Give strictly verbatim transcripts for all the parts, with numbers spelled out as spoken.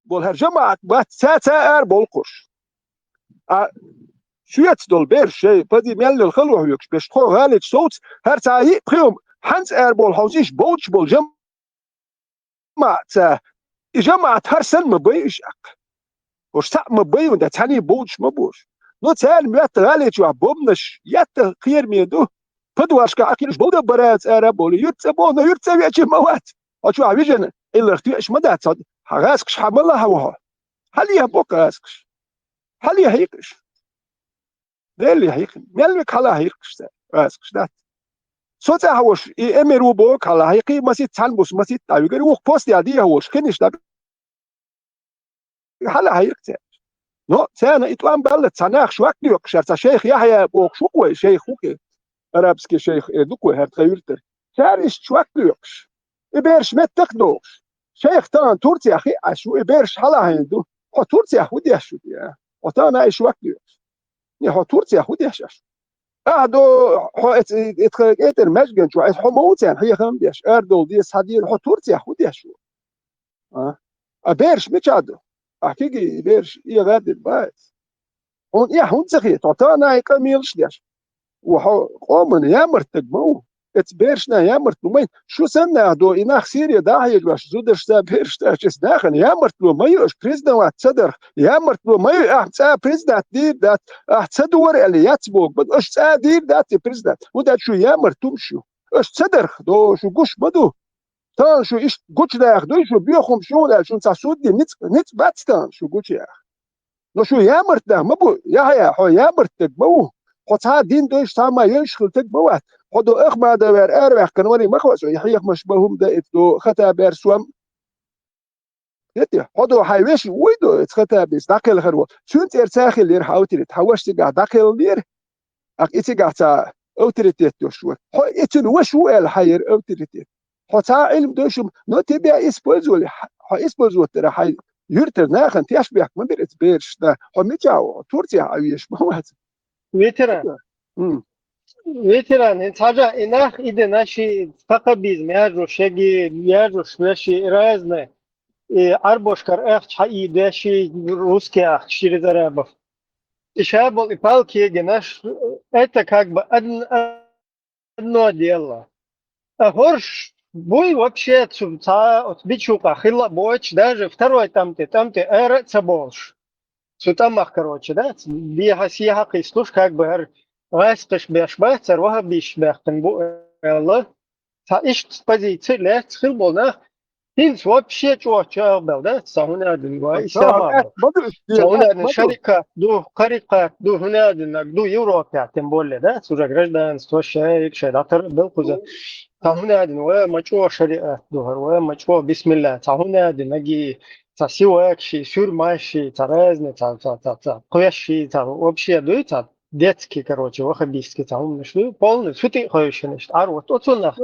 бола хӀара жамаӀат бац, цаьрца ара болхуш. А шуьца долу бераш шай, пазий мел йолу хала хьоьгуш берш, тхо гӀалича совца, хӀара цхьа йиъ пхиъ хьанца ара болу хьовзийш, бовдуш болу жамаӀат ца. И жамаӀат хӀара санна ма бай уьш аккха. Уьш цхьаъ ма бай, хӀунда цхьаьний бовдуш ма бу уьш. Ну, царна моьтту гӀаличохь бомбанаш етта кхераме ду. Подвалашкахь Ӏакхийраш болда бараца ара а болу, юьртца боху, но юьртца веача ма вац. Хьо чохь вижина, Ӏилларх тоьаш ма дац, хьо гӀазкхаш хьан ма лахьа ву хьо. Хьалеха боккха гӀазкхаш. Хьалеха хьийкхаш. Делле хьийкхина. Мел век хьала хьийкхаш цара, гӀазкхаш дац. Со цӀа хьавош, и эмир ву боху хьала хьийкхий, масит цхьаьна бус, масит дӀавигар, вух постел дехьа волуш, хиниш дӀа хьала хьийкх цара. Но царна и тӀом баллац, цхьа нах шок доькъуш, цхьа шайх Яхьъя бохуш ву-кх вай, шайх ву-кх, арабский шайх э ду-кх вай, хӀара тхан юьртара. Цара иштта шок доькъуш. И бераш меттах а дохуш. Шайх тахана Турцехь хиъ Ӏаш ву, и бераш хьала хьийна ду. Хьо Турцехь хӀун деш ву те? Хьо тахана и шок доькъуш. Не, хьо Турцехь хӀун деш Ӏаш ву? Ахьа до, хьо эц-, и тхан кӀетар маьжган чохь, эц хьо ма ву царна хьехам беш, арадовла деза, схьадийла, хьо Турцехь хӀун деш ву? А? А бераш мичахь ду? Ахь кегий и бераш эгӀадина бац. Хьуна эхь хӀунда ца хета? Хьо тахана и къамелаш деш. Ва хьо къоман ямарт даг ма ву. Эца берашна ямарт ло ма ю. Шу санна нах до, и нах Сире дӀахьежош, зударшца, берашца, чес нахана ямарт ло ма ю, аша признавать ца дарх. Ямарт ло ма ю, ахь цӀа признать дийр дац, ахь ца дора аьлла, яц боху, бан аша цӀа дийр дац и признать. ХӀунда аьлча шу ямарт хӀумаш ю. Аша ца дарх, до, шу гуш ма ду. Тахана шу иштта гучудаха дуй, шу боьха хӀумаш ю, хӀунда аьлча шуна цхьа судди ницкъ, ницкъ бац тахана шу гучуяха. Но шу ямарт нах ма бу, Яхьъя, хьо ямарт даг ма ву. Хьо цхьа а дин дойш, цхьа а ма йойш хила таг ма вац. Хьо до Ахмадовер араваьккхина вари ма хаьа со, и хьехамаш бан хӀума дан эца до Хаттабер сом. Хетий? Хьо до хьайн вешин вуй до эца Хаттабис дӀакхелхар ву. Цуьнан цӀера ца хилира хьан авторитет, хьан ваша цигахь дӀакхеллера. Аккха и цигахь цхьа авторитет йолуш вара. Хьо и цуьнан ваша ву аьлла хьан яра авторитет. Хьо цхьа а Ӏилма дойшума, но тебя использовали, хьо использовать дара хьайн юьртара нахана тешнабехк ма бира эца берашна. Хьо мичахь ву? Хьо Турцехь Ӏан везаш ма вац. Ветеран. М. Ветеран, хӀинца хьажа, и нах и дина ши ваххабизм яжош, шеги яжош, веши разные. И Ӏарбошкара ахча хьаийдеш, и русский ахча через арабов. И ша болу и палки егинаш, это как бы одн-, одно дело. А хӀорш буй вообще цу цхьа оцу бичукъа хилла а боцуш, даже второй тӀам тӀе, тӀам тӀе ара а ца болуш. Цу тӀамах, короче, да, ц-, дехьа-сехьа кхийсалуш, как бы хӀара гӀазкхаш беш бац, хӀара ваххабисташ баьккхина бу аьлла. Цхьа иштта позици лаьцна хила болу нах, хӀинца вообще чӀогӀа чӀагӀбелла дац, цхьа хӀунда аьлла вай исламахь бохуш. Цхьа хӀунда аьлла шарикат ду, харикат ду, хӀунда аьлла ду Европехь, тем более, да, уже гражданство шайга шайн дӀатара а белла кхуза. Цхьа хӀунда аьлла вай ма чӀогӀа шариат ду хӀара, вай ма чӀогӀа бисмилла, цхьа хӀунда аьлла наги, цхьа сивак ши, сюрмаш ши, цхьа разный, цхьа, цхьа, цхьа, цхьа кхоьш ши, цхьа вообще дуй, цхьа детский, короче, ваххабистский цхьа хӀуманаш ду, полный, цу тӀе а хевшина иштта, Ӏар вот оцунах.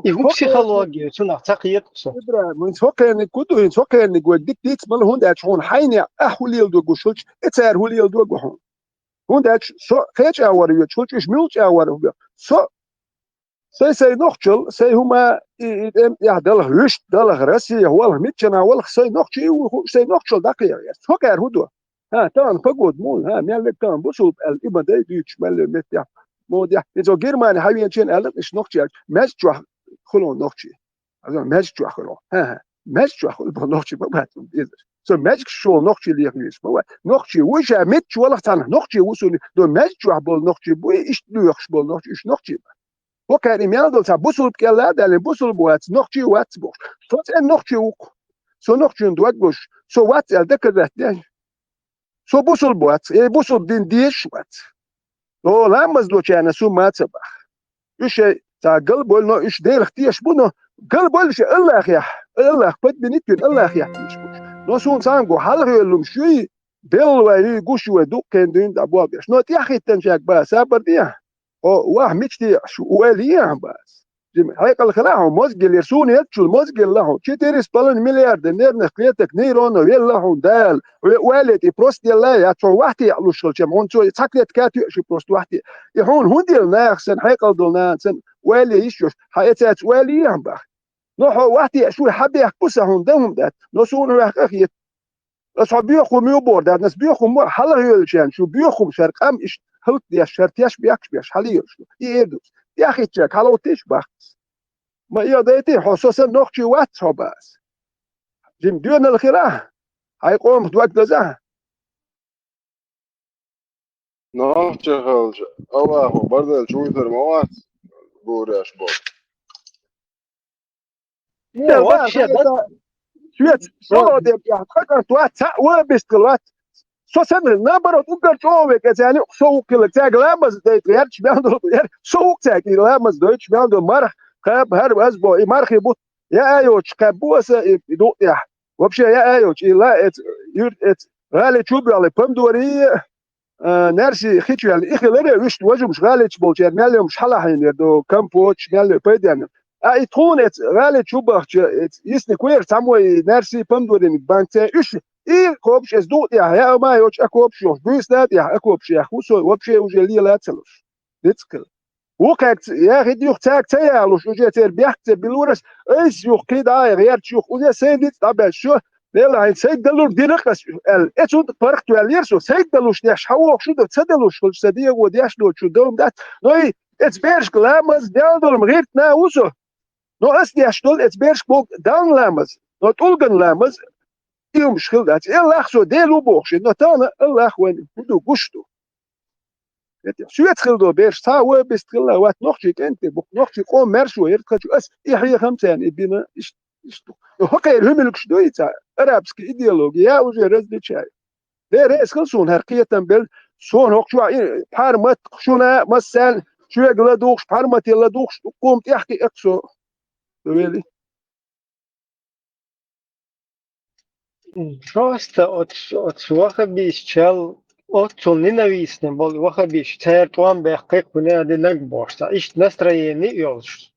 И хӀун психология, цунах ца кхета со. Ибрахим, хӀинца хӀокхуьниг ку ду, хӀинца хӀокхуьниг вай дика дийца мала, хӀунда аьлча хьуна хьайна ахь хӀун леладо гуш хилча, и цара хӀун леладо гу хьуна. ХӀунда аьлча со кхечӀагӀвар вечу хилча, уьш муьлхачӀагӀвар ву. Со, сайн-сайн нохчалла, сайн хӀума, и, и, тӀем тӀехь далах, вуьшта далах, Россия, валах, миччана валах, сайн нохчий ву, хӀу-, сайн нохчалла дӀакхехьа. Со кхара хӀун до? ХӀа, тахана погода муха, хӀа, мел вега тахана бусулба аьлла, и ма дай дуьйцуш, мел вега меттехь. Модехь, и цо Германи хьавеначийн аьлла, иштта нохчий аьлча, маьждиг чохь хуьлу нохчий. Аза маьждиг чохь хуьлу. ХӀа, хӀа, маьждиг чохь хуьлу нохчий ма бац, иза. Со маьждиг чохь нохчий леха везаш ма вац. Нохчий вуй ша меттачу валах цхьаьна, нохчий ву суна, до маьждиг чохь болу нохчий буй, иштта лоьхуш болу нохчий, уьш нохчий бац. Хьо кхара и мел долу цхьа бусулба кӀелла а даьлла, бусулба вац, нохчий вац бохуш. Со цӀена нохчий ву-кх. Со нохчийн дог луш, со вац аьлла доказать ден. Со бусулба вац, э, бусулба дин дезаш вац. О, ламаз лучарна су ма ца бах. Уьш шайн цхьа галбойла, но уьш Делах тешаш бу, но галбойла уьш Аллахехь, Аллах подменить вина, Аллахехь тешаш бу. Но суна цхьаьнгга хьалхавелла хӀумаш юй, белла вай юй, гуш ю вай, дуккха кен дуьйна дӀа болх беш. Но тӀаьхьахӀиттинчаьрга бан сабар дехьа, хьо ваха мича деъаш ву, ойла ехьа бан ас. Жима, хьекъал хила хьуна, мозг елира, суна еллачул мозг елла хьуна. Четыре с половиной миллиарда нервных клеток, нейронов елла хьуна Дала. Ве ойла тӀе просто елла, я цо вахьте а луш хилчам, хьуна цо цхьа клетка а тоьаш ю просто вахьте. И хьуна хӀунда елла наха санна, хьекъал долу нана санна, ойла йиш йолуш, хьан эцаьрца ойла ехьа бах. Но хьо вахьте а шу хьан бехк бу сан хьуна дан хӀума дац, но суна ваьхкъа хета. Аса хьо боьха хӀума ю бохур дац, аса боьха хӀума хьалха йолчарна шу боьха хӀума шара къам иштта хӀаллакдеш, шара теш бехкаш беш хьалайолуш ду. И эр ду. ТӀехӀиттачаьрга хьалгӀоттийша бахкас. Ма и дайтий, хьо со санна нохчий вац хьо бац. Жима доьналла хилахь, хьайн къомах дог дазахь. Нохчи хилча, Аллахо бардел чуйтар ма вац, гуреш бо. Не, вообще, да? Швец, шолгӀа дем тӀехь, цкъа кӀант вац, цхьаъ ван бистхила вац. Со санна, наоборот, уггар чӀогӀа векӀа царна юкъа со вукхилла, цаьрга ламаз дайта гӀерташ мел долу, гӀер-, со вукх цаьрга и ламаз дойтуш мел долу марха, кхаба, хӀара аз бо, и мархий бу, я а йоцуш кхаьббу аса и, и дукъ тӀехь. Вообще, я а йоцуш, и ла эца, юрт эца, гӀали чу баьхьли, помидорий, а, наьрсий хи чу ваьлла, и хиларе, вуьшта важумаш гӀали чу болчеран мел йомаш хьалахьийнера ду, компоташ, мел йо пайденна. А и тхуна эца гӀали чу бахча, эца йисник вера цхьаммо и наьрсий, помидорий банк цӀе уьш, и кхобуш эца дукъ тӀехь, я а ма йоцуш, а кхобуш йохуш, буьйса да тӀехь, а кхобуш яхху со, вообще уже лела а ца луш. Дицкал. Вукхаьрга ц-, яхи дюха цаьрга ца ялуш, уже церан бехк ца билур ас, айса юха кхидӀа а гӀерташ юха, уже сайн дицкъ дӀабаьлча шо, Дела хьайн сайга далур дира ас аьлла. Эцунна паргӀат ваьллера со, сайга далуш деш, хьан вохуш ду, ца далуш хилча, сан дегӀо деш доцу шу дов дац. Но и эца берашка ламаз, дел долу гӀиртна а ву со. Но ас деш долу эца берашка боху Далла ламаз, но тӀулган ламаз, и хӀумаш хила дац. Эллах со Дела ву бохуш, но тахана Аллах вайн хӀун ду, гуш ду. Соьца хила долу бераш цхьа а вай бист хилла вац, нохчий кӀентий бу, нохчий къоман маьршо яра тхачу, ас и хьехам царна и бина, иштта, иштта ду. Но хӀокхеран хӀуьмилгаш ду и цхьа, арабский идеология, я уже различаю. Дера, эсхал суна хӀара кхетам белла, суна хӀокху чохь и пхьармат, шуна а, массарна, шоьга ладугӀуш, пхьармате ладугӀуш, дуккха хӀума тӀехкхиа со. Вели. Просто оц-, оцу вахабистчал, оццул ненавистный болу вахабистча, церан тӀом бехкхий кхуьнан а динарг бохуш, цхьа иштта настроение йолуш.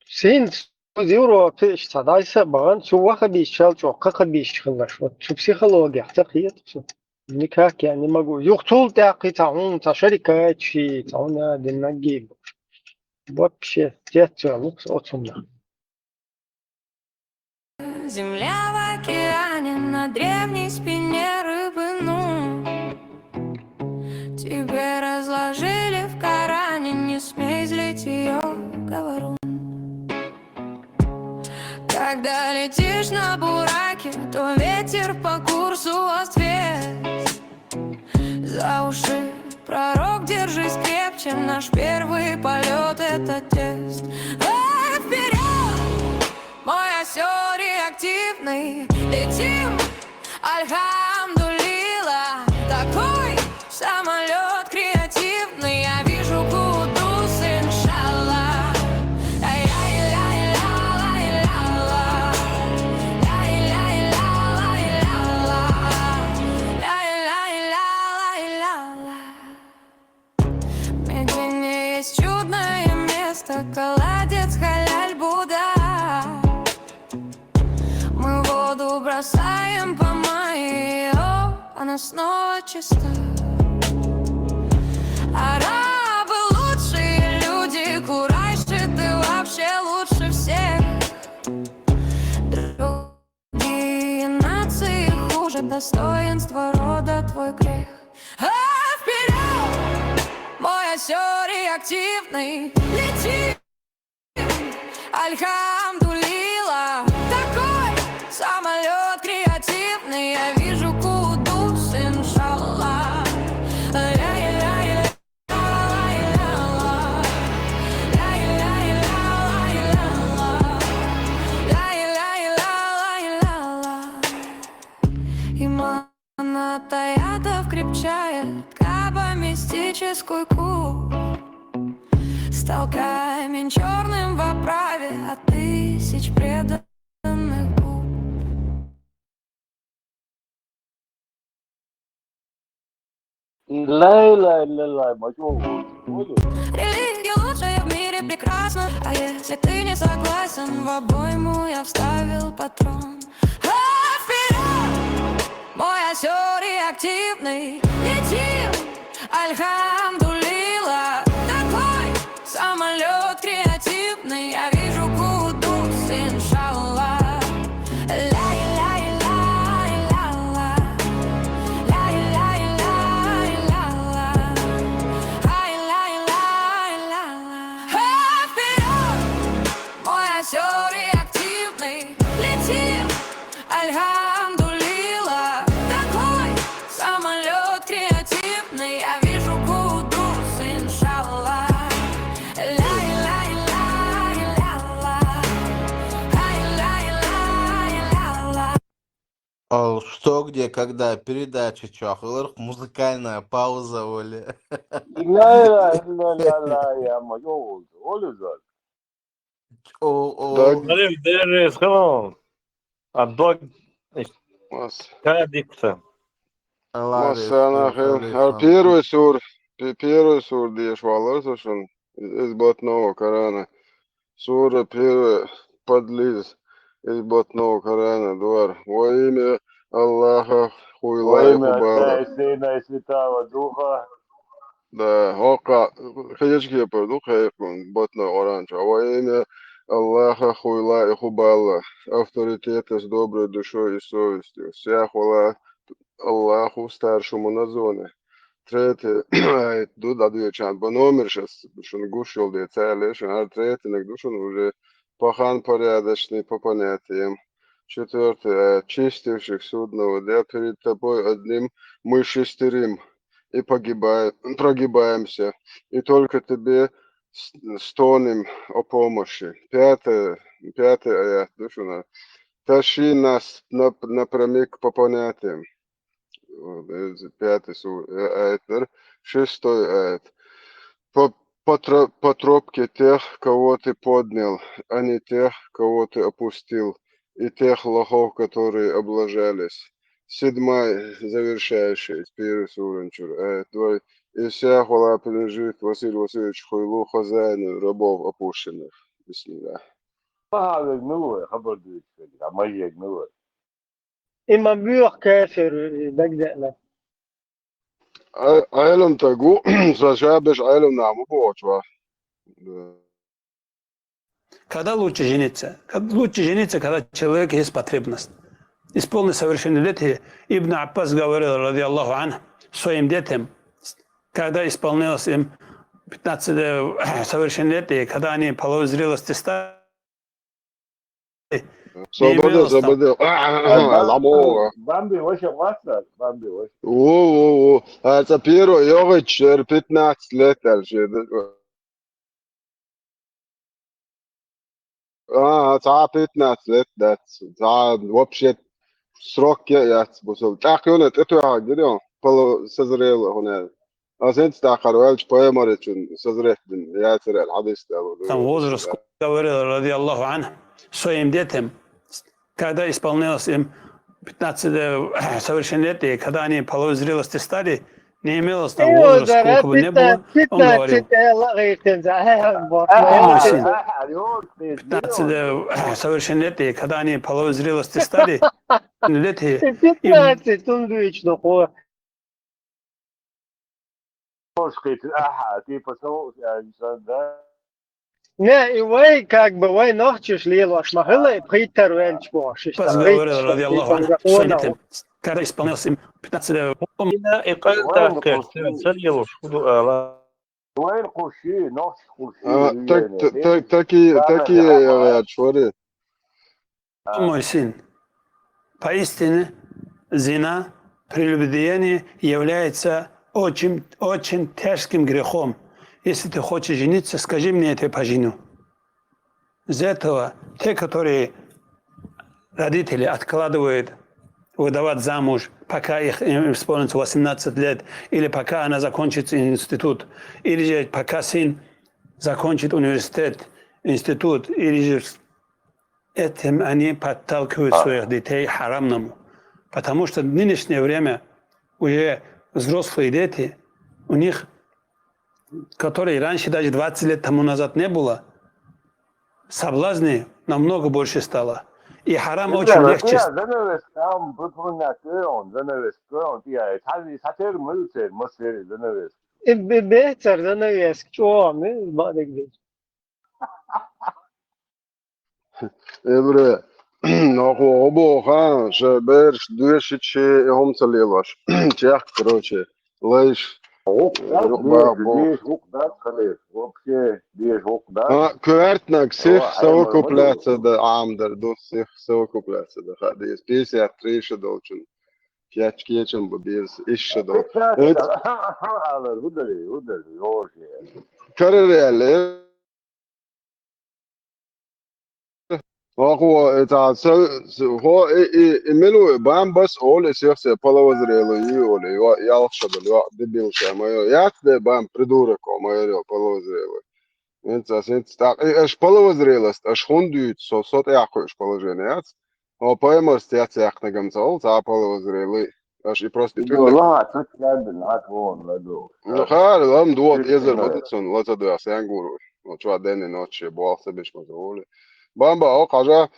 ХӀинца цу Европе иштта цхьа дӀайса а бахана, цу вахабистчал чӀогӀа кхахабистча хиларш. Вот цу психологех ца кхета цу. Никак я не могу. Юха цул тӀаьхьа кхин цхьа хӀума, цхьа шарикатчий, цхьа хӀума а динарг бу. Вообще, цецваьлла оцунна. Земля в океане, на древней спине рыбы, ну. Тебе разложили в Коране, не смей злить её, говорю. Когда летишь на бураке, то ветер по курсу освет. За уши пророк, держись крепче, наш первый полёт — это тест. Эх, вперёд! Мой осёл реактивный, летим, альхамдулилла. Такой самолёт креативный, я вижу Кудус, иншалла. Ай-яй-яй-ла-ла-ла-ла. Ай-яй-яй-ла-ла-ла-ла. Ай-яй-яй-ла-ла-ла-ла. Медведь есть чудное место, колодец халяль Будда. Мы воду бросаем по Майо, она снова чиста. Арабы лучшие люди, курайши, ты вообще лучше всех. Другие нации хуже, достоинство рода твой грех. А вперёд! Мой осёл реактивный, лети! Альхамдулилла, такой самолёт креативный, я вижу Кудус, иншалла. Ля-ля-ля-ля. Иман от аятов крепчает, Каба мистический куб стал камень чёрным в оправе от тысяч преданных губ. Ла илагьа иллаллахӀ, ма чӀогӀа ву. Религия лучшая в мире, прекрасна. А если ты не согласен, в обойму я вставил патрон. А вперёд! Мой осёл реактивный, летим! Альхамдулилла, такой самолёт креативный, я вижу Кудус, иншалла. Ля-ля-ля-ля, Ал что, где, когда, передача чохылыр, музыкальная пауза, Оля. Ла илаха иллаллах, я ма, йоолду. Ол үзер. О, о. Даг- Алим, there is, come on. A dog Мас. Кадикса. Аллах Массана Ресул, хел. Аллах Ар Ресул. Первый сур, пе- первый сур деш валар сошен из блатного Корана. Сура первая подлиз из блатного Корана, дуар. Во имя Аллаха хуйла Во и имя хубала. Отца и Сына и Святого Духа. Да, ока хечке пойду хайкун блатного Коран. Во имя Аллаха хуйла и хубала. Авторитета с доброй душой и совестью. Вся хвала Аллаху старшему на зоне. Третий аят, ду дадуячан, по номер сейчас, шун гуш йол де цале, шун ар третий нак душун уже пахан порядочный по понятиям. Четвертый аят, чистивших судного дня перед тобой одним мы шестерим и погибаем, прогибаемся, и только тебе с- стонем о помощи. Пятое, пятый аят, душуна. Тащи нас нап- напрямик по понятиям. Вот, э, пятый су, э, аятыр, шестой аят. По, по, тро- по тропке тех, кого ты поднял, а не тех, кого ты опустил, и тех лохов, которые облажались. Седьмой, завершающий, из первой суры, чур, аят два. И вся хвала принадлежит Василь Васильевич Хуйлу, хозяину рабов опущенных. Бисмилла. Ма хьавег мила вай, хабар дуьйцуш верг, а ма егг мила вай. Има буьйха кафир дагадеана. Ай- Айлам тагу, са шабеш айлам наму бохчва. Да. Когда лучше жениться? Как- Лучше жениться, когда человек есть потребность. Исполнить совершеннолетие. Ибн Аббас говорил, радиаллаху анху, своим детям, когда исполнилось им пятнадцать э, совершеннолетие, когда они половой зрелости стали, Собода, имелось там- собода. А, а, а, ламо. Бамби ваша васа, бамби ваша. Во, во, во. А это первое, йога чер пятнадцать лет дальше. А, ца пятнадцать лет, да. Ца вообще срок я, я, бусал. Так, он это, это, а, где он? Полу созрел, он, я. А сенц так, харвалч, поэмаричун, созрет, я, церел, хадис, да, вот, там вот, возраст, да. Говорил, радиаллаху анху, своим детям, когда исполнилось им пятнадцать э, совершеннолетие, когда они половой зрелости стали, не имелось там Ио возраста, дара сколько бы ни было, пятнадцать, он говорил, пятнадцать, э, лагайтын, за, э, вот, Ага, э, Мусин. Аха, аха, аха, пятнадцать э, совершеннолетие, когда они половой зрелости стали, лет и пятнадцать, он вечно, хо. Аха, типа, со- э, да. Не, и вай, как бы, вай нахчиш лелаш, ма хылай, пхитар венч бош, Пас говорил, радиаллаху анху, своим детям, когда исполнилось им пятнадцать э, Ина икъал даккхар, цар йолуш хӀу ду ала. Вайн кхуши, нохчи кхуши. А, так, так, так, такие, такие, я, я, чури. Мой сын, поистине зина, прелюбодеяние является очень, очень тяжким грехом. Если ты хочешь жениться, скажи мне, я тебя поженю. Из этого те, которые родители откладывают выдавать замуж, пока их им исполнится восемнадцать лет, или пока она закончит институт, или же пока сын закончит университет, институт, или же этим они подталкивают своих детей харамному. Потому что в нынешнее время уже взрослые дети, у них, которые раньше даже двадцать лет тому назад не было, соблазны намного больше стало. И харам очень легче. Занавес, там, выполнять, он, занавес, он, я, сатер, мылцер, мосер, занавес. Бехцер занавес, чоми, бадыгдыч. Эбре, ноху обо хан, ше берш дуэшичи, хомца лелаш. Чех, короче, лайш. Гукъ Юкъ ба- бо- деш, гукъ дат, халеш. Вообще, деш, гукъ дат. А, квертнак сих Ва, совокупляться ай, да амдер, дус сих совокупляться да хадис. Пятьдесят три ша долчун. Пять кечен бу бирс, иш ша дол. Пятнадцать, алар, удари, удари, ёже. Карареле. Хьо, хьо, э, цхьа, ца, ца, хьо, э, э, э, мила ву, Бамбас олу, и сех се половозрелый ю олу, йо, ялх шо долу, йо, дебил ша, майор. Яц де, Бам, придурок, о, майор, йо, половозрелый. Инца, инца, так, э, аш половозрелость, аш хун дуьйцу, со, со тӀехь кхуьуш положение яц. Хьо паймарс яц яхнагам ца олу, цхьа половозрелый. Аш и просто и Ну, тӀуьнниг. Ладно, ладно, ладно, ладно. Ну, хар, лам, дуот, Ты эзар, знаешь. Ма ду цунна, ла ца дуьйхьа, сен гур ву. Ну, чу а денни ночи, боху ца беш ма ца олу. Бамба, о, хьажа,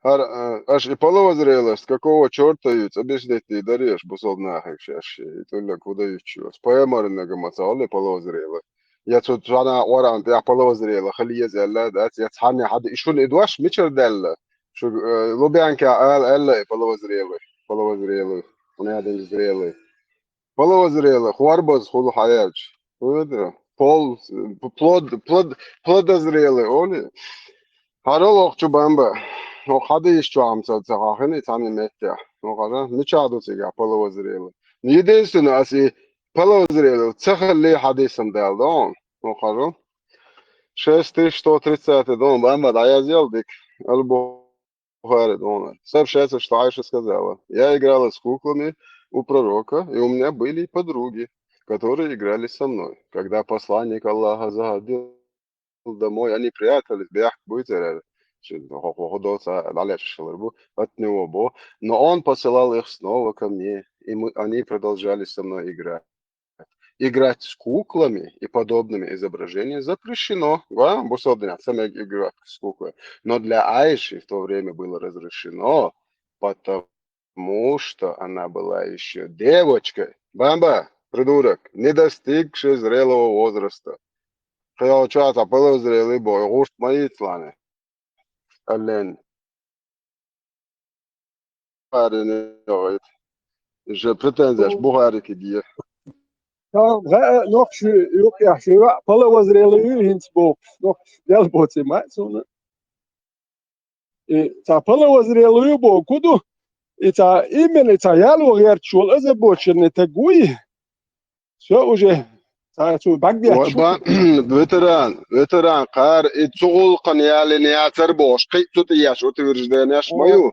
хьар, э, аш и половозрелость, какого чёрта ю, ца беш детти дареш, бусалба нахиг шаьш, и тӀуллаг худа ю чу. Паймарнага ма ца олу, и половозрелый. Я цу цхьана Къуръан тӀехь половозрелый, хила еза аьлла, дац, я цхьанне хьада, и шуна и дош мичара даьлла? Шу, э, Лубянка ала аьлла, и половозрелый, половозрелый, хьуна ядинчу зрелый. Половозрелый, хӀорбаза хула хьаерча. Хьуна, пол, плод, плод, плодозрелый, олий. Хьарал охчу Бамба. Хьо хьадийс чохь ца, ца хьахина, и цхьана меттехь. Хьо хьажа, мичахь ду цигахь половозрелый? Единственное, ас и половозрелый ца хилли хьадийсам дала дон. Хьо хьажа. Шесть тысяч сто тридцать дон, Бамба, дӀаязъел дика. Албо Бухари, думаю. Сообщается, что Айша сказала: «Я играла с куклами у пророка, и у меня были подруги, которые играли со мной. Когда посланник Аллаха заходил домой, они прятались, бехк будет, от него, бо. Но он посылал их снова ко мне, и мы, они продолжали со мной играть». Играть с куклами и подобными изображениями запрещено. Ва, бусалба динехь ца мега играть с куклой. Но для Айши в то время было разрешено, потому что она была ещё девочкой. Бамба, придурок, не достигшей зрелого возраста. Хьо чохь цхьа половозрелый бу, гӀурт ма йицлахь. Аллен. Бухарина йогӀийта. Же претензеш Бухарике де. Сан гӀа нохчи юкъехь шу йоӀ половозрелый ю хӀинца бохуш. Нохчи дел боций ма суна. И цхьа половозрелый ю боху ду. И цхьа именно, и цхьа яло гӀерташ волу озабоченный таг вуй. Всё уже, цхьа цу бакъдеш Ва-, шу. Ба-, ветеран, ветеран, кхара и цу гӀуллакхана ялина яцара бохуш, кхин а цу тӀе еш утвержденеш ма ю. О.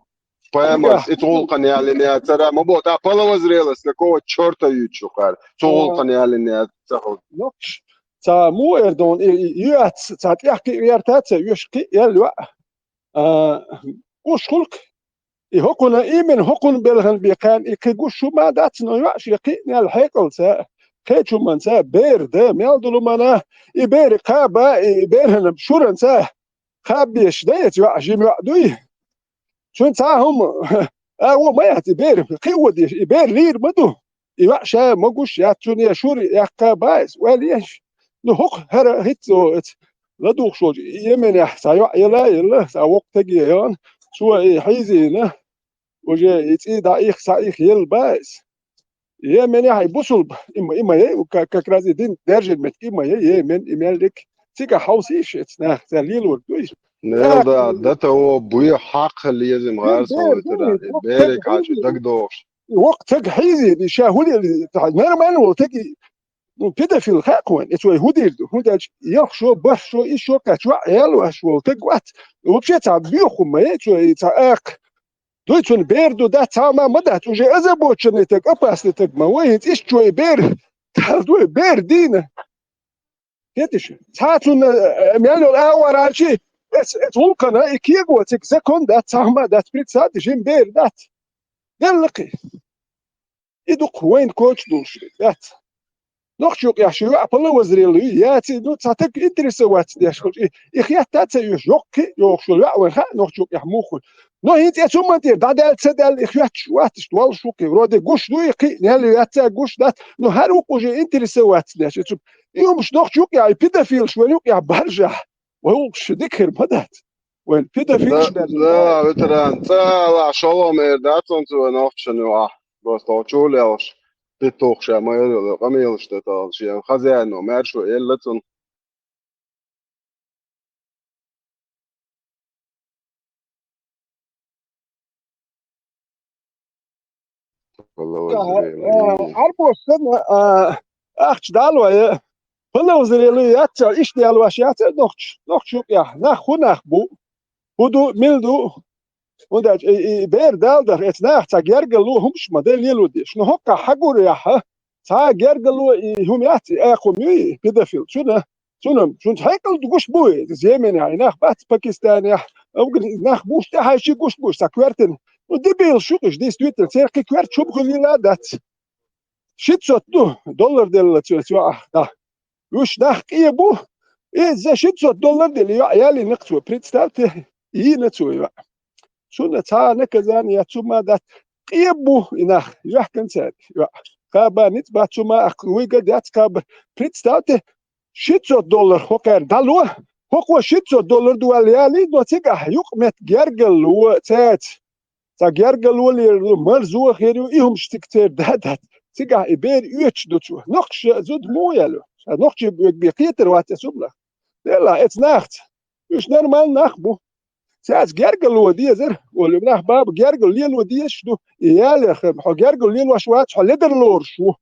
Паймас, Ага. И цу гӀуллакхана ялина яцара, ма бо, та половозрелость какого чёрта ю чу кхара? Цу О. ГӀуллакхана ялина яцара. Нокш, цхьа муэр дон, и, и, яц, цхьа тӀехкхи вертаца, веш кхи ел йоӀ. А, уш хулк, И хӀокхуна, именно хӀокхуна белхан бен кхаьрна и кхин гуш шу ма дац, но йоӀ шен кхиънел хьекъалца, кхечу хӀуманца, бер да, мел долу хӀумана, и бер кхаба, и берхӀана шуранца, кхаббеш дан эца йоӀ, жима йоӀ дуй. Цуьнан цхьа хӀума, а, вон ма яц, и бер кхио деш, и бер лийр ма ду. И ваъ ша ма гуш яц цунна, я шура яккха баьс, ваьлла еш. Ну, хӀокху хӀара хӀитто эца ладугӀуш волчу Йеменехь цхьа йоӀ яла а елла, цхьа воккха стаге ян, цо и хьийзийна, уже и цӀий дӀаих, схьаих елла баьс. Йеменехь и бусулба, и ма, и ма яй, ка-, как раз и дин даьржина меттиг и ма яй, Йемен, и мел дика. Цигахь хьовсийша эца нах, цара лелорг дуй. Нел да, да того буй хьакха лезим гӀарсо витара, и бере кхача дагдохуш. И воккха стаг хьийзийна, и ша хӀун дели, цхьа нормально волу стаг, и, ну, педофил хаьа вайн, эца вай хӀун дийр ду, хӀунда аьлча, ялх шо, бархӀ шо, исс шо кхаьчна, ваӀ, ялош волу стаг вац. Вообще цхьа боьха хӀума ма яй, цо и цхьа акха. Дуй цунна бер ду, дац, цхьа хӀума ма дац, уже озабоченный стаг, опасный стаг ма вай, хӀинца иштта чо и бер, тал дуй, бер дийна. Кхеташ, цхьа цунна, э, мел йолу агӀор арчи, эц, эц гӀуллакхана и кего цига закон дац, цхьа хӀума дац, представьте, жима бер дац. Делла кхин. И дукха вайна коча долуш дац. Нохчу юкъехь шу йоӀ половозрелый ю, яций, ну, цхьа стаг интересоваться деш хилча, и, и хетта а ца оьшу, йоккхи а йохуш йолу йоӀ вайн хаьа нохчу юкъехь муха хуьлу. Но хӀинца эца хӀуманна тӀера дӀадаьлла, ца даьлла, и хоьттуш вац, иштта воллуш ву кхин, вроде гуш ду и кхин, нел яц а гуш дац, но хӀара вукху уже интересоваться деш, эцу И хӀумаш нохчу юкъехь, и педофилаш вайн юкъехь баржахь, вай гӀуллакхаш дика хир ма дац. Вайн педофилаш Да, да, ветеран, цӀа ала шолгӀа эр дац оцу вайн нохчашна юкъахь. Просто оцу чу лелаш, петух ша ма эр, къамелаш тӀе тахана, шен хозяино, маьршо элла цунна. Половозрелый. Арбош санна, а, ахча далой, половозрелый яц, иштта ялош яц нохча, нохча юкъехь. Нах хӀун нах бу? Фу ду, мила ду? ХӀунда аьлча и, и бер далдах, эца наха цхьа гергарло хӀумаш ма дай лело деш. Ну, хӀокхахь хьагур яхьа, цхьа гергарло и хӀума яц, и акха хӀума ю и, педофил. Цуна, цуна, цунца хьекъал гуш бу и, Йеменехь, и нах бац Пакистанехь, Афгани-, нах буш тӀехьаьжчи гуш бу, цхьа коьртина. Ну, дебил шу-кх уьш, действительно, церан кхин коьрта чу бу хуьлийла а дац. Ши цот ду, доллар делла цо, цо, а, да. Уьш нах къе бу, иза ши цот доллар дели, йоӀ ялийна-кх цо, представьте, йийна цо йоӀ. Цунна цхьа а наказание яц, цу ма дац, къе бу и нах, йоьхкан цаьрга, йоӀ. Кхаба ницкъ бац, цу ма ахка вуйга дац, кхаба, представьте, ши цот доллар хӀокхаьрга дӀало, хӀокхо ши цот доллар ду аьлла ялийна, но цигахь юкъаметтиг гергарло цаьрца. Цхьа гергарло лер ду, марзо хир ю, и хӀумаш цига церан да дац. Цигахь и бер оьцуш ду цо. Нохчаша зуда муха яьлла? Ша нохчий бен кхетар вац эцу хӀуманах. Делахь, эца нахаца. Уьш нормальный нах бу. Цаьрца гергарло дезар, олу нах баба гергарло лело дезаш ду. И яларх, хьо гергарло лелош вац, хьо ледар лоруш ву.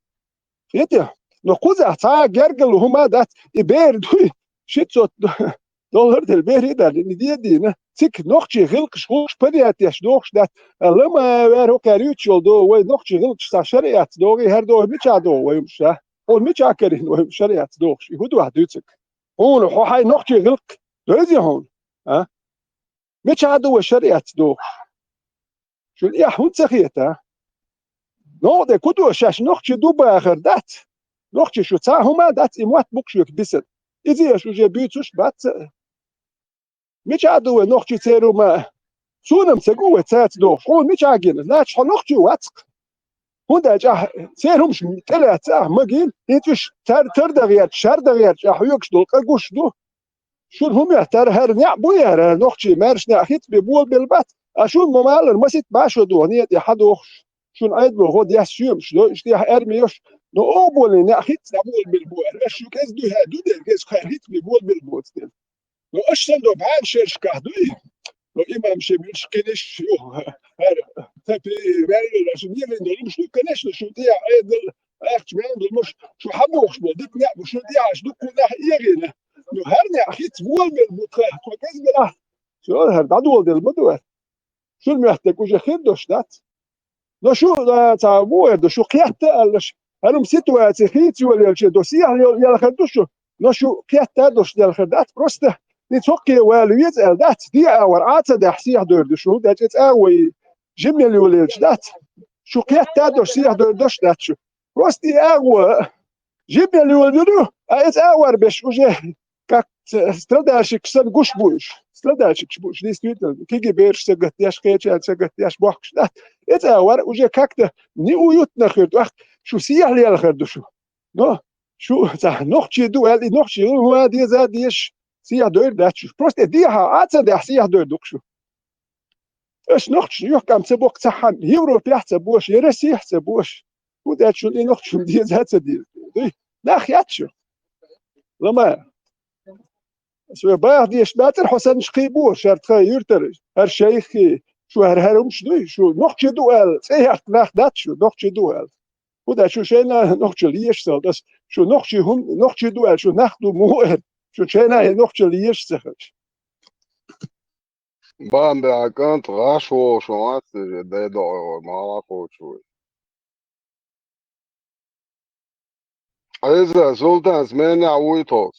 Хетий? Но кхузахь цхьа а гергарло хӀума а дац, и бер дуй, ши цот доллар дели, берий а далийна, и де а дийна, цига нохчий гӀиллакхаш хӀокхуш понятеш дохуш дац, ала ма вер хӀокхаьрга юьйцуш йолу догӀу, вай нохчий гӀиллакхаш цхьа шариатца догӀий, хӀара догӀий мичахь догӀу вай хӀумаш, а? Хьуна мичахь карийна вай хӀума шариатца дохуш? И хӀун ду ахь дуьйцург? Хьуна хьо хьайн нохчий гӀиллакх доьзий хьуна? А? Мичахь ду вай шариатца дохуш? Шуна эхь хӀунда ца хета? Новкъа де кху ду шаьш нохчий ду бахар дац? Нохчий шу цхьа а хӀума а дац, и мотт бу-кх шуьга бисина. Иза аш уже буьйцуш бац а. Мичахь ду вай нохчий церан хӀума? Цунна-м ца гу вай цаьрца дохуш. Хьуна мичахь гина? Значит, хьо нохчий вац-кх. ХӀунда аьлча ахь церан хӀумаш тӀелаьцна ахь магийна, хӀинца уьш тар-, тардан гӀерташ, шардан гӀерташ ахь хьоьгуш долу къа гуш ду. Шуна хӀун моьттара, хӀара неӀ буй, хӀара нохчий, маьрша неӀ хица бен болабелла бац, а шуна ма-аллара масийтта башо доху, некъа тӀе хьадохуш, шуна Ӏедало гӀо деш соьмаш до, иштта тӀехь аьрмеш йолуш, но оха болийна неӀ хица дӀаболабелла бу аьлла, аш шу кӀезиг дуй хӀара, ду дерг, кӀезиг хӀара хица бен болабелла боцу дела. Но аш санна до бӀаьргашерашкахь дуй, но имам шен муьлш кхиниш ю, хӀара, тапи, ваьлла, шу лелийна долу, шу, конечно, шу тӀехь Ӏедал, ахча мел долуш, шу хьан бохуш болу, дика неӀ бу, шу тӀехь аш дуккха нах эгӀийна. Ну, хӀара неӀ хица вон мел бу тхан, тхо кӀезиг белахь, шу хӀара дӀадоладелла ма ду аьлла. Шуна моьттург уже хир долуш дац. Но шу, а, цхьа вон эр ду, шу кхетта а аьллаш, хӀара-м ситуаци хийца йолаелча, до сехьа йол-, ялхар ду шу, но шу кхетта а долуш делхар дац. Просто и цхьоккхе вала веза аьлла дац, де а вара, Ӏа ца дахь сехьа дойр ду шу, дечӀа цӀа а вай, жиммел йолаелча дац. Шу кхетта а долуш сехьа дойр долуш дац шу. Просто и агӀо жиммел йолавелла ю, а эца агӀор беш уже как ц-, страдальщикаш санна гуш бу уьш. Страдальщикаш бу уьш, действительно. Кегий бераш сагатдеш, кхечаьрга сагатдеш, бохкуш дац. Эца агӀор уже как-то неуютно хир ду, ахь шу сехьа лелхар ду шу. Но шу цхьа нохчий ду аьлла, и нохчий хӀума деза а дезаш, сехьа дойр дац шу. Просто и дехьа Ӏа ца дахь, сехьа дойр ду-кх шу. Аш нохчаш юхкам ца боккху ца хьан, Европехь а ца бош, я Россехь а ца бош. ХӀунда аьлча шуна и нохчаш хӀума деза а ца деза. Дуй? Нах яц шу. Лама. Ас вай баха дезаш бацара хьо саннаш кхин бу, шаьра тхан юьртара, хӀара шайх, шу хӀара хӀара хӀумаш дуй, шу нохчий ду аьлла, цӀе яхка нах дац шу, нохчий ду аьлла. ХӀунда аьлча шу шайна нохчалла езаш ца хилла, ас шу нохчий хӀума, нохчий ду аьлла, шу нах ду муха эр, шу шайна нохчалла езаш ца хилча. Бан беа кӀант гӀаш волуш вац, дай доӀа ма гӀа кхочуш ву. Иза, Султан, сменехь вуй тхо.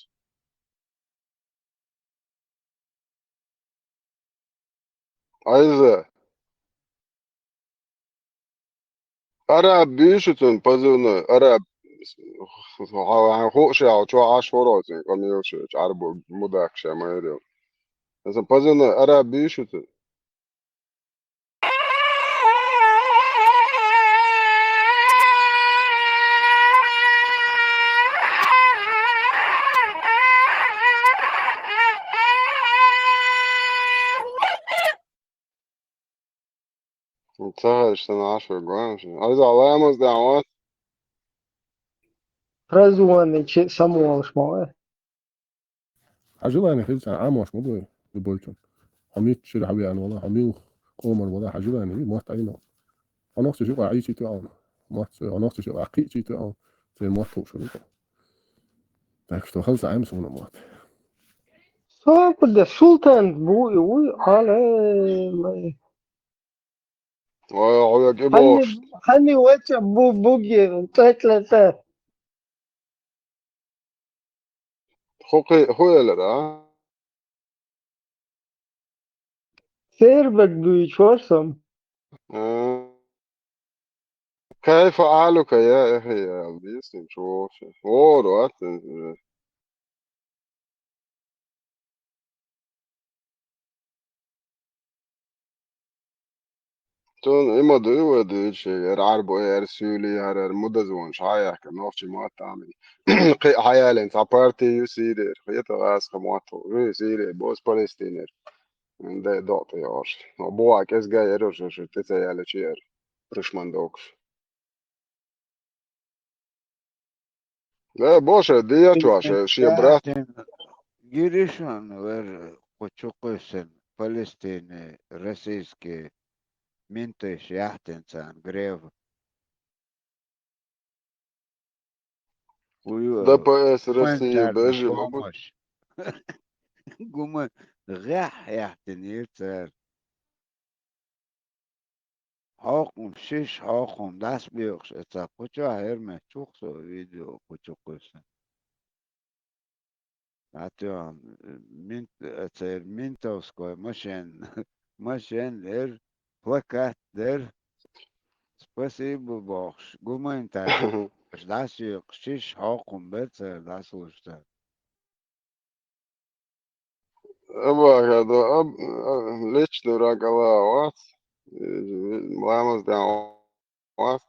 Иза. Араб буьйш ю цуьнан позывной? Араб. Хьан хууш яхьа, чохь Ӏаш хӀоро цуьнан къамелаш, Ӏарбо мудаккаш ма йирйо. Аса позывной Араб буьйш ю цуьнан? Ца хезаш санна Ӏаш ву гонаш. Айза, ламаз дӀа вац? Прозвонный чи самоволш ма вай. Хьан желание хилча, Ӏамош ма бой, любой чун. Хьо миччара хьан веана вала, хьо муьлха къомара вала, хьан желание вий, мотт Ӏийна. Хьо нохча юкъа Ӏийчийта веана. Мотт цо, хьо нохча юкъа кхиъчийта веана. Церан мотт хууш ву. Так что хала ца Ӏемса вуна мотт. Цо куда султан буй, уй, алай. Ой, ой, ки Ханни, бошт. Ханни вача бу-, буги, цетлета. Хукы, хуялар, а? Сербак дуй чорсом. А. كيف حالك يا أخي يا البيس؟ نشوف. أوه، روات. Тун има дуй ва дуй чи, ер арбо, ер сюли, ер, ер мудазон, шая, ка нохчи муатами. Хи, хаялен, ца парти ю сири, хи, та гас ка муату, ю сири, бос Палестинер. Де дот ёрш. Буа кес га ер ёрш, ёрш, те ца яла чи ер. Пришмандокш. Да, Боже, дия чуа, ше, ше брат. Гиришан вер кучукъусэн, Палестине, российский, минтеш яхтен цан, грев. Уй, Д П С России гуманитарный бежи, помощь. Гума гах яхтен ирцер. Хьокъум, шиш хьокъум, дас биохш, эца куча херме чухсо видео кучукъусэн. Атюан, мент, эцер ментовской машин, машин дер, плакат дер. Спасибо, бохш, гуманитар, дас биохш, шиш хьокъум бецер, дас лушта. Абаха да, аб-, а, лич дурак ала вас. Э, ламаз да вас.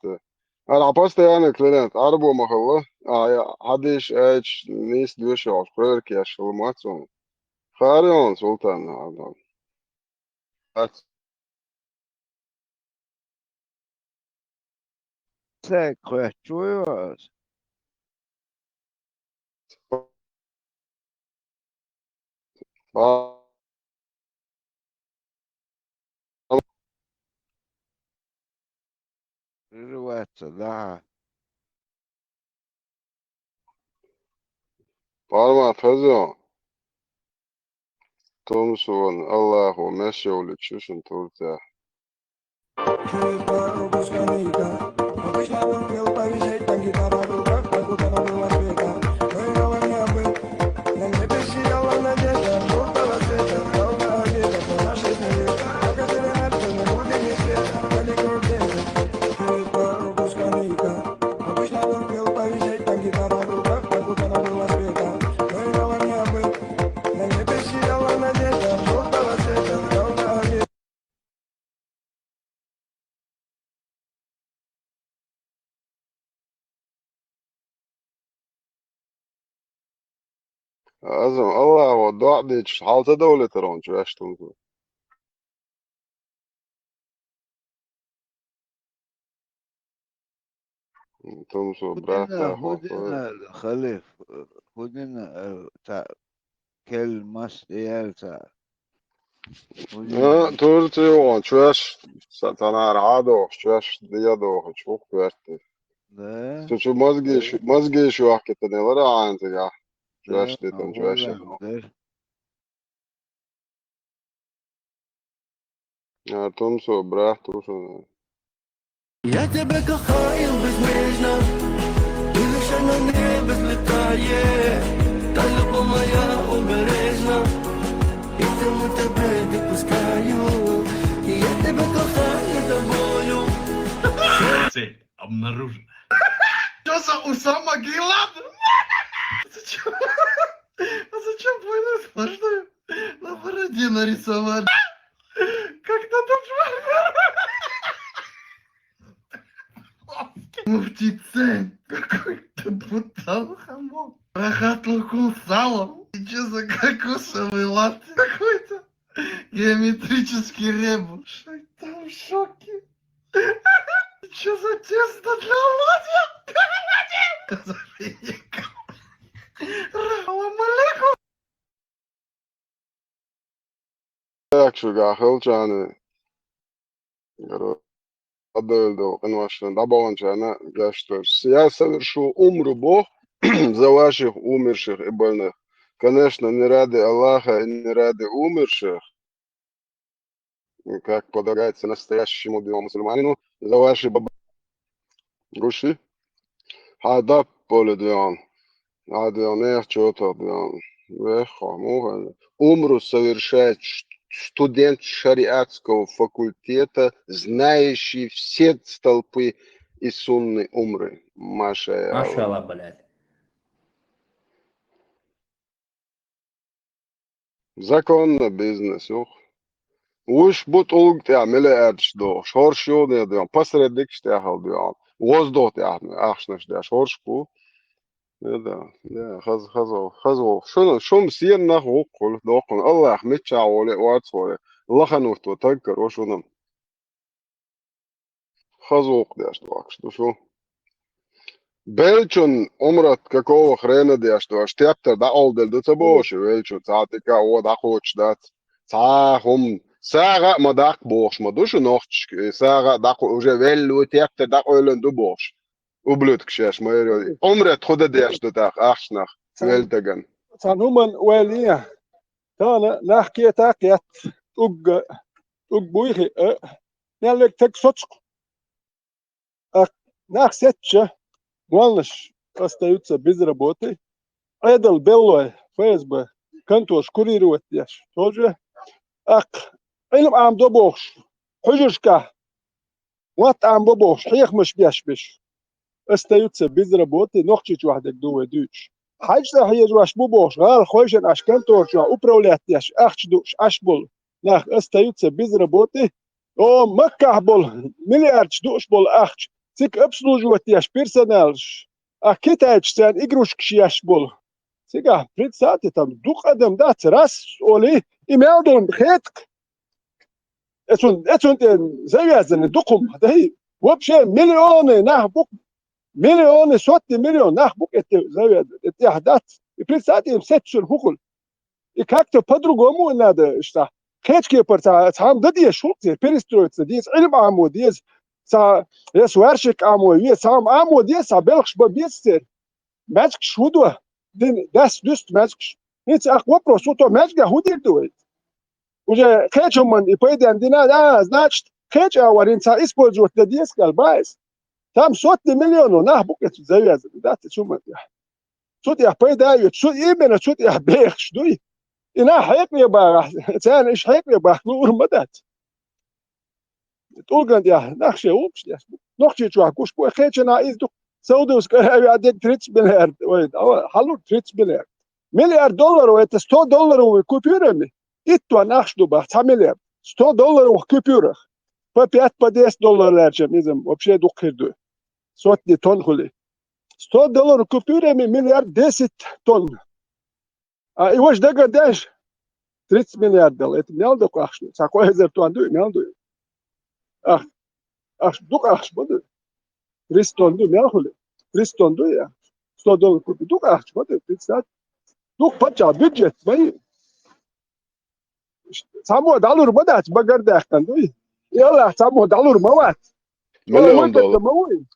Ара постоянно клиент, арбо махалла. А, я, хадиш, эч, нис, душ, я, проверки, я, шалмацун. Харион, султан, а, да. Ац. Се кхвечуй вас? А. Прерываться, да. Парма, тазо. Томсун, Аллаху, мешевли, чушун, Турция. Азам, Аллаху, дуа дичи, хьалта довлетарон чу веш тумсу. Тумсу, брат, худина, халиф, худина, э, та, кел мас диял та. Худина. Э, Турция он, чуяш, са-, танар адо, чуяш, дия до, чух верти. Да. Су чу мозги шу, мозги шу ахкетане лара антига. Чуяш, да, дитан, чуяш. Артем со, брат, туша. Я тебе кохаю безмежно, ты лишь на небе взлетаешь, та любовь моя обережна, и цену тебе допускаю, я тебе кохаю тобою. Цель обнаружена. Что за Усама Гилад? Зачем? А зачем двойную сплошную на бороде нарисовали? Как на том Муфтицен, какой-то бутал хамон. Рахат лукум салом. И чё за кокосовый латте какой-то? Геометрический ребус. Шайтан в шоке. Чё за тесто для оладья? Салам алейкум. Так, шуга хылчаны. Адылду, конечно, да, болончана, гештер. Я совершу умру Бог за ваших умерших и больных. конечно, не ради Аллаха и не ради умерших, как полагается настоящему, доён, мусульманину, за ваши баб-, гуш я? Хьа дап болу, доён. Хьа, доён, эх, чё-то, доён. Эх, хьо, муха. Умру совершает ш-, студент шариатского факультета, знающий все столпы и сунны умры. Машалла. Машалла, блядь. Законно бизнес, юха. Уьш бу тӀулга тӀехь миллиардаш дохуш, хӀорш юха, доьн, посредникаш тӀехь хила, доьн. Воздух тӀехь ахчанаш деш, хӀорш бу. Я да, я, хаза, хаза, хаза. Шуна, шуна сенах гӀуллакх хуьлу, доккхуна. Аллах миччахь воле а, орцахь воле а, лахана вуьту таг каро шуна. Хаза гӀуллакх деш дохкуш ду шу. Беллачун умрат какого хрена деш ду аша? Тептар дӀакъовладелла ду ца боху шу, веллачун цхьа тӀика а вон дӀакхочуш дац. Цхьа а хӀума, сагӀа а ма даккха бохуш ма ду шу нохчашка, и сагӀа а дӀакхо-, уже велла ву, тептар дӀакъовлина ду бохуш. Ублюдкаш шаьш ма яра. Умрат хӀун дан деш ду тӀаккха ахчанах, велла даган? Цхьана хӀуманна ойла е. Тахана нах кхета а кхетта, тӀугга, тӀуг буй хиъа, мел верг таг соцу-кх. Ах, нах сецча, молланаш остаются без работы, Ӏедал беллой, ФСБ, контораш курировать деш, тоже. Ах, Ӏилма Ӏамадо бохуш, хьуьжаршкахь, мотт Ӏамабо бохуш, хьехамаш беш берш остаются без работы, Нохчийчохь дерг ду вай дуьйцуш. Хьаьж цӀа хьежош бу бохуш, гӀалахойшинна Ӏаш контора чохь управлять деш, ахча дууш Ӏаш болу нах остаются без работы. О, Маккахь болу, миллиардаш дууш болу ахча, цига обслуживать деш персоналаш, а китайцаш царна игрушкаш еш болу. Цигахь, представьте, там дукха адам дац, раз олий, и мел долу хетта. Эцун, эцун тӀе завязаны дукха хӀума дай. Вообще миллионы нах бу, миллионы, сотни миллион нах бу, эцу завязаны, эцу тӀехь дац. И представьте, им сеццуьра хӀун хуьлу. И как-то по-другому надо, что кхечу кепара цхьа, цхьа хӀума дан дезаш хӀума церан, перестроиться деза, Ӏилма Ӏамо деза, цхьа, я сварщик Ӏамо веза, цхьа хӀума Ӏамо деза, цхьа белхаш бан беза церан. МаьжгӀаш хӀун до? Дин, дас дуьсу маьжгӀаш. ХӀинца ах вопрос, цу то маьжгӀехь хӀун дийр ду вай? Уже кхечу хӀуманна и пайденна дина, а, значит, кхечу агӀор хӀинца использовать дан деза аьлла баьс. Там сотни миллионов нах бу кхетта завязаны, дац цу хӀуманна тӀехь. Цу тӀехь пайда а йоцуш, цу именно цу тӀехь бехаш дуй. И нах хьекъале бахахь, царна иша хьекъале бахка луур ма дац. ТӀулган тӀехь нах шайн гӀуллакхаш деш бу. Нохчийчохь гуш бу, кхечанхьа иза ду. Саудовская Аравия дерг тридцать миллиард, ой, хьалур тридцать миллиард. Миллиард долларов, это сто долларовый купюрами. Итт тонн ахча ду бах, цхьа миллиард. Сто долларовых купюрах. По пять, по десять доллар лаьрча иза вообще дукха хир ду. Сотни тонн хуьлий. Сто долларов купюрами миллиард десять тонн. А и важа дагардеш, тридцать миллиард дала, это мел ду ахча ду? Цхьа кхо эзар тонн ду, мел ду? Ах, ахча, дукха ахча ма ду. Тридцать тонн ду, мел хуьлу? Тридцать тонн ду я? Сто доллар купи, дукха ахча ма ду, тридцать. Дукха паччахь бюджет ма ю. Цхьаммо дӀалур ма дац, багар даьккхина дуй. И Аллах цхьаммо дӀалур ма вац. Миллион доллар. Ма вуй.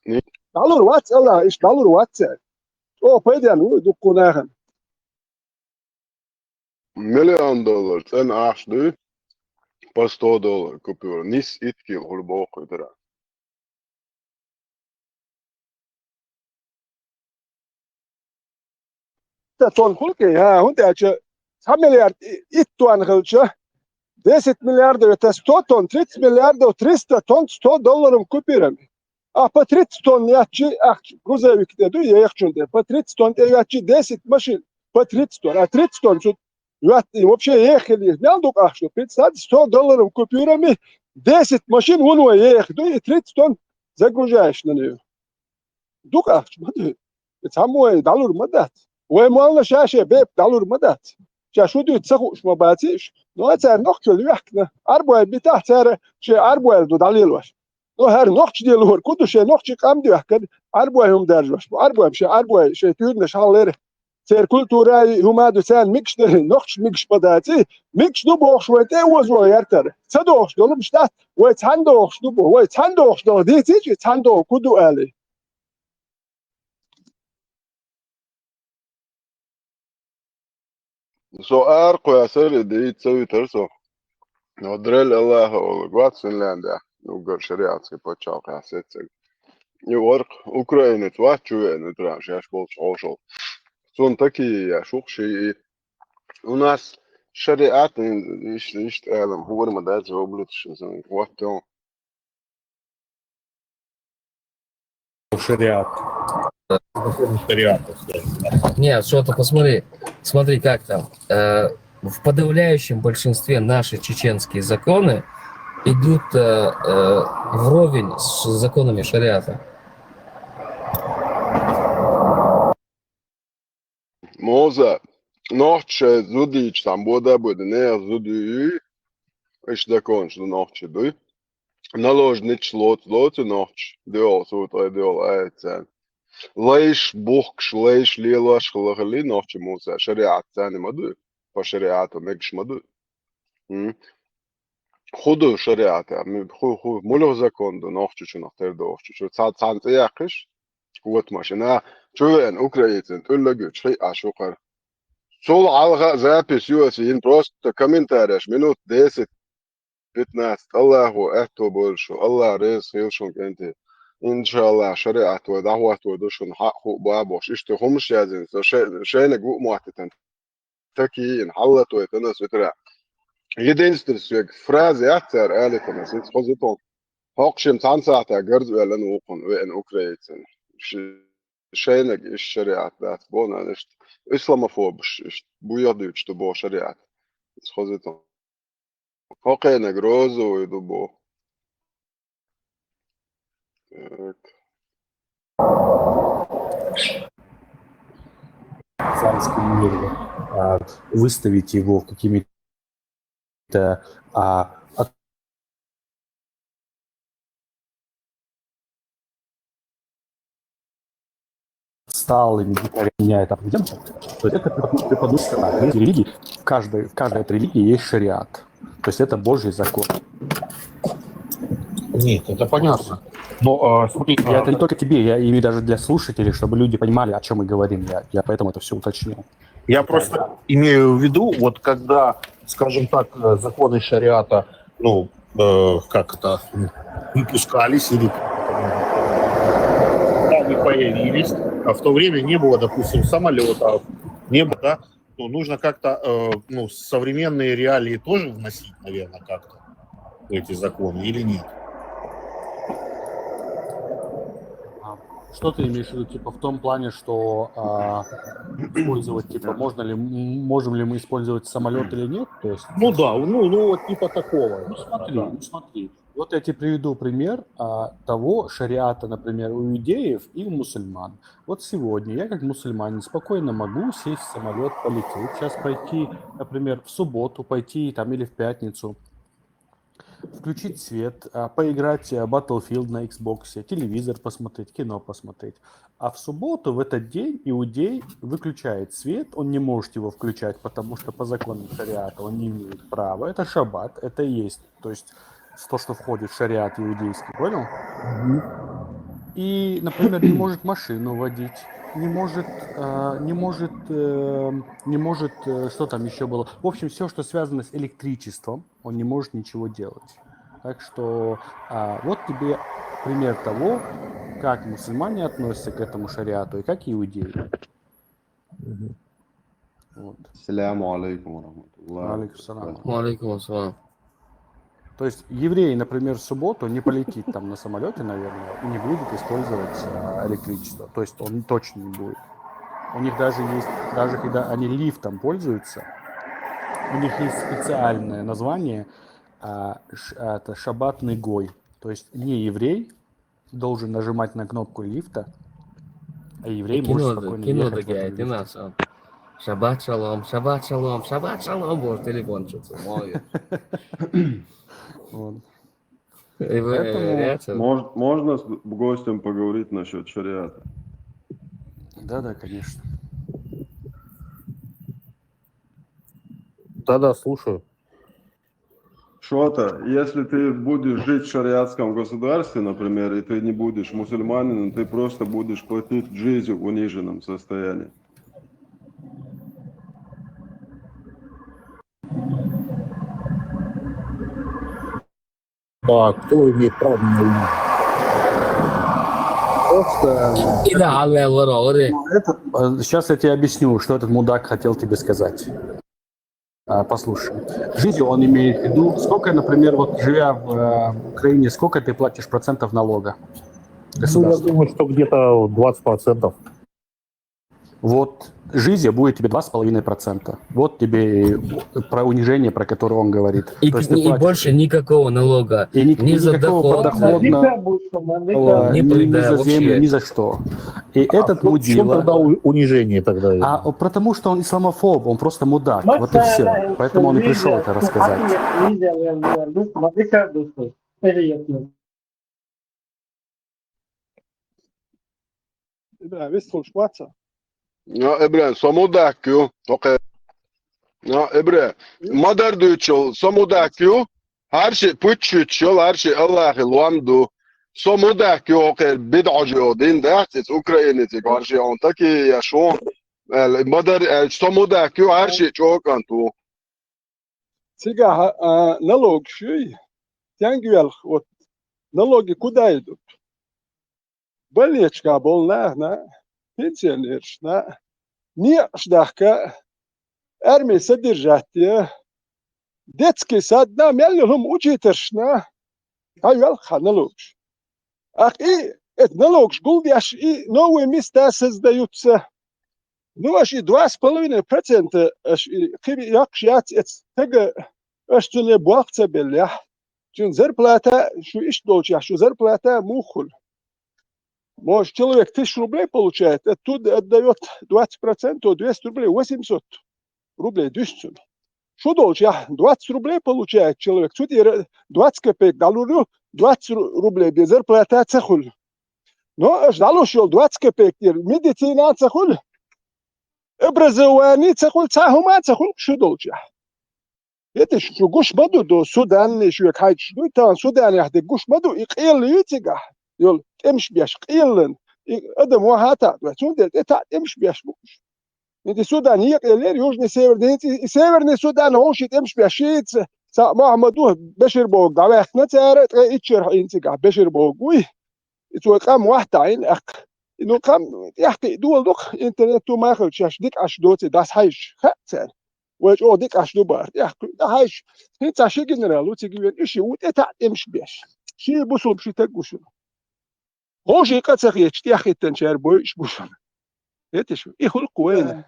ДӀалур вац Аллах, иштта дӀалур вац цаьрга. О, пайденна вуй дуккха нахана. Миллион доллар цӀена ахча дуй, по сто доллар купюра. Нис итт кило хуьлу боху кхуьйдара. Итт тонн хуьлу кхин, хӀа, хӀунда аьлча цхьа миллиард и-, итт тонн хилча, десять миллиардов, это сто тонн, тридцать миллиардов, триста тонн, сто долларов купюрами. А по тридцать тонн яьччи, ахча грузовик тӀе ду, ехачун тӀе, по тридцать тонн тӀе яьччи десять машин, по тридцать тонн, а тридцать тонн цу йоьттий, вообще ехали, мел дукха ахча ду, представьте, сто долларов купюрами десять машин вуно еха ду, и тридцать тонн загружаешь на неё. Дукха ахча ма ду. И цхьаммо вай дӀалур ма дац. Вай молла ша-шен бепиг дӀалур ма дац. Ша шу дуьйцу ца хууш ма баций уьш. Но цара нохчалла вехкана, Ӏарбой битахь цара шен Ӏарбойла ду дӀалелош. Но хӀара нохча делора ку ду шен нохчий къам доьхкана, Ӏарбой хӀума даржош бу. Ӏарбой шен Ӏарбой шен туьйранаш хьаллера. Церан культура и хӀума ду, царна мегаш дара, нохчаш мегаш ма даций, мегаш ду бохуш вайн тӀе а озо гӀертара. Ца догӀуш долу мишта, вай цхьаьна догӀуш ду боху, вай цхьаьна догӀуш долу дийцичи, цхьаьна догӀу ку ду алий. Со ара кхоьссар, и дийца ца витар со. Но Дрель Аллаха олуг вац Финляндия, уггар шариатский пачхьалкхехь сеццаг. И варх украинец вац чу веана ветеран шаьш болчу хьошалгӀа. Цунна такие я шух шиъ. У нас шариат, ин-, иш-, иштта алам, хӀора ма дац, облиташ, вот он. Шариат. Нет, что-то посмотри. Смотри, как там. Э, в подавляющем большинстве наши чеченские законы идут э, э, вровень с законами шариата. Моза, нохчий зудийча там бода а буьйда, нехан зудуьй, иш законаш ду нохчий дуй. Наложничаш лоцу, лоцу нохчий, дуьйолу сутӀой, дуьйолу айца. Лайш, бухкаш, лайш, лелош хила хилли нохчий муса, шариат царна ма дуй, по шариату мегаш ма дуй. М. ХӀун ду шариата? Ми-, хӀу-, хӀу-, муьлха закон ду нохчучунах тера дохучу? Цхьа-, цхьаьна цӀе яккхиш, вот машина, чу веана украинцан тӀуллаг ю, чхьи а шукхар. Цул хьалха а запись ю аса йина, просто комментареш минут десять, пятнадцать, Аллахо аьтто бойла шу, Аллах реза хила шун кӀентий. Иншаллах, шариат вай дӀахӀотто ду шуна хьаъ хӀуъа бохуш, иштта хӀумаш яздина, со шай-, шайниг ву а моттитан. Такие ин, хьаллатойта ас витара. Единственный соьга фраза яц цара алитана, сица хоза тон. ХӀокху шен цхьана сахьта гарз ваьллан вукхун веана украинцан. Ш-, шайниг иш шариат дац, боху нана, иштта исламофобаш, иштта буьйха дуьйцуш ду боху шариат. Сица хоза тон. ХӀокхениг розовый ду боху. Так. Исламском мире, а, выставить его какими-то а, от- отсталыми дикарями, там, где-то. То есть это преподносится так. Есть религии, в каждой, в каждой этой религии есть шариат. То есть это Божий закон. Нет, это понятно. Но а, смотри, Я а, это не только тебе, я и даже для слушателей, чтобы люди понимали, о чем мы говорим. Я, я поэтому это все уточнил. Я просто имею в виду, вот когда, скажем так, э, законы шариата, ну, э, как это, м, выпускались или когда они появились, а в то время не было, допустим, самолетов, не было, да, ну, нужно как-то, э, ну, современные реалии тоже вносить, наверное, как-то в эти законы или нет? А, что ты имеешь в виду, типа в том плане, что а, использовать, типа, можно ли, м, можем ли мы использовать самолет или нет? То есть, Ну да, ну, ну вот типа такого. Ну смотри, ну смотри. Вот я тебе приведу пример а, того шариата, например, у иудеев и у мусульман. Вот сегодня я как мусульманин спокойно могу сесть в самолет, полететь, сейчас пойти, например, в субботу пойти там или в пятницу, включить свет, а, поиграть а, Battlefield на Xbox, телевизор посмотреть, кино посмотреть. А в субботу, в этот день, иудей выключает свет, он не может его включать, потому что по законам шариата он не имеет права. Это шаббат, это и есть, то есть то, что входит в шариат иудейский, понял? И, например, не может машину водить, не может, э, не может, э, не может, э, что там еще было. В общем, все, что связано с электричеством, он не может ничего делать. Так что а, вот тебе пример того, как мусульмане относятся к этому шариату и как иудеи. Вот. Саляму алейкум ва рахматуллах. Алейкум салам. Ва алейкум ассалам. То есть еврей, например, в субботу не полетит там на самолете, наверное, и не будет использовать а, электричество. То есть он точно не будет. У них даже есть, даже когда они лифтом пользуются, у них есть специальное название, а, ш- а, это шаббатный гой. То есть не еврей должен нажимать на кнопку лифта, а еврей может Кино, спокойно кино ехать в такие, этом ты лифте. нас. Шаббат шалом, шаббат шалом, шаббат шалом, боже, телефон что-то. Вот. И вы, Поэтому- э, реакция. Мож- можно с гостем поговорить насчет шариата? Да, да, конечно. Да-да, слушаю. Шота, если ты будешь жить в шариатском государстве, например, и ты не будешь мусульманином, ты просто будешь платить джизью в униженном состоянии. А кто имеет право меня винить? Просто Ida halvē loro ore. Сейчас я тебе объясню, что этот мудак хотел тебе сказать. А, Послушай, жизнь он имеет в виду, сколько, например, вот живя в э, Украине, сколько ты платишь процентов налога? Ну, я думаю, что где-то двадцать процентов. Вот жизнь будет тебе два с половиной процента. Вот тебе и про унижение, про которое он говорит. И, То есть ты и платишь- больше никакого налога. И ни- Ни за никакого доход. подоходного Не ни, придай ни, ни вообще. за землю, ни за что. И этот А в чем мудила. Тогда у- унижение тогда? А потому что он исламофоб, он просто мудак. Вот и все. Поэтому он и пришел это рассказать. Ибрагьим, вистхулш ваца. Ja, Ибрагьим, со мудак ю. Окей. Ja, Ибрагьим, ма дар дуьйцуш йола со мудак ю. Хьарши пуччуьч йола, хьарши Аллахи лом ду. Со мудак ю, окей, бидӀожи о дин дац, из Украиница, хьарши он таки я шо. Ма дар, со мудак ю, хьарши чӀокӀан ту. Цигахь а, налогаш юй, тенг велх, вот, налоги куда идут? Больничка болнахна, пенсионершна, некъаш дахка, армия содержать я, детский садна, мел хӀума учительшна, хьан велх хьан налогаш. Ах и это налогаш гулдеш и новые места создаются. Ну, аш и два с половиной процента аш и кхи яккхаш яц эц тага аш цуне болх ца беллехь. Цун зарплата, шу иш долчехь, шу зарплата муххул. Может, человек тысячу рублей получает, а тут отдает двадцать процентов, двести рублей, восемьсот рублей дуьсцун. Шу долчехь, двадцать рублей получает человек, цу тӀера двадцать копеек дӀалур ю, двадцать ру- рублей бе зарплата ца хуьлу. Но аш дӀалуш йолу двадцать копеек тӀера медицина ца хуьлу, образование ца хуьлу, цхьа хӀума ца хуьлу шу долчехь. ХӀеташ шу гуш ма ду, до Суданни шуьга хьайчаш дуй, тахана Суданехь де гуш ма ду, и къелла ю цигахь, йолу тӀемаш беш къеллан, и адам вахьа а таӀа, цундела тӀе таӀа тӀемаш беш бу уьш. И де Судан екъеллера, Южный Северный, и Северный Судан хӀума ши тӀемаш беш шица, цхьа Мохьмад ву, Бешир боху дӀаваьккхина цара, ткъе иччархьа ин цигахь Бешир боху вуй. И цо къам вахь таӀийна аккха. И ну къам тӀехкхиъ дола дукха, интернет ту ма хилча, шаьш дика Ӏаш доций дас хьайша, хаьа цара. Вай чӀогӀа дика Ӏаш ду бахара, тӀехкхуьйту хьайша. ХӀинца ши генерал ву цига вен, и ши ву тӀе таӀа тӀемаш беш. Ши бусулба ши таг ву шуна. ХӀума ши къа ца хеташ, тӀеххиттанчара бойуш бу шуна. ХӀеташ ву, и хӀуллакх вайна.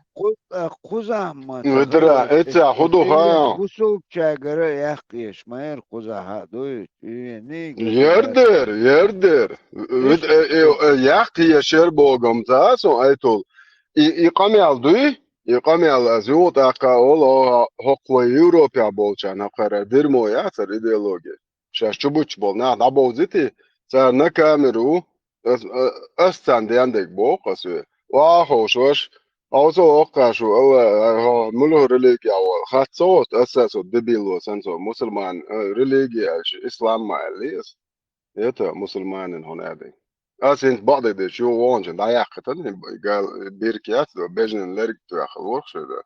Кхузахь ма Ведра, эца хӀу ду хаа? Бусулбачаьргара яккхеш, ма яра кхузахь а дуй. Ярдер, ярдер. Яккхеш яр богам ца сон айтул. И къамел дуй? И къамел аз ю тӀаккха олу хӀокху вай Европехь болчарна кхара дирмо яцара идеология. Шаьш чу буьтуш болу нах дӀабовзийти, царна камера ву, ас царна ден дерг боху ас ве. Ваховш ваша, хьо со воккхаш ву, ала, хьо муьлха религия ву, хац ца воцу, аса со дебил ву, сан со мусульман, э, религия аьлча, ислам ма аьлли ас. Это мусульманин хьуна аьлли. Ас хӀинца бакъдерг дечу, вогӀанчун дӀаяьккхитан, гал бирк яц, бежнан лерг тоьхал ворху шуьга.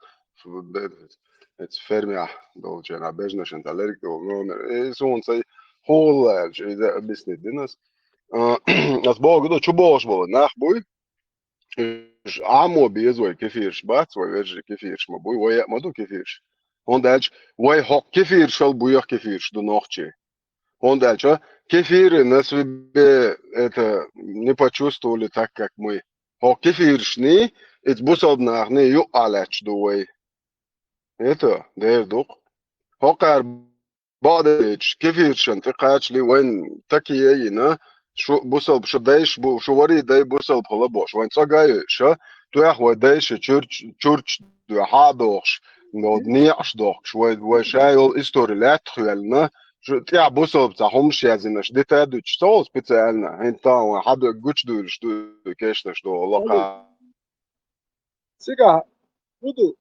Эца фермехь долчарна бежнашан цхьа лерг долу номер. И суна цай хӀулла аьлча, иза объяснить дина ас. А, ас боху ду, чу бохуш болу нах буй. Уьш Ӏамо беза вай кефираш бац, вай вежарий кефираш ма буй, вай а ма ду кефираш. ХӀунда аьлча вай хӀокху кефирашал буьйха кефираш ду нохчий. ХӀунда аьлча кефиры на себе это не почувствовали так, как мы. ХӀокху кефирашний, иза бусалба нахний юкъа лаьтташ ду вай. Это дер ду-кх. ХӀокхара бакъдерг дечу кефирашан тӀе кхачале вайн такие а йина, шу бусалба, шу дайш бу, шу варий дай бусалба хила бохуш, вайн цӀа гай ша, тоьхна вай дайша чурч, чурч дуьхьа а дохуш, вот, некъаш дохкуш, вай, вай ша йолу истори лаьттах йоьллина, шу тӀехь бусалба цхьа хӀумаш язйинаш дита а дуьтуш, со специально, хӀинца тахана вайн хьан гучудуьйлуш ду кешнаш ду лакха. Цигахь хӀун ду?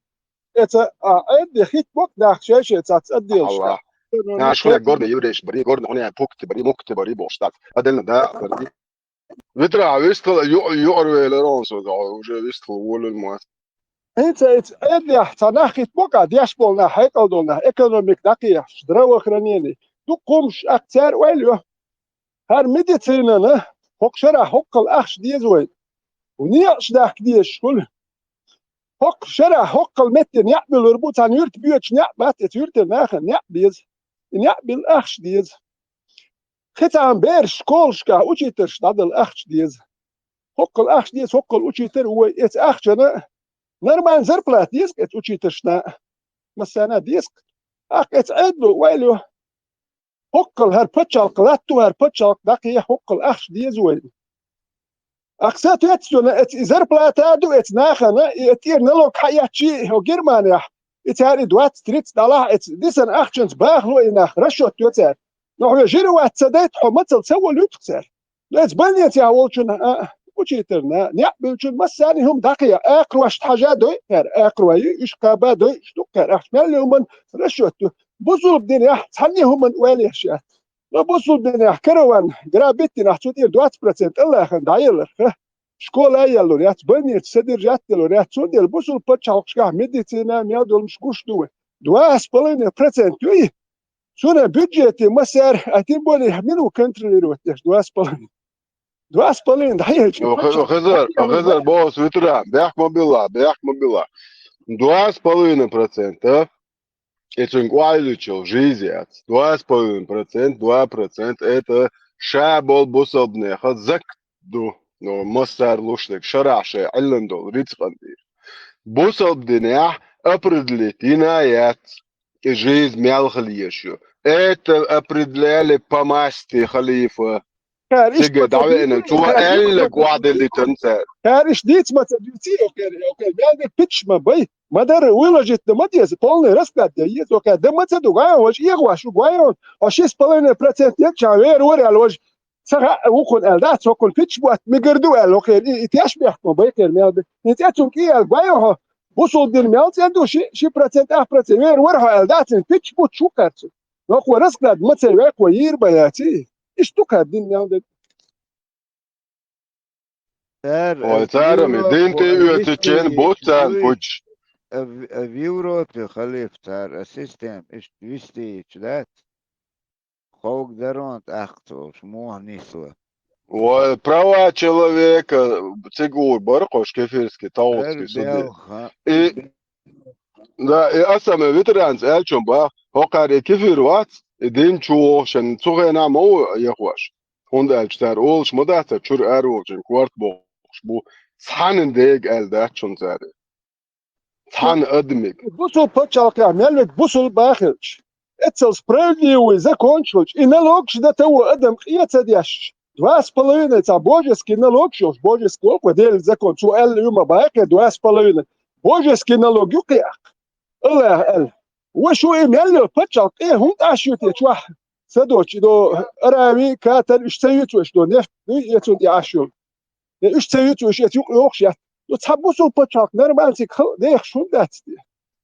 Эца, а, Ӏедде хит бокъ нах шай-шай цац отделаш. Алла. Наш хуя горный еврейш бари, горный хуя пукти бари, мукти бари бохуш дац. Отдельно, да, бари. Витра, вистхала, ю-, юкъар велар он со, уже вистхала волун ма. ХӀинца эца Ӏеддехь ца нах хит бокъа, деш болу нах, хьекъал долу нах, экономика дӀакхехьаш, здравоохранение. дукха хӀумнаш, тӀаккха цара ойла йо. ХӀара медицинана хӀокху шарахь хӀоккхул ахча деза вай. Некъаш дахка дезаш хуьлу. ХӀокху шарахь хӀоккхул метте некъ буьллур бу, цхьана юьрта боьдуш некъ бац, эца юьртара нахана некъ беза. И некъ билла ахча деза. Кхин цхьана бераш школашкахь учительш дӀадала ахча деза. ХӀоккхул ахча деза, хӀоккхул учитель ву вай, эца ахчана нормальная зарплата деза эца учительшна. Массарна деза. ТӀаккха эца Ӏедало ойла йо. ХӀоккхул хӀара пачхьалкх латто, хӀара пачхьалкх дӀакхехьа, хӀоккхул ахча деза вайна. ТӀаккха соответственно эца и зарплата а ду эца нахана, и тӀера налог хьаэцчи хӀо Германехь, и цара и двадцать тридцать дӀалахь эца дисина ахчанца бахало и нах, расчет йо цара. Но хьо жира вац ца дайта, хьо мацалла ца волуьйту цара. Но эца больницехь волчунна, а, учительна, некъ буьллучунна массарна хӀума дӀакхехьа, акхарошна хьажа дойу кхара, акхарой, уьш кхаба дойу, уьш ду кхара, ахча мел хӀуманна расчет ю. Бусулба динехь цхьанне хӀуманна ойла еш яц. Но бусулба динехь караван грабить динехь цу тӀера двадцать процент АллахӀана дӀаелларх. Школа а еллур яц, больница содержать делур яц, цундела бусулба пачхьалкхашкахь медицина мел долуш гуш ду вай. Два с половиной процент ю и. Цуьнан бюджете массара, а тем более мила ву контролировать деш, два с половиной. Два с половиной дӀаелча. Хезар, хезар боху витара, бехк ма билла, бехк ма билла. Два с половиной процента. И цуьнга ойла йича жизнь яц. Два с половиной процент, два процент, это ша болу бусалбанеха зак ду. Но массара луш дерг шарахь шайн Ӏиллина долу рицкъан тӀера. Бусалба динехь определить йина яц, и жизнь мел хила езаш ю. Это определяли по масти халифа. Цига дӀавеана, цо аьлларг охьаделлийтина цара. Кхара иштта дийца ма ца дуьйций, окхара, окхара, мел дерг питча ма бай. Ма дара, выложить ма деза, полный расклад дан еза, окхара, дан ма ца ду, гой, важа, эгӀа ваш, гой, хьо ши с половиной процент ечча, вер вара аьлла, важа, ца хаьа вукхунна аьлла, да, цо кхунна питча бутт мегар ду аьлла, окхара, и, и теш бехк ма бай, кхера мел бе. И цӀе цунна кӀий аьлла, гой, хьо, бусулба дин мел цӀена ду, ши, ши процент, ахь процент, вер вара хьо аьлла, да, цуьнан питча бутт шу кхаьрцу. Нохо расклад ма ца векхо йийр бан яций? Иштта ду кхара дин мел дерг. Цара, ой, э, цара ми Европа, дин тӀе оьцучен вистийтича буц царна дуй, пуч. А в-, а в Европе халиф цара, а система иштта вистийтича дац. Ховг дарон тӀаккха ца волуш, муха нисло. Ой, права человека, цига ур бара кхо шкефирский, таутский суде. Белха. И Да, и аса ме ветеранца аьллачун баха, хӀокхара и кефир вац, и дин чу вохушан цу хенахь ма ву яхош. ХӀунда аьлча цара олуш ма дац, цара чуьра ара волчун корта бохуш бу. Цхьана дега аьлла дац шуна цара. Цхьана адамиг. Бусул пачхьалкхехь мел верг бусул бахилча, эццал справедливый закончилча, и налогаш дан таво адам къе ца деш, два с половиной цхьа божеский налог йолуш, божеский волу кхо Делан закон, цо аьлла ю ма баккхе, два с половиной. Божеский налог ю кхе аккха. Аллаха аьлла. Ва шу и мел йолу пачхьалкх къе хӀунда Ӏаш ю те чохь? Ца доцу, и до Арави, Катар, уьш ца юьйцу аша до, нефть дуй, эцун тӀе Ӏаш йолу. Я уьш ца юьйцу, уьш эца юкъа йохуш яц. Ну, цхьа бусул пачхьалкх нормальный цига хала дехаш хӀунда дац те?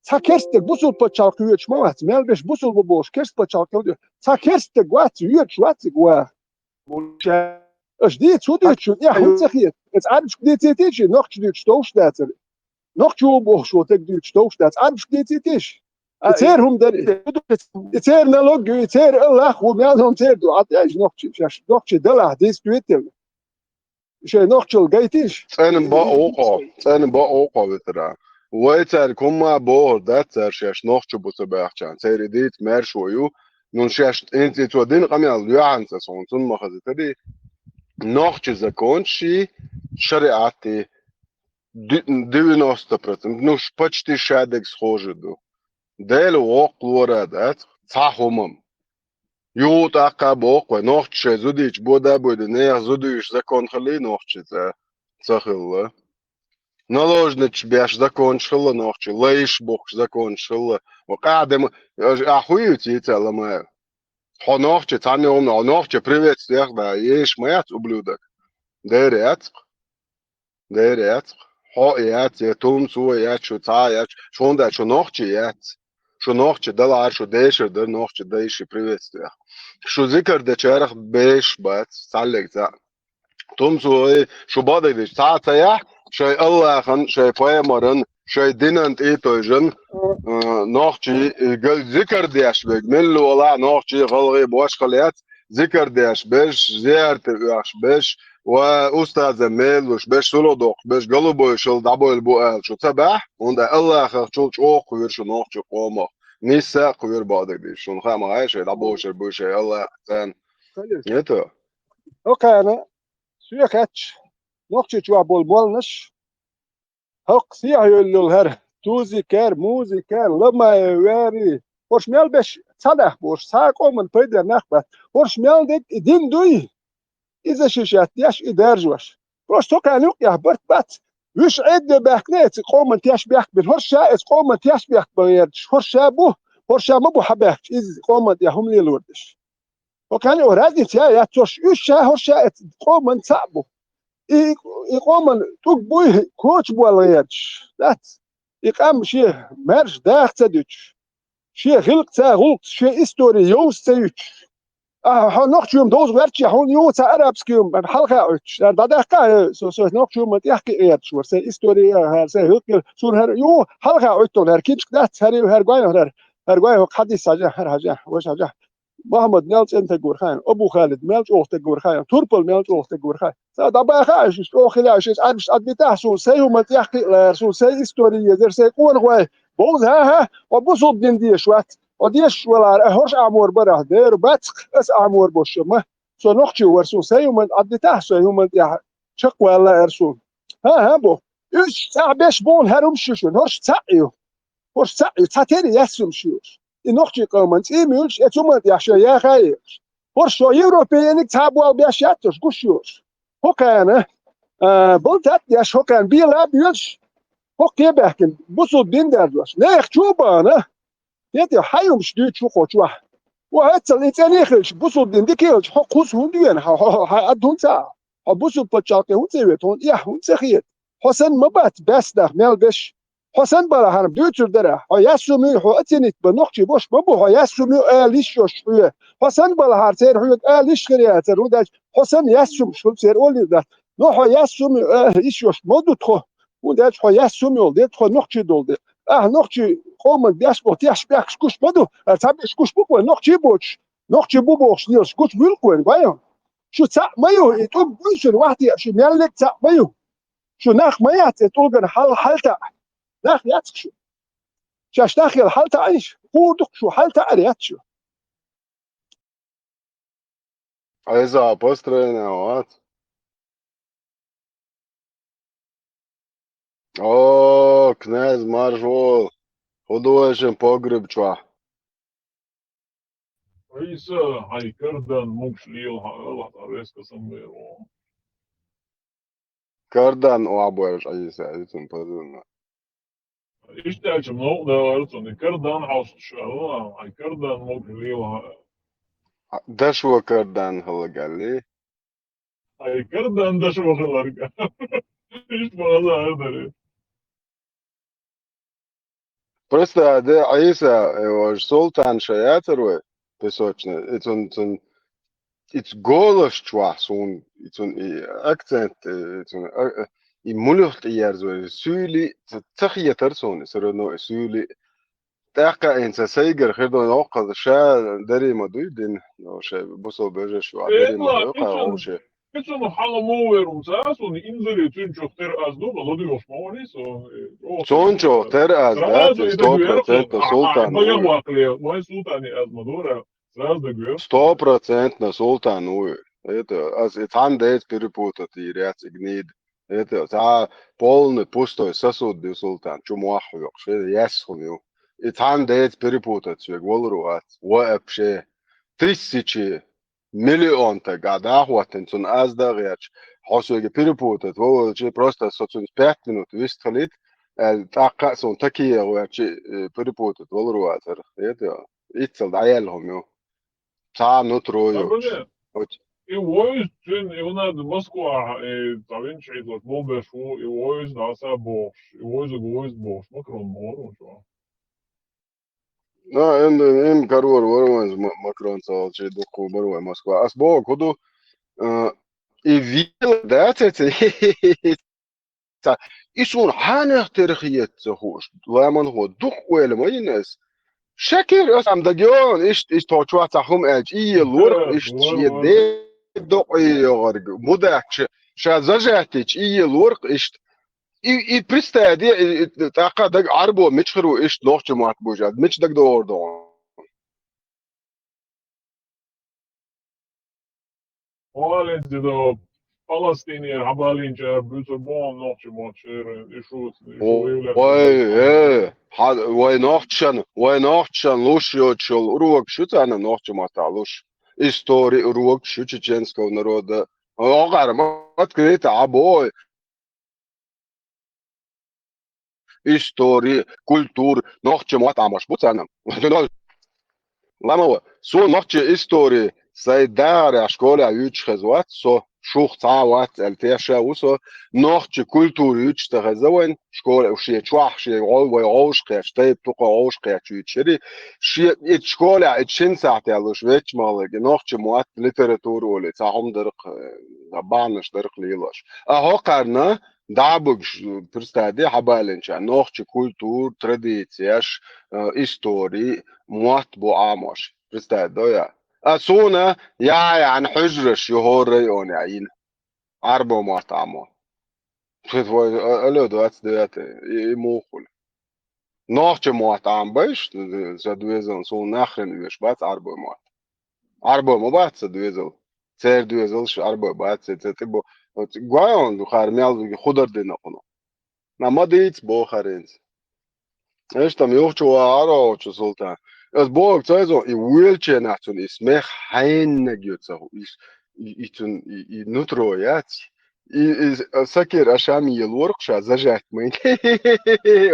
Цхьа керстаг бусул пачхьалкх йоьдуш ма вац, мел беш бусул бу бохуш, керст пачхьалкх хила де. Цхьа керстаг вац, йоьдуш вац цига ва. Аша дийца хӀун дуьйцу шуна? Эхь хӀун ца хета? Эца Ӏарбашка дийцийти ши, нохча дуьйцуш товш дацара. Нохчо бохуш ву таг дуьйцуш товш дац. Ӏарбашка дийцийти ши? И церан хӀума дара. И церан налог ю, и церан Аллах ву, мел хӀума церан ду. Ӏад яйш нохчи, шаьш нохчи далахь, действительно. Шайн нохчалла гайтийша? ЦӀена бакъ ву кхо, цӀена бакъ ву кхо ветеран. Вай цаьрга хӀумма а бохур дац, цара шаьш нохчо бу ца баьхчан. Церан и дийца маьршо ю. Ну, шаьш тӀинцӀий цо дина къамел юьхьанца суна, цунна ма хаза тадий. Нохчи закончий, шариӀатий, ди-, девяносто процентов, ну, ш-, почти шадерг схожи ду. Дела воккха лора дац, цхьа хӀумам. Юха тӀаккха а боху вай, нохча шайн зудийча бода а бойда, нехан зудуьйш закон хилий нохчи цӀа ца хилла. Наложницаш беш закончаш хилла нохчи, лайш бухкуш закончаш хилла. Ва къаьхьа дема, ахь хӀун юьйцу йицал ламаю? Хьо нохчи цхьанна хӀума, хьо нохчи приветствиях да, еш ма яц ублюдок. Дера яц-кх. Дера яц-кх. Хьо а яц, я тумсо а яц, шу цхьа а яц, шу хӀунда шу нохчи яц. Шу нохчи далахьара, шу дешар дара нохчи дайши приветствиях. Шу зикар дечарах беш бац, цхьаллиг цхьаъ. Тумсой, шу бадайдеш цхьа а ца яхь, шайн Аллахьан, шайн пайхамаран, шоай динан тӀе а тевжина, э, нохчий, э, га-, зикар деш берг, мел валахь нохчий, гӀалгӀай, башха лаьцна, зикар деш берш, зиярте оьхуш берш, ва устазан мел луш берш, сурах доккхуш берш, голубой шал дӀабойла бу аьлла шу ца баьхьа, хӀунда Аллахах чул чӀогӀа кхоьру шу нохчий къомах. Нийсса а кхоьру бакъдерг дийша. Шуна хаа ма хаьа, шоай дӀаболабеш буй шоай Аллах царна. Конечно. Это? Окхана, соьга хаьттича, нохчий чохь болу молланаш, хӀокху сехьа йолу йолу хӀара Тузикар, Музикар, Ламаев, Вари, хӀорш мел беш цхьа нах бу, хӀорш цхьа а къоман пайдехь нах бац. ХӀорш мел дерг и дин дуй? Иза ши шаьш деш, и даржош. Просто цу кхаьна юкъехь барт бац. Уьш Ӏедда баьхкина эца къоман теш бехк бина. ХӀорш ша эца къоман теш бехк бан гӀерташ. ХӀорш ша бу, хӀорш ша ма бу хьан баьхкаш, иза къоман тӀехь хӀума лелор деш. Хьо кхаьна разница я яц хӀорш. Уьш ша, хӀорш ша эца къоман цхьаъ бу. И, и къоман тӀулг буй, коча болла гӀерташ. Дац. И къам шен маьрша даха ца дуьтуш. Шен гӀиллакх ца гӀуллакх, шен истори йовза ца юьтуш. Ахьа, хьо нохчи хӀума довза гӀертачехь, хьуна юха цхьа арабский хӀума хьалха Ӏуьттуш. Ара дӀадаккха, э, со, со нохчи хӀума тӀехкхиа гӀерташ вара, сайн истори а, хӀара сайн гӀиллакх а, суна хӀара юха хьалха Ӏуьттуш, хӀара кипчик дац, хӀара, хӀара гой, хӀара, хӀара гой, хӀокху хьадис хьажа, хӀара хьажа, важа хьажа. Мохьмад мел цӀена стаг вара хаьий, Абу Халид мел чӀогӀа стаг вара хаьий, Турпал мел чӀогӀа стаг вара хаьий. Ца дӀабаха аьлла, уьш чӀогӀа хила аьлла, уьш Ӏаьрбаш Ӏадвита, суна сайн хӀуманна тӀехкхиа лара, суна сайн истори езара, сайн къонахой бовза, хӀа-хӀа, хьо бусулба дин дезаш вац, хьо дезаш валахьара, хӀорш Ӏамор бара, дера бац, ас Ӏамор бо шу ма. Со нохчи вара, суна сайн хӀуманна Ӏадвита, сайн хӀуманна тӀехь чекхвала лаьара суна. ХӀа-хӀа, бо. Уьш цӀахь беш боху хӀара хӀумаш ю шуна, хӀорш цхьаъ ю. ХӀорш цхьаъ ю, цхьатерра яьсса хӀумаш ю уьш. И нохчийн къоман цӀий ма йолуш, эца хӀуманна тӀехь шайн яха а еш. ХӀорш шо Европе ениг цхьа болх беш яц хӀорш, гуш ю хӀорш. ХӀокхана, а, балтат а деш, хӀокхана бела а боьлуш, хӀокхе а баьхкина, бусулба дин даржош. Нехан чу а бахана, хӀета хьан хӀумаш дуьйцуш ву кху чохь. Ву хьоьццал и цӀена а хилча, бусулба дин дика а хилча, хьо кхузза хӀунда вена, хьо, хьо, хьо, хьан ад хӀунда ца Ӏа? Хьо бусулба пачхьалкхе хӀунда ца вета, хьуна эхь хӀунда ца хета? Хьо санна ма бац баьсса нах мел беш. Хьо санна балахьара дуьйцур дара, хьо яьсса хӀума ю, хьо оценить бан нохчий бош ма бу, хьо яьсса хӀума ю ала йиш йолуш хьоьга. Хьо санна балахьара церан хьоьга ала йиш хир яцара, хӀунда аьлча хьо санна яьсса хӀумаш хуьлу церан олийр дац. Но хьо яьсса хӀума ю ала йиш йолуш ма ду тхо. ХӀунда аьлча хьо яьсса хӀума йолу де, тхо нохчий долу де. Ахьа нохчий къоман деш боху теш бехкаш гуш ма ду, а цхьа беш гуш бу вайн нохчий боцуш, нохчий бу бохуш лелаш гуш буьллу вайн, гой хьо? Шу цхьаъ ма ю, и тӀулг буй шуна вахьте, шу меллиг цхьаъ ма ю. Шу нах ма яц и тӀулгана хьал-, хьалтаӀа. Нах яц шу. Шаьш нах яла хьалтаӀийша, хӀун ду шу хьалтаӀар яц шу. Айса, построена вац. О, князь маршал. ХӀун ду вай шен погреб чохь? Айса, хьайн кардан мукш лела хьан Аллах Тхьа вескасан вер ву. Кардан охьабойла Айса, иза цунна позорно. Иштта аьлча, новкъа далара цунна, и кардан хьалштуш аьлла, хьайн кардан мукш лела хьан. Дашо кардан хӀаллак аьллий? Хьайн кардан дашо хӀаллак. Иштта база а дарий. Просто де Айса, э, вож Султан ша яцар вай, Песочный, и цун, цун, и ц-, голаш чохь суна, и цун, и акцент, и цун, а, а, и муьлха тӀеерзо, и суьйли, ца, ца хетар суна, и всё равно и суьйли. ТӀаккха а ин ца сайгара хир ду, йоккхаза ша дарий ма дуй дин, ну, шай бусал бежаш ва, дарий ма дуй, кхай вовше. Цунах хьала ма вер ву ца, суна инзаре цуьнан чух тера аз ду, ладугӀуш ма вари со, э, о, цунан чух тера аз, да, сразу и сто процентов дагавер, Султан а, а, ву. Вай Султане аз ма дора, сразу дагавер. Сто процентов Султан ву. Это, аз и цхьана дайца перепутать йир яц и гнида. Это, цхьа полный пустой сосуд ю Султан, чу мох хьоькхуш, э, яьсса хӀума ю. И цхьана дайца перепутать соьга валар вац, вообще. Тысячи миллион таг а дӀахӀоттина, цунна аз дан а гӀерташ, хьо соьга перепутать вовлчи, просто со цуьнца пять минут вист хилийта, аьлла, тӀаккха а суна такие гӀертачи, э, перепутать валар вацара. Это, иццал дӀаяьлла хӀума ю. Цхьа а нутро йоцуш. Арбане, и войс цуьнан, и ванад Москвахь, и цхьа винчу хьийзош болбеш ву, и войс дӀаса бохуш, и войзаг войс бохуш, Макрон ма вара ву чохь. На, эн, эн карор вара вайн ма-, Макрон ца волчу дуккху бара вай Москва. Ас боху, хӀун ду, а, и вила, да, ца, ца, И суна хьанех тера хетац ца хууш, ламанхо дукха ойла ма йина ас. Шакир, ас ам дагайогӀун, иштта, иштта тхо чохь цхьа хӀума аьлча, и елорх, иштта шен ден докъе йогӀарг, мудач, ша зажатича, и елорх, иштта. И, и представь де, и, и, тӀаккха даг Ӏарбо мичхару иштта нохча мотт бужад, мича дагадогӀур догӀун. Хьо аллинца до Палестинера хьабаллинчара буьйцур бу хьуна нохча мотт шеран, и шу, и шу О, вевлар вай, э, хьа-, вай нохчан, вай нохчан луш йоцуш йолу урок шу царна нохча маттахь луш. Истори урок шу чеченского народа. О, гарма открыто, а бой. Истори, культура, нохча мотт Ӏамош бу царна. Ламо, суна нохча истори сайн дагӀарехь школехь юьйцуш хеза вац со, шух цхьа а вац аьлла теша ву со, нохча культура юьйцуш ца хеза вайн, школа шен чохь, шен гӀов-, вай гӀовш кхетча, тайп тукха гӀовш кхетча юьйцуш яри, шен итт школехь, итт шин сахьтехь луш вецча махаллиге нохча мотт, литература олий, цхьа хӀума дарх, э, бахьанаш дарх лелош. А хӀокхарна, дӀа а бугуш, представь де, хьабаллинчарна нохча культура, традицияш, э, истори, мотт бу Ӏамош. Представь де, я. А суна яхь-яхьана хьуьжараш ю хӀора районехь йина. Ӏарбо мотт Ӏамо. Кхин вай, а, алло, двадцать девятое, и, и муха хуьлу. Нохча мотт Ӏамбайш, сан доьзална, суна нахрен оьшуш бац Ӏарбой мотт. Ӏарбой ма бац сан доьзал. Церан доьзалш Ӏарбой бац, церан тӀе бо-, оцу гойон ду хара мел худар дина кхуно. На ма дийца бохаренца. Эш там юхчу вахара оцу султан. Ас боху цайзо, и велченахь цунна и смех хьеннаг ю ца ху-, и, и, и цун, и, и нутро яц. И, и, а, сакер ашам елорх ша зажать майн.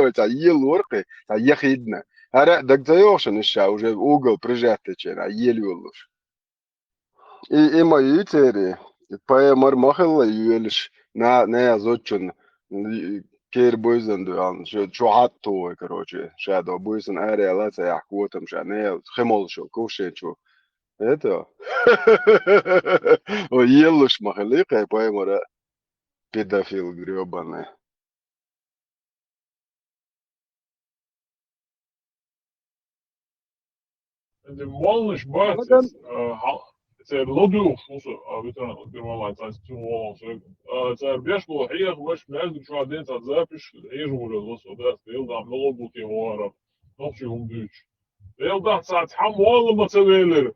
Ой, ца елорх, ца яхидна. Ара даг ца йохшан ша уже угол прижать течена, ел йолуш. И, и ма йийцерий, и поэмар ма хилла йоьлуш, на, на зодчун, и, кер буйзан дуьхьал, чу, чу хьатта тухой, короче, ша до буйсан аре ла ца яхь котам ша, не, химолчу, кувшинчу. Это? Ой, елуш ма хилли, кхай поэмара. Педофил грёбаный. Моллаш бац, Мадан- а, хьал-, церан лодуьйхуш ву со, а, ветеран, Герман цхьаьна цу гӀолон соьга. А, цара беш болу хьехамаш, маьждиг чохь ден цхьа запись, хьежа вуьрелла со, дац, Дела дам, логу те вара, нохчий хӀума дуьйцуш. Дела дахь цхьа цхьа молла ма ца велира.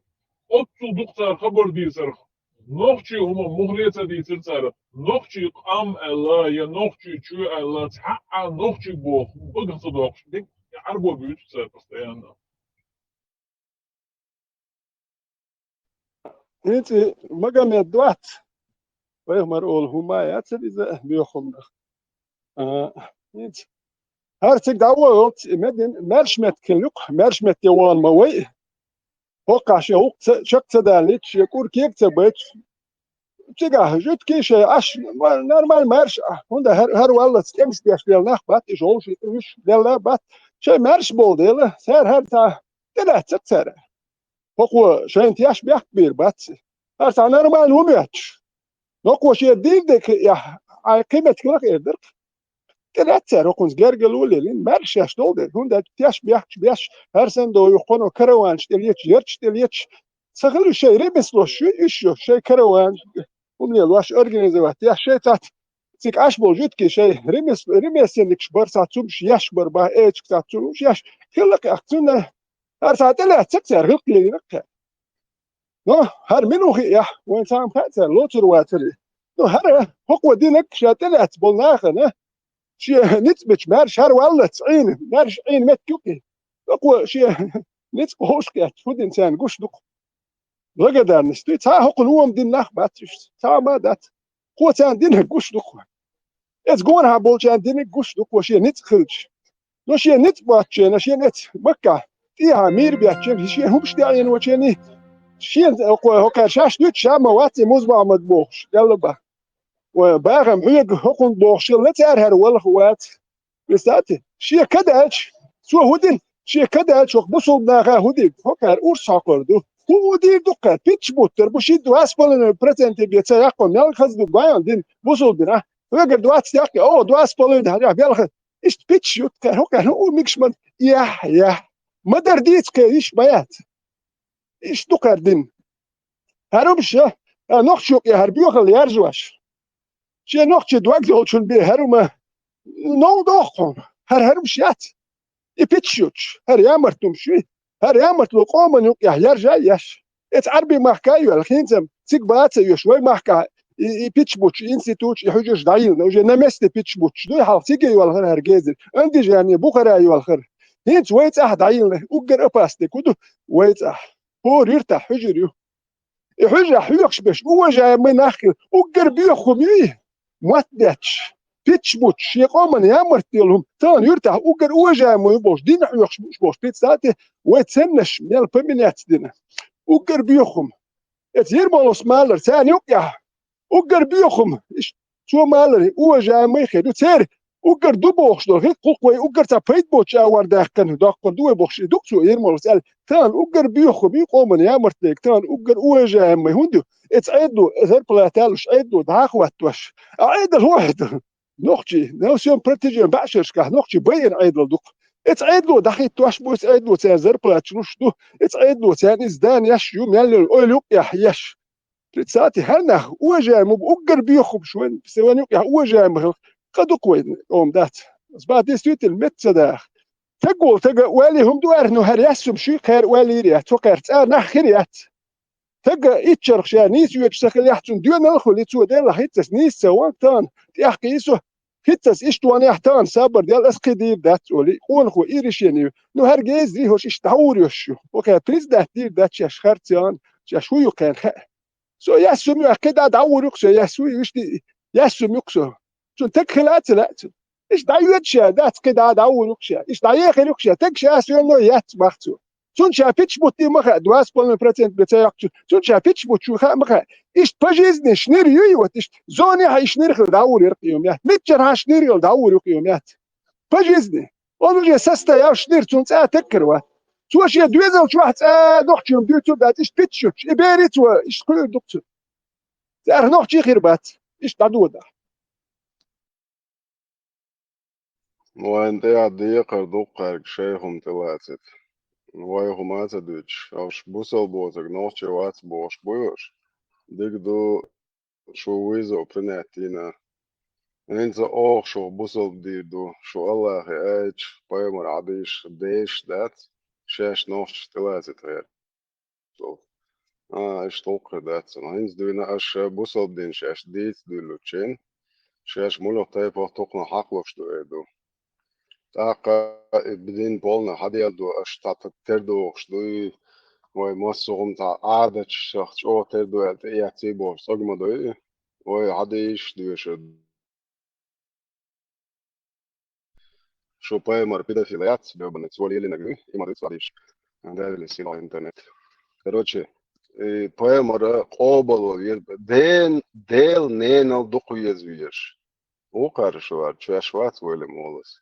Оццул дукха цара хабар дийцарх. Нохчий хӀума мухле ца дийцира цара. Нохчий къам аьлла, я нохчий чоь аьлла, цхьа а нохчий боху, багах ца доккхуш, дерг Ӏарбо буьйцу цара постоянно. ХӀинца Магомед вац. Пайхамар олу хӀума яцара иза, боьхамнах. А, хӀинца. ХӀара цига дӀавоьллалц и медин, маьрша меттиг хилла юкъа, маьрша метте вахана ма вай. ХӀокхахь шен гӀуллакх ца, чекх ца даллича, шен кӀур кег ца байташ. Цигахь жуьгтий шайн Ӏаш, нормально маьрша, хӀунда хӀара, хӀара валлалц кӀемаш беш лела нах бац, и жовший уьш лела бац. Шайн маьрша болу дела, цара хӀара цхьа тӀелаьццара цара. ХӀокхо шайна теш бехк бийр бац. ХӀара цхьа нормально хӀума моьттуш. ХӀокхо шен дийр дерг яхь, Ӏай кхин меттиг лаха эр дара. ТӀелаьццара хӀокхунца гергарло лелийна, маьрша шаьш долу дерг, хӀунда аьлча теш бехкаш беш, хӀара санна догӀу юха кхуьно караванаш тӀелеташ, ярташ тӀелеташ. Ца хилла шайн ремеслош ю, уьш ю, шайн караванаш, хӀума лелош, организовать еш, шайн цац, цига Ӏаш болу жуьгтий шайн ремес-, ремесленникаш бара, цхьа цумаш еш бара, бах, эчиг цхьа цумаш еш, хилла кхаьхьа цунна, хӀара цхьа тӀелаьццара цара, хӀилкх лелийна кхаьхьа. Ну, хӀара мила ву хиъ яхь, вайн цхьа ма хаьа цара, лоцур вацаре. Ну, хӀара, хӀокхо динарг ша тӀелаьцна болу нахана, шен ницкъ бечу маьрша хӀара валлалц Ӏийна, маьрша Ӏийна меттиг ю кхин. ХӀокхо шен ницкъ вовшах кхетта, хӀун дина царна гуш ду-кх. Благодарность ду, цхьа а хӀокхунна вон дина нах бац уьш, цхьа а ма дац. Кхо царна динарг гуш ду-кх. Эца гонахьа болчарна динарг гуш ду-кх, шен ницкъ хилча. Но шен ницкъ боцченна, шен эца Маккахь тӀехьа мийра беттаченна, шен хӀумаш даьӀеноченна, шен, хӀокхо-, хӀокхара шаьш дуьту, ша ма вац и Муза-Мохьмад бохуш, Делла бан. Вай бахам хьоьга хӀокхунна бохуш хилла, цара хӀара валха вац. Представьте, шен кадаьлча, цо хӀун дина? Шен кадаьлча хӀокху бусулба наха хӀун дийр ду? ХӀокхара урс хьокхур ду. ХӀун дийр ду кхара? Питча буттар бу, ши два с половиной процента бен ца яккхо, мел хаза ду гойн дина бусулба дина. Вегар двадцать яккхий, о, два с половиной, хьаря, белха. Иштта питча ю, кхер, хӀу кхер, хӀу микш ма, яхь, яхь. Ма дар дийца кхер, иш ма яц. Иштта ду кхер дин. ХӀара хӀумаш, а, нохчо кхе хӀара боьхал яржош. Шен нохчий дог долчун бе хӀара хӀума. Нов доху хьуна. ХӀара хӀара хӀумаш яц. И питча ю, хӀара ямарт хӀумаш ю. ХӀара ямартло къоман юкъехь яржа а еш. Эца Ӏарби махка а йоьлла, хӀинца-м цига баца а йоьш, вай махка и, и питча буч, и институташ, и хьуьжарш дӀайиллина. Уже на месте питча буч дуй хьалха цига а йоьлхар хӀара гезар. Андижане, Бухара а йоьлхар. ХӀинца вай цӀахь дӀайиллина, уггар опасный ку ду вай цӀахь. ХӀора юьртахь хьуьжар ю. И хьуьжа хьоьхуш берш уважаемый нах хила, уггар боьха хӀума юй, мотт бетташ, питча буч, шен къоман ямарт делла хӀума, тахана юьртахь уггар уважаемый ю болуш, дин хьоьхуш буш болуш, представьте, вай ценносташ мел поменяться дина. Уггар боьха хӀума. Эца Ермоловс малар, царна юкъехь, уггар боьха хӀума. Иш Цо малар, уважаемый хир ю. Церан уггар ду бохуш долу хӀинца кхулкх вай уггар цхьа пайда боцучу агӀор даьккхина доккхур ду вай бохуш, и ду-кх цо, Ермоловс аьлла. Тахана уггар боьха хӀума ю къоман ямарт дерг, тахана уггар уважаемый хӀунда ю? Эца Ӏедало, зарплата луш, Ӏедало дӀа а хӀоттош. А Ӏедал хӀун хьитара? Нохчий, на всем протяжении баьӀшерашкахь нохчий байина Ӏедал ду-кх. Эца Ӏедало дӀахӀиттош бу, эца Ӏедало царна зарплаташ луш ду, эца Ӏедало царна иза дан еш ю, мел йолу ойла юкъехь еш. Представьте, хӀара нах уважаемый бу, уггар боьха хӀумаш вайн, вайн юкъехь уважаемый хила, къа ду-кх вайн, ома дац. Ас бах, действительно, метта ца даха. Таг волу тага ойла хӀума ду аьлла, ну, хӀара яьссумаш ю, кхера ойла йира яц, цо кхера цӀа нах хир яц. Тага иччарх ша нийса оьцуш ца хилла яхь, цунна доьналла а хуьлий, цо делла хӀинццас нийса ца ван, тахана тӀехкхийсу, хӀинццас иштта ван яхь, тахана сабар дел, ас кхин дийр дац, олий, къонахо и решение ю. Ну, хӀара гезарий хӀорш иштта дӀагӀур йош ю. Окей, председатель дийр дац шаьш харц ян, шаьш хӀун ю кхеран хаьа. Со яьссум ю, кхин дӀа дӀагӀур ю-кх со, яьссу, вуьшти, яьссум ю-кх со. Цунна таг хила а ца лаьа цунна. Иштта дӀайоьду ша, дац кхин дӀа дӀагӀур ю-кх ша. Иштта дӀаехир ю-кх ша, таг ша а соьлано яц бах цо. Цунна ша питча бутти ма хаьа, два с половиной процента бен ца йоккхучу. Цунна ша питча бутт шу хаьа ма хаьа. Иштта по жизни шнир юй, вот иштта зоне хьан и шнир хила дӀагӀур яра къийом яц. Миччара хьан шнир хила дӀагӀур ю къийом яц. По жизни. Он уже состоявшийш нир, цунна цӀа а таггара вац. Цо шен доьзал чохь цӀа нохчийн дуьйцур дац, иштта питча юьтуш, и берий цо, иштта кхуьур ду-кх цунна. Царах нохчий хир бац, иштта дӀадодахь. Вайна тӀехь декхар ду-кх кхаьрга шайн хӀума тӀелацийта. Вай хӀума а ца дуьйцуш, уьш бусалба боцург нохчи вац бохуш бу уьш. Дика ду, шу вызов принять йина. ХӀинца оха шух бусалба дийр ду, шу Аллахе айча, пайхамар хьадийша дезаш дац, шаьш нохчаш тӀелацийта гӀерта. А, иштта гӀуллакх хир дац цунах. ХӀинца дуьйна аша бусалба дин шаьш дийца дуьйлучу хенахь, шаьш муьлха тайпах тукхана хьакхалуш ду эр ду. ТӀаккха и дин полна хьаделла ду, аша цхьа тера дохуш дуй, вай массо а хӀума цхьа Ӏадаташах чӀогӀа тера ду аьлла тӀеэцций бохуш цӀогма дуй, вай хьадийша доьшур ду. Шу пайхамар педофил яц, Лёбанец, цо лелийнарг ю, и ма дуьйцу хьадийша. Давили сила интернет. Короче, и пайхамара къобалвала веза, ден, Дела ненал дукха веза везаш. Вукхара шу вара, чоьш вац вайлим волас.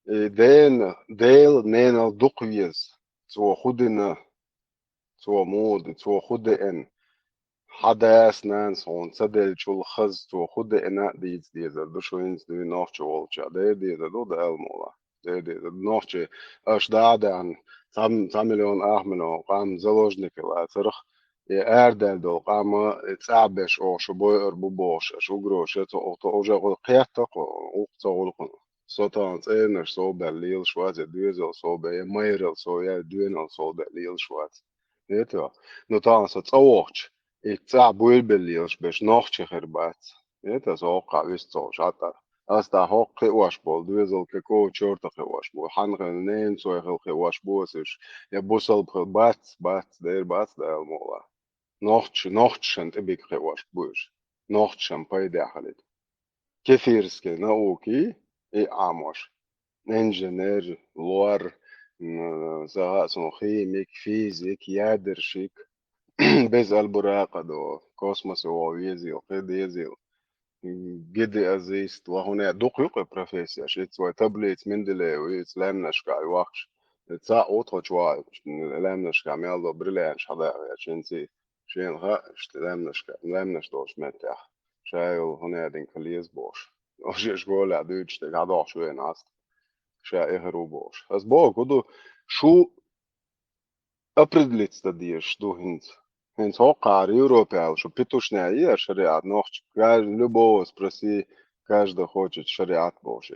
И ден, Дела ненал дукха веза. Цо хӀун дина, цо муха ду, цо хӀун деана. Хьан дас-нанас хьуна ца деллачул хаза цо хӀун деана а дийца дезар ду, шу хӀинца дуьйна нохчо волчохь. Дера дезар ду, Дала мукъалахь. Дера дезар ду. Нохчий, аша дӀа а даьхна, цхьа, цхьа миллион, ах миллион къам заложникаш лацарх, и арадаьлла долу къам, и цӀахь беш оха шу бойур бу бохуш, аша угроза ца, оха уже кхетта-кх, гӀуллакх ца гӀуллакх. Со тахана цӀернаш сов баьлла лелаш вац, я доьзал сов баьлла, я майралла сов, я доьналла сов баьлла лелаш вац. Эта, ну, тахана со цӀа вохча, и цӀахь буьйлабелла лелаш берш нохчий хир бац. Эта, со хӀоккхахь вист ца волуш хьатӀара. Ас дӀа хӀокху кхиош болу доьзал какого чёрта кхиош бу? Хьан хилла ненан цой хилла кхиош бу аса уьш? Я бусалба хилла бац, бац, дера бац, Дала мукъалахь. Нохча-, нохчашна тӀебига кхиош бу уьш. Нохчашна пайдехь хилийта. Кефирский науки и Ӏамош. Инженер, лор, м, саха а суна химик, физик, ядерщик, без аль-буракъа до, космосе вогӀу везийла, кхин дезийла. Гидеозист, ва хӀуна дукха ю кху профессияш, ицца вай таблица Менделеева, ицца лаьмнашкахь вахча. Цхьаъ ву тхо чохь лаьмнашкахь мел долу бриллианташ хьадахьа веача, хӀинца шена хаьа, иштта лаьмнашка, лаьмнаш долчу меттехь, ша йолу хӀун яа динка хила еза бохуш. Ошеш голе дуьйцуш дерг хьадохуш вена Ӏаста. Ша эхар ву бохуш. Ас боху ду, шу определиться дан дезаш ду хӀинца. ХӀинца хӀокхара Европе аьлла, шу петушняй е шариат нохча, каждый, любого спроси, каждый хочет шариат бохуш.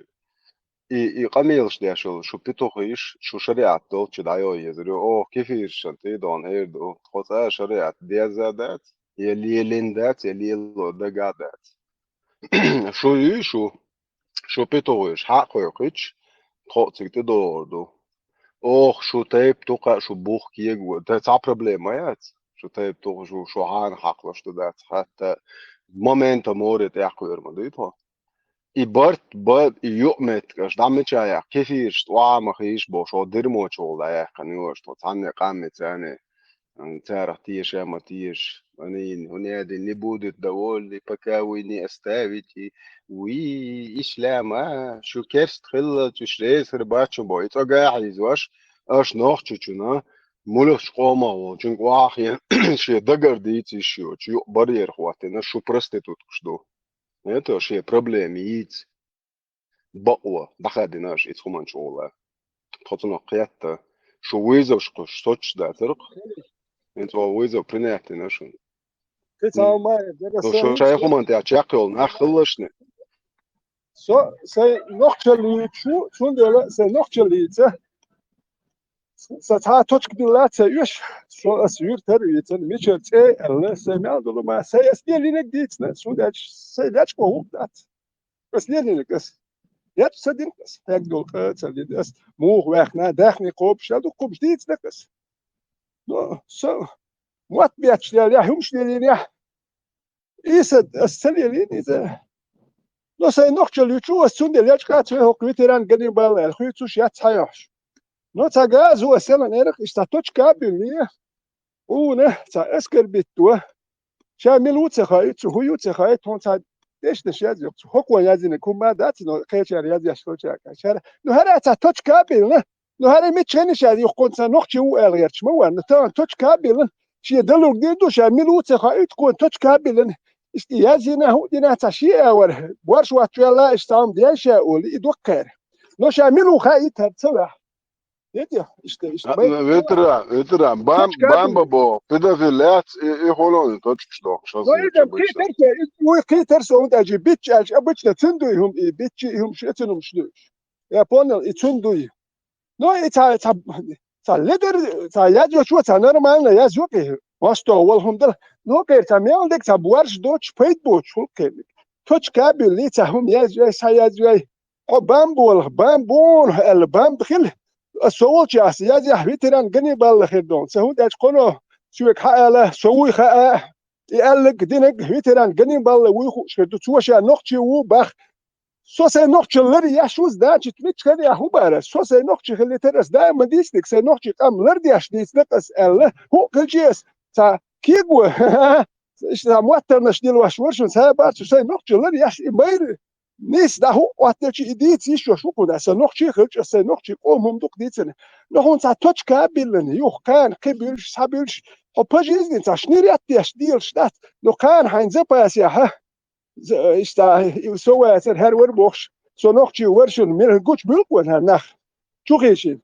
И, и къамелаш деш йолу шу петух йиш, шу шариат долчу дӀайо езар ю. Оха кефиршан тӀе дон эр ду, тхо цӀа шариат деза дац, я лелин дац, я лело дага дац. Шу юй шу, шу петух йиш, хьакхойкхуьйтуш, тхо а цига тӀедогӀур ду. Оха шу тайп тухха, шу бух кего, та цхьа проблема яц. Шу тайп тухха, шу, шу хьана хьакхалуш ду дац, хӀатта момента море тӀехкхоьру ма дуй тхо. И барт, ба, и юкъаметтигаш дӀа мича яхь, кефираш тӀе ма хийша бохуш, хьо дирмочул дӀаяьккхина йош, тхо цхьанне къаммица царах теша ма теша. Они, они не будут довольны, пока вы не оставите. Уй, ислама, шу керст хилла, цуьш резар бачу бо, и цӀа гахьа йизош, аш нохчучуна, мулхачу къомах волчун кӀоххе, шен дагар дийца йиш йоцу, юкъа барьер хӀоттина, шу проституткаш ду. Это шен проблема йийца. Бакъо, дӀахадина аша иза хӀуманчу гӀула. Тхо цунах кхетта, шу вызовш кхуш соцуш дацарх, хӀинца вон вызов принять дина шуна. Кхин цхьа хӀума яра, дера Ну, шу шайн хӀуман тӀехь чекх йолу нах хилалашна. Со сайн нохчаллица шу, цундела сайн нохчаллица. Сан цхьа а точка билла ца оьшу, со ас юьртара вийцина, мичара цӀе а аьлла, сайн мел долу ма, сайн ас лелийнарг дийцина, цундела сайн лечкъо хӀума дац. Ас лелийнарг ас. Яц ца дина ас, хьегна долу къа ца дина ас, муха ваьхна, даьхни кхобуш, я дукха хӀумаш дийцина ас. Но со мотт бетташ лелаяхь, хӀумаш лелийнехь, Иса, ас ца лелийна иза. Но сайн нохчалла ю чу, ас цундела яч къа ца хӀокху ветеран Ганнибал аьлла, хуьйцуш яц хьайохьуш. Но ца газа ас селан эрах, иштта точка а билли, уна ца эскербитто. Ша мила ву ца хаийту, цу хӀу ю ца хаийту, хьуна ца дешнаш яз йоккху. ХӀокхо язйинарг хӀума дац, но кхечара язъеш хилча. Шара, ну хӀара ца точка а билла, Ну, хӀара мичхьана ша юхкъун ца нохчи ву аьлла гӀерташ ма вара. Ну, тахана точка а биллина, шен далург дийр ду, ша мила ву ца хаийту кхуна точка а биллина. Иштта язйина, хӀуъа дина ца шен а вара. Борш вац чоьлла, иштта цхьа хӀума ден ша олу, и дуккхара. Но ша мила ву хаийту хӀара ца ваьхьа. Види? Иштта, иштта А, бай. ну, ветеран, ветеран, бам-, Точка а бамба биллина. бо, педофил лац, и, и холони точкаш дохуш, Но и дам обычно. кхетар со, и вуй кхетар со, хӀунда аьлча бичча аьлча, обычно цуьнан дуй хӀума, и биччи, и хӀума шу, и цуьнан хӀума шу дуй. Я понял, и цуьнан дуй. Ну, и ца, ца, ца ледер, ца язйочо, ца нормально язйо кхе. Васто вол хӀума дала. Ну, кхер ца мел дег, ца борш доцуш, пайда боцуш, хӀул кхерниг. Точка а билли, ца хӀума язйой, ца язйой. Хьо бам болах, бам бон аьлла, бам хила. Ас со волчу аса язъяхь ветеран Ганнибалла хир дон. Ца хӀун дечу кхоно, соьга хьаала, со вуй хаа. И аьллаг, динаг, ветеран Ганнибалла вуй хууш хир ду. Цо ша нохчи ву бах. Со сайн нохчалла лар еш ву, значит, мичхана я хӀун бара? Со сайн нохчи хилийтар ас даима дийцниг, сайн нохчи къам лар деш дийцнаг ас аьлла. ХӀуъа хилчи ас, ца кего, иштта моттарнаш дилош вара шуна, ца бацу сайн нохчалла лар еш и майра. Нийса дӀа хӀуъа хӀоттелчи и дийца йиш йош ву кхуна, сан нохчи хилча, сан нохчи къоман дукха дийцина. Но хьуна цхьа точка а биллина, юха кхана, кхин буьлуш, схьабуьлуш, хьо по жизни цхьа шнирет деш дийлаш дац, но кхана хьайн запасехьа, за-, иштта, и со вацар, хӀара вара бохуш, со нохчи вара шуна, мила гучу буьлкъо хӀара нах. Чу хийшина.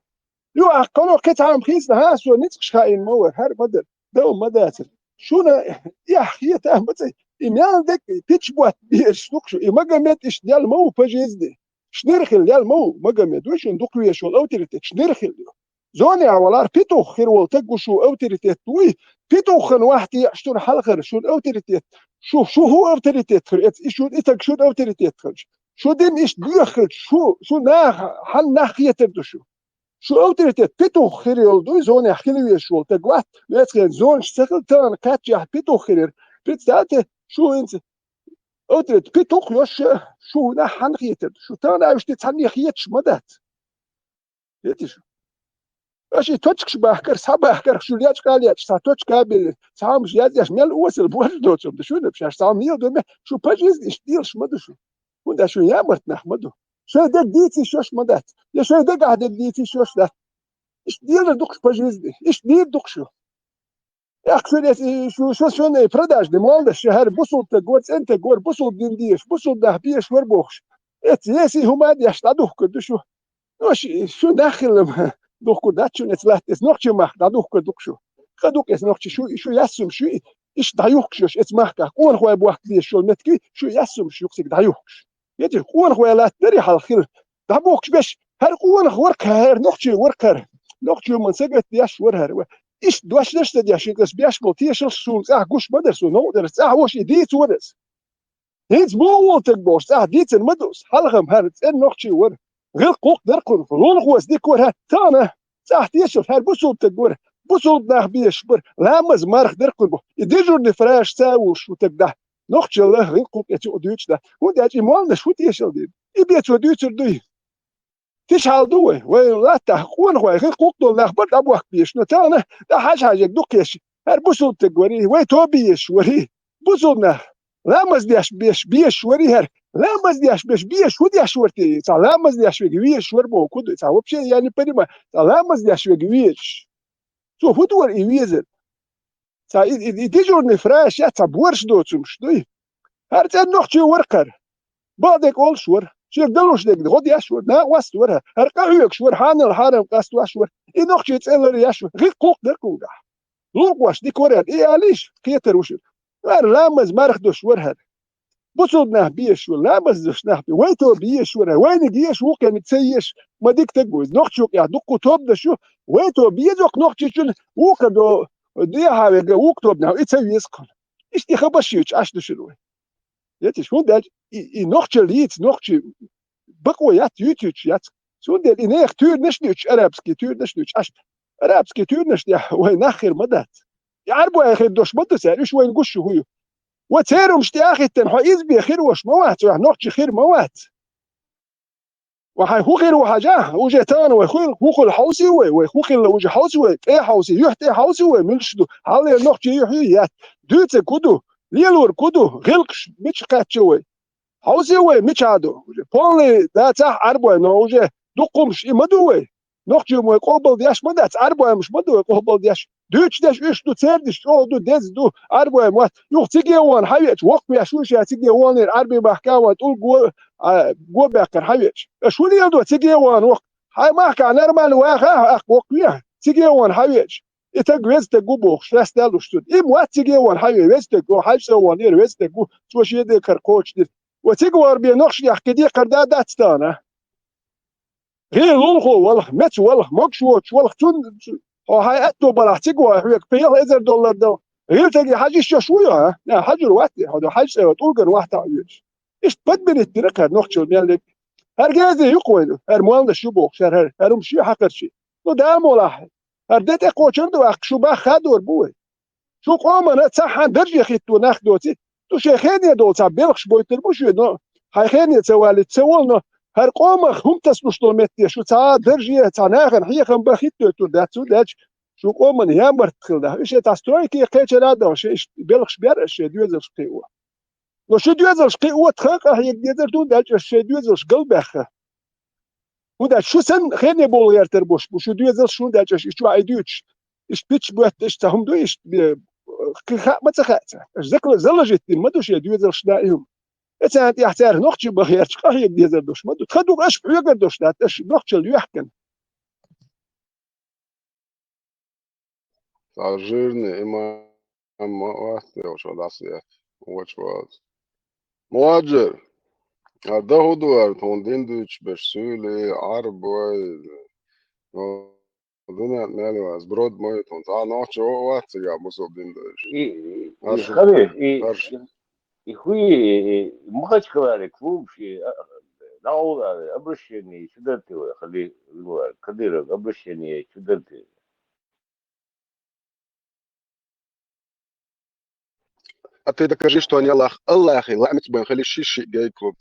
Ю, ахь кхано кхин цхьа хӀума хийцина, хьа, со ницкъаш хаийна ма вара, хӀара ма дара, дов ма дацара. Шуна эхь хета ма ца, и мел дерг, и пича ботт бераш ду-кх шу, и Магомед иштта лел ма ву по жизни. Шнир хила лел ма ву Магомед, вуй шуна дукха везаш волу авторитет, шнир хила ю. Зонехь валар петух хир волу таг ву шу авторитет вуй, петуххан вахь текъаш шуна хьалхара, шуна авторитет. Шу, шу хӀун авторитет хир, эц, и шуна, и таг шуна авторитет хилча. Шу дин иштта доьххилча, шу, шу наха, хьан нах хетар ду шу. Шу авторитет петух хир йолу дуй, зонехь хила везаш волу таг вац, вецхен зонаш ца хила, тахана кхаьччехь петух хир яра. Представьте, шу хӀинца авторитет петух йош, шу нах хьан хетар ду? Шу тахана а вуьшти цхьанне хеташ ма дац. Хеташ? Аша и точкаш бахкар, схьабахкар, шу лечкъа а лечкъа, цхьа точка а биллина, цхьа хӀумаш язъеш, мел осал борш доцург ду шуна, шаьш цхьа хӀума лела ду ме, шу по жизни иштта лелаш ма ду шу. ХӀунда аьлча шун ямарт нах ма ду. Шайн дерг дийца йиш йош ма дац. Я шайн дагахь дерг дийца йиш йош дац. Иштта лелар ду-кх шу по жизни. Иштта лелар ду-кх шу. Эккха шуна эс, и шу, шу, шуна и продажный молодость, шу хӀара бусулба таг вара, цӀена таг вара, бусулба дин дезаш, бусулба нах безаш вара бохуш. Эца еси хӀума а деш дӀадухкур ду шу. Ну, шу, шу нах хилла духкур дац шуна эца латта, эца нохчий мах дӀадухкур ду шу. Ха ду эца нохчий, шу, шу яссум, шу иштта дӀаюхкуш йош эца махках. Къонахой бохк деш йолу меттиг, шу яссум, шу юкъ цига дӀаюхкуш. Эца къонахой латта дарий хьалха хила. ДӀабохкуш беш, хӀара къонах вара кхара, хӀара нохчий вара кхара. Нохчий ман сагатдеш вара хӀара. Иштта дош даш ца деш, ас беш болу тешалш суна цӀахь гуш ма дара, суна новкъа дара, цӀахь вош и дийца вара ас. ХӀинца муха волу таг бохуш, цӀахь дийцар ма ду ас. Хьалха-м хӀара цӀена нохчий вара. ГӀиллакх-гӀуллакх дара кхунах, лулахоша дика вара хӀара тахана. ЦӀахь тешалш хӀара бусулба таг вара. Бусулба нах безаш бара. Ламаз, марха дара кхунах боху. И дежурный фраж ца а волуш ву таг дахь. Нохчалла гӀиллакх-гӀуллакх эца юкъа дуьйцуш дахь. ХӀунда аьлча и молланаш хӀун тешал дийна? И бецо дуьйцур дуй? Тиша хьал ду вай, вай латтахь къонахой, хӀинца кхукху долу нах бара дӀабохка безаш, но тахана тӀе хьажа-хьажа дукха еш. ХӀара бусулба таг варий, вай тоба езаш варий, бусулба нах, ламаз деш беш, безаш варий хӀара, ламаз деш беш, безаш хӀун деш вара те? Цхьа ламаз деш верг везаш вара боху, хӀун ду? Цхьа вообще я не понимаю, цхьа ламаз деш верг везаш. Цо хӀун ду вара и везар? Ца и, и, и дежурный фраж яц, ца борш доцумаш дуй. ХӀара цӀена нохчий вара кхара. Бакъдерг олуш вара. Шега далуш дерг гӀо деш вара. Накъост вара. ХӀара къахьоьгуш вара. Хьанал хьарам къастош вара. И нохчий цӀе лар еш вара. ГӀиллакх-гӀуллакх дара кхунгахь. Лулахоша дика вара хӀара. И алийша, кхетар ву шуна. ХӀара ламаз, марха деш вара хӀара. Бусулба нах безаш вара, ламаз деш нах бе, вай тоба езаш вара, вайниг езаш, вукхениг ца езаш, ма дика таг ву иза. Нохчий юкъехь дуккха тоба деш ю, вай тоба еза окху нохчичун, вукхо до, дехьа вега, вукху тоба нах, и ца веза кхуна. Иштта и хабарш юьйцуш Ӏаш ду шуна вай. Етиш, хӀунда аьлча и, и нохчалла йийца, нохчий бакъо яц, юьйцуьйтуш яц. Цундела и нехан туьйранаш а дуьйцуш, арабский туьйранаш а дуьйцуш Ӏаш. Арабский туьйранаш тӀехь вай нах хир ма дац. И Ӏарбой хир дош ма ду цара, уьш вайна гуш ю хӀун ю. Ва церумаш тӀе а хӀиттина, хьо иза бен хир волуш ма вац, хьо нохчий хир ма вац. Ва хьайн хӀун хир ву хьажахь, уже тахана вай хӀу-, хӀун хуьлу хьовсий вай, вай хӀун хилла уже хьовсий вай, тӀе хьовсий, юьхь тӀе хьовсий вай, муьлш ду, хьаллера нохчий юьхь ю, яц. Дуьйцург хӀун ду, лелорг хӀун ду, гӀиллакхаш мича кхаьчна вай? Хьовсий вай, мичахь ду? Уже полный дацахь Ӏарбой, но уже дуккхумаш и ма ду вай. Нохчий вай къобалдеш ма дац, Ӏарбоймаш ма ду вай къобалдеш. Дуьйцуш деш уьш ду, цердиш чӀогӀа ду, деза ду, Ӏарбой мотт. Юха циге вахана хьан веача, воккхавеш ву ша циге ваханера Ӏарбийн махка ван тӀулг го, а, го баьккхина хьан веача. Аша хӀун леладо циге вахана воккха? Хьайн махкахь нормально ваха а, аккха воккхаве, циге вахана хьан веача. И таг веза таг ву бохуш, расталуш цунна. И мотт циге вахана хьан ве, веза таг ву, хьайн цӀа ваханера веза таг ву, цо шен декхар кхочушдира. Ва цига вахар бен нохчашкахь кхин декхар да дац тахана. ГӀийла лулахо валахь, меца валахь, могуш воцуш валахь, цунна хьо хьайн аьтто балахь цига вахь хьоьга пхи-ялх эзар доллар дала. ГӀийла тӀе хьажа йиш йолуш вуй хьо, а? Хьажур вац те, хьо хьайн цӀе ван тӀулгана вахь таӀа везаш. Иштта подминить дира кхара нохчалла мел лерг. ХӀара гези ю-кх вайна, хӀара молланаш ю бохуш, хӀара, хӀара, хӀара хӀума шен хьакхарчий. Ну, да молахь. ХӀара де тӀе кхочур ду ваккха, шу бах хадор бу вай. Шу къомана цхьаьхьана дарже хӀитто нах доций, шу шайн хене долу цхьа белхаш бойтур бу шуьга, но хьайн хене ца валийта ца волу, но хӀара къомах хӀума тасалуш долу метте шу цхьа дарже, цхьа нахана хьехам бан хӀитто тур дац, цундела аьлча шу къомана ямарт хила даха. Уьш шайн цхьа стройке кхечара а даха, шайн иштта белхаш бер аш шайн доьзалш кхио. Но шу доьзалш кхио тхан къахьега дезара, цундела аьлча аш шайн доьзалш галбаьхха. ХӀунда аьлча шу санна хене бовла гӀертар бу шу, шу доьзалш, хӀунда аьлча аш и чохь и дуьйцуш, иштта пич боьтташ цхьа хӀума ду, иштта бе, кхин хаьа ма ца хаьа цара. Аш закла-, залажитдина ма ду шен доьзалш даим. Эцарна тӀехь цара нохчий бан гӀерташ къахьега дезар долуш ма ду. Тхан ду аш хьоьгар долуш дац, аш нохчалла юьхкина. Цхьа жирный имам ма вац те, шо дӀасаэцна вочу ваза. Муаджир, а дан хӀун ду ара, тхуна дин дуьйцуш берш суьйлий, Ӏарбой, ну, дуьнен мел вац, брод ма ю тхуна, цхьа нохчо а вац цигахь бусалба дин дуьйцуш. И, и, Аш и хӀара, и, аш и хӀуи, и, и Махачкаларе клуб ши, а, дӀагӀовла аьлла, обращение чу дара те вай, хали, Кадыров, обращение чу дара те? А ты докажи, что они Аллах, Аллахе лаамца бен хили ши-ши гей клуб.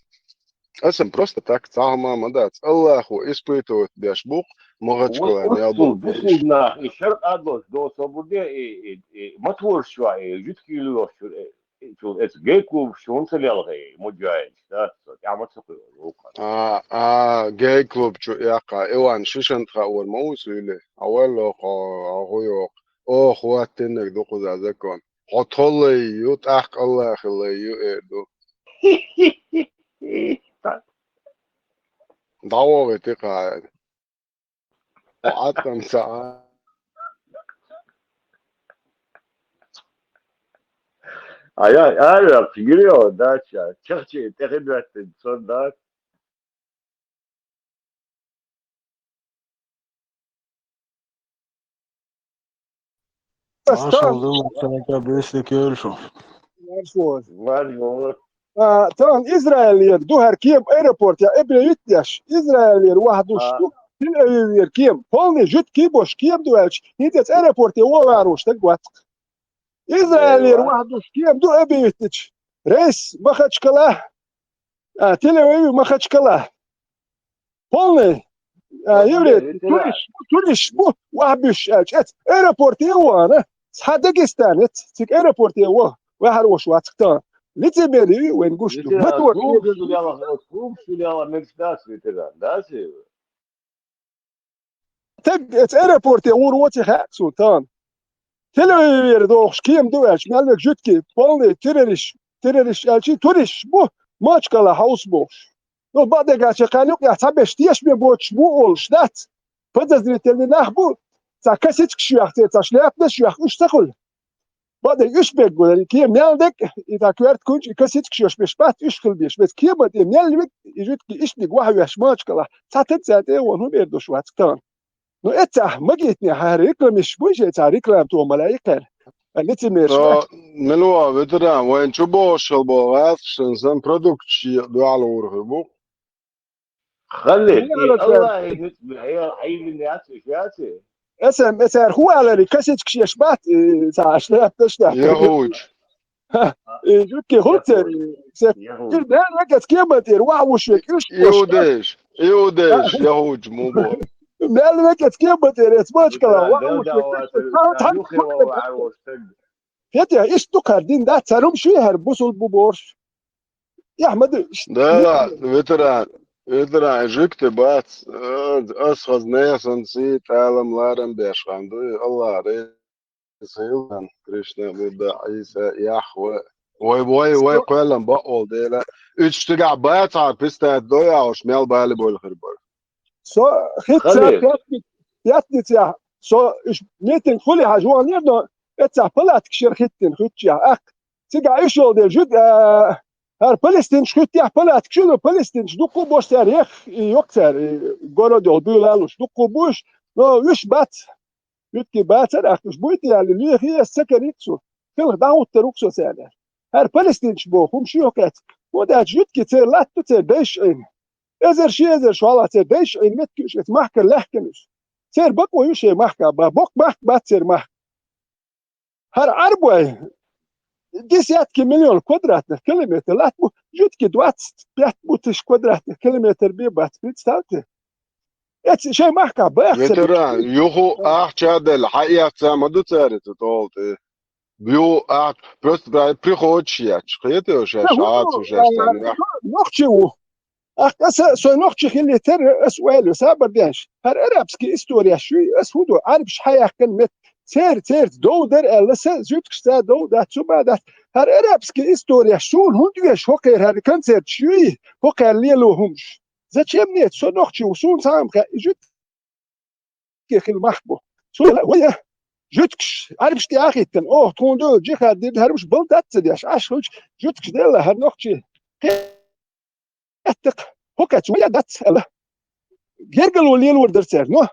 Аса просто так цхьа хӀума ма дац. Аллахо испытывать беш бу-кх Махачкала мел болу бусулба нах, и шаркъа долуш до собур де, и, и, и ма творчу, и жуьгтий лоьхучуьра, и, и, цу эцу гей клубаш чу хӀунда ца лелхай, муджахӀидаш, да, со тӀаьхьа ма ца кхуьу, вукхара. А, а, гей клуб чу эккха, Иван, шишанта хаор ма ву суьйле? Хьо валло кхо, хьо хӀу йоккху? Оха хӀоттиннарг ду кхуза закон. Хьо толлай ю, тӀаккха Аллахиллай ю, эр ду. Ца-, ДӀавогӀи тикхаьна. Хьо Ӏаттам ца Ӏа. Ай, ай, ай, ай, Гирео, дача, чахчи, тӀехи доьттина, сон дац. Маршал ду, Лукашенко, бесик йолуш. Маршо. А, тахана Израилера ду хӀара кема аэропорте эбре витдеш. Израилера ваха душ ду. Тель-Авивера кема. Полный жуьтки бош кема ду аьлча, хӀинца аэропорте вогӀарош стаг вац. Израилера ваха душ кема ду эбе витдеча. Рейс Махачкала, а, Тель-Авив Махачкала. Полный. А, еврей, туристаш бу, туристаш бу, ваха буьш аьлча. Эц аэропорте вогӀана. Цхьа дагестанец, цига аэропорте вогӀа, ваьхьар вош вацахтан. Лицемерие вайн гуш ду. Мотор. Таг эц аэропорте гӀур воци хаьа суна тахана. Тель-Авивера дохуш кема ду аьлча, мел вега жуьтки, полный террорист, террорист аьлча, туристаш бу, Махачкала хьовса бохуш. Ну, бакъдерг аьлча, кхаьна юкъехь цхьаберш тешаме боцуш бу олуш дац. Подозрительный нах бу, цхьа косичкаш йоьхна, цхьа шляпнаш йоьхна, уьш ца хуьлу. Бакъдерг уьш бегу, и кема мел дерг, и цхьа коьрта куьнчу, и косичкаш йолуш берш бац, уьш хила беш. Бес кема тӀе мел вега, и жуьтки иштаниг вахьавеш Махачкала. Цхьа таг цара тӀе а вон хӀун бер долуш вац тахана. Ну, эццахь магийтинехь хӀара рекламисташ буй шайн цхьа реклама тохамале иккхара. Лицемерш. Со мила ву ветеран, вайн чу бохуш хила боху гӀазкхашна санна продукташ е дуьхьал гӀур хир бу. Халли, и Аллахьи нуьцкъ бу, хьайгара Ӏиймина яц уьш яций? Эсам, эсар хӀун алари, косичкаш еш бац, и, цхьа шляпнаш дац. ЯхӀуч. И жуьтки хӀуццер, се, ир дер векац кема тӀера, ваха вуш век, уьш бош. Иудеш, иудеш, яхӀуч, мубо. Мел векац кема тӀера, эц Махачкала, ваха вуш век, уьш бош. Хетя, иштта ду кхара дин дац, цара хӀума шуьй хӀара бусул бу борш. Яхь ма ду. Да, ветеран, ветеран, жуьгти бац, ас хаза несан сий, тӀалам, ларам беш хан ду, Аллах Ре. Сайлан, Кришна, Будда, Ӏийса, Яхва. Вай, вай, вай, кхоьллам бакъволу дела. Уьш цигахь бацахьара пистат дой ахуш, мел бали болу хир бара. Со хитца пятницехь, со уьш митинг хуьли хьажа ваханера, но эццахь палаткаш яра хӀиттина хуьттучехь. Аккха, цигахь уьш йолу дела жуьг, а, хӀара палестинчу хуьттехь палаткаш ю, но палестинчу дуккха а бош цара ех, и йоккха цара, и город йолу буьйлалуш, дуккха а буьйш, но уьш бац. Жуьгти бацара ахкаш буй те аьлла, лехий аса ца карийта цо. Хилха дӀахӀуттар ву-кх со царна. ХӀара палестинчу боху хӀума шуьйха кхетта. ХӀунда аьлча жуьгти церан латта ду церан дайша Ӏийна. Эзар ши эзар шо хьалха церан дайша Ӏийна меттиг ю уьш, эца махкара лаьхкина уьш. Церан бакъо ю шайн махка бан. Боккха махка бац церан махка. ХӀара Ӏарбой десятки миллион квадратных километр латта бу, жуьгти двадцать пять бу тысяч квадратных километр бен бац, представьте. Эца шайн махка баха ца Ветеран, юху ахча а делла, хьаэцна ма ду цара цу тӀолу тӀе. Ю ахча, просто бай приходиш еш, кхеташ еш, Ӏацу шаьш царна. Нохчи ву. Ахкаса, со нохчи хилийтар, ас ойла, сабар деш. ХӀара арабский история шуй, ас хӀун ду, Ӏарбаш хьаяьккхина мет, цер, церца дов дара аьлла, са, жуьгташ ца дов дац, цу ма дац. ХӀара арабский история шуна хӀунда веш, хӀокхера хӀара концерт шуй, хӀокхера лело хӀумаш. Зачем мне, со нохчи ву, суна цхьа а ма хаьа, и жуьгти хила мах бу. Цо вай жуьгташ, Ӏарбаш тӀе а хӀиттина, оха тхуна дуьйла жихад дирда, хӀара уьш бал дац ца деш, Ӏаш хуьлча жуьгташ делла хӀара нохчий. Кхетта-кх, хӀокхаьчча вай а дац аьлла. Гергало лелор дара цара, но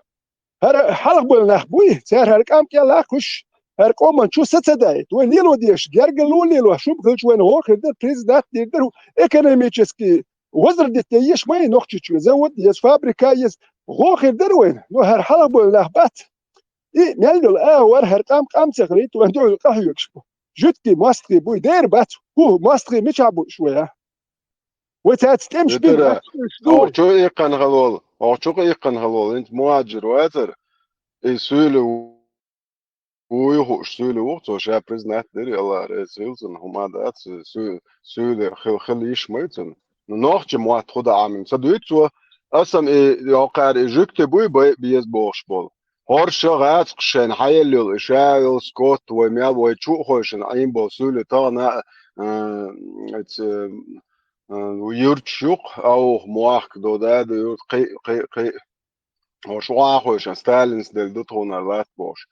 хӀара хьалха болу нах буй, цара хӀара кӀам кӀел а кхуьссуш, хӀара къоман чу са ца даийта. Вай лело дезаш, гергало лело, шуба хилча вайна гӀо хир дара, признать дийр дара, экономический возродить еш ма ю Нохчийчоь, завод еза, фабрика еза, гӀо хир дара вайна, но хӀара хьалха болу нах бац. И мел йолу агӀор хӀара къам къам ца хилийта, вайн дуьхьал къахьоьгуш бу. Жуьгти мостагӀий буй, дера бац, хӀу мостагӀий мичахь бу уьш вай, а? Вай цаьрца тӀемаш бина бац, уьш ду вай. Хьо чу иккхана хила волу, хьо чу иккхана хила волу, хӀинца мухӀаджир вацара, и суьйле вуй хууш, суьйле ву-кх цо, ша признать дира, Аллах реза хила цунна, хӀума дац, суьй-, суьйле хила, хила йиш ма ю цунна. Ну, нохчи мотт хӀу дан Ӏамин ца дуьйцу цо, аса-м и йоккхара и жуьгти буй бай беза бохуш болу. ХӀорш а гӀацкъаш шайна хьаелла йолу, и ша йолу скот, вай мел, вай чу а хойшина Ӏийна болу суьйле тахана а, а, эца, юрташ юкъ, а ух, мохк до, да, да, юрт, кхи, кхи, кхи. Хьо шу ахуьйшан Сталинс делла ду тхунар латта бохуш.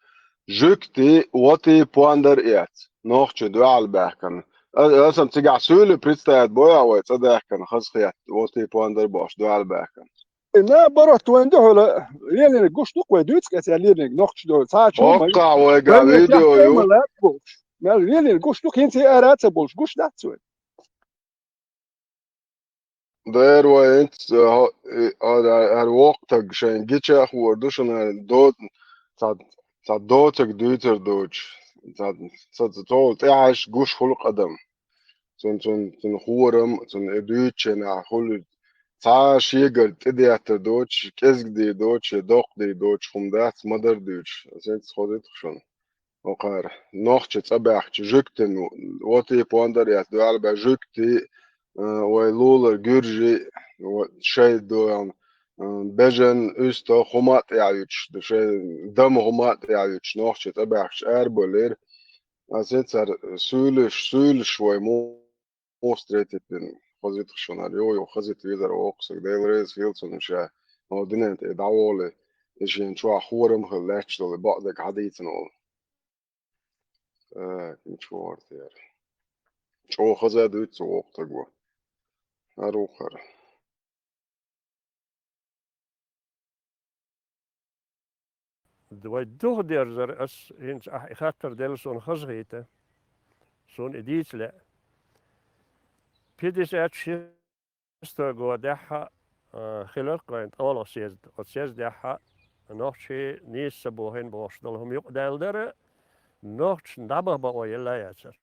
Жуьгти, воти, пондар эц. Нохчи дуьхьал баьхкана. А, аса цигахь суьйле представить бойа вай цӀа даьхкана, хаза хетта, воти, пондар бохуш дуьхьал баьхкана. И наоборот, вайн дуьхьала лелийна гуш ду-кх вай дуьйцу кӀеза лелийна нохчи дуьхьала. Цхьа чу ма Оккха вайга вайн видео ю. Мел лелийна гуш ду-кх, хӀинца и ара а ца болуш, гуш дац вай. Дера вай хӀинца, а, а, а, ара воккха таг шайн гича а хуур ду шуна, до-, цхьа, цхьа доцаг дуьйцар доцуш, цхьа, цхьа, цхьа цул тӀаьхьаш гуш хуьлу адам. Цун, цун, цун хорам, цун и дуьйцученахь хуьлу цхьа а шегара тӀедеттар доцуш, кӀезиг дийр доцуш, я доккха дийр доцуш хӀума дац, ма-дарра дуьйцуш. Аса хӀинца хозуьйту шуна. Окхара нохчи цӀа баьхча жуьгтина, воти, пондар эц дуьхьал баьхкана жуьгти, а, вай лулара гуьржи, вот, шайн доьхна, а, бежан, уьстагӀ хӀума а тӀехьуьйтуш, шайн дама хӀума а тӀехьуьйтуш, нохчи цӀа баьхкача арабевллера. Аса цара суьйлуш, суьйлуш вай му-, муха встретить дина, хаза витахь шуна, ара, йо, йо, хаза вита везар воккха саг, Дела реза хила цунна ша, но динан тӀе дӀаволий, и шен чохь хорам хила лаьтташ долу бакъдерг хьадийцина волу. Так, мича вара те яра? ЧӀогӀа хаза дуьйцу цу воккхатаго. ХӀара ву хӀара. Вай духадерзар ас хӀинца ахь и хаттар делла суна хазахийта. Суна и дийца лаьа. Пятьдесят шестой годехь, а, хиларх вайн ткъолгӀа съезд. Оцу съездехь нохчий нийса ца бохийна бохуш долу хӀума юкъадаьлла дара, нохчашна дӀабаха бакъо елла а яцара.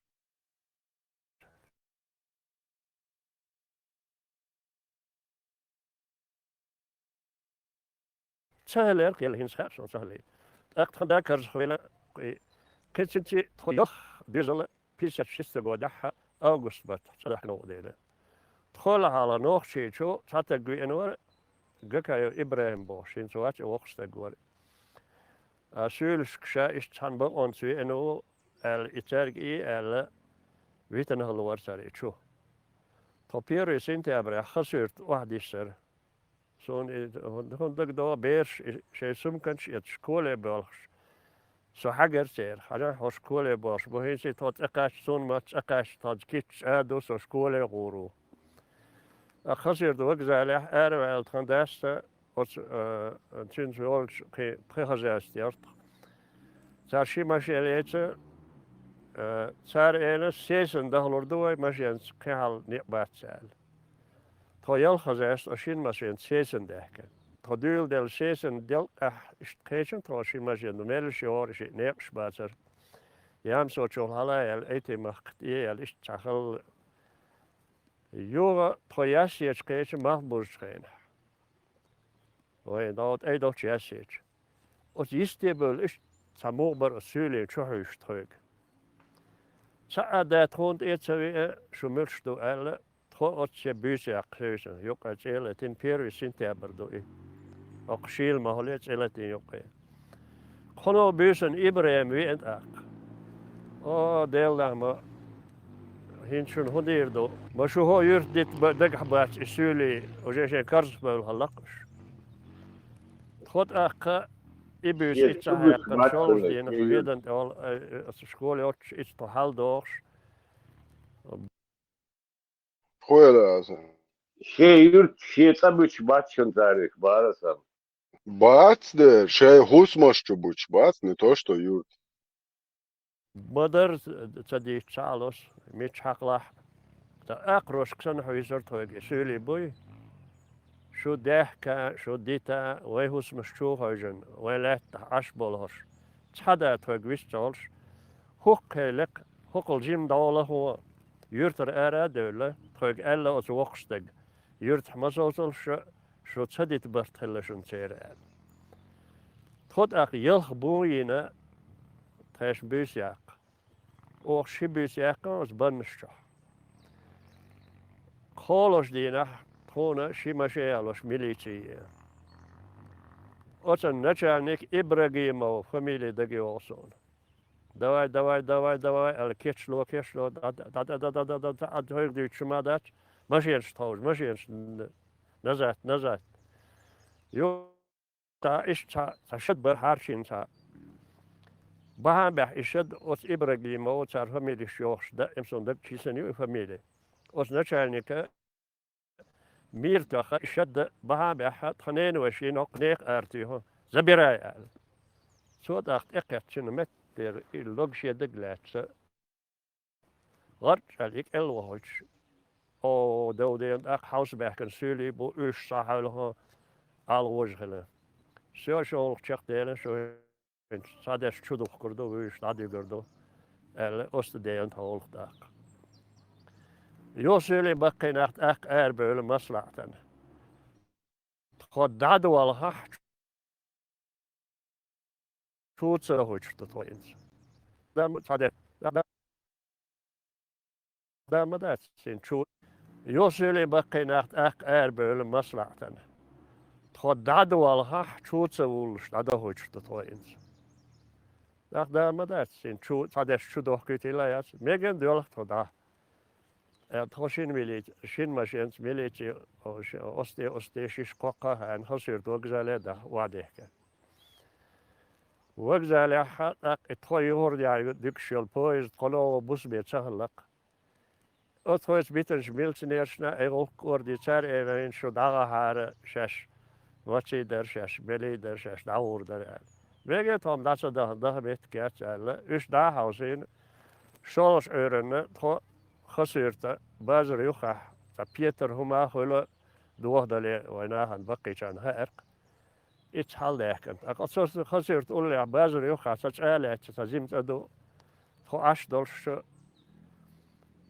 Ца хиларх, елла хӀинца хаьа суна ца хилар. ТӀаккха тхан да карзахвелла, кхин цинци тхо йоху доьзал пятьдесят шестой годехь август баттахь цӀа дахьа новкъа дела. Тхо лахьалгӀа нохчий чу цхьа таг веана вара, Гакаев ИбрахӀим бохуш, хӀинца вац и воккха стаг вара. А суьйлашка ша иштта цхьана бакъонца веана ву, аьлла, и цаьрга и аьлла, витина хилла вара цара и чу. Тхо первый сентябрехь Хасуьрта охьадиссара. Суна и хӀун дагадогӀу, бераш и шайн сумканаш а эцна школе боьлхуш. Со хьаьгара церан, хьажахь хьо школе боьлхуш бу, хӀинца тхо цӀа кхаьчча, суна ма-, цӀа кхаьчча, тхо кийча а ду, со школе гӀур ву. Ткъа Хасуьрта вокзалехь араваьлла тхан дас а, оцу, а, цуьнца йолчу кхин пхи хозяйство яра тхан. Цара ши машен лецира, а, цара элира, сесана дахалур ду вай, машенца кхин хьал некъ бац аьлла. Тхо ялх хозяйство шина машенца сесана даьхкина. Тхо дуьйладелла сесана делкъехь иштта кхечира тхо ши машен, меллаша йогӀура, шиъ некъаш бацара. Ямсочул хьала а яьлла, Айти-махка тӀе а яьлла, иштта цхьа хала. Юха тхо Яьссечу кхечира малхбузучу хенахь. Вайн дӀо тӀе долчу Яьссечу. Оцу йисте бевлла иштта цхьа муха бара оцу суьйлийн чу хьуьйсуш тхоьга. Цхьа а да тхуна тӀе а ца веа, шу муьлш ду аьлла, тхо оцу шен буьйса яккха хевшина, юккъе цӀе а латийна, первый сентябрь ду и. ХӀокху шийла махале цӀе латийна юккъе. Кхуьнан буьйсанна ИбрахӀим веана тӀаккха. О, Делан нах, ма хӀинца шуна хӀун дийр ду? Ма шу хӀо юьрта дита ба-, дагахь бац и суьйлий, уже шайн карзахбевлла хьалакхуьш. Тхо тӀаккха и буьйса иццахь хьаькхна, шолгӀачу дийнахь Ведана тӀехула, э, э, оцу школе йоццуш, иццахь тхо хьалдохуш. Хьоьла аса. Шен юьрт, шен цӀа буьтуш бац шуна царах, бара сан. Бац де, шайн хӀусамаш чу буьтуш бац, не то что юрт. Ма-дарра ца дийцча ца Ӏалаш, мичча хьакхалахь а. Ткъа акхарошка санна хьуьйсура тхоьга и суьйлий буй. Шу даьхка, шу дита, вайн хӀусамаш чу а хевшина, вайн лаьттахь Ӏаш болу хӀорш. Цхьа а да тхоьга вист ца хуьлуш, хӀокху лекха, хӀокхул жимма дӀо лахо, юьртара ара а девлла, тхоьга аьлла оцу воккхачу стага: «Юьртахь ма совцалаш шу, шу ца дита барт хилла шуна церан», — аьлла. Тхо тӀаккха ялх бун йина, тхешан буьйса яккха. Оха ши буьйса яьккхина оцу баннаш чохь. КхоалгӀачу дийнахь тхуна ши машен ялош милици еана. Оцу начальник Ибрагимов фамили дагайогӀу суна. «Давай, давай, давай, давай», — аьлла, кечло, кечло, дӀа, дӀа, дӀа, дӀа, дӀа, дӀа, дӀа, дӀа, дӀа, хӀоьга дуьйцуш хӀума дац, машенаш тховжа, машенаш н-, назад, назад. Ю-, цхьа, иштта цхьа, цхьа шад бар хьарчийна цхьа. Бахьан бехь и шад оцу Ибрагимов, цара фамилеш йохуш да, эмсон даг чийсана ю и фамили. Оцу начальника мийра тоьхна и шад бахьан бехьа тхан ненавайшин хӀокху нехан ара туьйху, забирай аьлла. Цо тӀаккха тӀекхеттачу меттера и лог шен дага лаьцна, гӀарчӀ аьлла и кӀел вахуьйтуш, о, дов дена тӀаккха хьовса баьхкина суьйлий бу, уьш схьахьуьлху, алгӀожа хила. Всё, шолгӀа чекхдена, шу хӀинца цхьадерш чу духкур ду, вуьйш дӀадуьгур ду, аьлла, оста дена тхо гӀуллакх тӀаккха. Юха суьйлий баккхий нах тӀаккха арабевлла маслаӀатана. Тхо дӀадолахь, чу ца хӀуьттуш ду тхо хӀинца. Дама цхьа де-, да-, да ма дац, шен чу. Юха суьйлий баккхий нах тӀаккха арабевлла маслаӀатана. Тхо дӀадолахь, чу ца вуллуш дӀадохуьйтуш ду тхо хӀинца. ТӀаккха да ма дац, шен чу, цхьадерш чу дохкуьйтийла яц. Мегар доьлху тхо дӀа. Э, тхо шина милиц-, шина машенца милици, о, ш-, осте, осте шиш кхоккха а хаьна, Хасуьрта вокзале даха, охьадехкина. Вокзалехь а тӀаккха и тхо юхур яьлла дуьгуш йолу поезд тхо ногӀу бусаме ца хилла-кх. Оцу тхоьца битинчу милиционершна и гӀуллакх кӀордийна, цара элира, шу дӀагӀахьара, шаьш маций дара, шаьш белий дара, шаьш дӀагӀур дара аьлла. Мегар тхо-м дӀа ца даха, даха меттиг яц аьлла, уьш дӀа а хьовсийна, шолгӀачу Ӏуьйранна тхо Хасуьрта базар юххехь, цхьа петар хӀума а хуьлу, дохадале вайн нахана баккхийчарна хаьара-кх. Иштта хьалдаьхкина. ТӀаккха оцу Хасуьрта уллехь базар юххехь цхьа цӀа а лаьцна, цхьа жима цӀа ду, тхо Ӏаш долуш,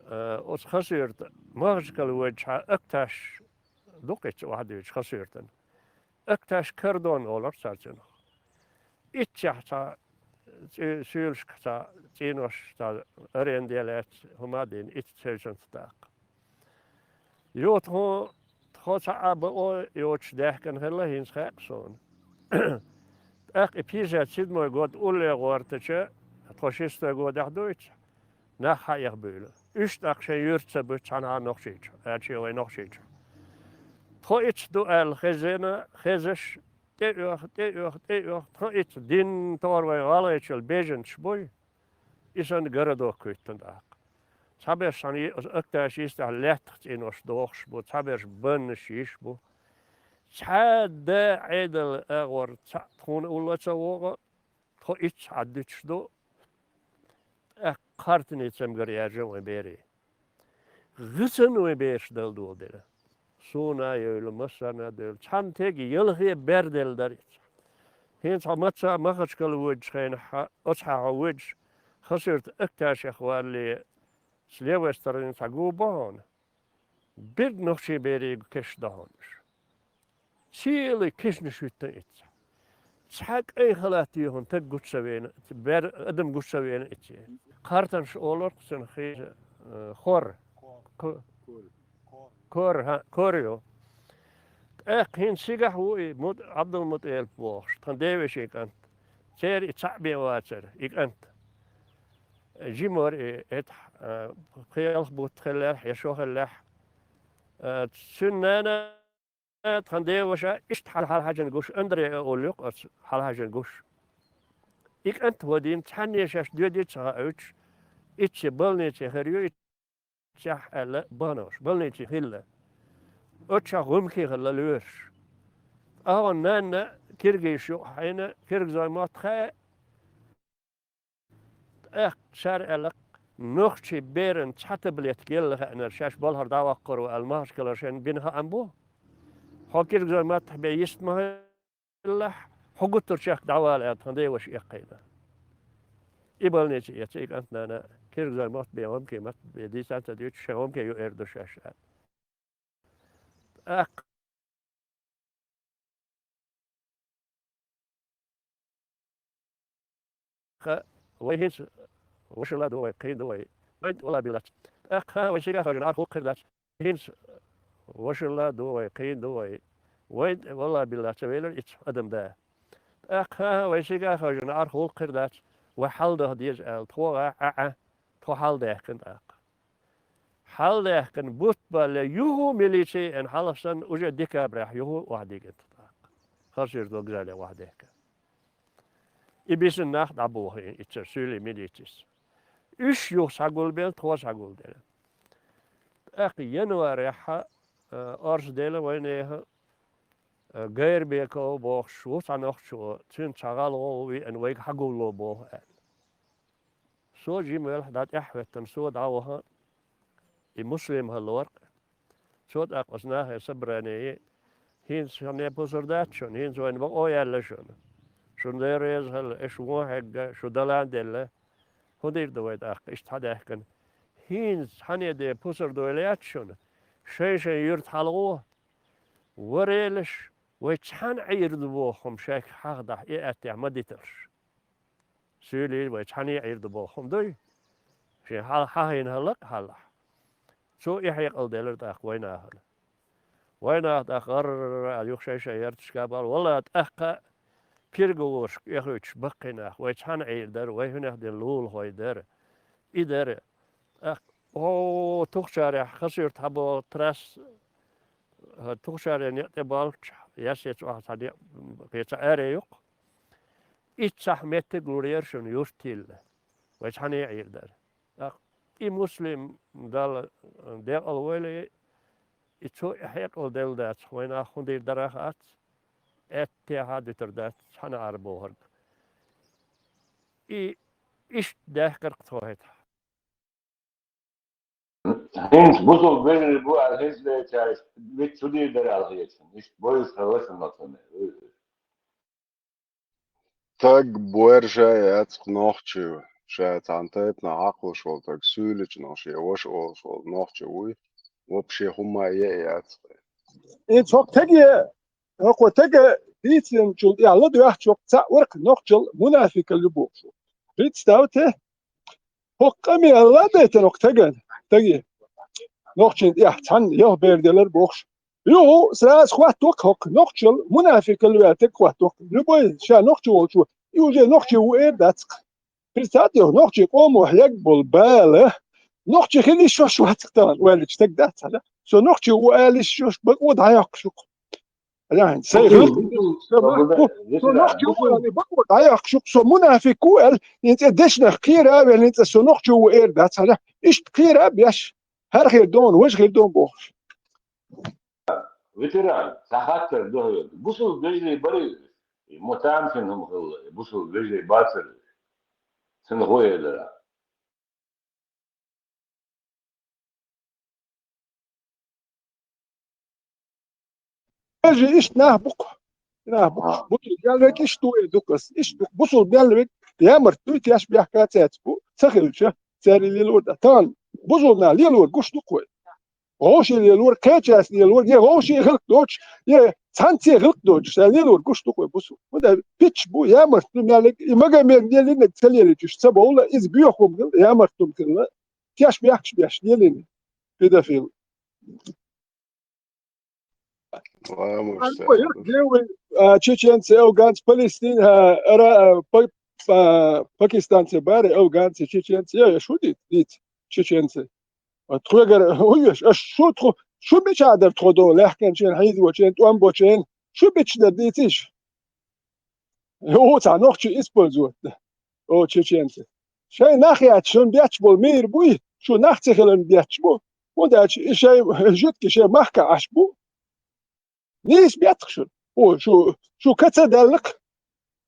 э, оцу Хасуьрта Махачкала воьдучу хьан Акташ ду-кх иштта охьадуьйцуш Хасуьртана. Акташ Кордон олура цара цунах. Иццехь цхьа ци-, суьйлашка цхьа цӀенош, цхьа аренде лаьцна хӀума а дина, иццехь цуьнца тӀаккха. Юха тхо, тхо цхьа а бакъо йоцуш даьхкина хилла хӀинца хаьа-кх суна. ТӀаккха и пятьдесят седьмой год улле гӀортача, тхо шестой годехь дуьйцу, нах хьаэха буьйлу. Уьш тӀаккха шайн юьрта ца буьту цхьанхьа нохчийчу, аьлча вай нохчийчу. Тхо иццехь ду аьлла хезна, хезаш, тӀеоьху, тӀеоьху, тӀеоьху, тхо иццехь дин тохара вайн гӀалгӀайчул бежанаш буй. И санна городок кхуьйттина тӀаккха. Цхьаберш цхьана Акташ йистехь лаьттах цӀенош дохуш бу, цхьаберш баннаш йиш бу. Цхьа а да Ӏедал агӀор цхьаъ тхуна улло ца вогӀу, тхо иццехь Ӏаддуьтуш ду, тӀаккха кхартанийн цамгар яьржина вайн берийн. ГӀисана вайн бераш дала доладелла. Суна а евлла, массарна а девлла. Цхьана тега ялхе бер делла дара иза. ХӀинца хьо маца а Махачкала воьдучу хенахь, оцу хьан хьо воьдуш, Хасуьрта Акташех валале, с левой стороны цхьа гу бу хьуна. Берриг нохчийн берийн кешнаш ду хьуна уьш. Сийлахь кешнаш хӀуьтту иццехь. Цхьа кӀайн халат юьйхина стаг гучу ца веана, бер-, адам гучу ца веана иццехь. Кхартанаш олура-кх цунах хи-, э, хор. Ко-, кор, хьа, кор ю. ТӀаккха хӀинца цигахь ву и Мут-, Ӏабдулмуталип бохуш, тхан девешин кӀант. Церан и цхьаъ бен вацара, и кӀант. Жима вара и, эт, э, пхи-ялх бутт хиллехь, я шо хиллехь. Э, цуьнан нана тхан деваша иштта хьал-, хьалхьаьжна гуш, Андре а олу-кх оцу хьалхьаьжна гуш. И кӀант вадийна цхьанне шаьш доьдий ца хауьйтуш, иццехь больнице хир ю, иццехь аьлла бахана уьш, больнице хилла. Оццахь гӀумкий хилла лоьраш. Ткъа хьуна нанна киргизаш юкъахь хьийна, киргизойн мотт хаьа, тӀаккха цара аьлла, нохчийн берана цхьа таблетка елла хиънарг шаьш балхара дӀаваккхар ву аьлла, Махачкалара шайна бина хаам бу. Хьо киргизойн маттахь бен йист ма хилалахь, хьо гуттар чехка дӀавала аьлла, тхан деваша эккхийна. И больнице эца и кӀант-нана, киргизойн мотт бен, гӀумкийн мотт бен дийца ца дуьйцуш, шайн гӀумки ю эр ду шаьш аьлла. ТӀаккха Ха, вай хӀинца вашалла ду вай, кхийна ду вай. Вайн тӀе валла билла дац. ТӀаккха вай шига хевшина Ӏарх гӀуллакх хир дац. ХӀинца вашалла ду вай, кхийна ду вай. Вайн тӀе валла билла ца велира иццехь адам да. ТӀаккха вай шига хевшина Ӏарх гӀуллакх хир дац. Вай хьалдаха деза аьлла, тхо а, Ӏа, Ӏа, тхо хьалдаьккхина тӀаккха. хьалдаьхкина бутт бале юху милици, эн хьалха санна, уже декабрехь юху охьадигина тӀаккха. Хасирдо газале охьадехка. И бисина нах дӀабохийна иццара суьйли милицис. Уьш юха схьагулбелла, тхо схьагулделла. ТӀаккха январехьа, а, орца дела вайнеха, а, Гайрбеков бохуш ву цхьа нохчо, цуьнца цхьа гӀалгӀо ву веана вайга хьагулло боху аьлла. Со жима велахь дӀа тӀаьхьахӀоьттина, со дӀаваха, и Муслим хӀаллоркъ. Цо тӀаккха оцу нахе собрание, хӀинца шуна пусар дац шуна, хӀинца вайна бакъо яьлла шуна. Шуна Дела реза хила, аша вон хьегга, шу далан делла. ХӀун дийр ду вай тӀаккха, иштта хьадаьхкина? ХӀинца цхьанне де пусар дойла яц шуна. Шайн-шайн юьрта хьалагӀо. Варелаш, вай цхьаьна Ӏийр ду боху хӀума шайх хьахдахь, и аьттехь ма диталаш. Суьйли вай цхьаьна Ӏийр ду боху хӀума дуй? Шен хьал хьахийна хӀаллакъ хьаллахь. Цо и хьекъал делира тӀаккха вайнахана. Вайнаха тӀаккха гӀарра юха шай-шай ярташка бала. Валла тӀаккха переговорашка эхуьйтуш баккхий нах. Вай цхьаьна Ӏийр дара, вай хӀунех дина лулахой дара. И дара. ТӀаккха, о, Тухчарехь, Хасуьрта хьабо трасс, хӀа, Тухчаре некъ тӀе болчу, ясец охьа цхьа некъ, кхеча аре юккъу. Иццахь меттиг лур яра шуна юрт йилла. Вай цхьаьна Ӏийр дара. ТӀаккха и Муслим Далла декъал войла, и цо и хьекъал делла дац, вайнах хӀун дийр дара хац, аьттехьа дуьтур дац, цхьаьна Ӏар бохург. И иштта даьхкарх тхо хӀетахь. ХӀинца бусулба вежарий бу аьлла, хӀинца леча, вит чу дийр дара аьлла хеташ. Иштта бойуш хила шуна ма ца мер. Таг боьрша яц-кх нохчи, ша цхьана тайпана хьакхалуш волу таг суьйлича нохчи, ваша олуш волу нохчи вуй, вообще хӀумма а е а яц-кх. И цхьа таг е, хӀокхо тага дийцинчул тӀехь ладоьгӀча, цхьаъ вара-кх нохчалла мунафикалла ю бохуш. Представьте, хӀокху къамелла а дайтина хӀокху тагана, таге. Нохчийн тӀехь цхьаьна ял бер делар бохуш. Юха сразу хӀотто-кх хӀокху нохчалла мунафикалла ваьлла таг хӀотто-кх. Любой ша нохчи волчо, и уже нохчи ву эр дац-кх. Представьте, нохчийн къомо хьегна болу бала, нохчи хила йиш йолуш вац-кх тахана, ваьллачу таг дац хьала. Со нохчи ву ала йиш йолуш бакъо дӀайоккхуш ю-кх. Яхьин, сайн гӀуллакх. Со нохчи ву аьлла, бакъо дӀайоккхуш ю-кх, со мунафикъ ву аьлла, хӀинца дешнех кхера а велла, хӀинца со нохчи ву эр дац хьала. Иштта кхера а беш, хӀара хир ду хьуна, важа хир ду хьуна бохуш. Ветеран, цхьа хаттар ду хьоьга. Бусулба вежарий барий уьш? И ма тамашийна хӀума хилла, и бусулба вежарий бацара уьш? Цуьнан гӀо элира. Вежарий иштта нах бу-кх. Нах бу-кх. Бусулба мел верг иштта ву эр ду-кх ас. Иштта бу-кх. Бусулба мел верг ямарт дуй, теш бехка цаьрца бу, ца хилча, церан лелор дан. Тахана бусулба нах лелор гуш ду-кх вай. Вовшийн лелор, кхечаьрца лелор, я вовшийн гӀиллакх доцуш, я цхьаьнца гӀиллакх доцуш, ша лелор гуш ду-кх вай бусулба. ХӀунда аьлча пичча бу, ямарт ду мел верг, и Магомед лелийнарг ца лелийча, уьш ца бовла, иза боьха хӀума хилла, теш бехкаш беш лелийна. Педофил. Ламаш Ан цаьрга. Ой, де вай, а, чеченцы, афганцы, Палестина, а, ара, а, па-, а, пакистанцы бара, афганцы, чеченцы, я, я, шу ди-, диц, чеченцы. А тхоьгара, ой, аш, аш шу тхо, шу мича дара тхо до, лаьхкинчен, хьийзочен, тӀом бочен, шу мича дара дийциш? О, цхьа нохчи использовать да. О, чеченцы. Шайн нах яц, шуна бетташ болу мийра буй, шу нах ца хиларна бетташ бу. ХӀунда аьлча и шайн жуьгти шайн махка Ӏаш бу. Нийса беттах шуна. О, шу, шу ка ца даьлла-кх.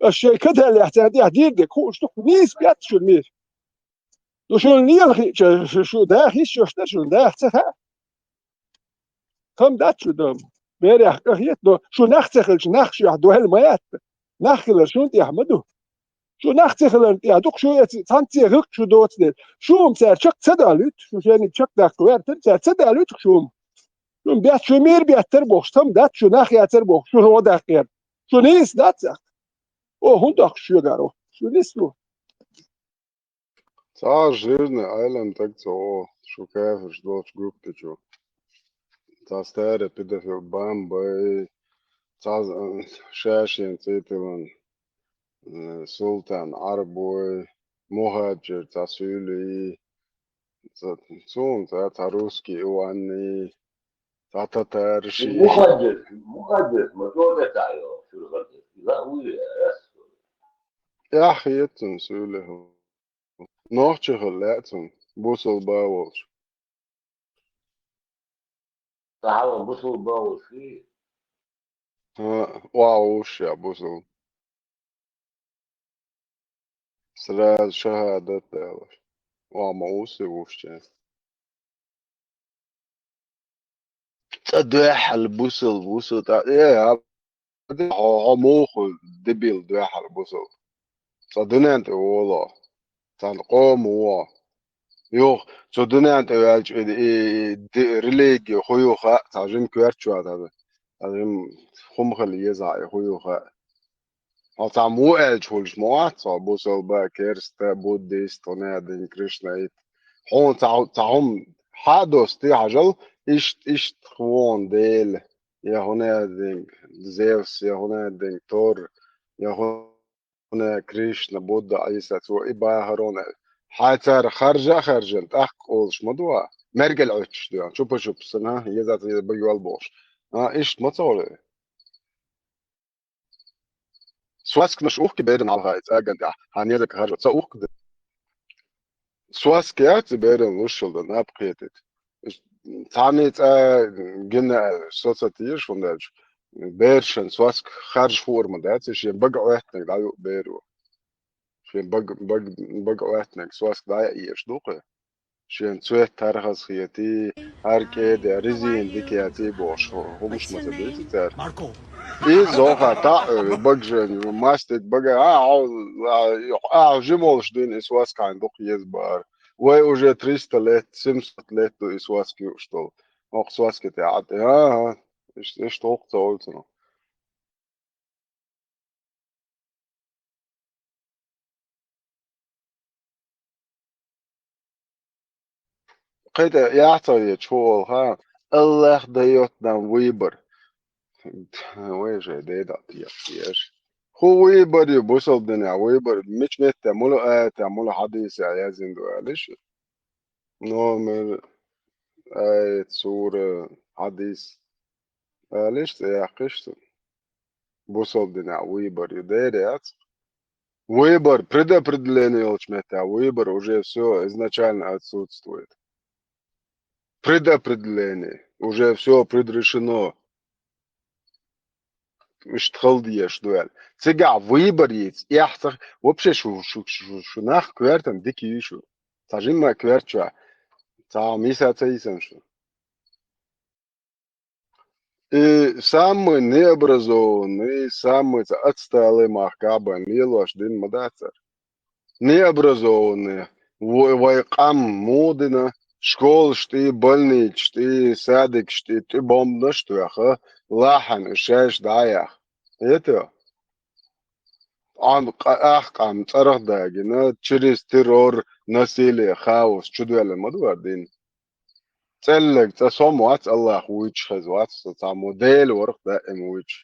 Аш шайн ка даьллехь царна тӀехь дийр дерг хууш ду-кх. Нийса беттах шуна мийра. Ну, шуна лела хиъча, шу, шу даха йиш йолуш дара, шуна даха ца хаьа. Кхам дац шу дам. Берех къахета, но шу нах ца хилча, нах шуьхь дойла ма яц. Нах хилар шуна тӀехь ма ду. Шу нах ца хиларна тӀехь ду-кх, шу эца цхьаьнцца гӀиллакх шу доцу дела. Шу хӀума цара чекх ца далуьйту, шу шайниг чекх даккха вертара, цара ца далуьйту-кх шу хӀума. Шуна бетта шу мийра беттара бохуш, кхам дац шу нах яцара бохуш, шу гӀо даккхера. Шу нийса дац цхьаъ. О, хӀун доккхуш шуьгара? Шу нисло. Цхьа жирный Ӏелам таг ца гӀо, шу кафирш долчу группе чу. Цхьа старый педофил Бамбай, цхьа, э, шашен цӀе тиллина, э, Султан Ӏарбой, Мухаджир цхьа суьйлий, Цо-, цунца цхьа русский Иванни, цхьа татарши. Мухаддис, мухаддис, ма тӀо де тайо, шура хаддис. Ила уй, ас. Яхь ецун суьлеху. Нохчи хила лаьцун, бусал баволш. Тахьала бусал баволш. Ха, ва уш я бусал. Сразу шахадат далаш. Ва ма уси уш я. Цӏа дуьхьал бусал, бусал, тӏа, э, а, хьо, хьо муха дебил дуьхьал бусал. Цӏа дуьнен тӏе воло. Цан къома во. Юх, цу дуьнен тӏе ваьлча, и, и, и, ди-, религи ху юха, цхьа жим коьртачу а, цхьа жим хумхал еза, и ху юха. Хьо цхьа му аьлча хуьлуш ма вац, хьо бусалба, керста, буддист, хьуна дин, кришнаит. Хьуна цхьа, цхьа хьуна хьа дости хьажал, ишт, ишт хвон Дела, я хьуна дин Зевс, я хьуна дин Тор, я хьуна Кришна, Будда, Ӏийса, цо и бахарон аьлла. Хьай цара харжа а харжан, тӀаккха олуш ма дуа. Мергал Ӏуьттуш дуьхьа, чупа-чупа сана, еза ца еза багьйол бохуш. А, ишт ма ца гӀо. Свасканаш ухки беран алхай цӀаган тӀехь, хьан еза харжа, ца ухк де. Сваска яц и беран лушшал дан, наб кхетит. Цхьанний цӀа гина аьлла, со ца теш, хӀунда аьлча, бершан сваска харжа хуур ма дац, и шен бага Ӏоьттинарг дӀаю беро. Шен бага, бага, бага Ӏоьттинарг сваска дӀа а еш ду кхе. Шен цвет тархаз хетий, хӀара кӀеде, резина дика яций бохуш, хӀу-, хӀумаш ма ца дуьйцу цара. Иза зоха таӀ, багжен, мастик бага, а, а, а, а, жимолуш дуьйна и сваска хьайн дукха еза бара. Вай уже триста лет, семьсот лет ду и сваска юуш долу. Окху сваска тӀе а, а, а, иш-, иштта гӀуллакх ца олу цунах. Кхета яхьца вечу хӀу олу ха, Аллах даёт нам выбор. Вай же дедал теш. ХӀу выбор ю, бусалба динехь выбор, мича метте, мула аята, мула хьадийса яздина ду аьлла шу? Номер, аят, сура, хьадис. Аьлла шу, цӀе яьккхи шу. Бусалба динехь выбор ю, дера яц. Выбор, предопределение йолчу метте, выбор уже всё изначально отсутствует. Предопределение, уже всё предрешено. Иштта хала дезаш ду аьлла. Цигахь выбор йийца, эхь ца, вообще шу, шу, шу, шу нах коьртан дика йий шу. Цхьа жимма коьртачохь, цхьа миса ца йисана шу. И самый необразованный, самый ца отсталый мах кабан лелош дин ма дацара. Необразованный, вай, вай къам муха дина, школаш тӀе, больницаш тӀе, садикаш тӀе, тӀе бомбанаш тоьхна, лахьана шаьш дӀа а яьхна. Эта? Ан къа-, ах къам цӀарах дагина, через террор, насилие, хаос, чудоьлла ма ду вара дин. ЦӀеллаг цӀа сом вац, Аллах вуьйчу хеза вац, со цхьаммо Дела варх даим вуьйчу.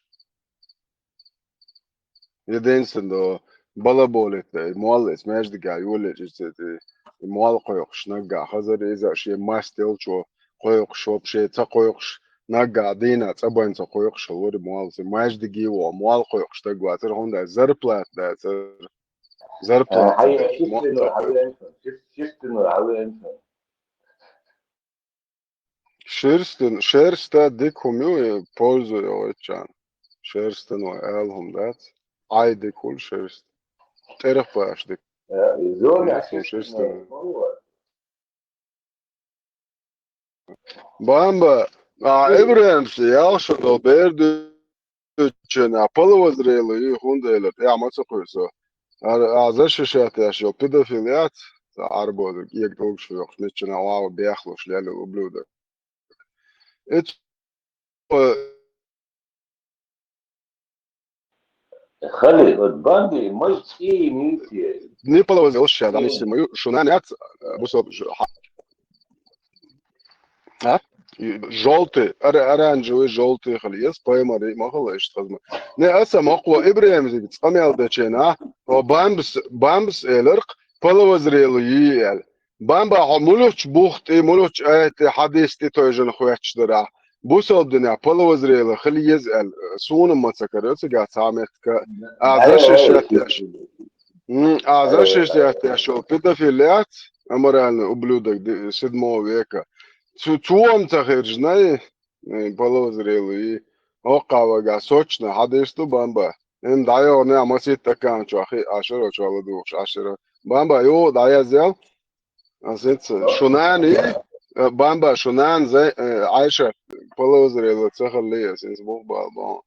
Единственное, балаболит, и молла эца маьждига йоллечу, и, и молла кхойкхуш наггахь хазар, иза шен маст йолчо кхойкхуш, вообще ца кхойкхуш, наггахь дийна цӀа бан ца кхойкхуш хилла вара и молла, и маьждиге вон, молла кхойкхуш стаг вацара, хӀунда аьлча зарплата дацара. Зарплата ца деш, молла ца кхойкхуш. Шерстан, шерста дика хӀума ю, и польза йогӀуччан. Шерстан вай ала хӀума дац. Ӏай дика хуьлу шерста. ТӀерах паш дика. Э, и зона Ю, шерстан. Бамба, а, Ибрахимс, ялх шо долу бер ду-, чена половозрелый, и хӀунда элира, тӀехь ма ца кхуьйсу. Ара, а, защищать еш йолу педофил яц, ца Ӏарбозиг, эг долуш векхуш, миччана вау бехлуш, лелил ублюдок. Эц-, Хали, вот банди, мой цӀий митье. Не половозрелый, ща, да, не снимаю, шунан яц, э, бусо-, ш-, ха-, А? И жёлтый, ора-, оранжевый, жёлтый хила еза, паймари ма хила иштта хазма. Не, аса мокъо Ибрахимзига цкъа мел дечена, о, бамбс, бамбс эларх, половозрелый йий аьлла. Бамба, хьо мулуч бух тӀе, мулуч аят тӀе, хьадис тӀе тойжан хоьтташ дарахь, бусалба динехь половозрелый хила еза аьлла, суна ма ца каро цигахь цхьа меттиг. А защищать деш, м, а защищать деш йолу педофил яц, аморальный ублюдок ди-, седьмого века. Цу, цо-м ца хержинай, э, половозрелый, хӀокху вагахь сочно хьадис ду, Бамба. М, дӀайогӀу, масийтта аккаунт чохь хи-, Ӏашаро чохь ладугӀуш, Ӏашаро. Бамба, юха дӀаязъял. Ас хӀинца шу нана и, э, Бамба, шу нана зай-, э, Ӏайша половозрелый ца хилла, ас хӀинца бух бала боху.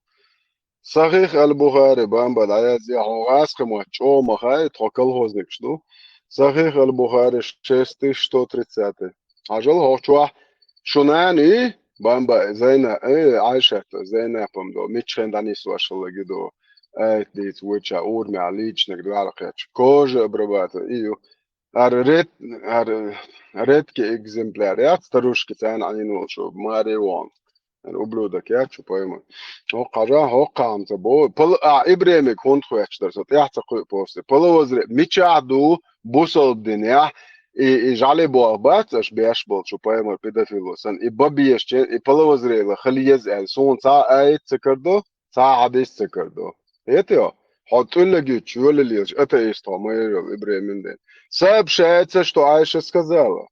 Сахих аль-Бухари, Бамба, дӀаязъе, хьо гӀазкхи мотт чӀогӀа ма хаьа, тхо колхозникаш ду. Сахих аль-Бухари, шесть тысяч сто тридцатый. Хьажал хӀокху чохь, шу нана и, Бамба, Зайна-, э, Ӏайшат, Зайнапам до, миччахьа дӀанисваш хилла гидо, аят дийца вуьйча, урамехь личнаг дуьхьал кхетча, кожа обрабатывать, и ю. Ар ред-, ар редкий экземпляр яц, старушки царна Ӏийна волчу, маре вон. Ар ублюдок яц, чу пойма. ХӀокху хьажа, хӀокху хьамца бо-, пал-, а, Ибремиг хӀунда хоьттуш дара, со тӀаьхьа ца кхуьу посте. Половозре-, мичахь ду бусалба динехь, и, и жӀали бох бац, аша беш болчу, поймар педофило сан, и бабешче, и половозрелый хила еза аьлла, суна цхьа а аят ца карадо, цхьа а хьадис ца карадо. Хетайо? Хьо тӀуллаг ю, чоьлалелаш, атеист хьо, ма йолу Ибрахимин ден. Сообщается, что Айша сказала: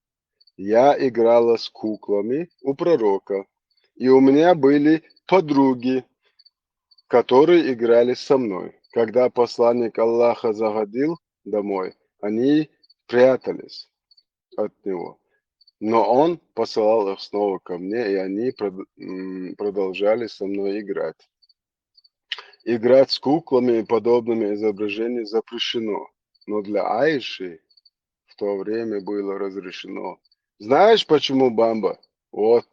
«Я играла с куклами у пророка, и у меня были подруги, которые играли со мной. Когда посланник Аллаха заходил домой, они прятались от него. Но он посылал их снова ко мне, и они прод-, м, продолжали со мной играть. Играть с куклами и подобными изображениями запрещено, но для Аиши в то время было разрешено». Знаешь, почему, Бамба? Вот.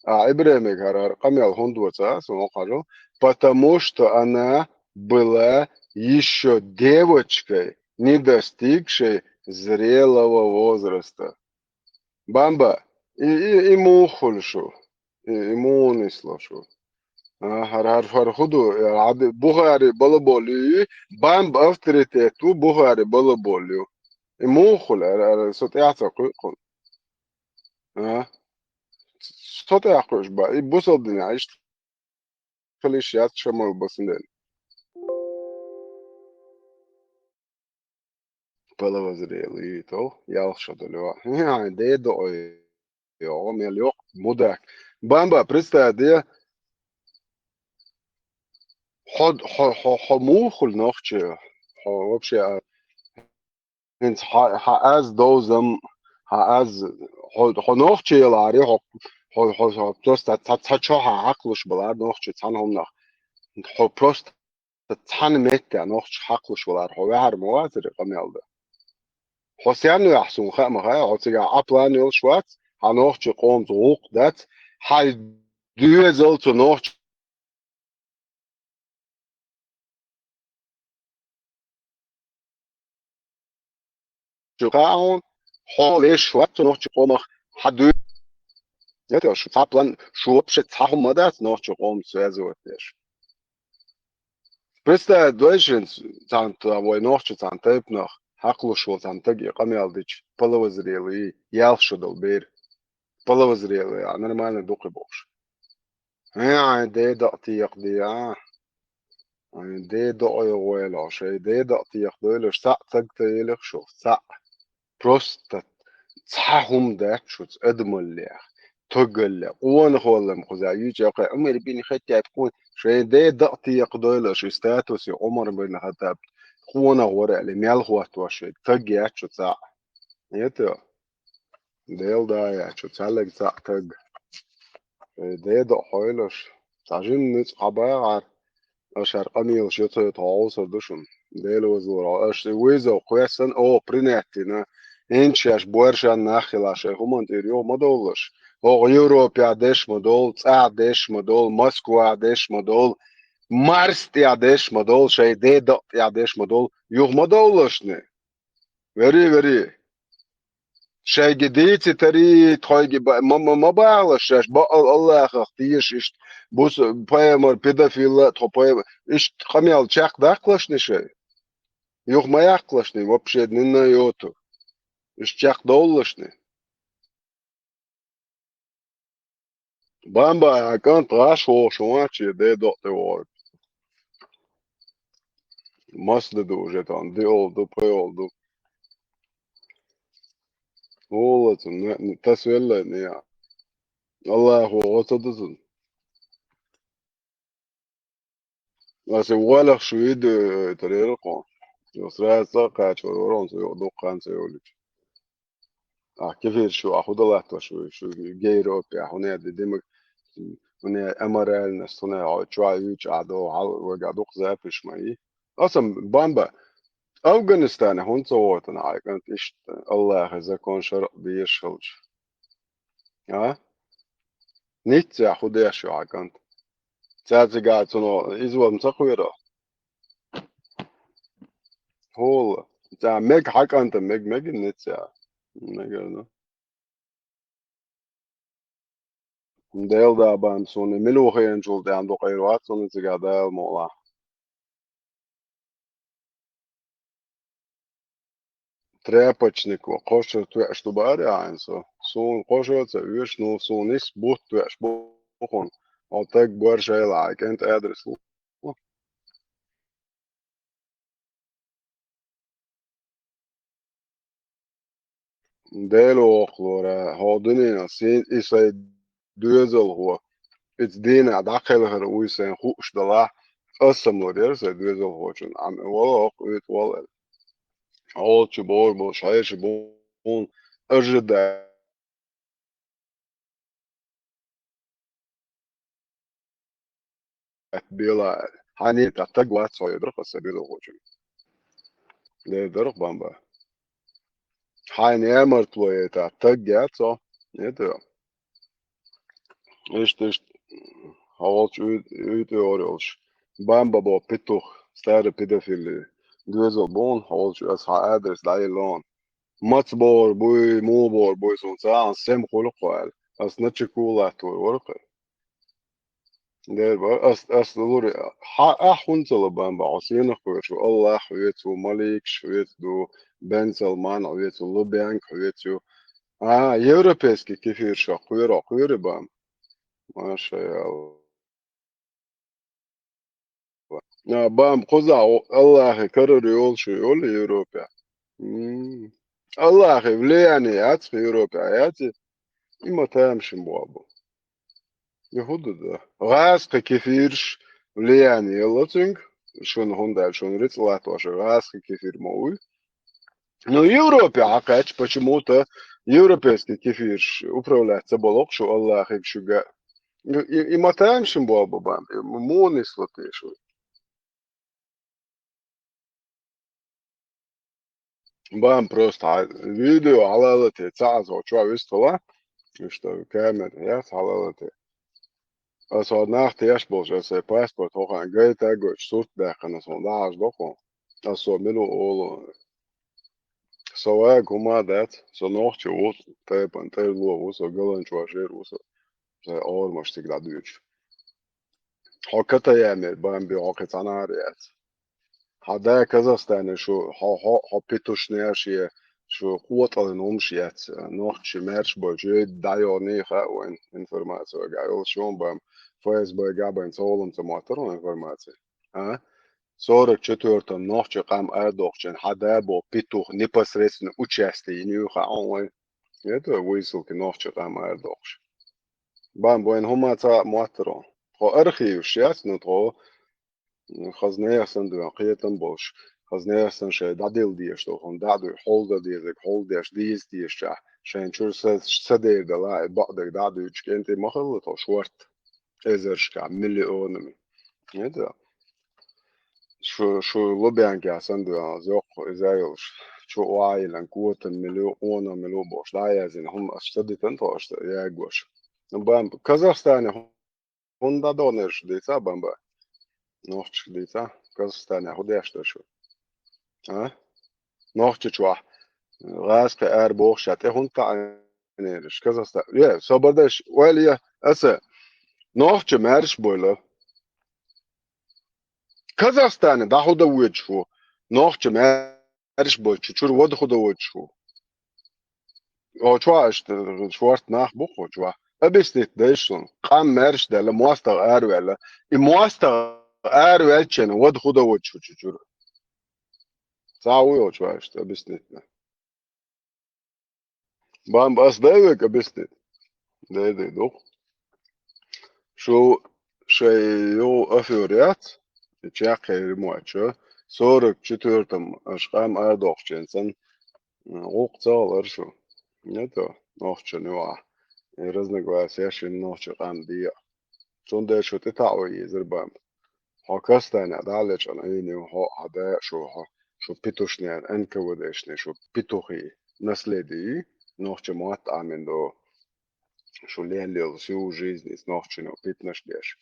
А Ибрахимиг хӀара къамел хӀунда ваца, сан хьажал? Потому что она была ещё девочкой, не достигшей зрелого возраста. Бамба, и, и, и муха хуьлу шу? И, и муха нисло шу? А, хӀара, хӀара, хӀара хӀун ду? Э, Ӏади-, Бухари балаболу ю, Бамба авторитет ву, Бухари балаболу ю. И муха хуьлу, хӀара, хӀара, со тӀаьхьа ца кхуьу кхунна. А? Со тӀаьхьа кхуьуш бан, и бусалба динехь иштта хила йиш яц Шамал басна дела. Половозрелый, то, ялх шо долу. Хьайн, дедо ой, йо, мел йоккха, мудак. Бамба, представь, де, хьо, хьо, хьо, хьо муха хуьлу нохчи? Хьо вообще, а, хӀинца хьа-, хьан аз довзам, хьан аз, хьо, хьо нохчи яларе, хьо, хьо, хьо, хьо просто цхьа, цхьа чохь хьан хьакхалуш балара нохчи цхьана хӀуманах. Хьо просто цхьана меттехь нохчи хьакхалуш валара, хьо ваьхьар ма вацара къамел дан. Хьо сенна ваьхьа суна хаа ма хаьа, хьо цигахь Ӏа план йолуш вац, хьан нохчи къомца гӀуллакх дац, хьан доьзал цу нохчи чу кхаьа хьуна, хьо леш вац цу нохчи къомах хьан дуьйна. Нет, шу цхьа план, шу вообще цхьа хӀума ма дац нохчи къомца связывать деш. Представь, дойшинца цхьана та-, вай нохчи цхьана тайпанах хьакхалуш волу цхьана таг и къамел дича, половозрелый, ялх шо долу бер. Половозрелый, а нормально дукхи бохуш. Хьайн, дедо а текхаде, а? Хьайн, дедо а гӀойла, шайн дедо а текхадойла, цхьаъ таг тайелих шу, цхьаъ. Просто цхьа хӀума дац шуца адамаллех, тогаллех. Къонахалла-м кхуза юьйцу, Ӏумар бин Хаттаб къон-, шайн дедо а текхадойла, ши статусе Ӏумар бин Хаттаб къонах вара аьлла, мел хӀоттош шайн таг яц шу цхьаъ. Это Дела да яц шу цхьаьллаг цхьаъ таг. Э, дедо а хьойлаш, цхьа жимма ницкъ хьан багӀар, аша хӀара къамелаш йо ца йо тхо гӀовсар ду шуна. Дела вазлур хьо. Аша и вызов кхоьссина, о, принять дина. ХӀинца шаьш боьршанна нах хила шайн хӀуманна тӀера юха ма довлалаш. ХӀокху Европехь деш ма довла, цӀахь деш ма довла, Москвахь деш ма довла, Марс тӀехь деш ма довла, шайн дедо тӀехь деш ма довла, юха ма довлалаш шуна. Вери, вери. Шайги дийцитари, тхойги ба-, ма, ма, ма бахалаш шаьш, бакъал Аллахах теша иштта, бус-, пайхамар, педофилла, тхо пайхамар, иштта къамел чекхдаккхалашни шай? Юха ма яккхалашни, вообще, нина йоту. Уьш чекхдовллашни. Бамба, хьан кӀант гӀаш вогӀуш вац, шен ден докъа тӀе вогӀург. Масса ду уже там, диъ йола ду, пхиъ йола ду. Валлахь, цунна, тасвелла, не. Аллахо гӀо ца дузун. Аса валах шу иду, э, тарелку. Сразу цӀа кхача вара, вара, он ца йо-, дуккха ца йолуьйту. А кефир шу, а хӀун далатта шу, шу гейропе, а хӀуне ди димаг, хӀуне аморальность, хӀуне хьо чуьхьа юьйчу а до, хьал вага дукха запиш ма и. Аса бамба, Афганистане хӀунда ца вохуьйту хьайн кӀант иштта, Аллахьан закон шарӀ дезаш хилча? А? Ниццехь хӀун деш ю хьан кӀант? Цаьрцигахь цунах иза ван ца кхоьру? ХӀула. Цхьа мега хьан кӀанта, мега, мега ниццехь. Мега, ну. Дела да бан суна, мила ву хиъначул тӀаьхьа дукха эр вац суна цигахь Дала мукъалахь. Тряпочник ву, кхо шо тоьаш ду баара хьайна со. Суна кхо шо ца оьшу, ну, суна исс бутт тоьаш бу хьуна. Хьо таг бор шайла хьайн кӀентан адрес лу. Дела воккхалора, хьо дуьненал сийна и сайн доьзалхо. Иза дийнахь дӀакхелхира вуй сайн хууш далахь, аса ма лур яра сайн доьзалхочун. Ам, вала хӀокху уьйтӀа вала. Хьо волчу боху болуш, хьеший боху, ажида. Бела, хьан тӀе таг вац хьо, дара хаса бела хучун. Де дара бамба. Хьайн ямартло ета таг яц хьо. Нет, иштта, иштта, хьо волчу уьйтӀа ора йолуш. Бамба бо петух, старый педофили. Доьзал бу хьуна, хьо волчу аса хьан адрес дӀаелла хьуна. Маца бохур буй, муха бохур буй, суна цхьа а сема хуьлу кху аьлла. Ас начекулатур вара кху. Дера бара, ас, ас лур, хьан ахь хӀунда ца ло бан бан, хьо сенах кхоьруш ву, Аллах вецу, маликаш вецу ду, Бен Салман вецу, Лубянка вецу. А, европейский кефир шо кхоьро, кхоьри бан. Маша Аллах. А, бам, кхузахь Аллахе карара йолуш йолу Европе. М. Аллахе влияние яц Европе, яц и? И ма тамашийна боху. И хӀун ду дан? ГӀазкхи кефирш влияние елла цуьнга, шуна хӀунда аьлча шуна рицкъ латтош гӀазкхи кефир ма вуй. Ну, Европе хьакхаьчча, почему-то европейский кефирш управлять ца болу шу Аллахига шуьга. И, и, и ма тамашийна боху бан, и муха нисло те шу? Бан просто хьан видео хьалалате, ца Ӏазо чохь вистхила, иштта камера яц хьалалате. Аса хьо нах теш болчу, аса сайн паспорт хӀокхуьнан гайта а гойтуш, сурт даьккхина, аса хьуна дӀахьажа доху. Аса со мила ву олу. Со вага хӀума а дац, со нохча ву, тайпана тӀерло ву, со галанчожер ву со, сайн орамаш цига дӀадуьйцуш. Хьо Катаямир бан бе хьо кхин цхьанара яц. Хьан да Казахстане шу, хьо, хьо, хьо питушнера шен, шу къотӀаллин хӀумаш яц, нохчий маьрша болчу йайда дӀайогӀний хаьа вайн информация вайгахь йолуш ю бан, ФСБ-гахь бен цхьа хӀума ца моттара хьуна информация. А? Сорок четвёртом нохчий къам арадоккхучун хьан да бо петух непосредственно участие йина ю хаьа хьуна вайн. Это высылки нохчий къам арадоккхуш. Бан вайн хӀума ца моттара. Тхо архиваш яц, ну тхо хаза нехан санна дуьйна кхетам болуш, хаза нехан санна шайн дӀадилла дезаш долу хӀума дӀа а дуй, хьол дан дезарг хьол деш, деза дезачохь, шайн чуьра са, са дер дала, и бакъдерг дӀа а дуьйцуш, кӀентий ма хилла тхо шорта, эзаршкахь, миллионами. ХӀета? Шу, шу Лубянкехь санна дуьйна, йоккха иза йолуш, чу охьайиллина, котан мила ю, къонан мила ю бохуш, дӀа а яздина, хӀума аса ца дитина тхо аша ягош. Ну, бан, Казахстане хӀунда дӀадонур шу дийца, бамба? Нохчашка дийца? Казахстане хӀун деш ду шу? А? Нохча чохь гӀазкхи ара бохуш ша тӀе хӀунда таӀанера шу? Казахстан. Е, собар дайша, ойла е, аса нохча маьрша бойла. Казахстане дӀа хӀун дан воьдуш ву? Нохча маьрша бойчу чуьра вада хӀун дан воьдуш ву? Хьо чохь иштта шорта нах бу хьо чохь. Объяснить дайша суна. Къам маьрша даьлла, мостагӀа араваьлла. И мостагӀа араваьллачеран вада хӀун дан вац шу чу чуьра? Цхьа а вуй хьо чохь иштта объяснить дан? Бамба, ас дай вайга объяснить? Дай, дай, дукха. Шу шайн юха афера яц, и чекхъяр ма вац шу. Сорок четвёртом аша къам арадоккхучеран санна, гӀуллакх ца хилар шу. Не то, нохчашна юкъахь. И разногласия шина нохчийн къам дийа. Цундела шу тӀетаӀо езар, бамба. Хьо Казахстанехь дӀа а лечкъина Ӏийна ю, хьо а, хьан да а, шу, хьо, шу петушнера, Н К В Д-шна, шу петухи, наследие, нохчийн мотт Ӏамийна ду. Шу лелла йолу всю жизнь иза нохчашна питанаш деш.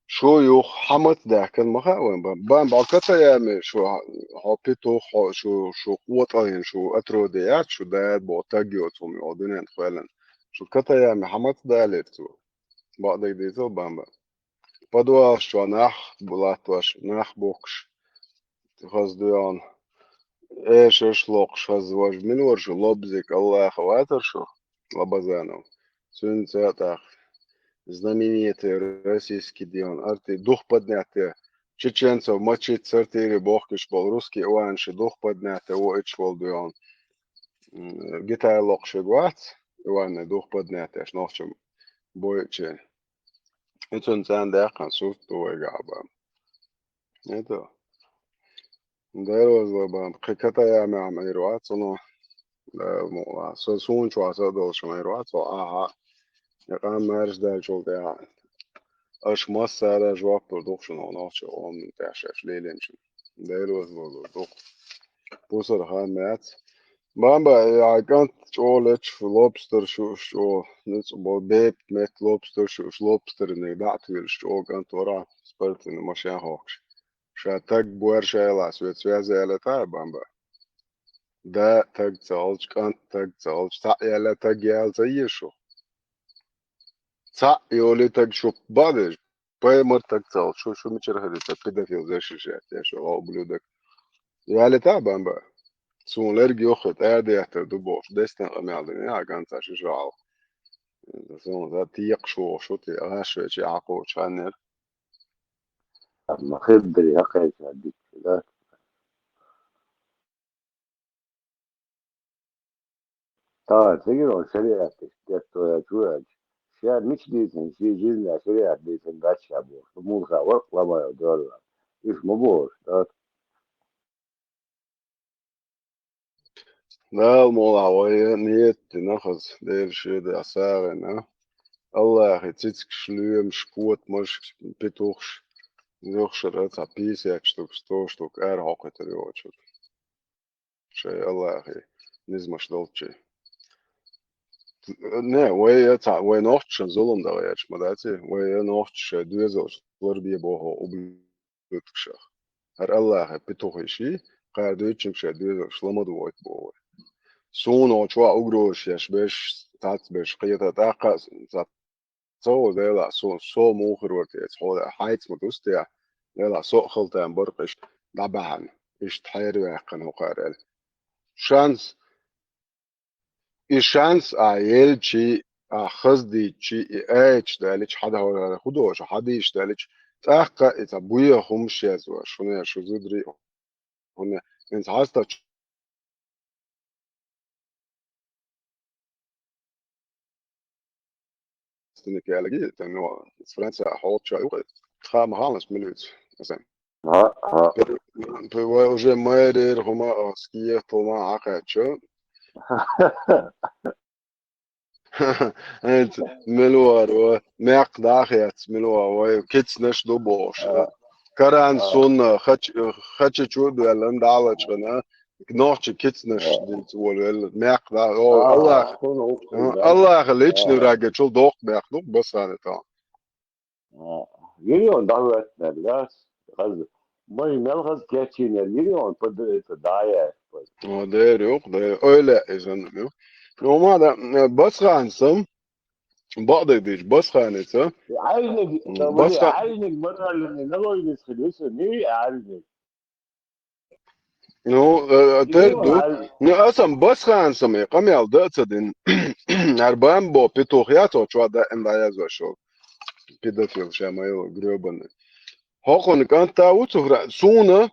Шу юха хьан маца даьхкина ма хаьа вайн, бан, бан, бан Катаями, шу хьо петух, хьо, шу, шу къотӀалйина, шу отродье яц, шу дада боху таг йоцу хӀума йолу дуьнен тӀе кхоьллина. Шу Катаями хьан маца далийра цо? Бакъдерг дийцал, бамба. Подвалаш чохь нах бу латтош, нах бухкуш, хаза дуьйхьал эшарш локхуш, хаза важа мила вара шу, Лобзик Аллаха вацара шу, Лабазанов. Цуьнца а тӀаккха знаменитый российский дуьйхьал арти-, духподнятие, Чеченцев мочить сортире бохкуш болу русский Иван ши духподнятие воуьйтуш волу дуьйхьал, м, гитара локхуш вац, Иванна духподнятиеш нохчийн бойучийн. И цунна царна даьккхина сурт ду вайгахь, бан. ХӀета. Дера вазло, бан. Кхин Катаями Ӏамийр вац, цунах. Дала мукъ лахь. Со суна чохь са а долуш Ӏамийр вац, цо ахьа. Я къам маьрша даьллачул тӀаьхьа. Аша массара жоп лур ду шуна, нохчийн къоман тӀехь шаьш лелийначун. Дера вазло, дукха. Пусар хан яц. Бамба, и хьан кӀант чӀогӀа лечу лобстер шуьш чӀогӀа, ницкъ бо, бепиг метта лобстер шуьш, лобстерниг дӀа а туьйлуш чӀогӀа кӀант вара, спортивный машен хохкуш. Ша таг бор шайла соьца вяз ялатахь, бамба. Да таг ца олчу, кӀант таг ца олчу, цхьаъ яьлла таг яла ца еза шу? Цхьаъ йолий таг шу бан веза. Паймар таг ца олчу, шу, шу мичара хилита, педофил, защищать, я шу, гӀо, ублюдок. Ялита, бамба? Суна лерг йоххе, тӀаьрдеттар ду бохуш, дестан къамел дина, а ганца шу шо хьал. Суна за текхаш вохуш ву те, гӀаш вечи Ӏакхочу ханнера. Ма хир дери хьакхайша дикка, да? Та, ца гира ван шариат иштта детто я чу аьлча. Ша мича дийцина, шен жизнь шариат дийцина дац ша бохуш. Муха варх ламайо дорла. Иш ма бохуш, да? Дала муха вай ниет дина хаза, Дела шеда сагӀина. Аллахи цицкаш, лоьмаш, котамаш, петухаш, юхшара цхьа пятьдесят штук, сто штук ара хьокхуьйтур йоцург. Шайн Аллахе низамаш долчий. Не, вай я цхьа, вай нохчашна зулам дан гӀерташ ма дац и, вай я нохчаша шайн доьзалш ларбе боху ублюдкашах. ХӀара Аллахе петухаш ю, кхара дуьйцучуьнга шайн доьзалш ламада войту боху вай. Суна чохь угрозаш еш берш, цац берш кхета, тӀаккха а цхьа Ца ву, Дела, со, со муха хир вара те, хьо хьайца ма дустехь, Дела, со а хала тайна баркъ иштта дӀабаьхьна, иштта хьераваьккхина хӀокхара аьлла. Шанс, и шанс а елчи, а хаздийчи, и айча даьллича, хьада хӀора хӀу доша, хьадийша даьллича, тӀаккха и цхьа буе хӀумаш езва, шуна шу зударий, хӀунда хӀинца хьастачу стинник яьллаги, тан, ну, Франция хьолча юкъе. Ха, ма халас милиц, асан. Ха, ха. П-, п-, вай уже мэрир хӀума, а, скиет хӀума хьакхаьчча. ХӀинца мила вара, мекх дӀа а хецна, мила вара, вай кицнаш ду бохуш. А. Каран А. Сунна, хач-, хача чу а доьллина, дӀа а лачкъина, нохча кицнаш А. Дийца волавелла, мекх дӀа, о, А, Аллах, а, сунна ухтур а, дац. Аллаха личный А. Врагачул доккха мекх ду, басана тан. А, Юрион дӀахӀоьттинарг дац, хаза. Май мел хаза кечйинарг Юрион, п-, д-, это, дӀа а яьлла. О, дера юкъ, дера. Ойла иза ю. Ну, ма да, э, Басханца, бакъдерг дийча, Басханица. Ӏаьржниг, М, та вали Басха- Ӏаьржниг мараллини налойница хилиса, ми Ӏаьржниг. Ну, э, тера ду. Ну, аса-м Басхана сама къамел дан а ца дина. ХӀара Бамбо петух яц оцу чохь даим дӀаяздеш йолу. Педофил ша ма йолу грёбаный. ХӀокхуьнан кӀант а ву цу хра-, суна,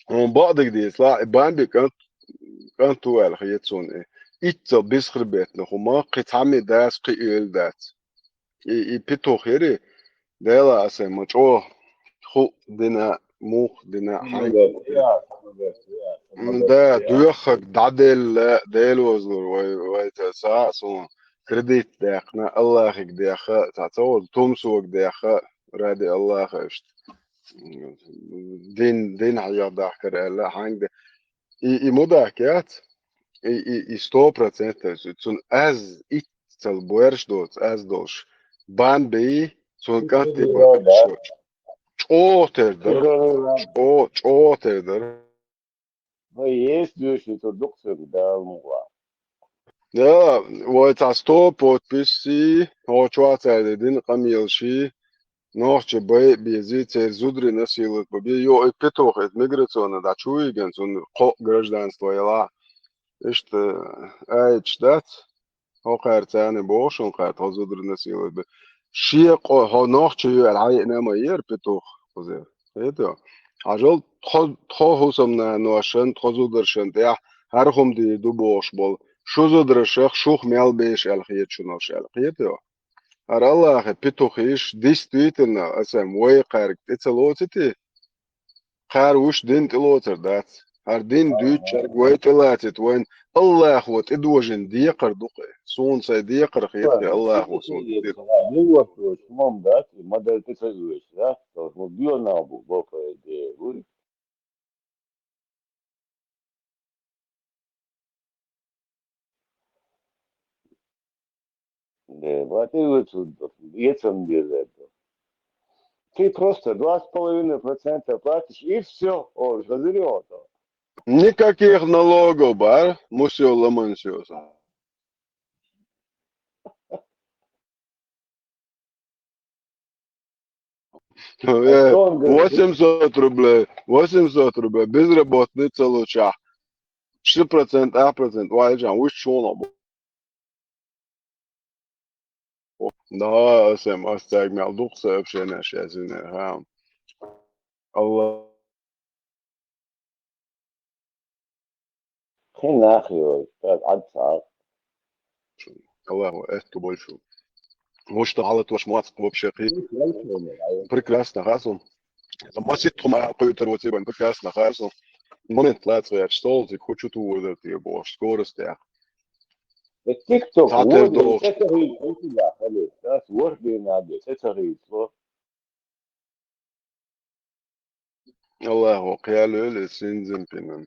хьуна бакъдерг дийцалахь, и Бамбин кӀант, кӀант ву аьлла хета суна и. Иццал бисхарбетна хӀума, кхин цхьамма а дац, кхин а эла дац. И, и петух яри, Дела аса ма чӀогӀа хӀуъ дина, мух дина, хьайн. Да, доьххаг дӀаделла, Дела вазлур вай, вай ца са, суна кредит даьккхина, Аллахьиг дехха, цхьа ца ваза, тумсога дехха, ради Аллаха иштта. Дин, дин хьайгӀ дахкар аьлла, хьанга. И, и мудак яц? И, и, и сто процентов. Цунна аз иццал боьрш доцу, аз долуш. Бан бей, цунна кӀант тӀе баккхачу. ЧӀогӀа тера дара. ЧӀо-, чӀогӀа тера дара. Вай ес дуьйшуьйтур ду-кх соьга Дала мукъ лахь. Да, вай цхьа сто подписчий, хьо чохь цаьрга дина къамелаший, нохчий бай а безий, церан зударий насиловать бан бен, йо, и петух, и миграционна дӀа чу вигина, цунна кхоъ гражданство ялахь. Иштта, аьлча дац. ХӀокхара царна боху шуна кхара, тхо зударий насиловать бан. Шен къо-, хьо нохчо ю аьлла, хьайна а ма ера петух, кхузара. Хетий? Хьажал тхо, тхо хӀусамнаношан, тхо зударшан тӀехь хӀара хӀума дийр ду бохуш болу. Шу зударшах шух мел беш аьлла хета шуна уьш аьлла. Хетий? ХӀара Аллахьан петухаш, действительно, аса вай кхаьрга тӀе ца лоцитий? Кхара уьш дин тӀелоцур дац. ХӀара дин дуьйцучаьрга вай тӀелацийта вайна Аллахо тӀедожийна декхар ду-кх и. Суна сайн декхар хета и, Аллахо суна тӀе. Дин вац вай, хӀумам дац, и ма-дарра тӀе ца оьшу, да? Товш ма доьгӀна бу, бо, по идее, вуй. Да, батый вы тут, ецам деза это. Ты просто два с половиной процента платишь, и всё. О, разорёт. Никаких налогов, бар, мусё ломансё. Э, восемьсот рублей, восемьсот рублей, безработный ца лучахь. Ши процент, а процент, вай жан, уж чуна бу. Да, ас эм, ас цаьрга мел дукха сообщенеш яздина, ха. Алла. Кхин нах йой, тӀаккха Ӏад ца Ӏа. Аллаху, это больше. Вот что, хьалатош моцкъ вообще хи-, прекрасно, хасу. Масит хум а кхуьйтар воци бан, прекрасно, хасу. Момент лац ваьч, стол, тик, хочу ту вырдати, бо, скорость, я. ТикТок, цхьа тер вот, долуш. Это говорит, у тебя, Халид, да, сложные надо, это говорит, вот. Аллаху, кхел вели Синзинпинан.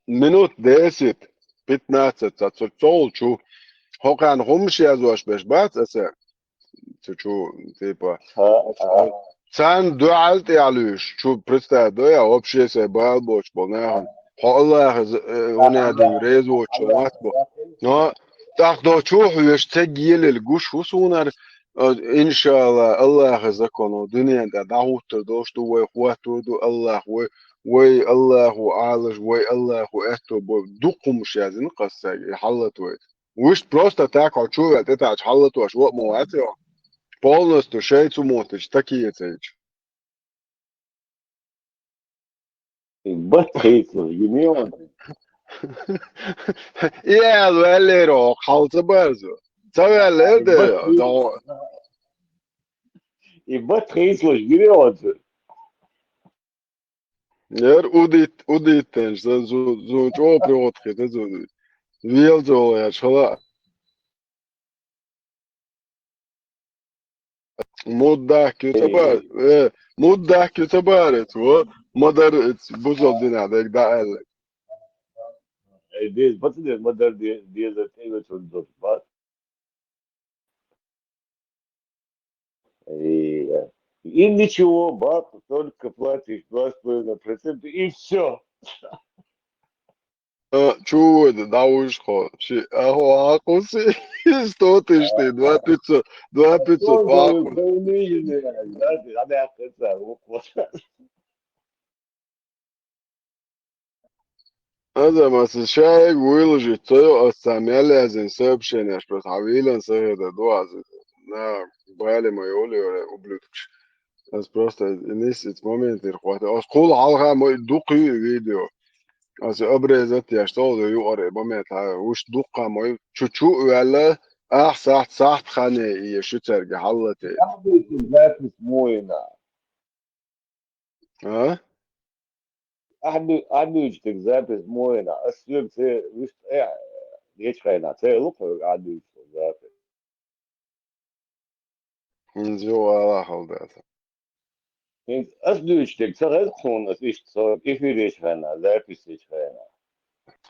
Минут десять, пятнадцать ца цо-, цолчу. ХӀокхарна хӀумаш яздеш беш бац аса? Цу чу, типа, царна дуьхьал тӀехьа луьйш, чу представь, да, я вообще сай бала боцуш болу нахана. Хьо Аллахьа з-, э, хӀунда аьлла реза воцучу вац бо. Но тӀаккха до чу хьоьжуш ца гелал гуш хӀу сунара, э, иншалла, Аллахьа законо дуьнен тӀа дӀахӀуттур долуш ду, вай хӀоттур ду, Аллахь вай, вай Аллаху Ӏалаш, вай Аллаху аьтто бо, дукха хӀумаш яздина кхассаьга, и хьаллат вайта. Вуьшта просто так хьо чу ваьлла тӀетаьӀча хьаллатош ваъ ма вац йо. Полностью шайца хӀума моттича, такие цайча. И бат хийцалуш гина йо. И аьлла ваьллера хьо, хьал ца барзо. Ца ваьллера де, и бат хийцалуш гина йо. Яр удит-, удиттанаш, сан зу-, зун чӀогӀа приходхи, сан зун велзо яш хала. Муддахки ца бар, э, муддахки ца бар, эцо, мадар, эц, бузал дина, дег да аьлла. Эй, дез, пацаны, мадар де-, деза, теве чун зот, бат. И, и ничего, бат, только платишь два с половиной процента, и всё. Э, чу вайда, дӀавуьйш хьо. Ши, а хьо Ӏакхуссий, сто тысяч ты, два пятьсот, два пятьсот Ӏакхуссий. Аза, масса, шайга вуйлужи цо, аса мел язин сообщенеш просто хьавийлан сагӀеда ду аз. На, бали ма йолиоре, ублюдкаш. Аз просто нисиц момент ир хвата. Аз кул хьалха мой дукхи видео. Аз обрезать яш тол юаре момент ха. Уж дукха мой чучу вела. Ах сахт сахт хане и шу церге халлате. Запись мойна. А? Ахьду-, ахьдуьйчу дерг запись мойна. Ас соьга ца вуьшта, э, гечхайна, ца лу хьоьга ахьдуьйчу дерг запись. ХӀинца юха ала хала дац. ХӀинца ас дуьйчу дерг ца хеза хьуна, ас иштта со эфир ечхайна, запись ечхайна.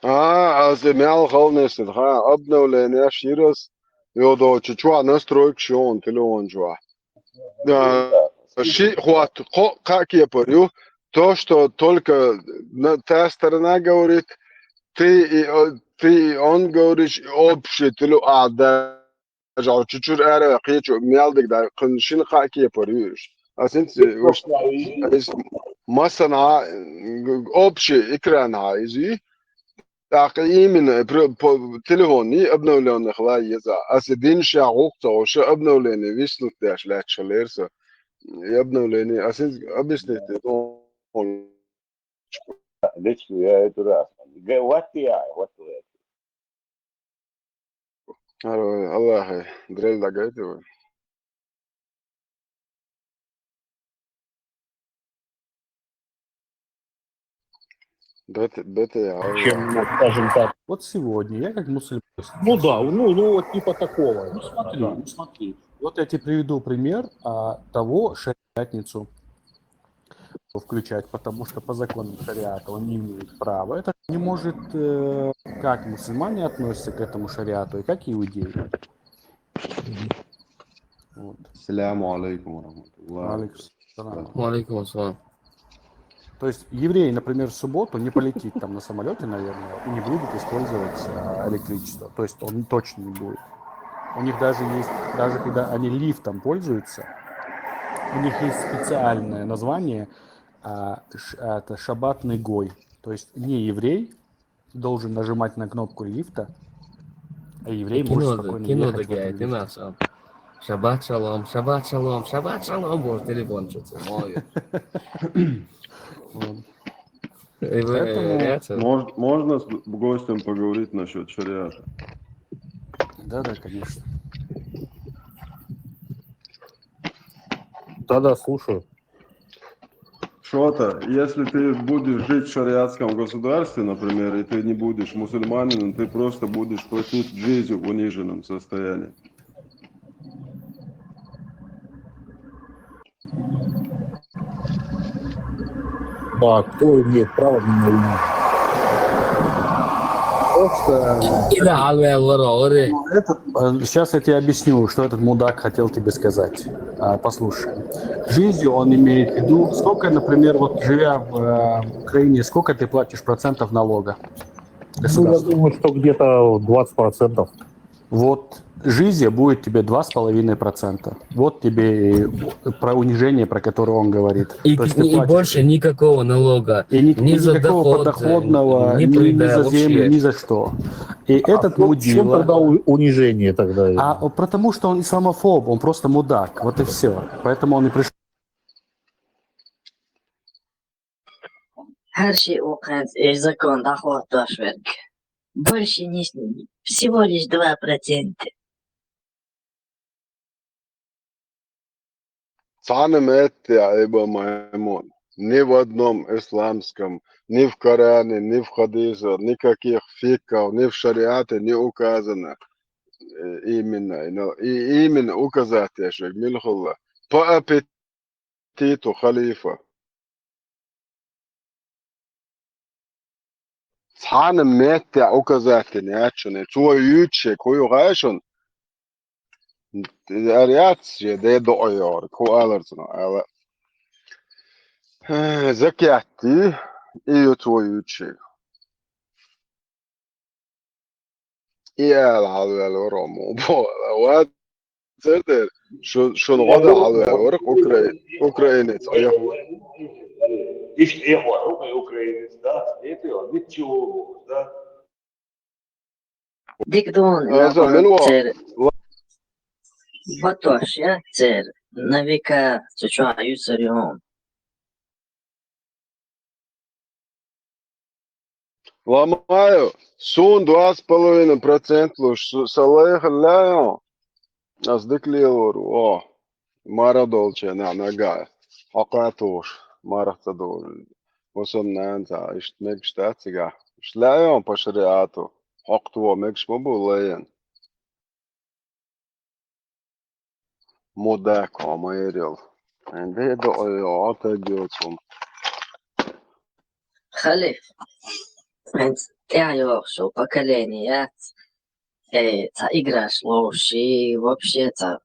А, аса мел халнесин, ха, обновление ширас, йодочу чуа настройка шон телефон чуа. Да, ши хват, кхо-, кхо кепар ю. То, что только на, та сторона говорит, ты и, э, ты и он говоришь, общий, ты лю-, а, да, жал, чучур ара, кхечу, мел дик да, кхын шин кхо кепар ю. А синц, э, уж, а, ис-, масана, э, общий экран, а, изи. Так, именно, про-, по, телефон, и обновлённых ла еза. А се дин ша гукца, ша обновление, виснут деш, ляча лерса. И обновление, а се объяснить, он. Лично я эту раз. Гэ-, вот я, вот я. Аллахе, дрель дагайте вы. Бет-, бетея, Чем, ну, скажем так. Вот сегодня я как мусульманин. Ну да, ну, ну вот типа такого. Ну смотри, да, ну смотри. Вот я тебе приведу пример, а, того, что пятницу включать, потому что по законам шариата он не имеет права. Это не может, э, как мусульмане относятся к этому шариату и как иудеи. Вот. Саляму алейкум ва рахматуллах. Алейкум салам. Ва алейкум ассалам. То есть еврей, например, в субботу не полетит там на самолете, наверное, и не будет использовать, а, электричество. То есть он точно не будет. У них даже есть, даже когда они лифтом пользуются, у них есть специальное название, а, ш-, а, это шаббатный гой. То есть не еврей должен нажимать на кнопку лифта, а еврей может спокойно ехать в этом лифте. Кино дагай, кино. Шаббат шалом, шаббат шалом, шаббат шалом, боже, телефон что-то, мой. Вот. Поэтому можно с гостем поговорить насчет шариата? Да, да, конечно. Да, да, слушаю. Что-то, если ты будешь жить в шариатском государстве, например, и ты не будешь мусульманином, ты просто будешь платить джизью в униженном состоянии. Да, кто имеет право меня винить? Просто... И да, алвел варо, ори. Этот, э, сейчас я тебе объясню, что этот мудак хотел тебе сказать. А, послушай. Жизнью он имеет в виду, сколько, например, вот живя в, э, Украине, сколько ты платишь процентов налога? Ну, я думаю, что где-то двадцать процентов. Вот жизнь будет тебе два с половиной процента. Вот тебе и про унижение, про которое он говорит. И, то есть ты и платишь больше никакого налога. И ни-, ни за никакого доход, подоходного, ни, ни за землю, вообще, ни за что. И этот мудила... А в чём тогда у-, унижение тогда? А, потому что он исламофоб, он просто мудак, вот и всё. Поэтому он и пришёл. Хьарши укханца эш закон дӀахӀоттош верг. Больше не с-, всего лишь два процента. Цхьана метте Ибн Маймун. Ни в одном исламском, ни в Коране, ни в хадисах, никаких фикхов, ни в шариате не указано. Э, именно, и именно указать еш верг мила хилла. По аппетиту халифа. Цхьана метте указать яц шуна, цо юьйцуш хӀу ю хаьий шуна? Аьлла яц, шен де доӀа йогӀург, хӀу алар цунах, аьлла. Закаьтти, и ю цо юьйцуш. И аьлла хьалаваьлла вара мо. Бо, ва, цердер, шу-, шуна гӀо дан хьалаваьлла вара укра-, украинец, а я хӀу-, Иштта эхь ваьлла вай украинец, да? Эти он, ничего, да? Дика дуна, Аса мин во? цер батош я, цер на века цу чохь юсар ю. Ламаю, суна два с половиной процент луш, сан лайха лаьо. Ас дика лелор ву, о, мара долчу нагахь. Хьокха тухуш, марха ца долу. Ву сан нана цхьа, иштта мегаш дац цигахь. Иштта лаьо пашариату. Хьокхуто мегаш ма бу лайна. Мудак хьо ма ярел. Де до ой, о, так делать. Халиф, хӀинца тӀаьхьа йогӀуш йолу поколение яц, э, цхьа играш ловш, и вообще цхьа,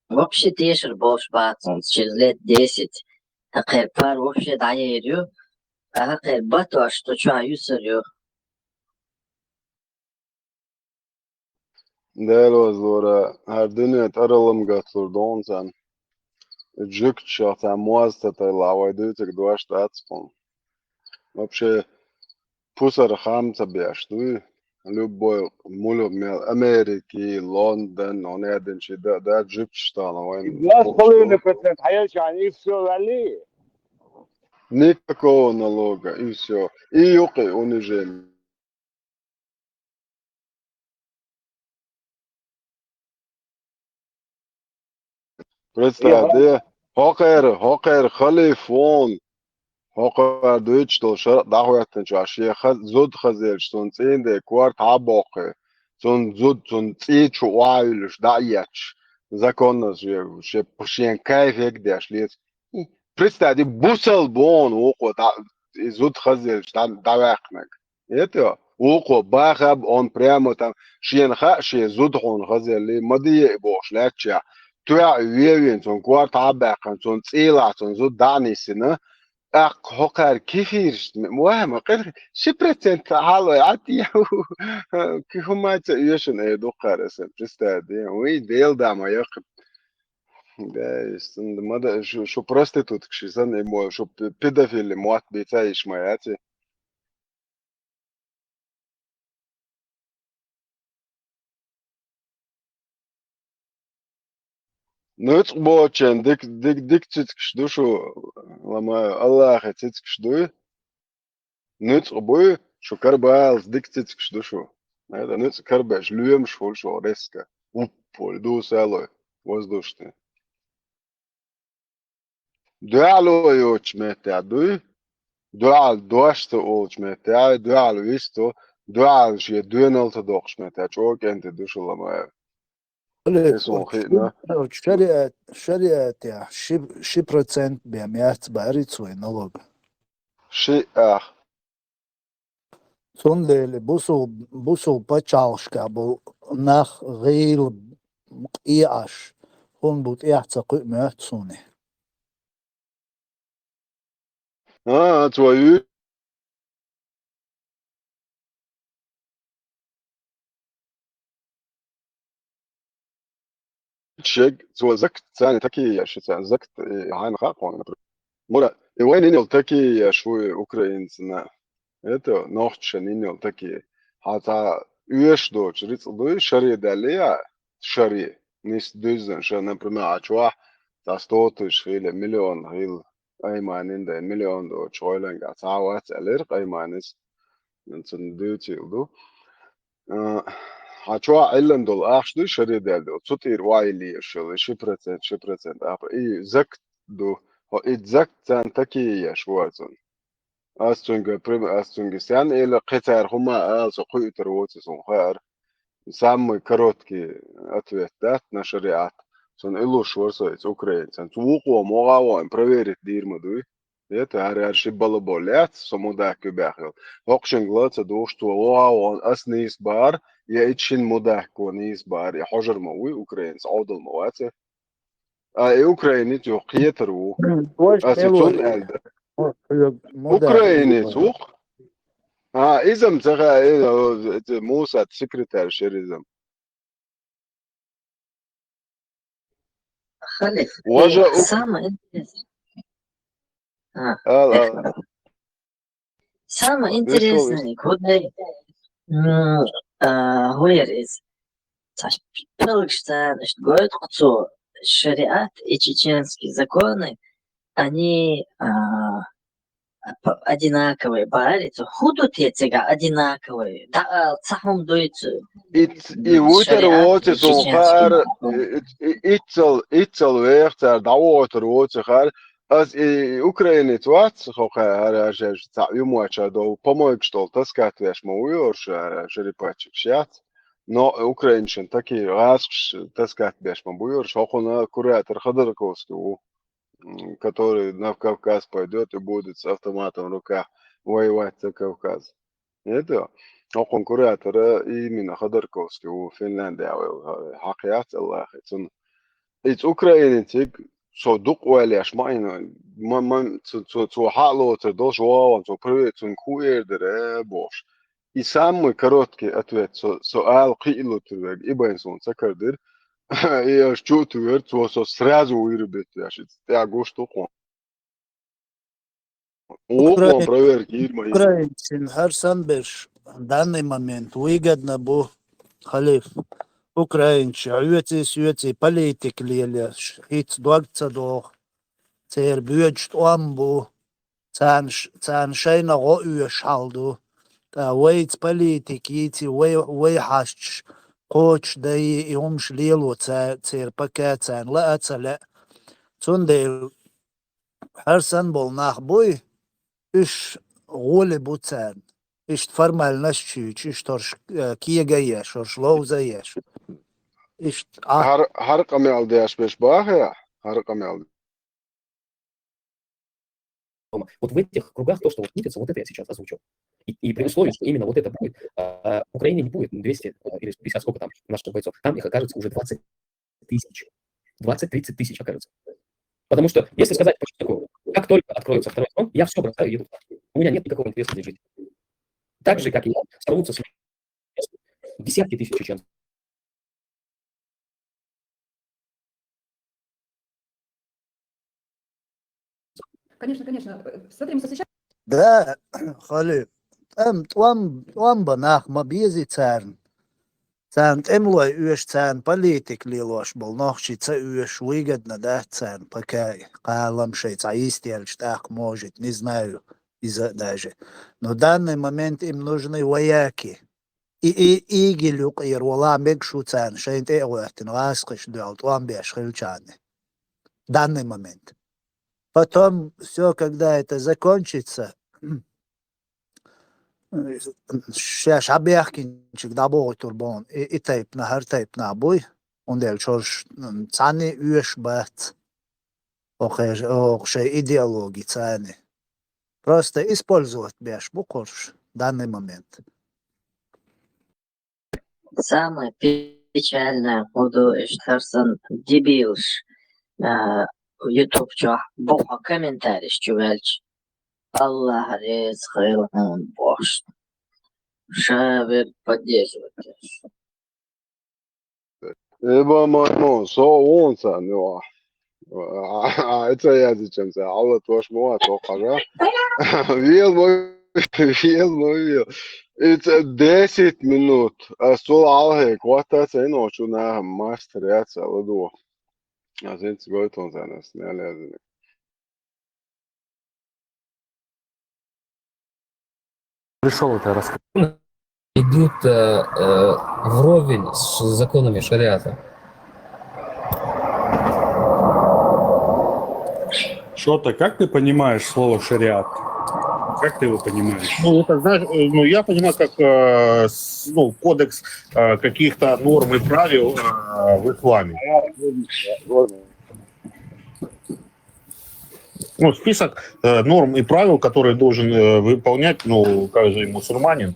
вообще тешар болуш бац хӀинца, через лет десять, тхан пар вообще дӀаер ю, тхан батош цу чохь юсар ю. Дела вазлора, хӀара дуьне тӀараллам гаталур ду хьуна царна. Жуьгташах цхьа моз ца тайла, вай дуьйцург дош дац хьуна. Вообще, пусар хам ца беш дуй? Любой муьлха мел Америки, Лондон, хьуна аьддинчий да, да, жуьгташ тахана вайн. Два с половиной процента хьаелчахьана, и всё, валли. Никакого налога, и всё. И юкъе унижение. Представь, де, хӀокхара, хӀокхара халиф вон, хӀокхара дуьйцуш долу шаръ дӀахӀоьттинчохь, шен ха-, зуда хазелча, цунна цӀийнан де корта хьа а боккхий, цунна зуда, цунна цӀий чу охьа а вуьллуш, дӀа а етташ, законно шен, шен, шен кайф хӀегдеш леций. Представь, де, бусалба вон вукхо дӀа, и зуда хазелча, дӀа, дӀаваьккхинарг. Это вукхо бахаб он прямо там, шена хаьа шен зуда хьуна хазелли, ма де и бохуш лаьттачехь, тоьа вевина, цунна корта хьа а баьккхина, цунна цӀийлахь, цунна зуда дӀа а нисина, тӀаккха хӀокхара кефирашна, вай, ма къира, ши процент хьалой, Ӏад, кхин хӀума ца оьшина, ай дуккхара аса, представь, де, вай, Дела да ма яккха. Да, ма да, шу, шу проституткаш санна, и мо, шу пе-, педофили мотт бийца йиш ма яц и. Нуьцкъа боцучун дик, дик, дик цицкаш ду шу, ламаю, Аллахе цицкаш дуй. Нуьцкъа буй, шу карбалца дик цицкаш ду шу. Айда, нуьцкъа карбеш, лоьмаш хуьлу шу резко. Уп, олу дусалой, воздушный. Дуьхьало йоцучу меттехь дуй, дуьхьал дош ца олучу меттехь, дуьхьал висто, дуьхьал шен доьналла ца доккхучу меттехь, чӀогӀа кӀентий ду шу, ламаю. Иза хиъна. Шариат, шариатехь ши, ши процент бен яц баьрриц вай налог. Ши ах. Цундела бусул, бусул пачхьалкхашкахь болу нах гӀийла къеӀаш, хӀун бу тӀехь ца кхуьу моьтту суна. А, цо ю-, шег, цо закат царна таке еш, царна закат, э, хьайна хаьа кхунна, например. Мура, и вайн йина йолу таке еш ву украинцана. Это нохчашна йина йолу таке. Хьан цхьа оьшуш доцу рицкъ дуй, шаре даьлла я, шаре, нийса дуьззина ша, например, а чохь цхьа сто тысяч хила, миллион хила, айманин дай, миллион доцу гӀойлангахь цхьа а вац аьллера къайманис, цунна дуьйцийла ду. А, хьан чохь Ӏиллан долу ахча дуй, шаре даьлла долу, цу тӀера охьайилла еш йолу, ши процент, ши процент, апа, и закат ду, хьо и закат царна таке еш ву цунна. Ас цуьнга, прям, ас цуьнга стенна элира, кхин цара хӀума ала, со кхуьуьйтур ву цо, суна хаьара. Самый короткий ответ дац на шариат. Цунна и луш вара со иза украинцан. Цу вукхо могӀа а вон, проверить дийр ма дуй. Это хӀара ши балабо лаьцна, со мудак ю баьхна йолу. ХӀокху шинга ла ца дугӀуш, цо вогӀа а вон, ас нийса бахара, я итт шина мудакко нийса бахара, я хьожар ма вуй украинца, Ӏовдал ма вац и. А и украинец юха кхетар ву. Аса цунна аьлла дара. Украинец ву-кх. А, иза-м ца хаьа, иза, иза Мусат секретарь шера иза-м. Халиф, важа, э, ук-, самое интересное. А, ала, ала. Самое интересное, куда, м, а, хӀара из. Цхьа пӀелгаш царна иштта гойту-кх цо шариат и чеченские законы, они, а, п-, одинаковые бахьара, цо хӀун ду те цигахь одинаковые? ДӀаала ца хӀума дуй цу. И ц-, и вуьтар воци суна хаьара, и, и, и, иццал, иццал веха цара дӀавохуьйтур воци хаьара. Ас и, и украинец вац, хӀокху хӀара, хӀара шаьш цхьаъ юьмоча долу, помойкаш долу таскат веш ма вуй хӀорш, хӀара шерипачикаш яц. Но украинцашна таки гӀазкхаш таскат беш ма бу хӀорш, хӀокхуьнан куратор Ходорковский ву, м, который на Кавказ пойдёт и будет с автоматом в руках воевать за Кавказ. Это, хӀокхуьнан куратор именно Ходорковский ву, Финляндия вай хьакха яц Аллахе. Цунна иза украинециг со дукха ойла еш ма йина, ма, ма, цу, цу, цо хьалоцур долуш вогӀу, цо проверить, цунга хӀун эр дара, э, бохуш. И самый короткий ответ, со, со ала кхиалур верг, и байн суна ца кардира. И аша чу а туьйхира, цо со сразу вырубить веш, иза тӀехь гуш ду кхуьнан. Вукхо Украин-, проверка йийр ма йийр. Украинцийн хӀара санна берш, данный момент выгодно бу, халиф. Украинцаша хьоьций-соьций политика лелош, хӀинца дог ца доху. Церан боьдуш тӀом бу. Царна ш-, царна шайна гӀо оьшуш хьал ду. ТӀаккха вайца политика йийций, вай, вай хьашташ кхочушдайий, и хӀумаш лело ца-, церан пока царна лаа а ца лаьа. Цундела хӀара санна болу нах буй, уьш гӀоли бу царна. Иштта формальность чуьйчу, иштта хӀорш, э, кега а еш, хӀорш ловза а еш. Иштта а хӀара, хӀара къамел деш берш бахьа, хӀара къамел. Вот в этих кругах то, что вот крутится, вот это я сейчас озвучу. И, и при условии, что именно вот это будет, а, в Украине не будет двести, а, или сто пятьдесят, сколько там наших бойцов, там их окажется уже двадцать тысяч. Двадцать-тридцать тысяч окажется. Потому что, если сказать по чесноку, как только откроется второй фронт, я всё бросаю и еду туда. У меня нет никакого интереса здесь жить. Так же, как и я, сорвутся с мест десятки тысяч чеченцев. Конечно, конечно. Э, смотри, мы сейчас Да, халиф. ТӀам-, тӀом, тӀом бан нах ма безий царна. Царна тӀемалой оьшу, царна политика лелош болу нохчий ца оьшу, выгодно дац царна, пока кхалам шайн цхьа йистелча тӀаккха, может, не знаю, иза а даже. Но данный момент им нужны вояки. И, и, ИГИЛ юкъера вала мегаш ву царна, шайна тӀе а гӀоьртина, гӀазкхаша доьлла тӀом беш хилча а. Данный момент. Потом всё, когда это закончится, шаьш хьабаьхкинчуьнга дӀабохуьйтур бу хьуна, и, и тайпана, хӀара тайпана буй, хӀунда аьлча хӀорш, м, цхьанна а оьшуш бац. ХӀокху, хӀокху шайн идеологи царна. Просто использовать беш бу хӀорш данный момент. Самое печальное, хӀун ду иштта хӀара санна дебилаш, а, YouTube чохь боху комментарийш чу ваьлча. Аллах реза хуьлда хьуна бохуш. Ша верг поддерживать деш. Эба маймун, со вон царна юкъахь. А, а, и ца яздичам ца, Алла тош ма вац, хьажа. Вел ма, вел ма вел. И ца десять минут. Ас цул хьалхе котта ца йина, чу наха мастер яц, Алла ду. Ас инца гойтун царна, ас нел яздина. Пришёл это рассказать. Идут, э, э, вровень с законами шариата. Шота, как ты понимаешь слово шариат? Как ты его понимаешь? Ну, это, знаешь, э, ну, я понимаю, как, э, с-, ну, кодекс, э, каких-то норм и правил, э, в исламе. Ну, список, э, норм и правил, которые должен, э, выполнять, ну, каждый мусульманин.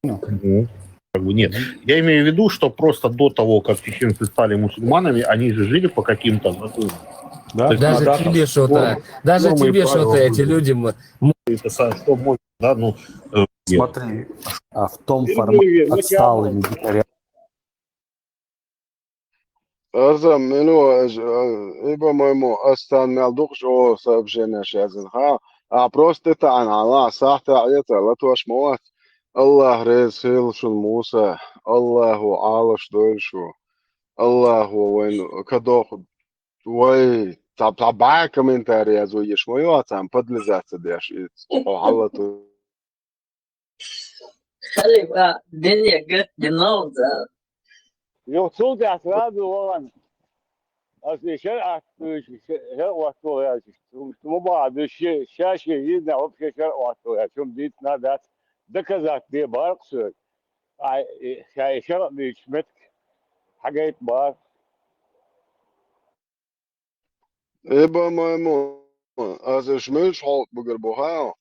Ну, как бы нет. Я имею в виду, что просто до того, как чеченцы стали мусульманами, они же жили по каким-то законам. Да? То есть Даже надо тебе что-то, нормы, даже нормы и тебе правила что-то эти были. Люди м-, м- Это са-, что можно, да, ну, э, делать. Смотри, а в том формате отсталый дикаря. Арзан, мила ву, э, Эба маймун, ас царна мел дукхачу сообщенеш яздина. Хьан, А просто тӀетаӀийна хьалха сахьтехь Ӏеца латош ма вац. АллахӀ реза хилва шуна, Муса. АллахӀа Ӏалаш дойла шу. АллахӀа вайна кадох вай. Цхьа, цхьа бӀаь комментарий язъеш ма йоах царна, подлизаться деш, и хьо хьаллату. Халипа, динья гатдинал за. Юха цул тӀаьхьа сразу вахана. Ас и шариӀат, шариӀат вац ваха яьлча, ма бахьа, ду ше, ша шен йизна вообще шариӀат вац ваха яьлча, хӀума дийцина дац, доказать де бара-кх соьга. Ай, и, ша и шариӀат дийцачу метка хьагайта бара. Эба майму, аса шмуьлш хьокху бугар бу хьа?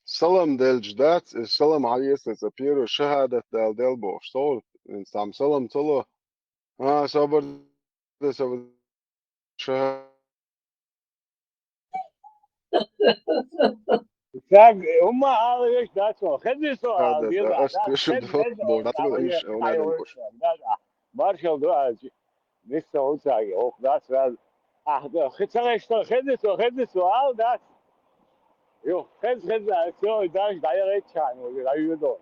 Салам делча дац, и салам хьаэца цӀа первый шахадат дала дел бохуш, со, цхьамма салам ца ло. А, собар де, собар де, шахадат. Цаьрга хӀумма ала веш дац хьуна. Хезний со ала, Ада, дела, ас да, тешам хез, до, хез, бо, ала, да, ала, инш, ала, ала, ала, ала, ала, маршалла ду аьлча. Нисса хӀун цаги, хӀокху дац ваьлла. Ахь, да, хи ца гӀайшта, хезний со, хезний со, ала дац. Юха, хез, хез, ала, всё, и даже дӀаяхийтча хьайна, вай, дӀайоьдо.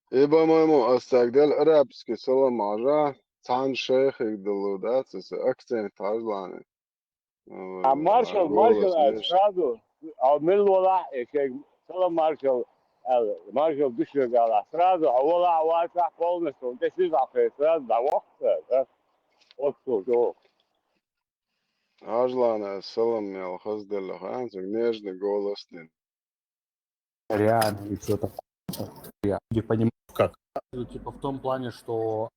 И, по-моему, ас цаьрга делла арабский салам хьажа, цхьана шайхига далу дац, аса акцент хьажлани. А маршал, маршал аьлла, сразу, а мила волахь, э, шайга салам маршал аьлла, маршал ду шуьга алахь, сразу, хьо волахь, вацахь, полностью, тӀе сизахь, сразу дӀавоккху, да? Оццул чӀогӀа. Хьажлана салам мел хазделла хаьнца, нежный голос дина. Ряд и всё такое. Я, люди понимают, как. Типа в том плане, что,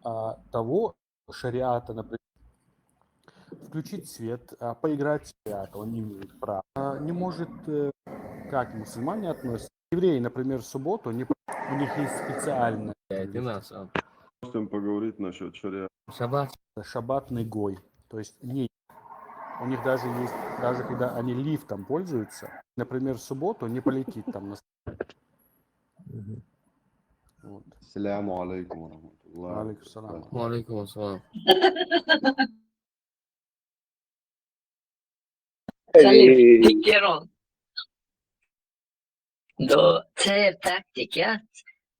а, того шариата, например, включить свет, а, поиграть в свет, он не имеет права. А, не может, э, как мусульмане относятся. Евреи, например, в субботу, не, у них есть специальная. Э, ты нас, а. Можем поговорить насчёт шариата. Шаббат. Шаббатный гой. То есть не У них даже есть, даже когда они лифтом пользуются, например, в субботу не полетит там на... Мгм. Вот. Ассаламу алейкум ва рахматуллах. Ва алейкум салам. Ва алейкум ассалам. Халиф, пикерон. До церан тактика,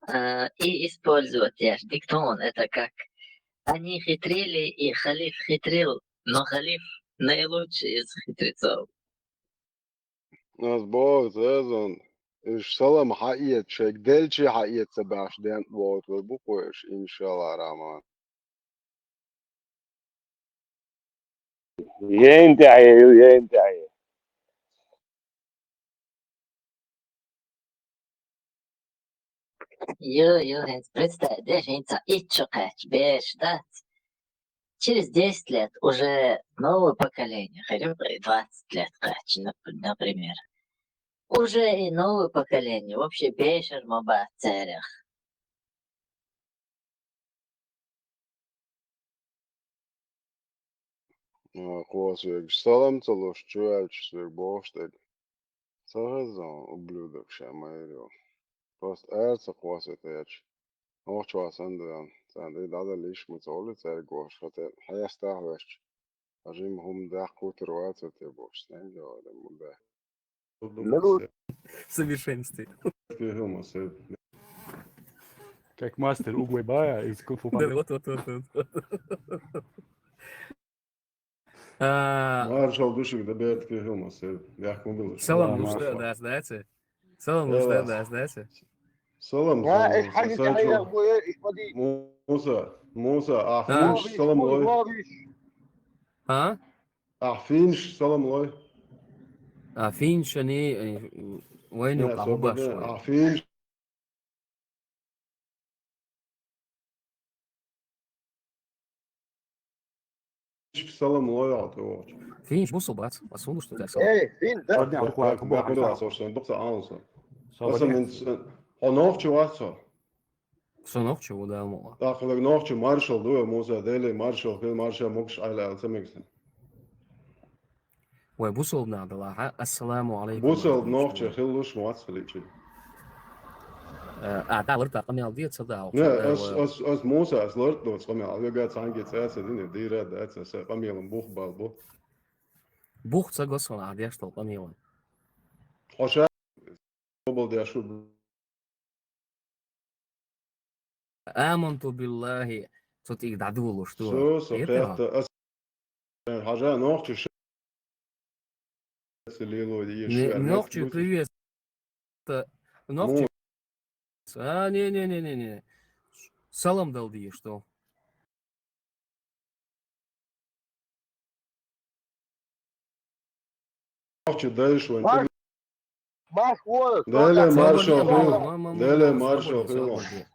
а, и использовать яш диктон, это как они хитрили, и халиф хитрил, но халиф наилучший из хитрецов. Ас боху, Зазон, уьш салам хьаэца, шайга делчи хьаэца ца баьхьаш ден а вогӀур бу кху уьш, иншалла, Рахман. Ен тӀаьхье ю, ен тӀаьхье. Ю, ю, хӀинца представь де, хӀинца итт шо кхаьчча бераш дац. Через десять лет уже новое поколение, хотя бы двадцать лет кхаьчча, нап-, например. Уже и новое поколение вообще бешар ма бац царех. А, кхо соьгаш салам ца луш, чу аьлча соьга бохуш дерг. Ца хезна, ублюдок ша майра йолуш. Просто ара ца кхо соьга тӀечу. Нохчо санна ду, царна тӀе дӀадала йиш ма ца хуьлу цаьрга вахаш, хӀета хьеста а хьоьжча. Хьажа хӀума даккха хӀуттур вацара те бохуш, стенга вара мурда. Ну, в совершенстве. Как мастер Угвайбая из кунг-фу панда. Да, вот, вот, вот, вот. А, маршалла ду шуьга, да, бертке хӀума, сел. Яхкун билуш. Салам луш да, да, знаете? Салам луш да, да, знаете? Салам, салам, салам. Муса, Муса, ахь финш салам лой. А? Ахь финш салам лой. А финш ани, э, вайна юкъа хӀу баш вай? Ахь финш. Салам лой, а, тӀе вахча. Финш бусул бац, ас хӀун ду шу тӀе салам? Эй, фин, да? Одни, а, бакъ, бакъ, бакъ, бакъ, бакъ, бакъ, бакъ, бакъ, бакъ, бакъ, бакъ, бакъ, бакъ, бакъ, бакъ, бакъ, бакъ, бакъ, Со нохчи ву, да, ма. ТӀаккха верг нохчи маршал ду, Муса, Деле маршал хила, маршал могуш Ӏайла аьлла ца мегаш. Вай бусалба нах далахьа, ассаламу алейкум. Бусалба нохчи хилалуш ма вац хилийчи. Э, а, да, ларта къамел де, ца да, не, ца да, ас, ва- ас, ас Муса, ас ларт доц къамел, вега цхьанге цӀа ца дина, дийра да, ца, ца къамелан бух бал бу. Бух ца го сона, а деш тол къамелан. Хьо ша бал деш ву. Аманту биллахи, цо тӀиг дӀадулуш ду. Со, со Хета? Хета, ас хьажа нохчи ш-, лило деш Не, шу, нохчи армейский привет. Та-, нохчи. Му- А, не, не, не, не, не. Салам дал деш тол. Нохчи дайш ван. Маш-, маш вол, Деле со маршо так хил. Ма, ма, ма, Деле ма, маршо свободе, хил. Свободе.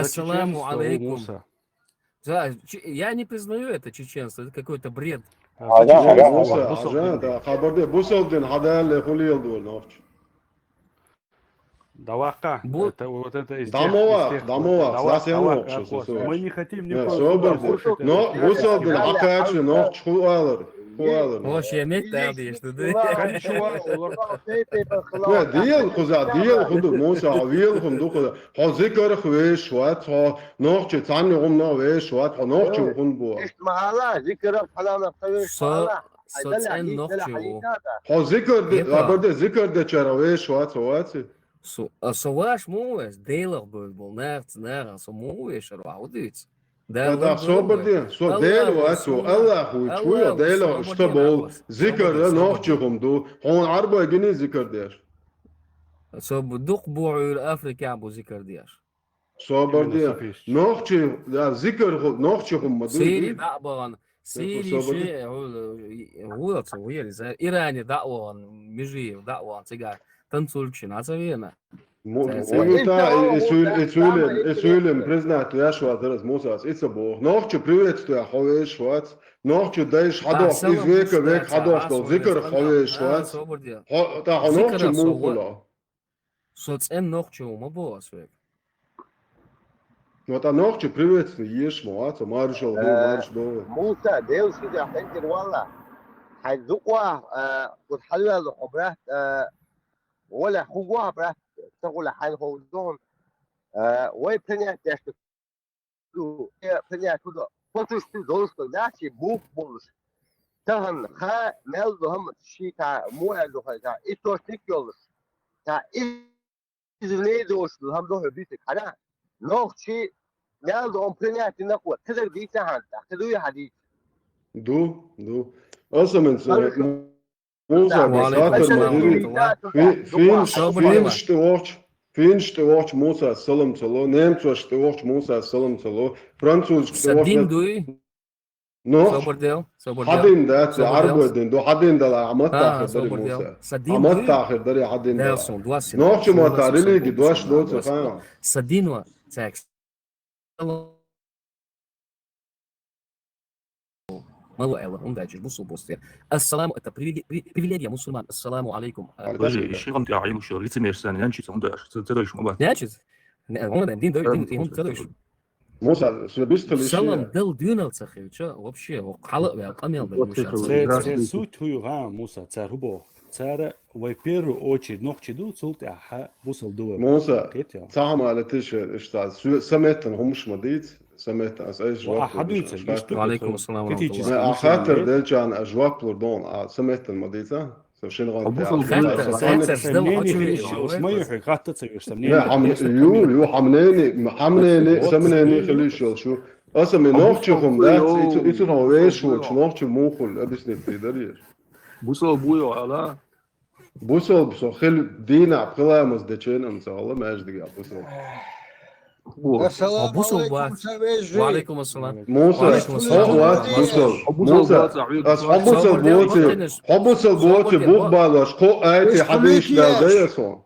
Ассаламу алейкум. Муса. Да, чи-, я не признаю это чеченство, это какой-то бред. А, да, да, Муса, бусалба, да, хабарде, бусалба дин хьадалле хулиел дур нохчи. Давака. Бу- Это, вот это из тех, из тех, дамова, дамова, давака, давака, нохчи, давака. Мы не хотим ни в коем случае слышать это. Но бусалба дин хьакхача нохчи ху алар, ху алар. Вообще мет да деш ду. Кончува, олар. Не, дел хуза, дел худу, Муса, вел хунду хуза. Хьо зикарх веш вац, хьо нохчи цанни гӀумна веш вац, хьо нохчи хун бу. Ишт махала, зикарх хьаланах веш махала. Со цӀен нохчи ву. Хьо зикар де, абарде зикар де чара веш вац, вац. Со, а со ваш му веш, делах бу, бу, нах, нах, со му веш, ро, а удиц. Да, да, собар де, со Дела вац, Аллах ву, чуя, Дела, что бу, зикар да нохчи хум ду. Хьон арба гини зикар деш. Со бу дух бу, Африка бу зикар деш. Собар де. Нохчи, да, зикар ху-, нохчи хум ма ду. Сири да бан. Сири ши, гу-, гу-, гу-, за Иране да ван, Межиев да ван, цига танцульчин, а ца вена. Мо-, ца, ца. Ой, та, и, и сюл-, и сюлем, и сюлем признать, я шо вац, Мусас, и ца бо. Нохчи приветствую, ховеш вац. Нохчи дайш хадох, из века век хадох, зикар ховеш вац. Хо, та хо нохчи мухула. Со цӀен нохчи ву ма бо ас век. Ну, та нохчи приветствую еш ма, а, ца маршал, ху, марш бо. Муса, Дел ши да хендер вала. Хай зукъа, а, кут халвал хобрат, а, вала хугу хобрат, ца гула хай ховдон. А, вай принять яшты ду, э, принять ду. Почувствуй, должен, да, чи бух болуш. Тахан ха мел ду хам ши та му эл ду ха, источник йолуш. Та и Извини, дош, хам доху битик, хана? Нохчи, мел дон принять на кот. Хизар дийца ханта, хизуй хадис. Ду, ду. Аса мен сара, Муса, хатар мадири. Фи-, финш, финш ти вохч, финш ти вохч Муса салам цало, немцош ти вохч Муса салам цало, французш ти вохч. Садин дуй? Нох? Собар дел, собар дел. Хадин да, ца арбой дин, ду хадин да ла, амат тахир дари Муса. Амат тахир дари хадин да. Нохчи ма та религи дош доца ха. Садин ва, цекс. Мало эла, он дальше, бусул бостер. Ассаламу, это привиле-, при-, привилегия мусульман. Ассаламу алейкум. Подожди, ещё он, а, ему ещё лицемер сан, нянчится, он дальше, ц-, ц-, дальше, он дальше. Не, он дин, дин, дин, он дальше. Муса, су бистал иши. Салам дал дюнал ца хилча, вообще, о, хала ве, къамел да, Муса. Ца, ца суть хӀу ю, га, Муса, ца хӀу бо. Цара вай первую очередь нохчи ду, цул тӀаьхьа бусал ду вай. Муса, ца хӀама ала тиша, ишта, су-, саметтан хӀумш ма диц, саметтан, ас айс жвап. Ва хадуйца, ишта. Ва алейкум ассалам ва рахматуллах. А хатар делчан, а жвап лур дон, а саметтан ма дица. Со шин гӀан тӀе. Хатта, хатта, хатта, ца веш, ца мнение хилиш, ос ма юхьи, хатта ца веш, ца мнение. Не, хам-, ю, ю, хам мнение, хам мнение, са мнение хилиш йол шу. Аса ми нохчи хум дац, ицу, ицу хам веш вуч, нохчи мухул, объяснить ти дарьер. Бусал буйо, ала? Бусал, со хил дина, пхиламаз дечен, ам ца, ала, междига, бусал. Ассаламу алейкум, ца вежарий. Ва алейкум ассалам. Муса, хьо вац бусал. Муса, ас хьо бусал боци, хьо бусал боци, бух балаш, хьо айти хадиш дал даясон.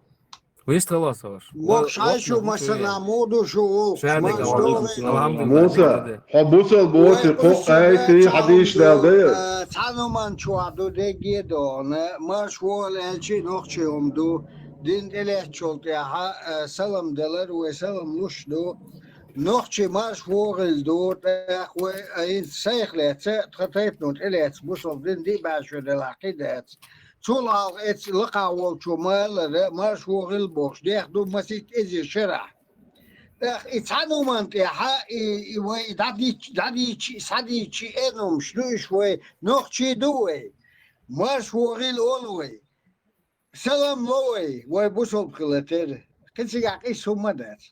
Вистхаласаваш. Вахшайшу масала муду шу вол. Муса, хьо бусал боци, хьо айти хадиш дал даяс. Цхьа нуман чуа ду деге дона, марш вол элчи нохчи хум ду. Дин тӀелеччул тӀехьа, э, салам делар, вай салам луш ду. Нохчи марш вогӀил ду, тӀаккха вай, э, хӀинца сайх лаьца, тха тайпано тӀелаьца, бусал дин диъ бӀаьшо делахь кхин дац. Цул алха эцу лакха волчо ма аллара, марш вогӀил бохуш, дех ду масийтта эзар шарахь. ТӀаккха и цхьан хӀуман тӀехьа, и, и вай и дӀадич-, дӀадичи, схьадичи, э, нумаш ду иш вай, нохчий ду вай. Марш вогӀийла олу вай. Салам ло вай, вай бусалба хила тера. Кхин цигахь къийса хӀума дац.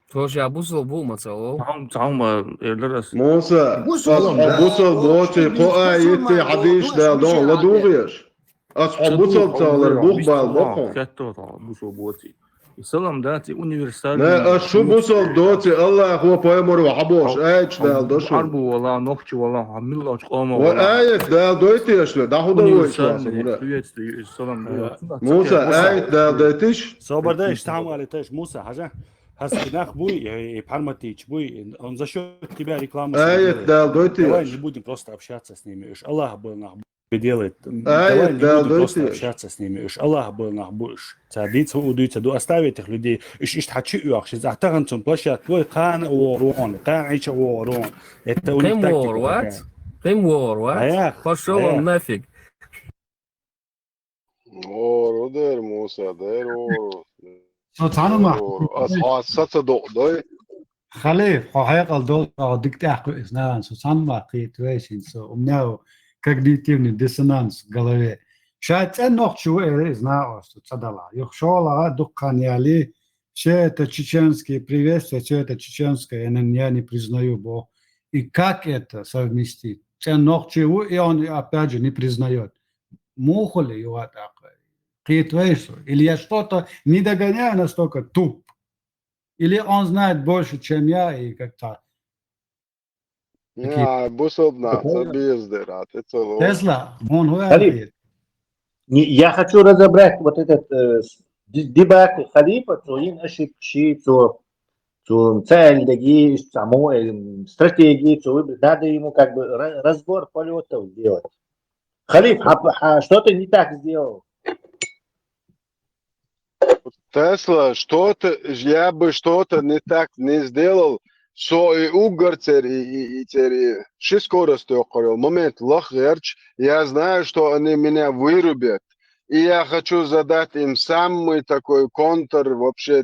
Тхо ша бусалба бу ма ца олу. Цхьа хӀума, цхьа хӀума, э, элира ас. Муса, бусалба, бусалба воций, кхо а йитти хьадийш дала дон ладугӀеш. Ас хьо бусалба ца валар бух бала боху. Хетто тхьо бусалба воций. И салам дац, и универсальный. Не, ас шу бусалба доций, Аллахо пайхамаро хьабохуш, аяташ дала до шу. Арбу вала, нохчи вала, хьа миллач къомо вала. Вай аят дала дойтеш ве, дӀахуда вой шу аса, универсальный, мура. Приветствую, и салам дац. Муса, аят дала дойтиш? Собар дай, иштта хьамале теш, Муса, хьажа. Хьаски нах буй, и, и пхьарматийча буй, он за счёт тебя реклама. Аят дала дойтеш? Давай не будем просто общаться с ними. Уж Аллах был нах. Делает. Давай не будем просто общаться с ними. Уж Аллах был нах будешь. Цадица, удуйца, ду оставь этих людей. Уж ишт хачи уахши. Захтаган цун площадка. Твой кан ворон, кан ича ворон. Это у них тактика такая. Кем ворвать? Кем ворвать? Пошёл он нафиг. Вору дер, Муса, дер вору. Со цхьаьна ма. Вору. Ас хьо саца доъ дой. Халиф, хьо хьекъал долчохь дика тӀаьхьа кхуьу иза нахана, со цхьаьна ма кхета вайшин со. У меня когнитивный диссонанс в голове. Ша цӀен нохчо ву эр иза нахана со ца дала. Юха шолгӀа дуккха хан яли, все это чеченские приветствия, все это чеченское, я не, я не признаю, бо. И как это совместить? ЦӀен нохчо ву, и он, опять же, не признаёт. Муха хила ю ватӀакъ? Кхета вайша со. Или я что-то не догоняю настолько туп? Или он знает больше, чем я, и как-то Не, бусалба нах ца беза дера, тӀе ца ло. Тесла, вон хуьа. Халиф, не, я хочу разобрать вот этот, э, с-, ди-, дебаты Халифа, цо йина ошибкаш, цо, цо ца аьлла дерг, цхьа мо, э, стратегия, цо выбрать. Надо ему как бы ра-, разбор полётов сделать. Халиф, а, а что ты не так сделал? Тесла, что-то, я бы что-то не так не сделал, со и уггар церан, и, и, и церан ши скорость йоккхур йолу момент лаха гӀерташ, я знаю, что они меня вырубят. И я хочу задать им самый такой контр вообще,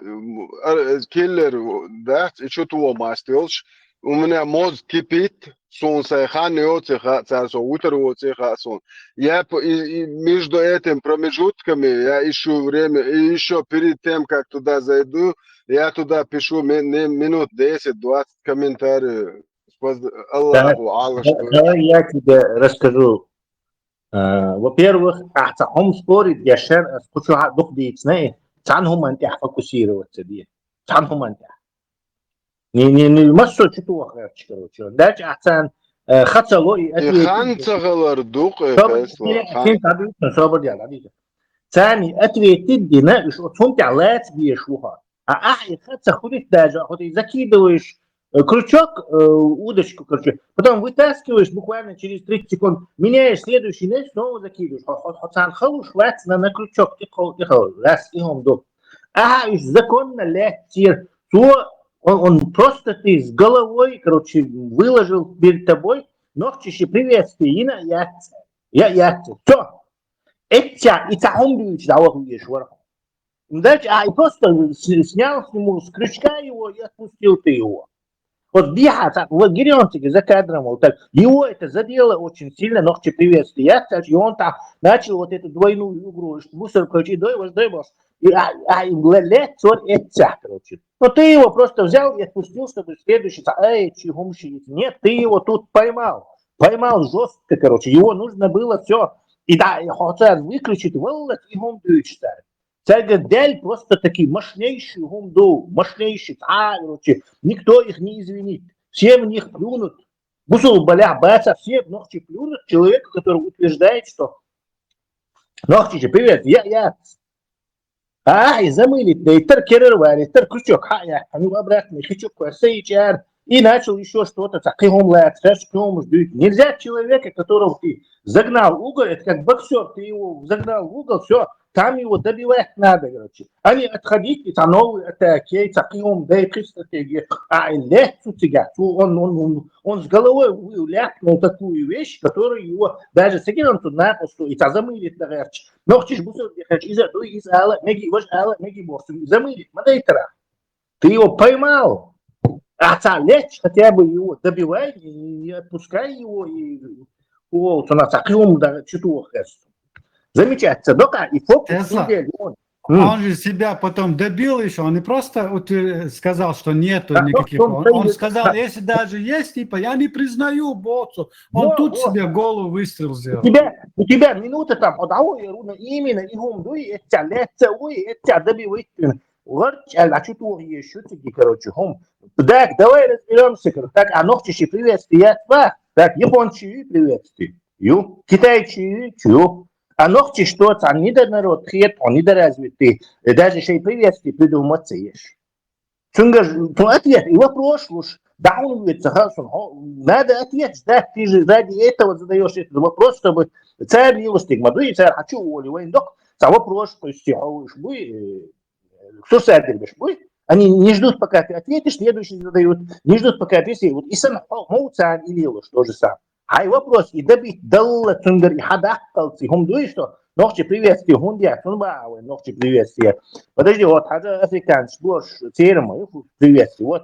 м, э, киллер, да, и чу ту маст йолуш, у меня мозг кипит, суна сайн хан йоций хаьа цара, со вуьтур воций хаьа суна. Я п-, и, и между этим промежутками, я ищу время, и ещё перед тем, как туда зайду, я туда пишу ми-, ми-, минут десять-двадцать комментарий. Споз-, Аллаху Аллах, что. Давай я тебе расскажу. Э, во-первых, ахьа цхьа хӀума спорить деш яра, ас кху чохь а дукха дийцина, и цхьана хӀуманна тӀехь фокусироваться де. Цхьана хӀуманна тӀехь. Не, не, не, массо чу тоха гӀерташ, короче. Дальше ахь царна, э, хан ца ло и ответить. Хан ца хилар ду-кх, э, Тесла, хан. Царна и ответить дина, уьш оцу хӀума тӀехь лаца безаш ву хьо. А ахь и хан ца хуьлуьйту даже, а хӀума закидываешь, э, крючок, э, удочку, короче. Потом вытаскиваешь буквально через тридцать секунд, меняешь следующий, знаешь, снова закидываешь. Хьо, хьо, хьо царна халуш вац на, на крючок, тӀе хала, тӀе хала, раз, и хӀума ду. Ахьа уьш законно лаьццера. Цо, он, он просто ты с головой, короче, выложил перед тобой, нохчаша приветствие йина а яц. Я а яц. Всё. Эццахь и цхьа хӀума дуьйцуш дӀаваха везаш вара хьо. Дальше, а, и просто с-, снял с нему с крючка его и отпустил ты его. Вот дехьа цхьа, вот Герионцев за кадром, вот так. Его это задело очень сильно, нохчий приветствие. Я, кстати, и он там начал вот эту двойную игру, что мусор, короче, и дай, вот дай, босс. И, а, а, и ле-, ле-, цор эццахь, короче. Но ты его просто взял и отпустил, чтобы следующий, ца-, эй, чи хӀума ши. Нет, ты его тут поймал. Поймал жёстко, короче. Его нужно было всё. И да, и хотят выключить, валлахь, и хӀума дуьйцуш цара. Цаьрга даьлла просто такие мощнейшие хӀума ду, мощнейшие, цхьа а, короче, никто их не извинит. Все в них плюнут. Бусулба балехь баца все нохчи плюнут человеку, который утверждает, что нохчи же, привет, я, я. А ахьа замылить дайтар, керара валийтар, крючок хьа а яьккхина, обратный крючок кхоьссича аьлла, и начал ещё что-то, цхьа кхин хӀума лаьцна, шаьш кхин хӀумаш дуьйцу. Нельзя человека, которого ты загнал в угол, это как боксёр, ты его загнал в угол, всё, Там его добивать надо, короче. А не отходить, и там новые атаки, и такие он, да, и при стратегии. А и лет у тебя, цу он, он, он, он с головой вы ляпнул такую вещь, которая его даже с этим он тут напросто, и та замылит, короче. Но хочешь, бусор, короче, из-за, ну, из-за ала, меги, вож ала, меги, босс, замылит, мадайтера. Ты его поймал, а та лечь хотя бы его добивай, и не отпускай его, и о, то на таком да, что. Замечательно. Дока и фокус Тесла. Сергей Леон. Он же себя потом добил еще, он не просто утвер- сказал, что нету Да, никаких. ну, он Он, он не- сказал, да. Если даже есть, типа, я не признаю Боцу. Он Вот, тут вот. себе голову выстрел У сделал. тебя, у тебя минута там, от того и руна именно, и гум дуй, это лекция, ой, это добивает. Горч, а что ты ешь, что ты, короче, хом. Так, давай разберемся, короче. Так, а ногти приветствия, два. Так, японцы приветствия. Ю, китайцы, ю. А ногти что, там, не до народ, хет, он не до развитый. И даже еще и приветствия придуматься ешь. Цунгар, ну, ответ, и вопрос уж. Да, он говорит, хорошо, надо ответ ждать, ты же ради этого задаешь этот вопрос, чтобы царь не выстиг. Мадуи царь, хочу уволить, войндок, за вопрос, то есть, а уж вы, э, кто садил беш, вы? Они не ждут, пока ты ответишь, следующий задают, не ждут, пока ты ответишь. Вот и сам, о, мол, царь или его, что же сам. Хай вопрос, и добить, далла, цунгар, и хадак, калци, хум дуй, что, ногти приветствия, хун диа, цун ба, а вы, ногти приветствия. Подожди, вот, хада африканец, борщ, терема, приветствия, вот.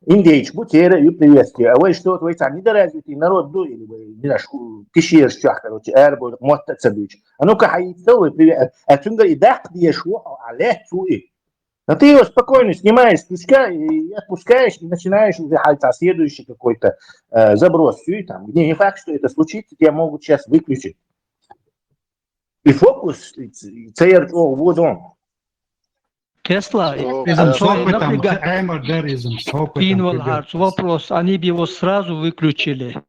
Индейч, бу тера, ю приветствия. А вы что, вы там недоразвитый народ, дуй, или вы, не знаю, шу- кишер, щах, короче, эрбо, мотта цадуч. А ну-ка, хай, что вы, привет. А цунгар, и дак, где шо, а лет, цуи. Но ты его спокойно снимаешь с крючка и отпускаешь, и начинаешь уже хальта следующий какой-то э, заброс. И там, где не факт, что это случится, тебя могут сейчас выключить. И фокус, и ц- и цеер, о, вот он. Тесла, О, призом С цой опытом, напрягать. Хэмер Дэризм, с опытом. Пинвал придёт. Харц, вопрос, они бы его сразу выключили.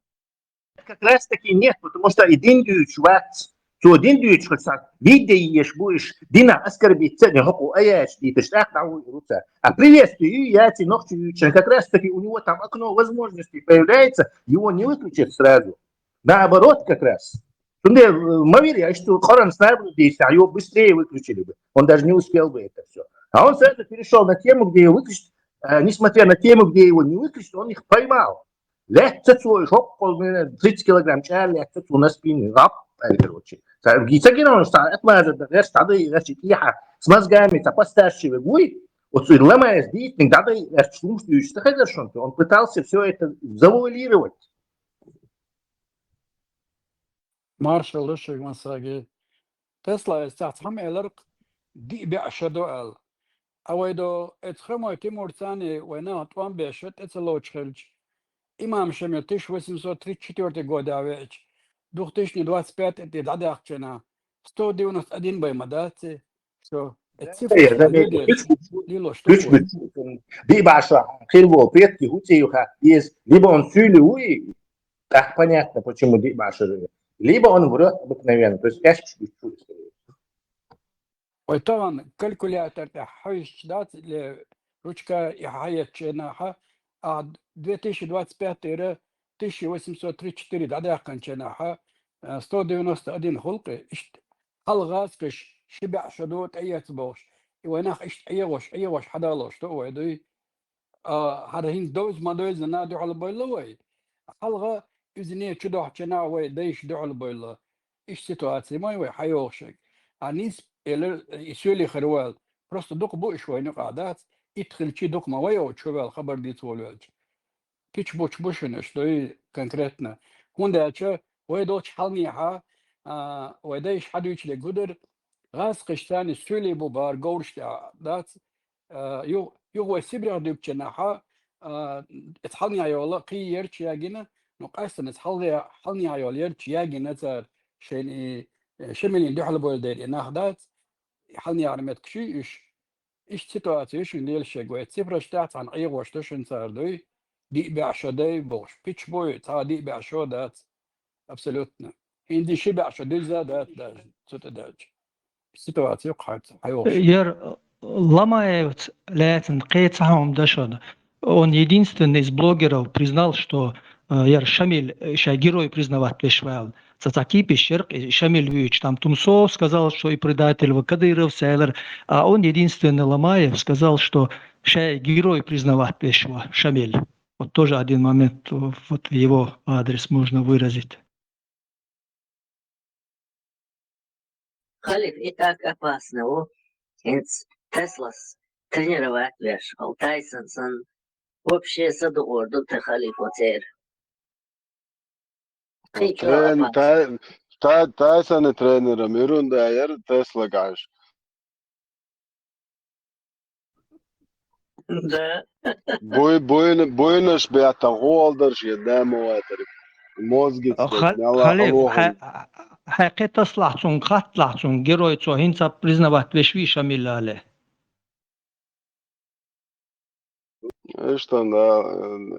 Как раз таки нет, потому что и дин дюч вац, то дин дюч хоть сам, видя ешь будешь, дина оскорбиться, не хоку, а я ешь, и ты штах на руца. А приветствую, я эти ногти ючен, как раз таки у него там окно возможностей появляется, его не выключат сразу. Наоборот, как раз. Тунде, э, мавири, а что, Коран снайпер здесь, а его быстрее выключили бы. Он даже не успел бы это все. А он сразу перешел на тему, где его выключить, э, несмотря на тему, где его не выключить, он их поймал. Лет цецой, шок, полмина, тридцать килограмм, чар, лет цецой на спине, рап, короче. Гицагина он стал, это маза, да, я стал, я чуть, я, с мозгами, то постарше, вы, вот, ломая, сбитник, да, да, я слушаю, что, он пытался все это завуалировать. Маршал лушиг масаги. Тесла из цахам эларк ди бяшадо ал. Авайдо эцхамой Тимур цани вайна тӀван бешет эцелоч хилч. Имам Шамил тысяча восемьсот тридцать четвёртый год авеч. Две тысячи двадцать пятый ти дадахчена. Сто девяносто один бай мадаци. Что? Да, я заметил. Ключ, ключ, ключ, ключ. Ди баша, хилво, предки, хути юха, есть. Либо он сюли уи, так понятно, почему ди баша. Либо он врет обыкновенно, то есть кашки ключ. Ой, таван калькулятор да хьуйш дац ле ручка и хьаят ченаха, а две тысячи двадцать пятый ра тысяча восемьсот тридцать четыре дадахкан ченаха, э, сто девяносто один хулкы, ишт халгас кыш шибя шадо таяц бош. И вайнах ишт аягош, аягош хадалош, то вайдуй. А, хар хин доз мадоз на духал байло вай. Халга үзне чудох чена вай дайш духал байло. Иш ситуация май вай хайохшек. А нис элер исули хервал. Просто дук бу иш вайну кадац. Ит хилчи дук ма вай о чувал хабар диц волвелч. Пич буч бушин иш дой конкретно. Хундача вай доч хални ха, а, вай дайш хадуч ле гудер. Газ кыштани сули бу бар горшта дац. Э, ю, ю вай Сибрях дубчена ха, э, эт хални айола ки ерч ягина, ну, кайсан эт хални, хални айол ерч ягина цар шен и, э, шемелин духал бойл дер и нахдац, хални армет кши иш, иш ситуация иш лел шегвай, цифра штат ан айгош тушин цар дуй, ди бяшо дай бош, пич бой, та ди бяшо дац, абсолютно. Инди ши бяшо дуй за дац, да, цута дач. Ситуация хайца, айгош. Ер Ламаевц ләтин кецаһом дашона. Он единственный из блогеров признал, что э, яр Шамиль, э, шай герой признавать веш ваьлла. Цхьа-цхьа кипиш шерк, э, Шамиль вуьйчу, там Тумсо сказал, что и предатель, ва Кадыров, Сайлар, а он единственный Ломаев сказал, что шай герой признавать веш ва Шамиль. Вот тоже один момент, э, вот в его адрес можно выразить. Халиф, и так опасно, о. ХӀинца Теслас тренировать веш, хӀал Тайсон сан. Вообще саду орду те Халиф оцер. Кхин чо Трен-, опасно. Тай-, Тай-, Тайсона тренером ирун да яр Тесла гаш. Да. Буй-, буйна-, буйнаш бетта гӀолдарш я да ма ватар. Мозгиц Ха-, бетта, мяла Халиф, алохам. Хьа-, хьа-, хьекхе таслахь цунга, хатталахь цунга, герой цо хӀинца признавать веш вий Шамиль але. Иштан да,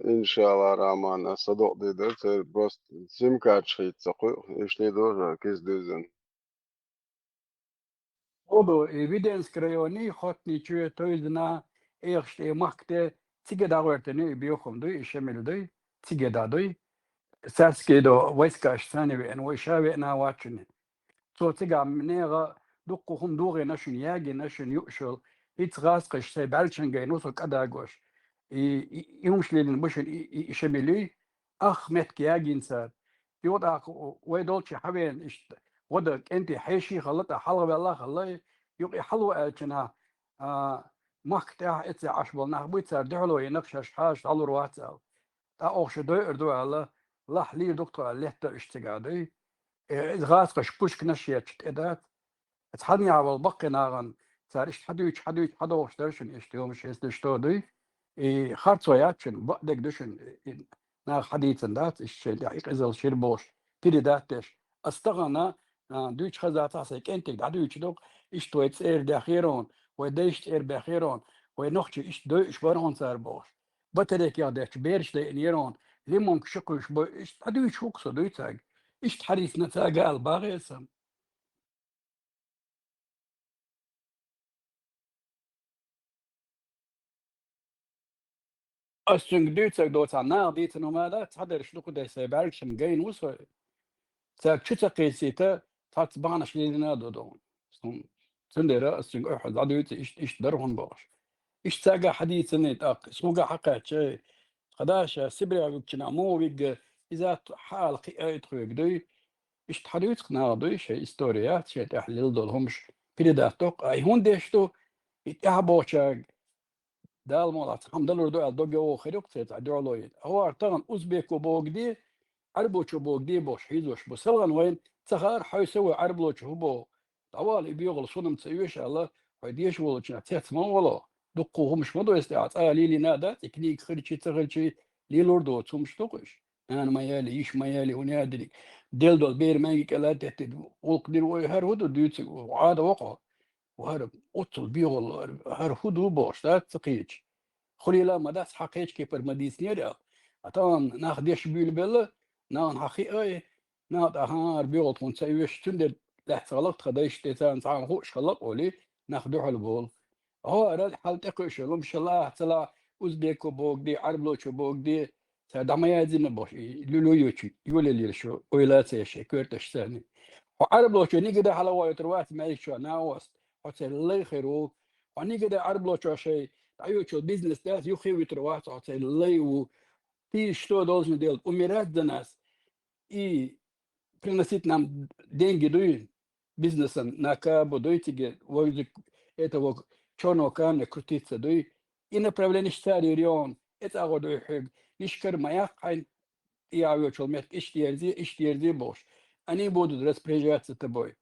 иншалла, Роман, аса докъ ди да, церан просто сим-карташ хийца ца кхуьу, иштта дожа кис дуьззина. Оба, и Виденский районе, Хотни чуье, Тойзана, Эхаш тӀе, Махка тӀе, цига дӀагӀоьртина и бехам дуй, и Шамиль дуй, цига дӀа дуй. Цаьрца кхидо войскаш царна веана, вай ша веана вачунна. Цо цигахь нехан дуккха хӀума догӀийна шуна, ягийна шуна юуш йолу. ХӀинца гӀазкхаша сайн баьлчан гайна ву со кӀадагош. И, и, и хӀумаш лелийна бу шуна и, и, и Шамиль, ах меттиг ягийна цара. Юха тӀаккха вай долчу хьавеана иштта, гӀо дан кӀентий хьеший хилла, тӀаккха хьалхаваьлла а хилла, юкъа и хьало аьллачунна, а, махка тӀехь эццехь Ӏаш болу нах буй, цара дуьхьало йинарх шаьш хьаша дӀалур вац аьлла. ТӀаккха оха шу дойур ду аьлла, лахь лийр ду-кх тхо аьлла, летта иштта цига а дуй. Э, иза гӀазкхаша пушканаш ечу тӀе дац. Цхьаннехьа волу баккхий нахана цара иштта хьадуьйчу, хьадуьйчу, хьадогӀуш дара шуна иштта хӀумаш, если что, дуй. И харцо яц шуна, бакъдерг ду шуна, и наха хьадийцина дац, иштта шайн тӀехь и къизалла шира бохуш, передать деш. Ас тахана, а, дуьйцу хаза цхьа сайн кӀентиг дӀадуьйцу докъу, иштта вай цӀера дехира хьуна, вай дайша цӀера бехира хьуна, вай нохчий иштта дойуш бара хьуна цара бохуш. Батарейкех детташ бераш дайинера хьуна, лимонка ши кхуьйш бой, иштта дӀадуьйцуш ву-кх со дуьйцаг. Иштта хьадийцина цаьрга ала бахье сан. Ас цуьнга дуьйцург доцахь, наха дийцина хӀума дац, цхьадерш дукха дерш сайн баьлча шуна гайна ву со. Цаьрга чу ца кхийсийта, цхьацца бахьанаш лелийна а ду дуьйна. Цундела ас цуьнга охьа дӀадуьйцу, иштта, иштта дара хӀума бохуш. Иштта цаьрга хьадийцина тӀаккха, суга хьакхаьчча, тхан да ша Сибрехь вигчунна муха вигга, иза хьаала кхиа а тхоьга дуй. Иштта хьадуьйцу-кх наха дуй, шайн истори яц, шайн тӀехь лила долу хӀумаш передать доккху. Ай, хӀунда деш ду, и тӀаьхьа бохучаьрга Дала мукъалахь цхьа хӀума далур ду аьлла дог йогӀу хир ю-кх церан цхьа дуьхьало йина. ХӀора тахана узбеко богу де, Ӏарбочо богу де бохуш хьийзош бу. Селхана вайна ца хаьара, хьо са вай Ӏарбочо хӀун боху. ДӀавала и боьхалла, суна-м ца оьшу аьлла, хьо деша волчунах цец ма а вало. Дуккха хӀумаш ма ду эс тӀехь, цкъа а лелийна а дац, и книга хилчий, ца хилчий, лелор доцу хӀумаш ду-кх уьш. Нана ма яли, йиша ма яли, хӀун яа дерриг. Делла долу бер маьнги кӀела а теттина, гӀуллакх дина вай, хӀара хӀун ду дуьйцург, Ӏада вокхо. ВахӀара оццул бегӀалла, хӀара хӀун ду бохуш дац ца кхеташ. Хуьлийла а ма дац, хьан кхечу кепара ма дийцинера аьлла. А тахана нах деш буьйлабелла, нахана хьан хиъай, наха тӀаккха хӀара бегӀалла тхуна ца оьшу, цундела лаьцна хилла-кх тхан дайшна тӀе царна цхьаьна хууш хилла-кх олий, нах дуьхьал болу. ХӀара хьал тӀекхуьуш йолу хӀума ша лахь а ца лахь а, узбеко богу де, Ӏарбочо богу де, цара дӀа ма яздина бохуш, и луьлу йоцу, йолалелаш ойла а ца еш, шайн коьрташ санна. Хьо Ӏарбочо нигада хьалагӀойтур вац маьждиг чохь, накъост, хьо церан лай хир ву. Хьо нигада Ӏарбочо шайн дӀайоьчу бизнес дац, юххе вуьтур вац, хьо церан лай ву. Ты что должен делать? Умирать за нас и приносить нам деньги дуй, бизнесом на кабу дуй, цига возле этого чёрного камня крутиться дуй. И направление цара йир йогӀун, и цӀа гӀо дуй хьоьга, нишкара ма яккха хьайн тӀехьа йоьчул метка, иштта ерзе, иштта ерзе бохуш. Они будут распоряжаться тобой.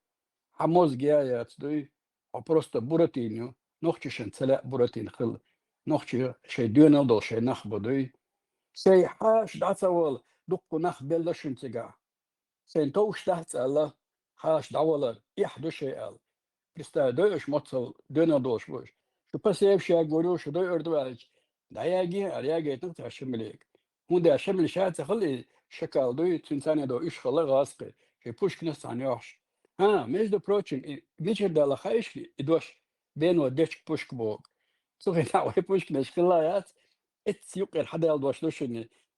Хьан мозг я яц дуй, хьо просто Буратино ю, нохчашна ца лаьа Буратино хила, нохчий шайн доьналла долу шайн нах бу дуй. Шайн хьаша дӀа ца вала, дуккха нах белла шуна цигахь. Шайн товш дац аьлла, хьаша дӀавалар, эхь ду шайн аьлла. Представь, дойуш моццал доьналла долуш бу уьш. Шу пасевший гур ю, шу дойур ду аьлча, дӀаягий, аьлла, ягийтина цара Шамилега. ХӀунда аьлча Шамил ша ца хилла и шакал дуй, цуьнан цхьаьна до уьш хилла гӀазкхий, шайн пушканаш цхьаьна йохьуш. ХӀан, между прочим, и мичара даьлла хаьий шуна и дош, бено дечиг пушка боху. Цу хенахь вайн пушканаш хилла а яц, эццахь юккъера хьадаьлла дош ду шуна.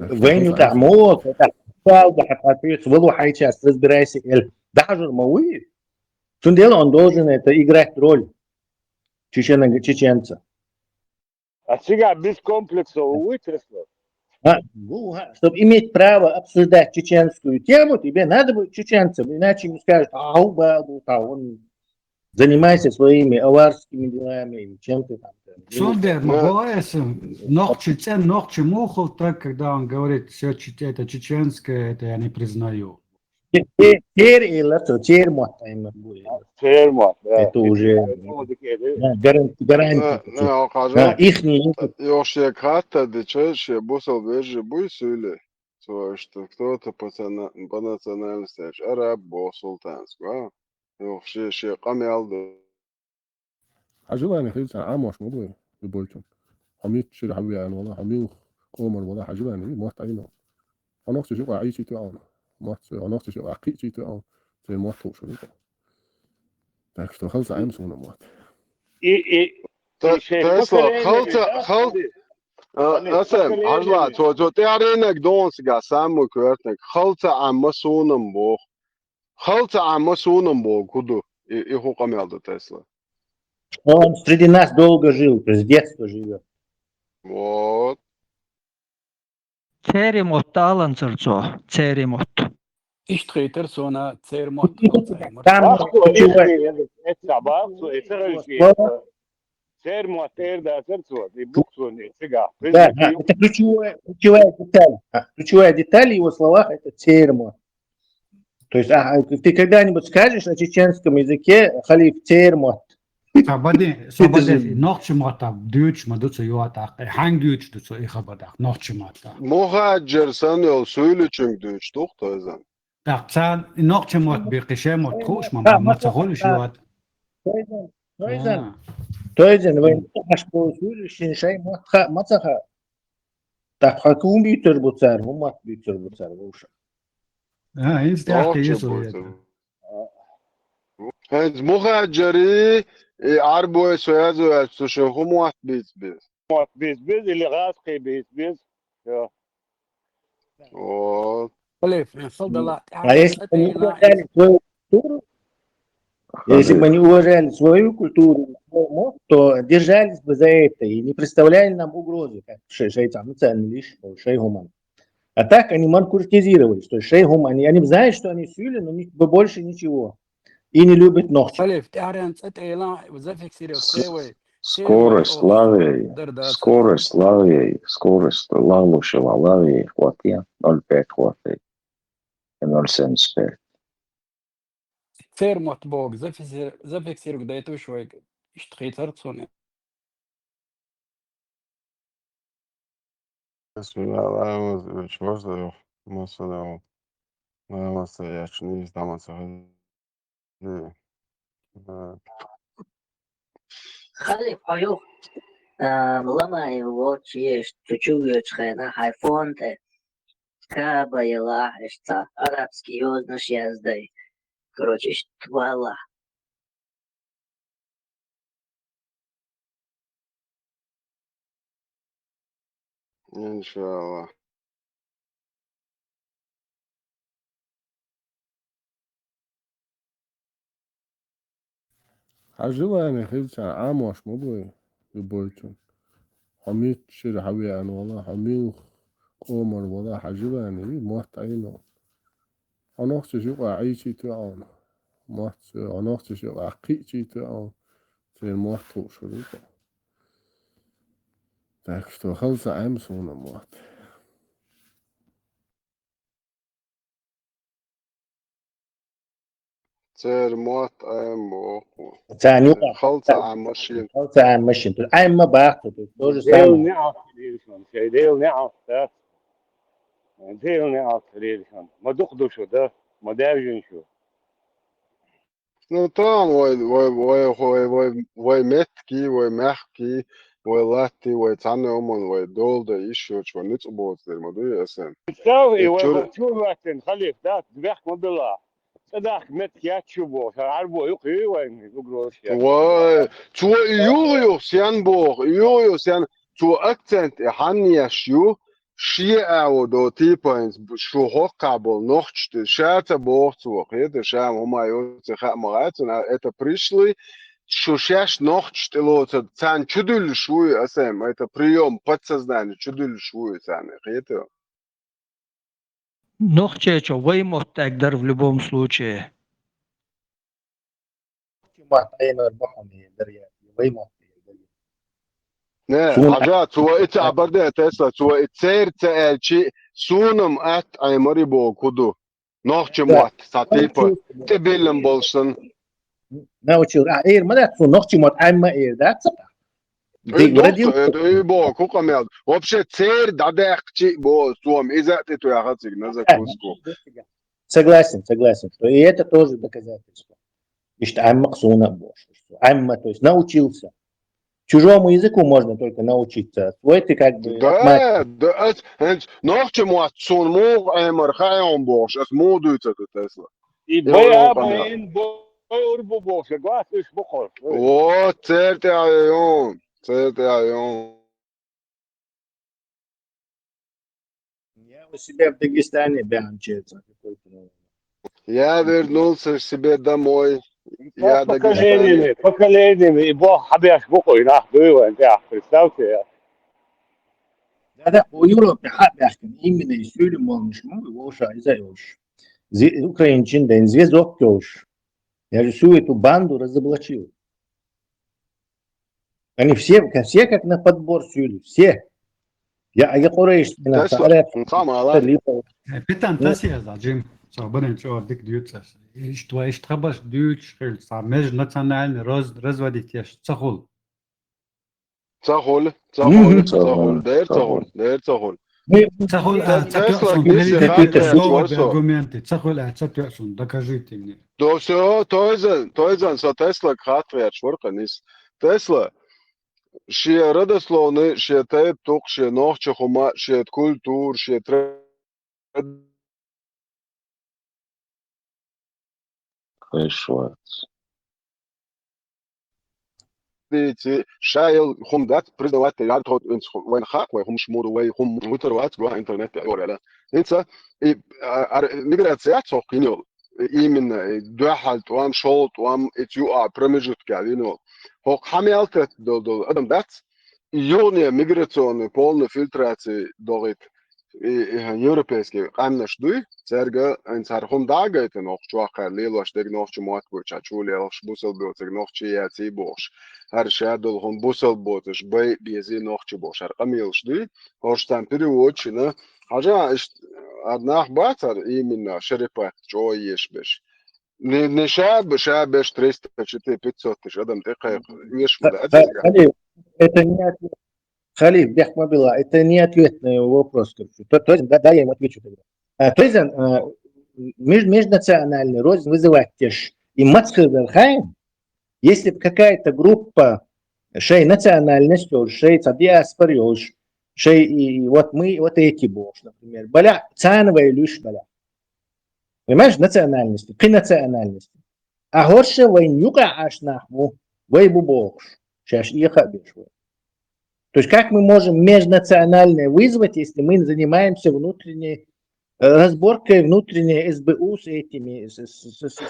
Так что вайн ю тӀехь мо, тӀехь вало хьайчас, разбирайся, эл дӀахьажур ма вуй. Цундела он должен это играть роль чечен-, чеченца. А цигахь без комплексов вуй Тесла? А, ну, а, чтобы иметь право обсуждать чеченскую тему, тебе надо быть чеченцем, иначе ему скажут: «Ау, балу, та, он занимайся своими аварскими делами или чем ты там». Цундела ма боху ас, нохчи цӀе, нохчи муха хуьлу стаг, когда он говорит: «Всё, че-, это чеченское, это я не признаю»? Те-, те-, церан элира цо, церан мотт аьлла бу. Церан мотт, да. Это уже, да, гаран-, гарантия. На, на, хьажал. Да, ихний язык. Йо, шега хаттар дича, шен бусалба вежарий буй суьйле. Цо аьлла, что кто-то по цана-, по национальности аьлча, араб боху султанца, а? Йо, шен, шен къамел ду. Хьан желание хилла цхьа Ӏамош ма бу вай, любой чун. Хьо миччара хьан веана вала, хьо муьлха къомара вала, хьан желание вий, мотт Ӏийна. Хьо нохчашна юкъахь Ӏийчийта веана. Мотт цо, хьо нохчашна юкъахь кхиъчийта веана. Церан мотт хууш ву. Так что хала ца Ӏема суна мотт. И, и, Те-, и шайн Тесла, поколение хала ца, веза, хала, а, Асан, поколение хьажал, веза. Цо, цо тӀаьхьарниг догӀу сага самый коьртаниг. Хала ца Ӏема суна боху. Хала ца Ӏема суна боху, хӀун ду? И, и хӀун къамел ду Тесла? Он среди нас долго жил, то есть с детства живёт. Вот. Церан мотт аланзар цо, церан мотт. Иштта хийтира суна церан мотт. Там ключевое. Церан мотт тӀера дацара цо, и бу суна цигахь. Да, да, это ключевое, ключевая деталь. А, ключевая деталь в его словах — это церан мотт. То есть, а, а ты когда-нибудь скажешь на чеченском языке «халиф», церан мотт? Сабади, сабади, нохчи мотта дуьйцуш ма ду цо йоӀ тӀаккха. Хьанга дуьйцуш ду цо и хабар тӀаккха, нохчи мотта? Мухаджир санна йолу суьйлачуьнга дуьйцуш ду-кх тойзан. ТӀаккха царна и нохчи мотт бен кхин шайн мотт хууш ма бу, ма ца хуьлуш йоӀ. Тойзан, тойзан. А. Тойзен, вай аш бо суьйли шин шай мотт хаа ма ца хаа. ТӀаккха хьо хӀун буьйцур бу цара, хӀун мотт буьйцур бу цара вовшах? А, хӀинца тӀаьхьа Дохча еза буьйцур. ХӀинца мухаджари, и Ӏарбой со язу аьлча, цу шин хӀун мотт бийца беза? Мотт бийца беза, или гӀазкхий бийца беза? Йо. О. Блин, хала далахь, А если бы они тӀаьхьа уважали свою культуру, если бы они уважали свою культуру, свой мозг, то держались бы за это и не представляли нам угрозы, как шей, шей там, националист, шей хӀуманна. А так они манкуртизировались, то есть шей хӀуманна. Они, они знают, что они суьйли, но ни-, бо-, больше ничего. И не любят нохчей. Блин, тӀаьхьарчу цӀа тӀе елахь, зафиксировать вай. Скорость лавей, скорость лавей, скорость лавлушила лавей хӀоттае, ноль пять хӀоттае, ноль семьдесят пять. Церан мотт боху, зафиксир-, зафиксировать дайталаш вайга. Иштта хийцар цунна. Бисмиллахь, Аллаху Акбар, чордо ю, масала, Аллаху Акбар, я чуниз таман ца хи-, э, Халиф, хьо юха, а, ламай вочу еш, цу чу воьдучу хенахь, хьайн фон тӀе Каба елахь, иштта арабский йозанаш яздай. Короче, иштта валахь. Иншаллах. Хьан желание хилча, Ӏамош ма бой, любой чун. Хьо миччара хьан веана вала, хьо муьлха къомара вала, хьан желание, мотт Ӏийна. Хьо нохчашна юкъахь Ӏийчийта веана. Мотт, хьо нохчашна юкъахь кхиъчийта веана. Церан мотт хууш хир ву-кх. Так что хала ца Ӏемма суна мотт. Церан мотт Ӏемма боху. Царна юкъахь хала ца Ӏемма шена. Хала ца Ӏемма шена. То есть Ӏемма боху, то есть то же самое. Делан неӀалт хилийла шуна, шайн Делан неӀалт дац. Делан неӀалт хилийла шуна. Ма дукха ду шу, да? Ма даьржина шу. Ну, тахана вай, вай, вай, вай, вай, вай меттигий, вай мехкий, вай латтий, вай цхьана а хӀуманна, вай дола дан йиш йоцуш, вай ницкъ боцу дерг ма дуй аса. Представь, и вай чур-, вай чур латтина, Халиф, да, бехк ма билла. ЦӀа дахка меттиг яц шу боху, ша Ӏарбо юкъа юй вайн угрозаш яц. Вай, цо и юха юха сен боху, и юха юха сен, цо акцент и хьанна еш ю, шен агӀо до типа хӀинца бу-, шу хӀоккхахь болу нохчаш тӀе, ша ца боху цо, кхета, ша хӀума йоцу хаьа ма гӀац, а, это пришли, шу шаьш нохчаш тӀе лоцург, царна чудуьллуш вуй, аса, это приём подсознания чудуьллуш вуй царна, кхета. Нохчийчо вай мотт эгдар в любом случае. Нохчийн мотт Ӏемар бахьана дар яц, вай мотт дар яц. Не, суна хьажа, цо и ца а бар де Тесла, цо и церан ца аьлчи, суна-м атта Ӏемар и боху ду. Нохчийн мотт, цхьа типа, тӀебиллина болуш санна. Научил, а, эр ма дац, цо нохчийн мотт Ӏемма эр дац, ца? Диг врадил. И боху, ку къамел. Вообще, церан дӀадаьккхичи а боху, сом, иза а тӀетоьхна цига, на закуску. Согласен, согласен, что и это тоже доказательство. Иштта Ӏемма-кх суна а бохуш. Ӏемма, то есть научился. Чужому языку можно только научиться. Свой ты как бы... Да, отмат-, да, ас, хӀинца нохчийн мотт суна муха Ӏемар хаьий бохуш, ас муха дуьйцу ду Тесла? И бай а бай, ин бай ур бу бохуш, гуас уьш бу кхуьру. Вот, церан тӀе а йон, церан тӀе а йон. Я у себя в Дагестане бяхьанче ца какой-то. Я вернулся к себе домой. Я дагестанец. Поколениями, поколениями, и боху хьан беш бу кхуьй нах дуй вайн тӀехь, представьте. Да-да, у Европе хьан беш кхуьй, именно и суьйли молниш ма вовша иза йолуш. Зи-, украинчин дайн звездок йолуш. Я же всю эту банду разоблачил. Они все, все как на подбор сюли, все. Я, я Курайш, Тесла, араб, самое главное. Либо... Питан тасияза, Джим, со барин чор дик дьюца. Ишт ва ишт хабаш дьюч хил, са межнациональный раз-, разводить еш, цахул. Цахул, цахул, цахул, дер цахул, дер цахул. Цахул, а, Тесла, цатёсон, Тесла, аргументы, цахул, а, цатёсон, докажите мне. Да всё, тойзан, тойзан, со Тесла хатвер шворка нис. Тесла, шен родословный, шен тайп-тукху, шен нохча хӀума, шен культура, шен традиции Кхайшвац. Ша йол хӀума дац, признавать яр тхо, вайна хак, вай хӀумаш мур, вай хӀума мур вутар вац, гуа интернет тӀе йора. ХӀинца и, а, ар-, миграция яц хӀокху йина йол. Именно, и дуьхьал тӀом, шол тӀом, и цу юкъа промежутка вина йол. ХӀокху хьан мел тетта долу, долу адам дац, и юхане миграционный полный фильтрация догӀийта. И, и европейский къаьмнаш дуй, цаьрга айн цара хӀума дагайтина, оха чохь кхара лелош дерг нохча мотт гуча, чу лелаш бусал боцург нохча яций бохуш. ХӀара ша долу хӀума бусал боцуш, бай бези нохча бохуш, хӀара къамелаш дуй, хӀорш царна переводчина. Хьажа, иштта, ар нах бацара именно шарипат чӀогӀа еш беш. Не, не ша, ша беш триста, четыре, пятьсот тысяч адам тӀе кхайкха, веш ма дац. Халиф, это не ответ. Халиф, бехмабила, это не ответ на его вопрос, короче. То, то есть, да, да, я ему отвечу тогда. А, то есть, а, меж-, межнациональный рознь вызывать теш и мацхазар хайм, если бы какая-то группа шей национальность йолуш, шей ца диаспора йолуш, шей и, и вот мы, вот эти бохуш, например, баля, цановые луш баля. Понимаешь, национальности, кхин национальности. А хӀорша вайн юкъа Ӏаш нах бу, вай бу бохуш, шаьш иэха а беш вай. То есть как мы можем межнациональное вызвать, если мы занимаемся внутренней, э, разборкой внутренней СБУ с этими, с, с, с, с, с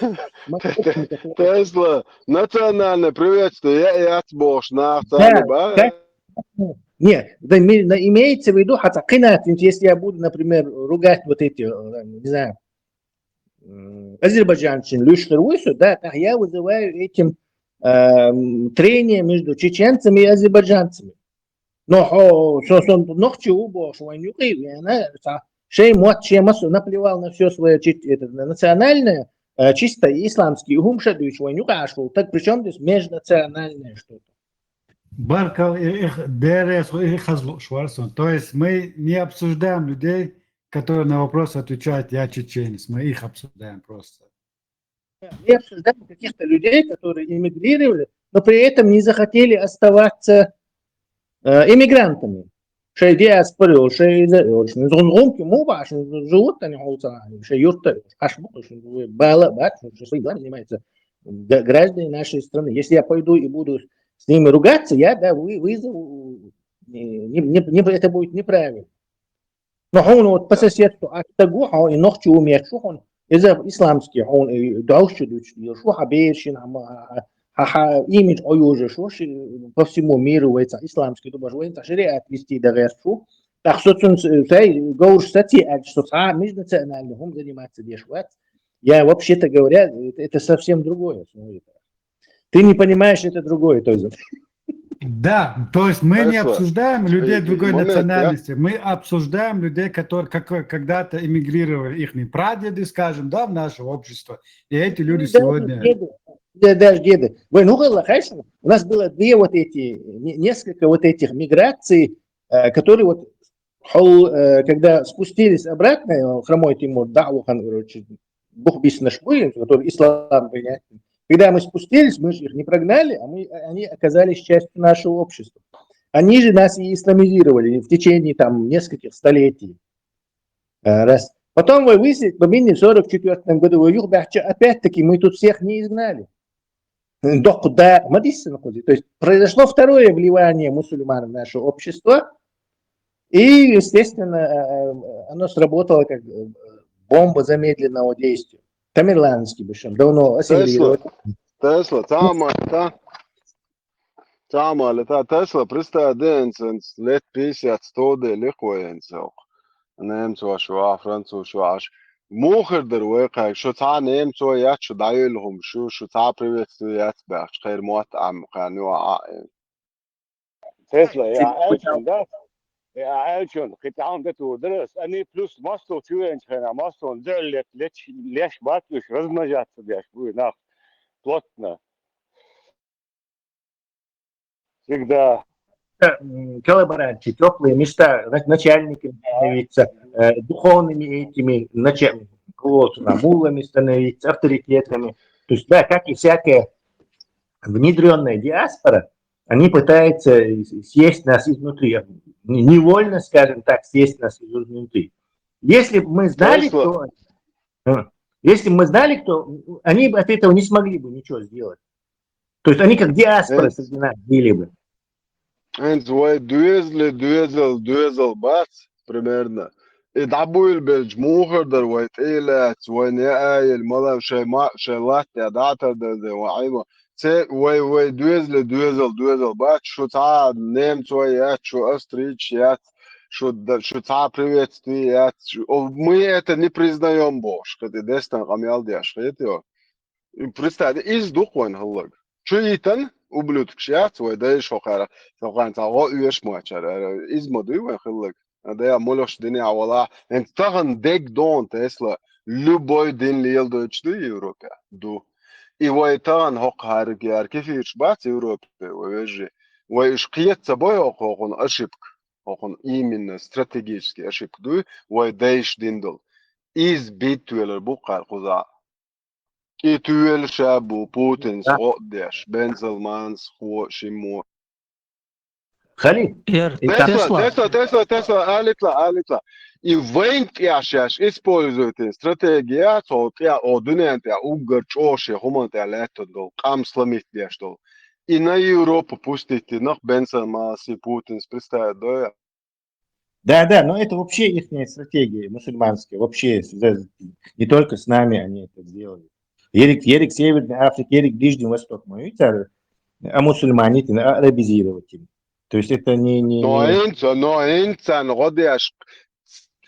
московскими, которые Тесла, национальное приветствие, я и от бохуш нах Да, царна ба. как- Нет, да, ми-, на- имеется в виду, хотя кхин а, если я буду, например, ругать вот эти, э, не знаю, м, азербайджанчин луьш хир вуй со, да, так я вызываю этим эм, трение между чеченцами и азербайджанцами. Но хо, со, со нохчи ву бохуш вайн юкъе вена, ца, шей мотт, шей массо наплевал на всё своё чит-, это, на национальное, э, чисто исламский хӀума ша дуьйцуш вайн юкъа Ӏаш волу. Так при чём здесь межнациональное что-то? Баркал, и- их дерес, и хазлу шварсон. То есть мы не обсуждаем людей, которые на вопрос отвечают: «Я чеченец». Мы их обсуждаем просто. Мы обсуждаем каких-то людей, которые эмигрировали, но при этом не захотели оставаться э, иммигрантами. Шей диаспора йолуш, шей иза йолуш. Зун гӀумки му баш, живут они холца, шей юрта йолуш. Аш бу, шей бала бат, шей свои дела занимаются г- граждане нашей страны. Если я пойду и буду с ними ругаться, я, да, вы- вызову, не, не- не- не- это будет неправильно. Но хьуна вот по соседству, а тагу хьо и нохчу мечу хьуна, иза исламский хьуна, и дальше дучу, и шу хьа бершин, хьа ма- хьа- хьа имидж оюжа шу, ши- по всему миру вайца исламский, думаешь, вайца шариат вести да гершу. Так что цун с- сай говоришь, сати, а что ца межнациональный хум заниматься деш вац. Я, вообще-то говоря, это, это совсем другое. Смотри. Ты не понимаешь, это другое, то есть. Да, то есть мы не Хорошо. обсуждаем людей Э, другой момент, я- национальности, мы обсуждаем людей, которые как, когда-то эмигрировали, их прадеды, скажем, да, в наше общество, и эти люди Ну, да, сегодня... деды. Да, даже деды. Вы, ну, было, конечно, у нас было две вот эти, не- несколько вот этих миграций, э, которые вот хол- э, когда спустились обратно, э, хромой Тимур, да, Ухан, короче, Бухбис наш был, который ислам принять. Когда мы спустились, мы же их не прогнали, а мы, они оказались частью нашего общества. Они же нас и исламизировали в течение там нескольких столетий. Э, Раз. Потом вы выясните, по в сорок четвёртом году вы юг бахча, опять-таки мы тут всех не изгнали. Док да, мадиссина хузи. То есть произошло второе вливание мусульман в наше общество, и, естественно, э, э, оно сработало как э, бомба замедленного действия. Тамерланский бешем давно ассимилировать. Тесла, цама, та, цама, та Тесла, представь, денсенс, лет пятьдесят, сто де лихвоенцев. Немцо шу, а француз шу аш. Мухер дер вай кхай, шу ца немцо яц, шу дайыл хум, шу, шу ца приветствие яц бахч, хайр мот ам, кхай, ну, а, э. Тесла, я Элчун, да? Я Элчун, кхитаун да ту дерес, они плюс массу чуенч хена, массу дер лет, леч, леш бат, леш размножаться деш, буй нах, плотно. Всегда. М, коллаборантчи, теплые места, на- начальниками становиться, э, духовными этими, нача- вот, там, мулами становиться, авторитетами. То есть, да, как и всякая внедренная диаспора, Они пытаются съесть нас изнутри, невольно, скажем так, съесть нас изнутри. Если бы мы знали, кто они, если бы мы знали, кто они, бы от этого не смогли бы ничего сделать. То есть они как диаспора среди нас были бы. Энд вай дуэзли дуэзал дуэзал бац, примерно. И дабуил белж мухар дар вай тилац, вай не аил, малам шай ма шай латте датар дар де вай айма. Це вай вай дуэзли дуэзал дуэзал бац, шу ца немцой яц, шу австрич яц, шу ца приветствие яц. Мы это не признаем больше, когда дестан камял дяш, хетио. Представь, из дух вайн хыллаг. Чу итан, ублюдкш яц, вай дай шохара, шохан ца го уеш мачар, из моду вайн хыллаг. Дая молош дини авала, эн тахан дег дон Тесла, любой дин лиел дойч ду Европе, ду. И вай тахан хок харг яр кефирш бац Европе, вай вежи. Вай иш киет собой окон ошибка, окон именно стратегический ошибка ду, вай дайш диндол. Из бит туэлэр бу кар куза. И туэл шабу Путин сгоддеш, Бензелманс хо шимо. Хали. Ер Тесла, Тесла. Тесла, Тесла, Тесла, алитла, алитла. И вейнт яшаш используйте стратегия, то тя о дунянт я уггар чоши хумант я лето дол, кам сломить деш дол. И на Европу пустите, нах Бензелманс и Путин представит, да? Да, да, но это вообще их стратегия мусульманская. Вообще, не только с нами они это сделали. Ерик, ерик Северной Африки, ерик Ближний Восток, мы видите, а мусульмане это арабизировать им. То есть это не... не Но не- инца, но инца, но годяш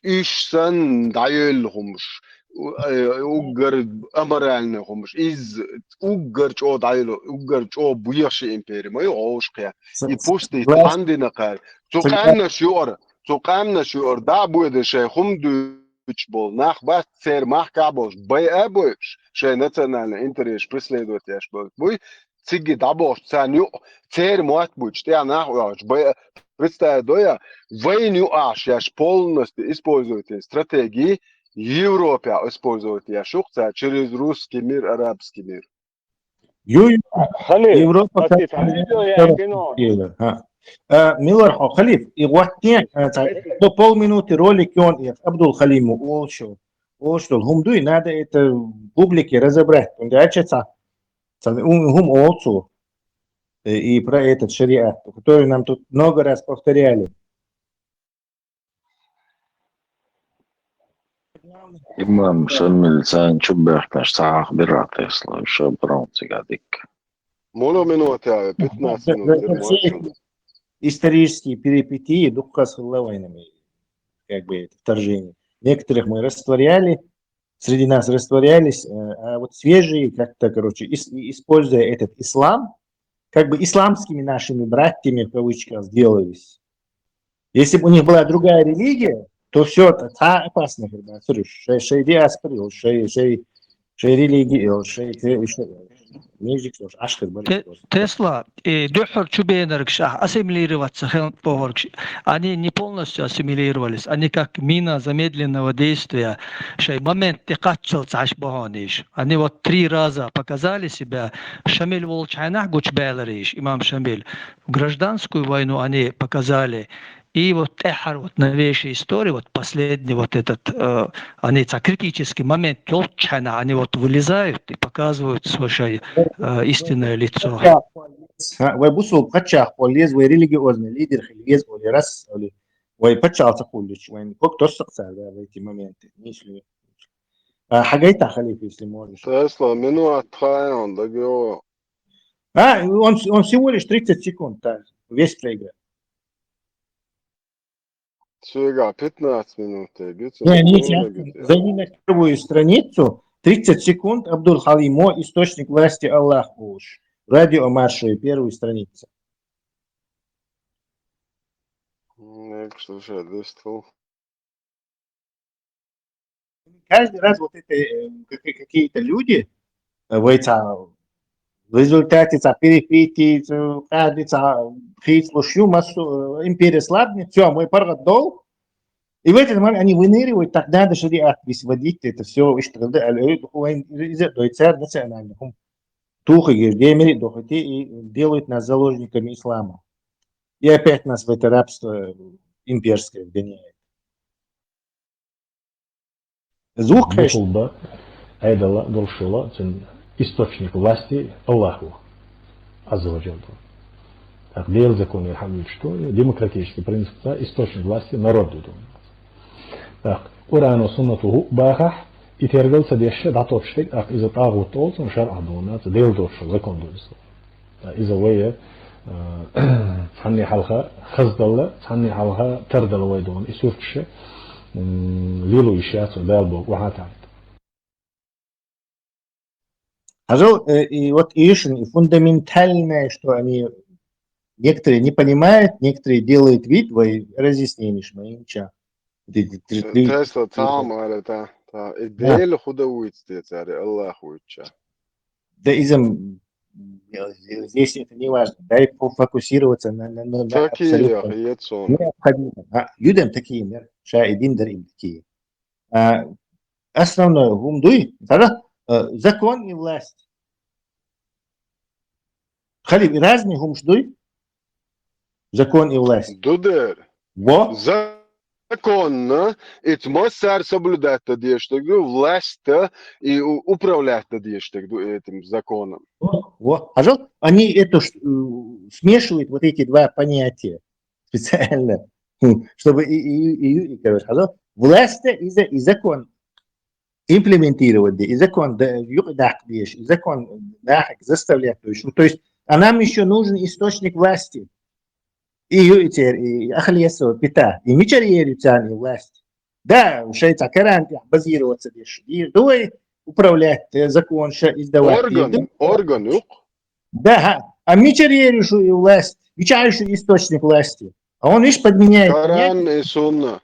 ишсан дайыл хумш. Уггар аморальный хумш. Из уггар чо дайыл, уггар чо буяши импери, май оушкя. И пусти тандина кар. Цукамна шуор, цукамна шуор, да буде шай хум дуч бол, нах бас цер мах каболш, бай абойш, шай национальный интерес преследовать яш бол. Буй, циги даболш, цан ю, цер муат буч, тя нах уаш, бай, представь, доя, вейн ю аш, яш полностью используйте стратегии, Европе использовать яшух, ца через русский мир, арабский мир. Ю-ю, Хали, Европа Пасти, как хали, видео я кино. Ага. Э, Милар хо, Халиф, и вот не, э, так, до полминуты ролик он и Абдул Халиму, олшо, олшо, хумдуй, надо это публике разобрать. Он дальше ца, ца, ум, хум олцу, э, и про этот шариат, который нам тут много раз повторяли. Имам Шамиль цан чубехташ саах бират Тесла, шо бронцига дик. Муну минута, пятнадцать минут. За все эти исторические перипетии духха с войнами, как бы это вторжение. Некоторых мы растворяли, среди нас растворялись, э, а вот свежие как-то, короче, ис- используя этот ислам, как бы исламскими нашими братьями в кавычках сделались. Если бы у них была другая религия, то все это та опасно, когда смотришь, шей, шей диаспора, шей, шей, шей религия, шей, шей, шей, мюзик, аж как бы. Те- Тесла, и духар чубенаргш, а, ассимилироваться хелп богоргш. Они не полностью ассимилировались, они как мина замедленного действия, шей момент те качал цаш богониш. Они вот три раза показали себя, Шамиль волчайнах гуч белариш, имам Шамиль. В гражданскую войну они показали, и вот эхар, вот новейшая история, вот последний вот этот, э, они ца критический момент, тёлчана, они вот вылезают и показывают свое э, истинное лицо. А, вай бусул пачах полез, вай религиозный лидер хилез, оли раз, оли вай пачал цахулич, вай кок тос саксар, да, в эти моменты. Если а, хагайта халиф, если можешь. Тесла, минута тхайон, да го. А, он, он всего лишь тридцать секунд, так, весь проиграл. Сега, пятнадцать минут, я говорю, Не, не, ну, сейчас зайди на первую страницу, тридцать секунд, Абдул Халимо, источник власти Аллах Уш. Радио Маршо, первая страница. Ну, что же, достал. Каждый раз вот это э, какие- какие-то люди, э, в, это, в результате ца перепитий, ца, каждый ца хит слушаю, массу э, империя слабнет, все, мой паргат дол. И в этот момент они выныривают, так надо шариат вводить, это все, что из этого дойцер национальных. Тухиги, де мери дохоти и делают нас заложниками ислама. И опять нас в это рабство имперское вгоняет. Звук, конечно. Бухулба, айдала, долшула, цун источник власти Аллаху Азза ва Джалла. Так, Дела законе хьамилча, демократический принцип, источник власти народ ду. Так, Къуръано, суннато хӀу бахахь, и тергал ца деш дӀатопча, так, иза тӀагӀут олу цунна шарӀа дуна, ца Дела доцуш закон ду иза. Иза вай, а, цхьанне хьалха хаздалла, цхьанне хьалха тардала вай дуна, и сурташ, м, лело йиш яц вай, Дала боху, вахьа тӀаьхьа. Хьажал, э, и вот и ишин, и фундаментальное, что они некоторые не понимают, некоторые делают вид, вай разъяснение шмаинча. Тесла цхьа а ма аьлла, та, та, и Дела худа вуйца те цари, Аллах вуйча. Да изам, здесь это не важно. Дай пофокусироваться на, на, на, на Такие абсолютно яхи, ецон. Необходимо. А, юдам такие, мер, ша и дин дарим такие. А, основное, хӀума дуй, тогда, э, закон и власть. Хали, разные хӀумаш дуй? Закон и власть. Дудер. Во? Законно, и массар соблюдать деш ду, власть и у- управлять деш ду этим законом. Во, хьажал, они это ш- э, смешивают, вот эти два понятия специально, хм, чтобы и, и, и, и, короче, хьажал, власть и, за- и закон имплементировать, и закон да, юкъа даккха деш, и закон нахаг заставлять, то есть, ну, то есть, а нам еще нужен источник власти. И ю и цер, и ахлесо пита, и мичар ери царни власть. Да, шайца каранти базироваться деш. И дуй управлять, э, закон ша издавать. Орган, орган юк. Да, ха. А мичар ери шу и власть, мичар шу источник власти. А он иш подменяет. Коран и сунна.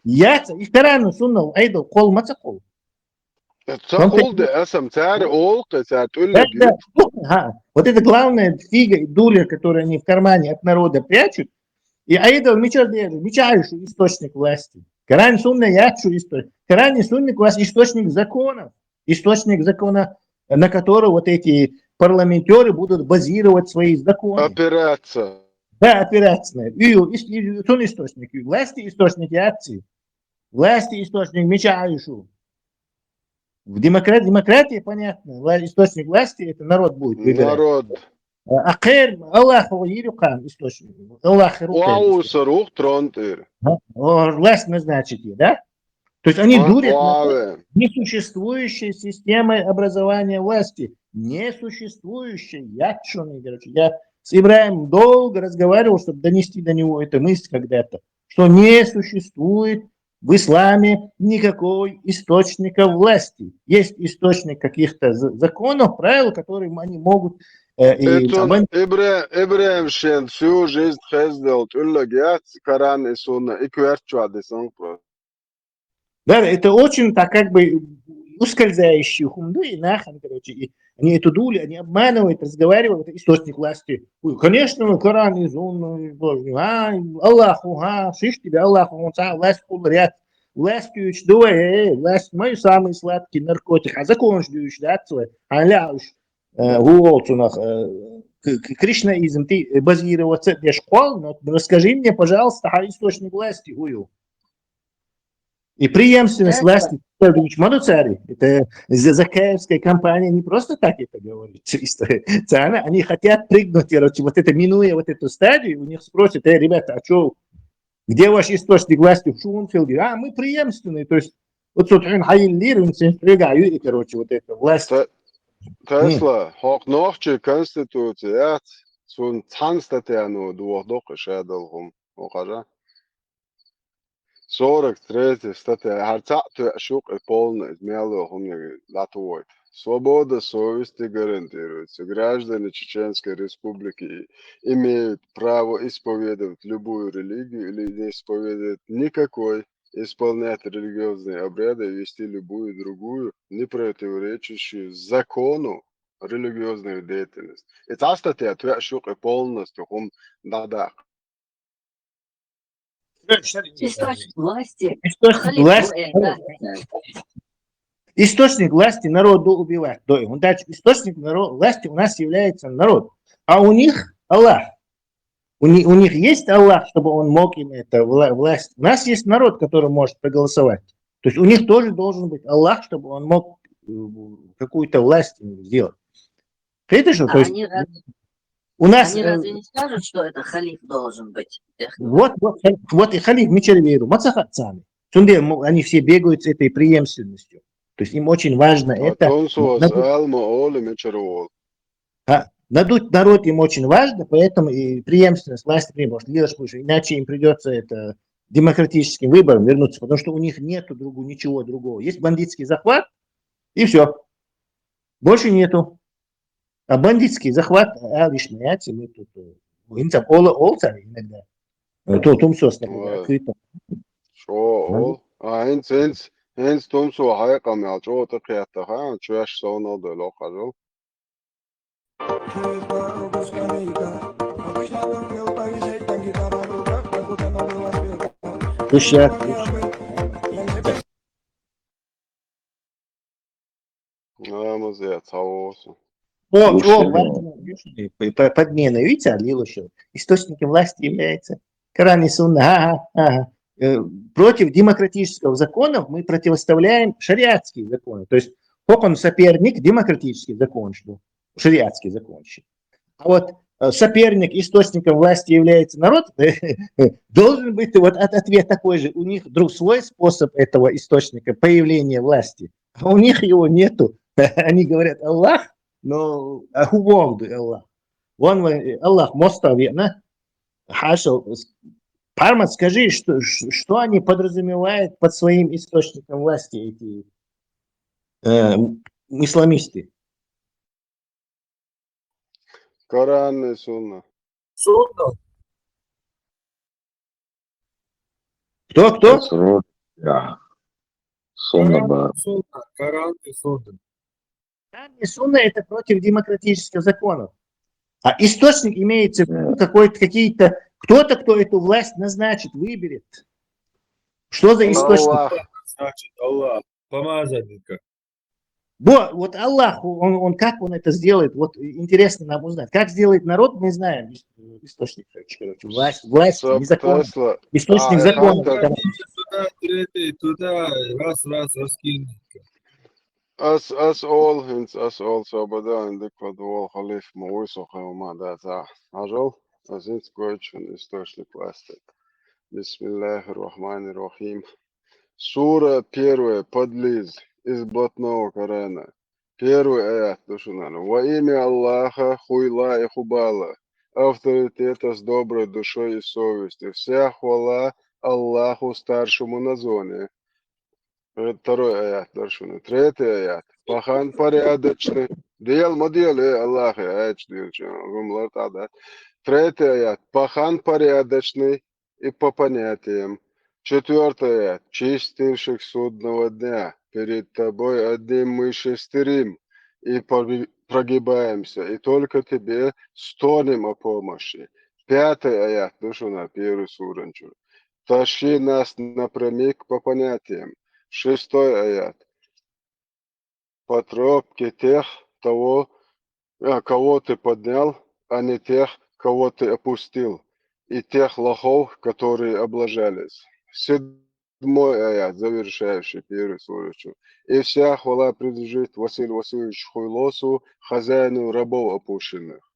Яц, и Коран и сунна, айдал, кол маца кол. Ца хул де асам, цари олкъе, цари Да, тӀуллиг. да. Ну, ха. Вот это главная фига и дулер, которую они в кармане от народа прячут. И айдал мичар дери, мичар шу источник власти. Коран и сунна яц шу источник. Коран и сунна власть источник законов. Источник закона, на который вот эти парламентеры будут базировать свои законы. Опираться. Да, опираться на. И, и, и, сон источник. И власти источник яц. Власти источник мичар шу. В демократ-, демократии понятно. Вла- Источник власти это народ будет выбирать. Народ. А хер Аллах йири кхана источник. Аллах рука. Уау сарух трон тир. Власть назначить, да? То есть они А, дурят уаве. несуществующей системой образования власти. Несуществующей. Я чё не, короче, я с Ибраимом долго разговаривал, чтобы донести до него эту мысль когда-то, что не существует в исламе никакой источника власти. Есть источник каких-то за- законов, правил, которые они могут, э, и Ицун обан- Ибра- Ибраим шен всю жизнь хездал тӀуллиг яц, Коран и сунна, и кверчу адисан просто. Да, это очень так как бы ускользающие хумды, и нахан, короче, и они эту дулю, они обманывают, разговаривают, это источник власти. Ой, конечно, ну, Коран и сунна, ну, и тоже, а, Аллаху, а, шиш тебе Аллаху, он сам власть кулрят, власть ключ, давай, э, власть мой самый сладкий наркотик, а закон ждешь, да, свой, а ляуш, э, гуолцунах, э, к- к- кришнаизм ты базироваться деш кол, но расскажи мне, пожалуйста, а источник власти, гую. И преемственность Да, власти, Петрович Мадуцари, это за- Закаевская компания не просто так это говорит. Чисто. Цена, они хотят прыгнуть, короче, вот это минуя вот эту стадию, у них спросят: «Эй, ребята, а что, где ваш источник власти?» В Шунфилде. А, мы преемственные, то есть вот тут хин хайин лир, короче, вот эта власть. Та- Тесла, хӀокху нохчийн конституци яц, цунна цхьана статьяно дохадо кху шадолу хӀума, хӀокхара. Сорок третья статья, хӀара цхьаъ тоьаш ю-кх и полно, иза мел йолу хӀуманиг дӀатухуьйту. Свобода совести гарантируется. Граждане Чеченской Республики имеют право исповедовать любую религию или не исповедовать никакой, исполнять религиозные обряды и вести любую другую, не противоречащую закону, религиозную деятельность. И цхьа статья тоьаш ю-кх и полностью хӀума дӀадаккха. Источник власти. Источник власти. Э, да, да. Источник власти народу убивать. Да, и он дальше. Источник наро- власти у нас является народ. А у них Аллах. У, ни- у них есть Аллах, чтобы он мог им это вла- власть. У нас есть народ, который может проголосовать. То есть у них тоже должен быть Аллах, чтобы он мог э, какую-то власть им сделать. Видишь, то А есть они, раз- у нас... они э, разве не скажут, что это халиф должен быть? Эх, Вот, вот, вот и халиф Мичервейру, Мацахатцами. Цунде мо- они все бегают с этой преемственностью. То есть им очень важно это. Тумсос Надуть, аьлла ма олу Мичервейру. а, надуть народ им очень важно, поэтому и преемственность власти требуется. Лилаш пуш, иначе им придется это демократическим выбором вернуться, потому что у них нету другу- ничего другого. Есть бандитский захват, и все. Больше нету. А бандитский захват, а лишь мы тут, э, инца ола олца иногда. Э, То тумсос, например, Ой. открыто. Шо ол. А хӀинца, хӀинца, хӀинца тумсо хьекъал мел чӀо тӀакхетта, ха, чоьш совнал дело хьажал. Слушай, Намазец хьавосу. О, Слушай, о, ну. важно, видишь, и п- п- подмена, видите, Алилушев. Источником власти является Коран и Сунна. Ага, ага. Э, Против демократического закона мы противоставляем шариатские законы. То есть, как он соперник, демократический закон, что шариатский закон. Ещё. А вот э, соперник, источником власти является народ, должен быть вот от- ответ такой же. У них друг свой способ этого источника появления власти, а у них его нету. Они говорят Аллах, но а хубавду Аллах. Вон вы- Аллах моста верно. Хашал, Пармат, скажи, что, ш- что они подразумевают под своим источником власти, эти э, м- исламисты? Коран и Сунна. Сунна. Кто, кто? Срок, да. Сунна Коран ба. и Сунна. Коран и Сунна. Коран и Сунна это против демократических законов. А источник имеется в виду Э, какой-то, какие-то, кто-то, кто эту власть назначит, выберет. Что за источник? Аллах. Значит, Аллах. Помазанника. Во, вот Аллах, он, он как он это сделает? Вот интересно нам узнать. Как сделает народ, мы знаем. Ис- Источник, короче, короче. Власть, власть, Саб не закон. Тесла. Источник А, закона. это- Один сюда, третий туда, раз, раз, раскинь. Ас, ас ол, хӀинца ас ол, сабадан дикла дуол халиф ма вуй со хӀама даца. Хьажал, ас хӀинца гойту шуна источник власти. Бисмиллахир-рахманир-рахим. Сура первая, подлиз, из блатного Корана. Первый аят ду шуна. Во имя Аллаха, хуйла и хубала, авторитета с доброй душой и совестью. Вся хвала Аллаху, старшему на зоне. Э, Второй аят дар шуна. Третий аят. Пахан порядочный. Дел ма дел, э, Аллах, э, аят дил чё, гумлар тада. Третий аят. Пахан порядочный и по понятиям. Четвертый аят. Чистильщик судного дня. Перед тобой одним мы шестерим и погиб- прогибаемся, и только тебе стонем о помощи. Пятый аят, ду шуна, первый суранчу. Тащи нас напрямик по понятиям. Шестой аят. По тропке тех, того, а, кого ты поднял, а не тех, кого ты опустил, и тех лохов, которые облажались. Седьмой аят, завершающий первый сурачу. И вся хвала принадлежит Василь Васильевич Хуйлосу, хозяину рабов опущенных.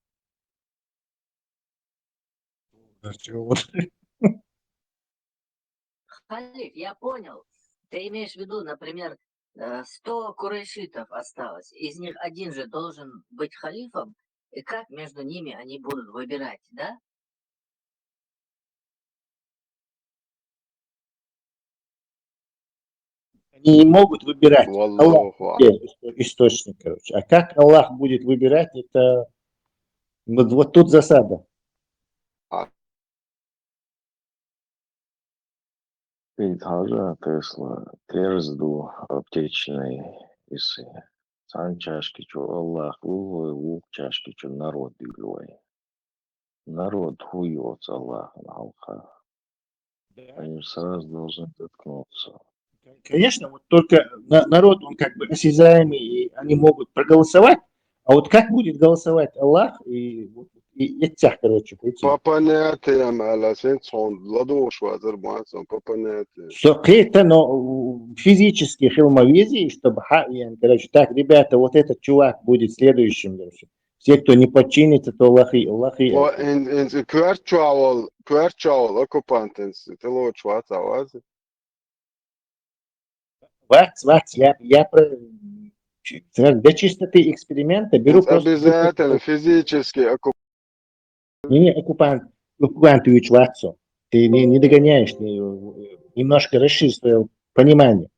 Халиф, я понял. Ты имеешь в виду, например, э, сто курайшитов осталось. Из них один же должен быть халифом. И как между ними они будут выбирать, да? Они не могут выбирать. Аллах Валлаху есть исто- источник, короче. А как Аллах будет выбирать, это вот, вот тут засада. Ит хьажа, Тесла, терз ду аптечный иси. Цхьан чашкичу Аллах лугӀой, вукху чашкичу народ дуьйлой. Народ хӀу йоцу Аллахана хьалха? Они сразу должны заткнуться. Конечно, вот только на- народ, он как бы осязаемый, и они могут проголосовать, а вот как будет голосовать Аллах, и, вот- и этих, короче, пойти. По понятиям аьлла, сенца хьуна ладувгӀуш вацар, боху цо, по понятиям. Со кхета, но физически хила ма вези, чтобы, ха, ян, короче, так, ребята, вот этот чувак будет следующим, короче. Те, кто не подчинится, то лохи, лохи. Ва ин ин коьрта чохь волу, коьрта чохь волу оккупант, ин тӀелоцуш вац а вази. Вац, вац, я, я про для чистоты эксперимента беру Ин просто обязательно физически оккупант. Не, не, оккупант, оккупант вуьйцуш вац со. Ты не, не догоняешь, ты, э, немножко расширь свое понимание.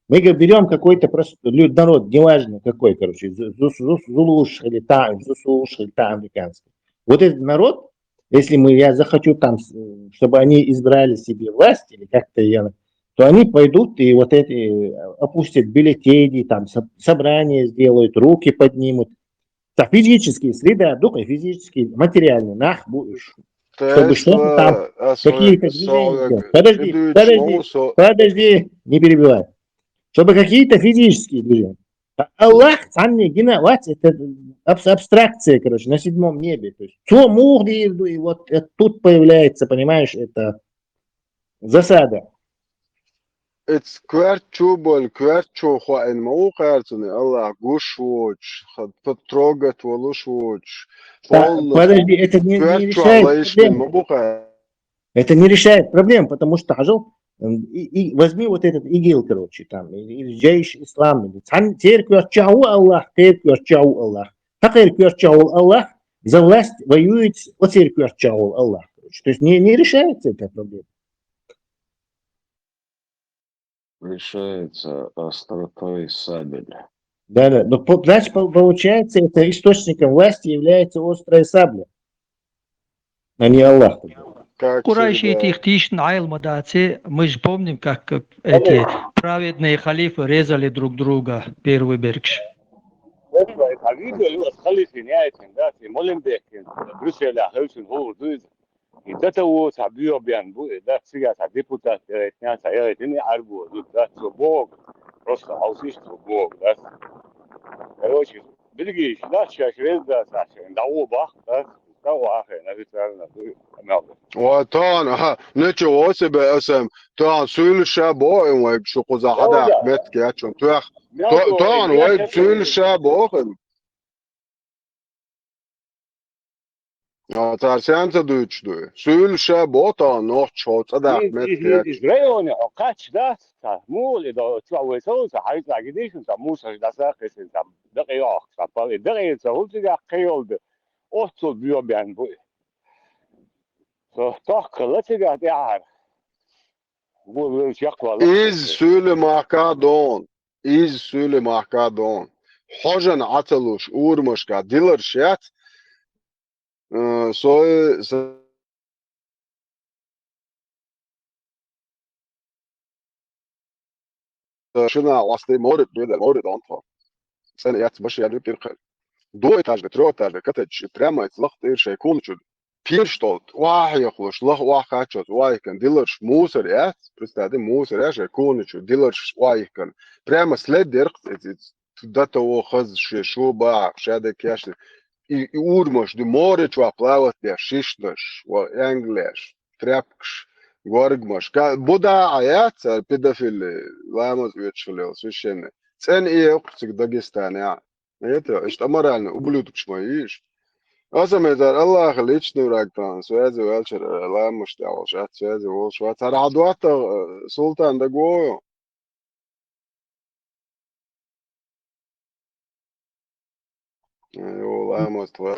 Мы берем какой-то просто лю- народ, неважно какой, короче, зу- зу- зу- зулуш или та, зусуш или та американский. Вот этот народ, если мы, я захочу там, с- э, чтобы они избрали себе власть или как-то ее, то они пойдут и вот эти э, опустят бюллетени, там со- собрание сделают, руки поднимут. Цхьа физический среда, дукха физический, материальный, нах бу уьш. Чтобы что-то там, какие-то движения сделать. Подожди, подожди, подожди, не перебивай. Чтобы какие-то физические движения. А Аллах цхьанне гина вац, это абс- абстракция, короче, на седьмом небе. То есть, цо муха дийр ду, и вот это тут появляется, понимаешь, это засада. Эц коьрта чу болу, коьрта чу хоуьйтуш ма ву кхаьрцуна, Аллах гуш воцуш, ха- п- трогать волуш воцуш, Та- полностью Подожди, это не, не коьрта чу решает лайшна проблему. Ма бу кхаьрца. Это не решает проблему, потому что хьажал, м, и, и возьми вот этот ИГИЛ, короче, там, или, или Джейш Ислам, или цхьан- церковь чу ву Аллах, церковь чу ву Аллах. Та церковь чу ву Аллах, за власть воюет о церковь чу ву Аллах. Короче. То есть не, не решается эта проблема. Решается остротой сабель. Да, да. Но по- значит, по- получается, это источником власти является острая сабля, а не Аллах. Как Курайши всегда. Тих тишна Айлмадаци, мы же помним, как э, эти праведные халифы резали друг друга, первый беркш. Вовка, это видео, вот халифин яйтин, да, ти Моленбекин, Брюсселя хевшин ховр дуйз. И до того цхьа буьйхьа бен бу, и да, цига цхьа депутат яйтин, цхьа яйтин, и аргу, да, цо бог, просто алсиш цо бог, да. Короче, билгиш, да, шаш рез да, саш, да, о бах, да, да, о ахе, на витарна, да, амел. Ой, тахана, ха, ничего себе, эсэм, тахана суьйлуш ша боху, вай шу кхуза хьадаккха меттиг яц шуна. Тоьх, тахана вай суьйлуш ша боху. А, цара сенца дуьйцуш ду? Суьйлуш ша боху тахана нохчо, цӀа даккха меттиг яц. Районе хьо кхач дац, ца, мули до, чу вай сов, ца, хьай ца гидиш, ца, мусаш даса, кхесин, ца, дакъа йохк, ца, пали, дакъа ца, хул цигахь кхайолда. Оццул буьйхьа бен бу. Со тохкалла цигахь тӀаьхьара. Гур вевча яккхалла. Иза суьйле махка дон. Иза суьйле махка дон. Хьожан Ӏа ца луш, урамашка диларш яц. Э, со, со, шина ласти морит дуьйда, морит дон тхо. ЦӀена яц башер ю пиркхе. До этажда, трё этажда, катачи, прямо эц лахтир шай кун чу. Пирш тол, охьа хьехлуш, лах охьа кхаччалц, охьа кан, диларш мусор яц, представь, мусор яц, шай кун чу, диларш охьа кан. Прямо след дерх, эц, эц, до того хаз ше шу бах, ша де кешна. И, и урамаш, ди море чу плавать деш, шишнаш, ва, энглеш, тряпкаш, горгмаш. Ка-, буда а яц, а педофили, ламаз оьцуш хилел, священный. ЦӀена и цига Дагестане а. Это, иштта аморальный, ублюдкаш ма йиш. Аса мезар Аллаха личный враг тан, связи велчер, ламаш тӀехь волуш, ат связи волуш вац. Хьара хьан доттагӀа, э, Султан дагавогӀу? Э, йо, ламаз тва.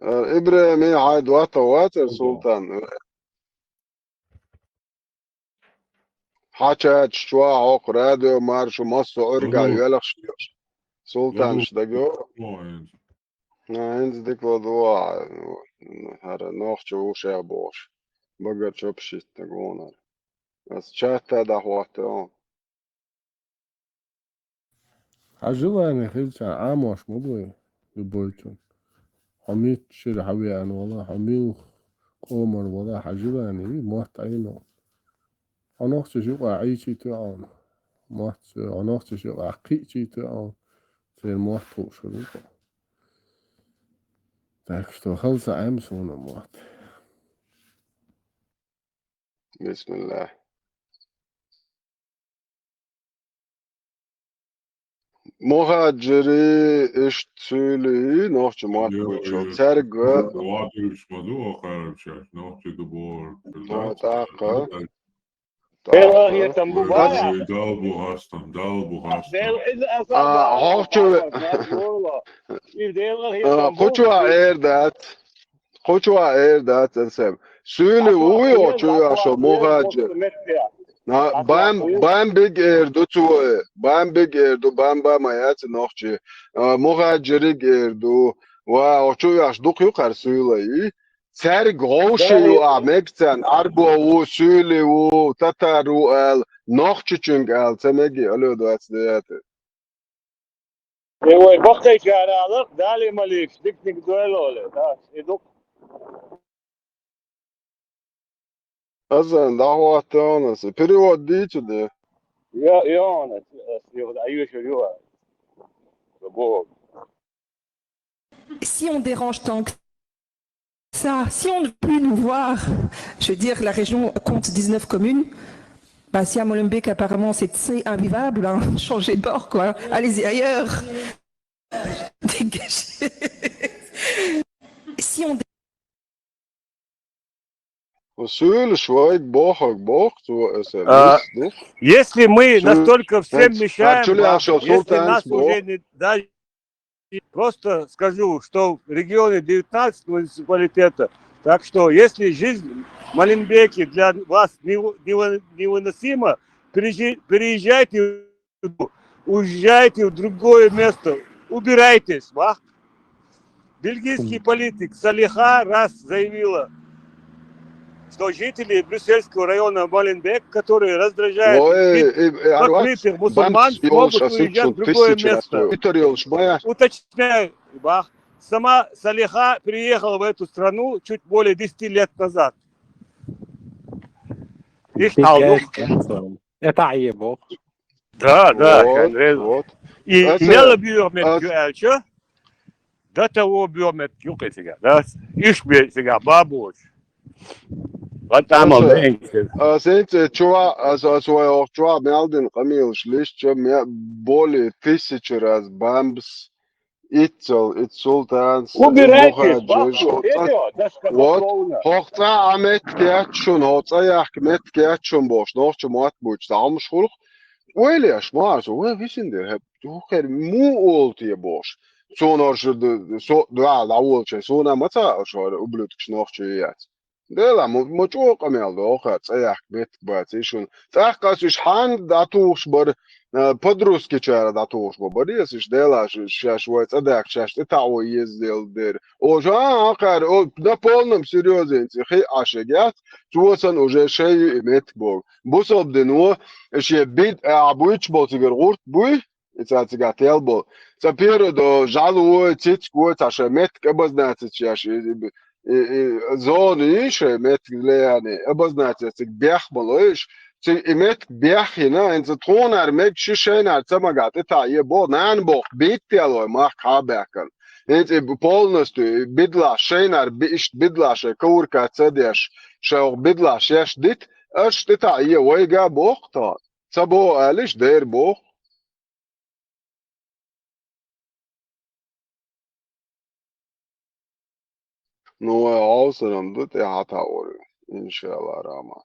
Э, ИбрахӀим, хьайн доттагӀа вацара Султан? Хьачача чохь хьокху радио маршу массо а Ӏуьргахь йоьлхуш йолуш. Султанаш дагайо? ХӀинца дика ладугӀу хьара нохчо ву шех бохуш. Багар чопаш йиттинарг ву хьара. Ас чатта дӀахӀотта. Хьан желание хилча Ӏамош ма бой, любой чун. Хьо миччара хьан веана вала, хьо муьлха къомара вала, хьан желание мотт Ӏийна. Хьо нохчаш юкъахь Ӏийчийта а хьуна. Мотт, хьо нохчаш юкъахь кхиъчийта а хьуна. Церан мотт хууш хир ву-кх. Так что хала ца Ӏема суна мотт. Бисмиллах. Мухаджири, иштта суьйлий, нохча мотт бу чу. Цаьрга вадуьйш ма ду, охарчаш, нохча ду боху. Ой, тӀаккха. Дела хетам бу, бахьа. Дала бу хастам, Дала бу хастам. Дела иза А, асаба хьо чу ве- Дела хетам бу. Кху чу а эр дац. Кху чу а эр дац, Арсен. Суьйли вуй, хьо чу вешо Мухаджир. На, бам, бамбиг эр ду цо. Бамбиг эр ду, бамба ма яц нохчи. А, Мухаджириг эр ду. Ва, хьо чу веш дукха ю кхара суьйлай. Цаьрга гӀовши ю а мег царна, Ӏарбо ву, суьйли ву, татар ву аьлла, нохчичуьнга аьлла, ца меги, алло, двадцать девятый. И вай баккхайчара алар, Дали Малик, дикниг дуьйло ле, да, и ду. Азан, дӀахӀоттавна аса. Перевод дийцу де? Йо-, йо, ас, ас, йо, да, йо, йо, йо. Бо. Si on dérange tant que ça, si on ne peut plus nous voir, je veux dire, la région compte dix-neuf communes, bah, si à Molenbeek, apparemment, c'est, c'est invivable, hein, changez de bord, quoi. Allez-y ailleurs. Dégagez. Si on Суьйлаш вайга бохург боху цо, аса А, листа ду. Если мы Суьйлаш настолько всем мешаем, чуьле Бах, ашо если султанс нас боху. Уже не, даже просто скажу, что в регионе девятнадцать муниципалитетов, так что если жизнь в Маленбеке для вас нево-, нево-, невыносима, переезжи-, переезжайте, уезжайте в другое место, убирайтесь, Бах. Бельгийский политик Салиха раз заявила, что жители брюссельского района Маленбек, которые раздражают Ой, вид и, и, арвац покрытых мусульман, бамс йолуш смогут аса уезжать в цунна другое писсачу место. Итар йолуш ма яц. Уточняю, Бах. Сама Салиха приехала в эту страну чуть более десяти лет назад. Их талух. Это а ебо. Да, да, вот, вот. И мела бюрмет аьлча, до того бюрмет юкъе цига, да? Иш бе цига бабуш. Вот там. Аса, аса, аса, чува, аса, аса, вай ох, чува, мел дин къамелаш лиш, чу, ме-, более тысячи раз бамбс, иццал, ит султанс, убирайтесь, Мухаджир, баху, шо ца-, эдё, доска вот, поклона. Хьох цӀа а меттиг яц шуна, хьо цӀа яхка меттиг яц шуна бохуш, нохча мотт буьйцу, цхьа хӀумаш хуьлу-кх. Ойла еш, ма арса, вай висина дера, хӀе, хӀу хер муха олу те бохуш. Цунна орша д-, со, дуьхьал дӀаволча, суна ма ца аша, ублюдкаш нохчий яц. Дела, ма, ма чӀогӀа къамел доху, цӀа яхка меттиг бац, и шуна. ТӀаккха ас уьш хьанна дӀатухуш бара, а, подросткичара дӀатухуш бара, ас уьш, дела, ш-, шаьш вай цӀа даьхка, шаьш тӀе таӀо еза дела дера. Оша, а, а, кхара, о, на полном серьёзе, хи а шег яц, цо санна уже шай ю и меттиг боху. Бусалба дино, шен бид-, а, буьйцуш болу цигара гӀурт буй? И цара цигахь тел болу. Цкъа перо до, жӀаьла вой, цицка вой, цхьа шайн меттиг обозначить еш, и, и, и, и зона йий шайн меттиг влияние, обозначить еш цига бех ма лойш. Цига и меттиг бех йина, хӀинца тхуна ара мега ши шайнара ца магахь тӀе таӀе боху, нана боху, бийтта вай махка хьа а баьхкина. ХӀинца и полностью и бидлахь шайнара би-, иштта бидлахь шайн коврика ца деш, шайн хӀокху бидлахь шаьш дита, аша тӀе таӀе вайга а боху тхо. Ца боху алиш, дера боху. Ну, вай хьовсаран ду тӀе хьатаор, иншалла, Рама.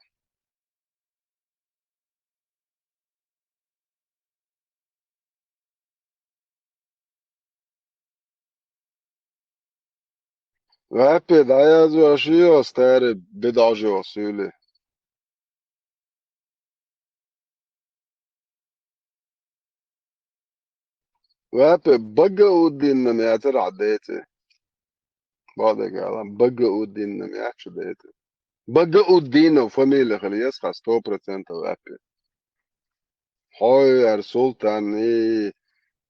Ваьппе дӀаязвеш йо, старый, бедажо суьйли. Ваьппе Багауддинна яцара хьан ден цӀе? Бакъдерг ала, Багауддинна яц шу ден цӀе. Багауддинов фамилия хила еза хьан сто процентов, Ваьппе. Хьой, ара Султан, и,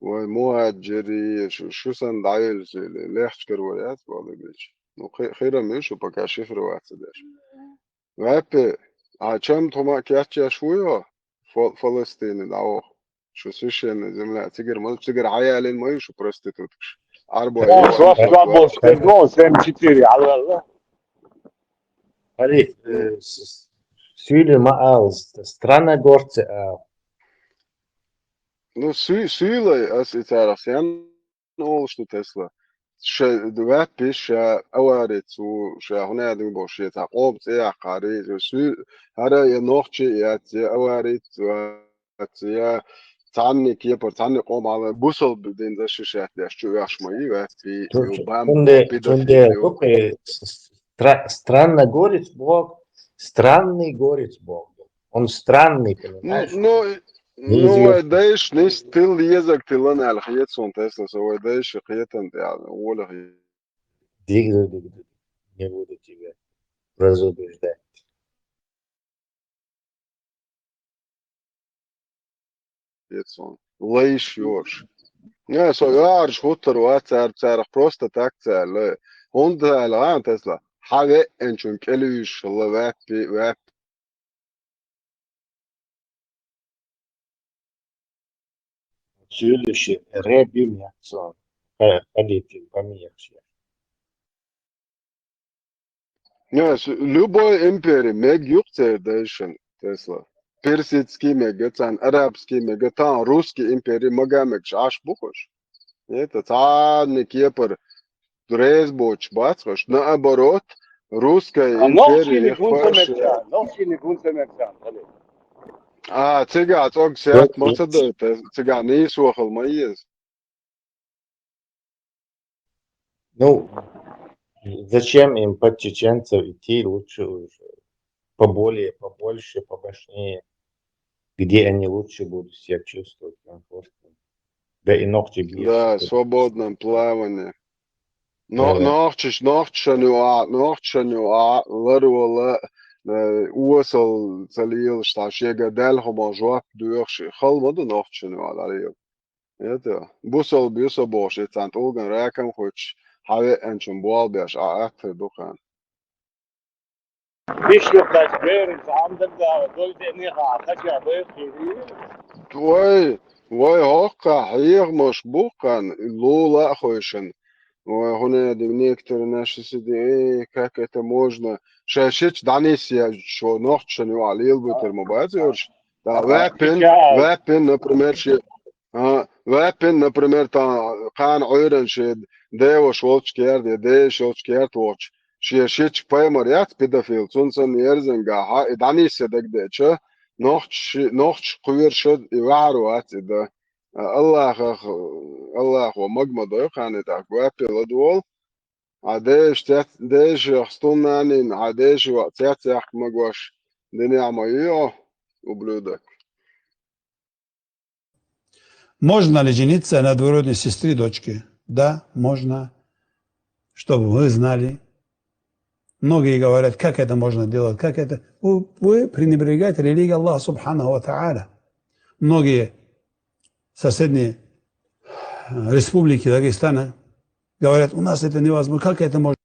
вай Мухаджир, и, шу, шу санна дӀайолуш, лехча карор яц бакъдерг дийцича. Ну, хи-, хир ма ю шу, пока шифровать ца деш. Ваьппе, А чам тхо ма кечъеш вуй хьо? Фа-, Фаластине дӀаваха. Шу священная земля. Цигара ма, цигара хьаялийна ма ю шу проституткаш. Арбой О, просто Рамбов, Сергей, семь четыре, алла. Ари, э, с-, с-, сюйли ма ал, с-, странна горца ал. Ну, су-, суйлай ас и царах сен олуш ду Тесла. Ша ваьппиш, ша аварица ву, ша хӀунадин бо, ша цхьа къом цӀе яьккхари, су-, хӀара я нохчи яц, я аварица вац, я цхьанне кепар, цхьанне къом ала, бусалба дин защищать деш чу веш ма йий ваьппи, Цу-, ю цу-, бам, цунде, педофил, цунде, ю. Лука, с-, стра-, странно горец Бог, странный горец Бог. Он странный, Ну, понимаешь? ну, ну, Неизвестно. вай дайш нис тил езаг тилан аьлла хетсон Тесла, со вай дайш хетан тӀе, воля хи. Дигда, дигда. Не буду тебя разубеждать. Ецун. Лайш йош. Не, со яхарш хуттар вац, цар, царах просто так цаьрла. ХӀунда аьлла гӀан Тесла? Хьа веъенчун кӀелуьйш ла ваьппи, ваьппи. Сюлюши, ребим яцун. Э, ходите, помехши. Не, с-, любой импери мег юкъ цер дайшин, Тесла. Персидский мега, цан арабский мега, тан русский импери мага мегаш Ӏаш бу хӀуш. Это царни кепар реза боцуш бац хӀуш. Наоборот, русская А нохчийни империя гунца хӀуш. мегсан, нохчийни гунца мегсан, хали. А, цига цӀог сехк ма ца дойта, цига нийсохал ма еза. Ну, зачем им под чеченцев идти, лучше уже поболее, побольше, побашнее, где они лучше будут себя чувствовать комфортно. Да и ногти бьют. Да, в свободном плавании. Но, Да, да. нохчаш, нохчашан юкъа, нохчашан юкъа лар вала, э, осал ца лелаш, цхьа шега даьлла хӀума жоп доьхуш, хала ма ду нохчашан юкъа дӀалела. Это, бусалба ю со бохуш, и цхьана тӀулган ракам хуьттуш, хьа веъанчун болх беш, Ӏа атта ду кхана. Ишшо кхача бераш, Ӏамдагда, дойдене ха, кхача бай хири. Вай, вай хӀоккха хьехамаш бу кхана, лула а хойшан. Вай хӀуна диг некоторые наши сиди, э, как это можно? Ша шич дӀанисъя шо нохчашан юкъа лелабуьйтар ма бац уьш. Да, ваьппин, ваьппин, например, ши, а, ваьппин, например, та кхана Ӏуьйран ши деваш волчу керда, я деша йолчу керта вохучу, шен шича паймар яц педофил, цунна санна ерзанга хьа, и дӀанисъя дагадеача, нохчаш, нохчаш кхоьруш и ваьхьар вац и дан. Аллахах, Аллахо маг ма дой кхана и тӀаккха ваьппе ладогӀал. Хьан дешах цец-, дешах стуннанин, хьан дешах цецъяхка магош динехь ма ю хьо, ублюдок. Можно ли жениться на двоюродной сестре дочки? Да, можно. Чтобы вы знали. Многие говорят, как это можно делать, как это. Вы, вы пренебрегаете религией Аллаха Субханаху ва Тааля. Многие соседние э, республики Дагестана говорят, у нас это невозможно, как это можно.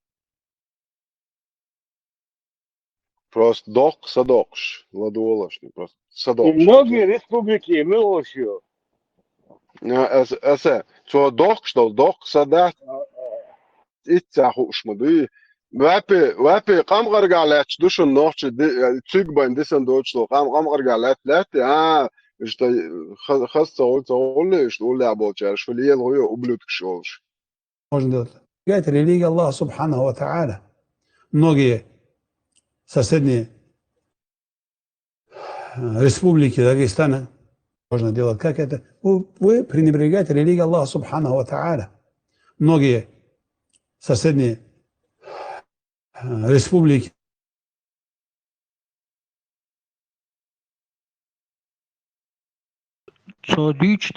Просто доккха са доккхуш, ладогӀалаш, просто са И доккхуш. многие республики, мы ошибки. Аса, аса, цо доккхуш долу, доккха са дац, иццахь хууш ма дуй. Ваьпе, ваьпе къамкъаргахь лаьтташ ду шуна нохчий ди-, цуьг байна дисан доцуш долу къам-, къамкъаргахь лаьтта лаьтта, а, иштта ха-, хаза ца гӀур-, ца гӀурле, иштта уллехь болчара, шу лела гӀуйо, ублюдкаш олуш. Можно делать. Это религия Аллаха Субханаху ва Тааля. Многие соседние э, республики Дагестана можно делать. Как это? Вы, вы пренебрегаете религией Аллаха Субханаху ва Тааля. Многие соседние э, республики Цо дуьйцу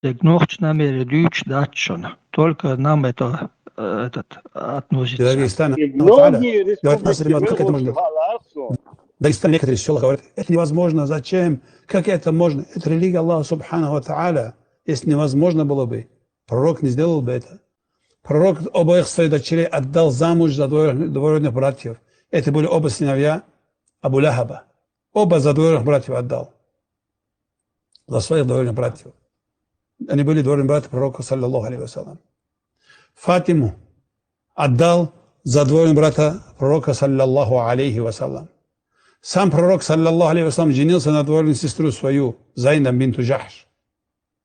дерг нохчийн намерен дуьйцуш дац шуна. Только нам это, э, этот, относится. Дагестана. И Аллаху Тааля многие говорит, нас республики ребята, мы как это можно? ошибки. Дагестан, некоторые из сёлок говорят, это невозможно, зачем? Как это можно? Это религия Аллаха Субханаху ва Тааля. Если невозможно было бы, пророк не сделал бы это. Пророк обоих своих дочерей отдал замуж за двоюродных, двоюродных братьев. Это были оба сыновья. Абу Лахаба. Оба за двоюродных братьев отдал. За своих двоюродных братьев. Они были двоюродные братья пророка, саллаллаху алейхи ва саллям. Фатиму отдал за двоюродного брата пророка, саллаллаху алейхи ва саллям. Сам пророк, саллаллаху алейхи ва саллям, женился на двоюродную сестру свою, Зайнаб бинту Джахш.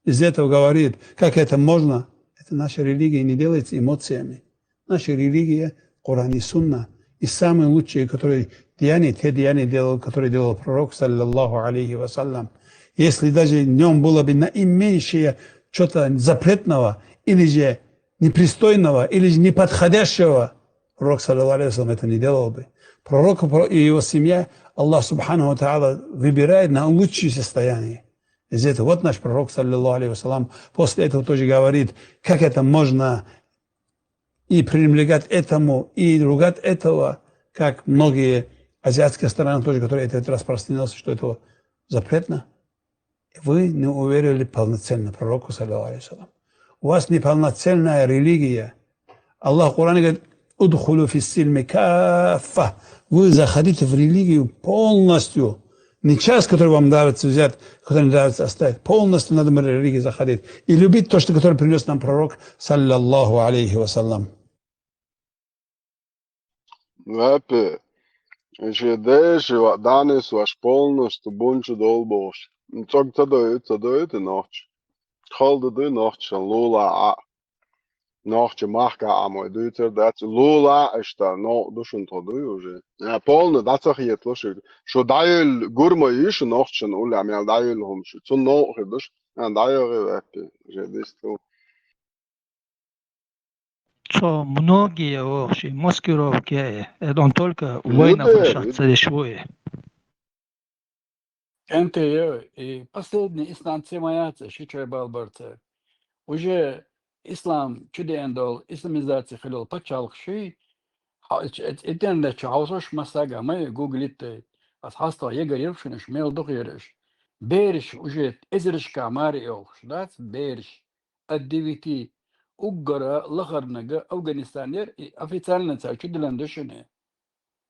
Из этого говорит, как это можно? Это наша религия не делается эмоциями. Наша религия — Коран и Сунна. И самые лучшие, которые деяния, те деяния делал, которые делал пророк, саллаллаху алейхи ва саллям. Если даже в нем было бы наименьшее что-то запретного, или же непристойного, или же неподходящего, пророк, саллаллаху алейхи ва саллям, это не делал бы. Пророк и его семья, Аллах субханаху ва тааля выбирает на лучшее состояние. Из этого вот наш пророк, саллаллаху алейхи ва саллям, после этого тоже говорит, как это можно и пренебрегать этому, и ругать этого, как многие азиатские страны тоже, которые это распространилось, что это запретно. Вы не уверовали полноценно пророку, саллаллаху алейхи ва саллям. У вас неполноценная религия. Аллах в Коране говорит: «Удхулю фис-сильми каффа». Вы заходите в религию полностью. Не часть, которую вам нравится взять, которую не нравится оставить. Полностью надо в религию заходить. И любить то, что, которое принес нам пророк, саллаллаху алейхи ва саллям. Вепи, ши деши ва данис ваш полностью бунчу долбош. Цог ца дойт, ца дойт и нохч. Холда дой нохч, шан лула а. Нохча махка а мой дуйтар дац. Лула а ишта, но душун то дуй уже. Я полно да цах ет лоши. Шо дайыл гурма иш нохчан уля мел дайыл хумши. Цун но хи душ. Я дайыл вепи, же дисту. Цо многие вообще маскировки, э, он только война прошла, целишвуе. Н Т Е и последняя инстанция моя, ца, ши чой балбарца. Уже ислам чуден дол, исламизация хилол пачалх ши, ха, эт-, эт-, интернет чу хавсош масага, май гуглит, ас хаста егар ершинш, мел дух ерш. Берш уже эзришка мари ёлш, дац, берш. От девяти уггара лахарнага Афганистанер и официально ца чудилан душине.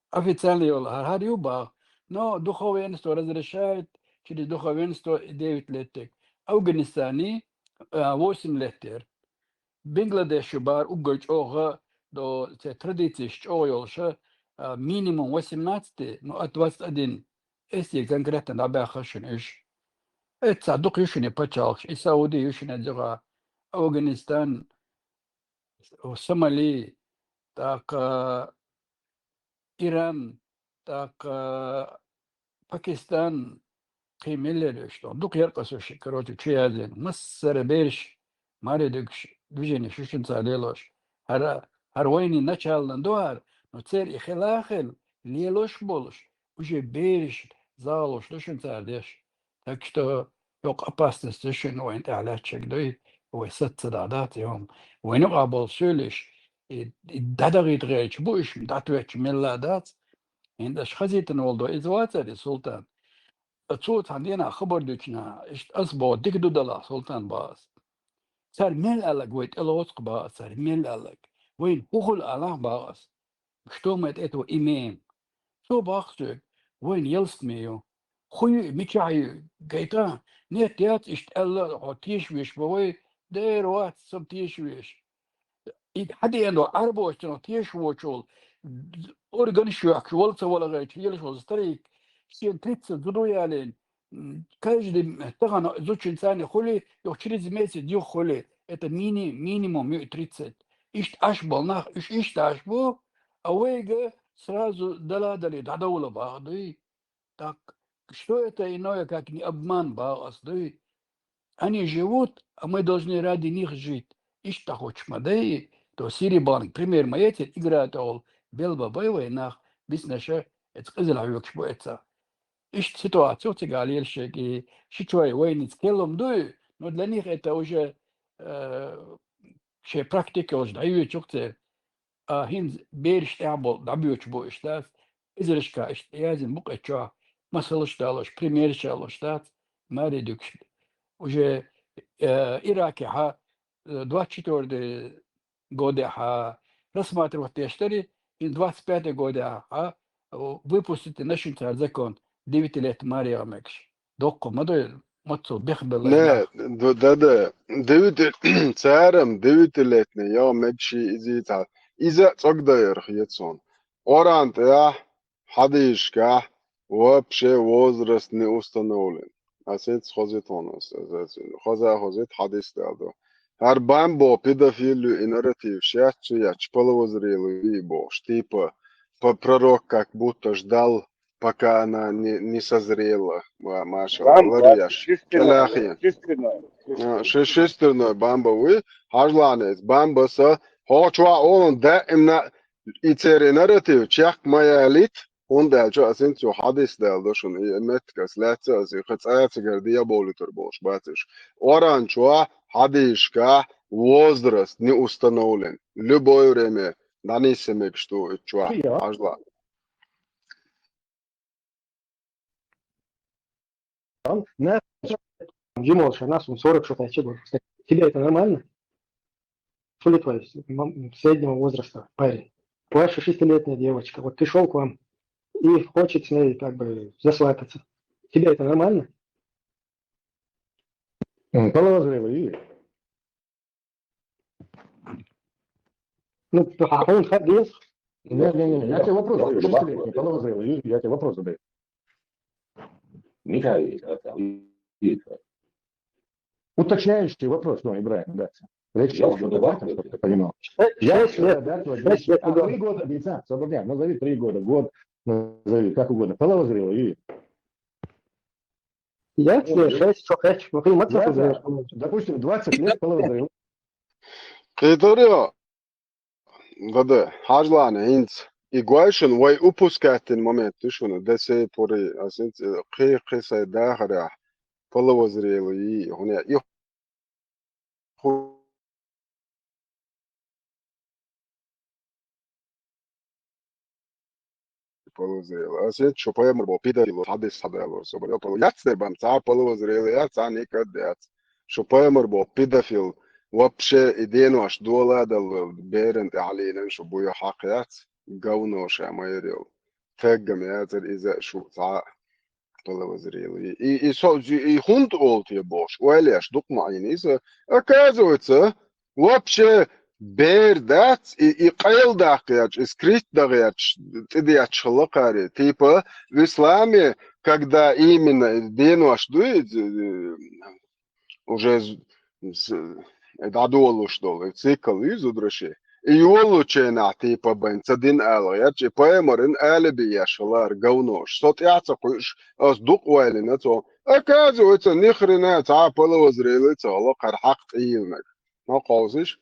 Официально йола хар, хар ю бах. Но духовенство разрешает через духовенство девять лет так. Афганистане, а, восемь лет тер. Бангладешу бар уггар чӀоагӀа до, це традициеш чӀоагӀа йолша, а, минимум восемнадцать, но от двадцать один. Эсти конкретно дӀабаьхашин иш. Эца дукха ишини пачалхш, и Сауди ишини дзуга, Афганистан, Сомали, тӀаккха Иран, тӀаккха Пакистан, кхы миллер иш дукха яркъасуш, короче, чуязин. Массара берш, мари дугш, движение шушинца лелош. Хар, хар войни началан дуар, но цер и хила хил, лелош болуш, уже берш залуш душинца деш. Так что, йокъа опасность шин вайн тӀехь лаьттачиг дуй, вай саца да дац, йом. Вайн юкъа бол суьлиш, и, и дадагӀит гӀерч бу иш, датвечу мелла дац. Ин даш хазитан вол до, иза вацар, и султан. Цо цхьан дена хабар дуьчна, иштта ас бо, дика ду далахь, султан, баъас. Цар мел аллаг вай тӀелоцкъ баъас, цар мел аллаг. Вайн хӀухула алахь баъас. Что мы от этого имеем? Цо бах соьга, вайн ялсме ю. Ху ю, мичахь ю, гайта, нет, яц, иштта аьлла, хьо тешвеш бу вай, дера вац, сам тешвеш. И хьадеана до Ӏарбошцунах тешвочул, орган шоьхкаш, вала ца вала гӀайча, елаш ваза старик, шен тридцать зуду ялин, м, каждый тахана зучин цани хули, йох через месяц юх хули, это мини-, минимум ю тридцать. Иштта аш бол нах, уьш иштта аш бу, а вайга сразу дала-дали дӀадовла бах дуй. Так, что это иное, как не обман, бах ас дуй? Они живут, а мы должны ради них жить. Иштта хочешь ма дай, то Сири банк, пример ма яцит, игра тӀехула, белба бай вай нах, биснаша, эц къизал хьоьгуш бу эца. Иштта ситуация цига лелаш шеги, ши чой вайниц келлам дуй, но для них это уже, э, шей практика уже дӀайоьчух церан. А хӀинца бераш тӀехь болу дӀабоьдуш бу иштта дац, эзарашка иштта язйина бу кхечохь, масалш а далош, примерш а луш дац, маре дуьгуш. Уже, э, Иракехьа, э, двадцать четвёртый годехьа рассматривать деш дари, и двадцать пятый годехьа выпустить начнут цар закон, девятилетний мара яха мегаш. Доккха ма дой, ма цо бехбелла. Не, д-, да, да. Девяти-, царам девятилетний яха мегаш иза цар. Иза цӀогдайарх яцун. Оран тӀа хьадийшка вообще возраст не установлен. А сенц хозит хонос, хоза хозит хьадис далдо. Ар бамбо педофилию и нарратив сейчас цу яч половозрелый бохш, типа, по-, пророк как будто ждал, пока она не, не созрела. Ва-, Маша, Бамба, Ларияш, шестерной, Калахи. Шестерной, А, шестерной. Ше-, шестерной бамба вы, хажланец, бамба са, хочва он да имна и цере нарратив, чак моя лит, он да чо асин цу хадис дал дошун, и метка слятца, аси хацаца гарди я болитер бош, бациш. Оран чуа, хадишка, возраст не установлен. Любое время, дани семек что и чуа, Чия? Хажла. На Джимол Шанас, он сорок что-то, чего? Тебе это нормально? Что ли твои, мам-, среднего возраста парень? Ваша шестилетняя девочка. Вот пришёл к вам и хочет с ней как бы засвататься. Тебе это нормально? М, половозрелый, Юрий. Ну, а он ходил. Не, не, не, я тебе вопрос задаю. Шестилетний, половозрелый, Юрий, я тебе вопрос задаю. Михаил, это, Виктор. Уточняющий вопрос, ну, Ибраим, да. Речь Я идёт уже об этом, чтобы ты понимал. Шесть, Я шесть лет. Да, да, твой Шесть лет, а, да. Три года, Винсент, освободи, назови три года, год, назови, как угодно. Половозрелый, Юрий. Я Ну, тебе шесть, что хочу. Ну, ты мать Да, да. Допустим, двадцать лет половозрелый. Кхетарио, да-да, хажлана, хинц. И гуайшин, вай упускать тин момент, ты шуна, да сей пори, а синц, э, кхе, кхе сай дахаря, половозрелый, и, хуня, и ху-, половозрелый. А сен чо поэмар бо педофил, хадис хадалор собор. Яц дер бам, ца половозрелый, яц, а никад яц. Шо поэмар бо педофил, вообще и денош дола дал берен алинен, шо буя хак яц. Говно ша майрел. Теггам яцар иза шу ца половозрелый. И, и, со, и, и хунт олт я бош. Уэлеш, дук маин иза. Оказывается, вообще бер дац, и, и къел дах яч, и скрыть дах яч, ты яч хлакари. Типа, в исламе, когда именно денош дует, э, уже з-, з-, э, дадуолуш дол, э, цикл из удраши. И юолу чена, типа, бен, ца дин ала, я чи поэморин али би яшалар, говнош. Сот яца куш, ас дук уайлина цо. Оказывается, ни хрена, ца половозрелый, ца ала, кар хак тилнак. Ну, козиш.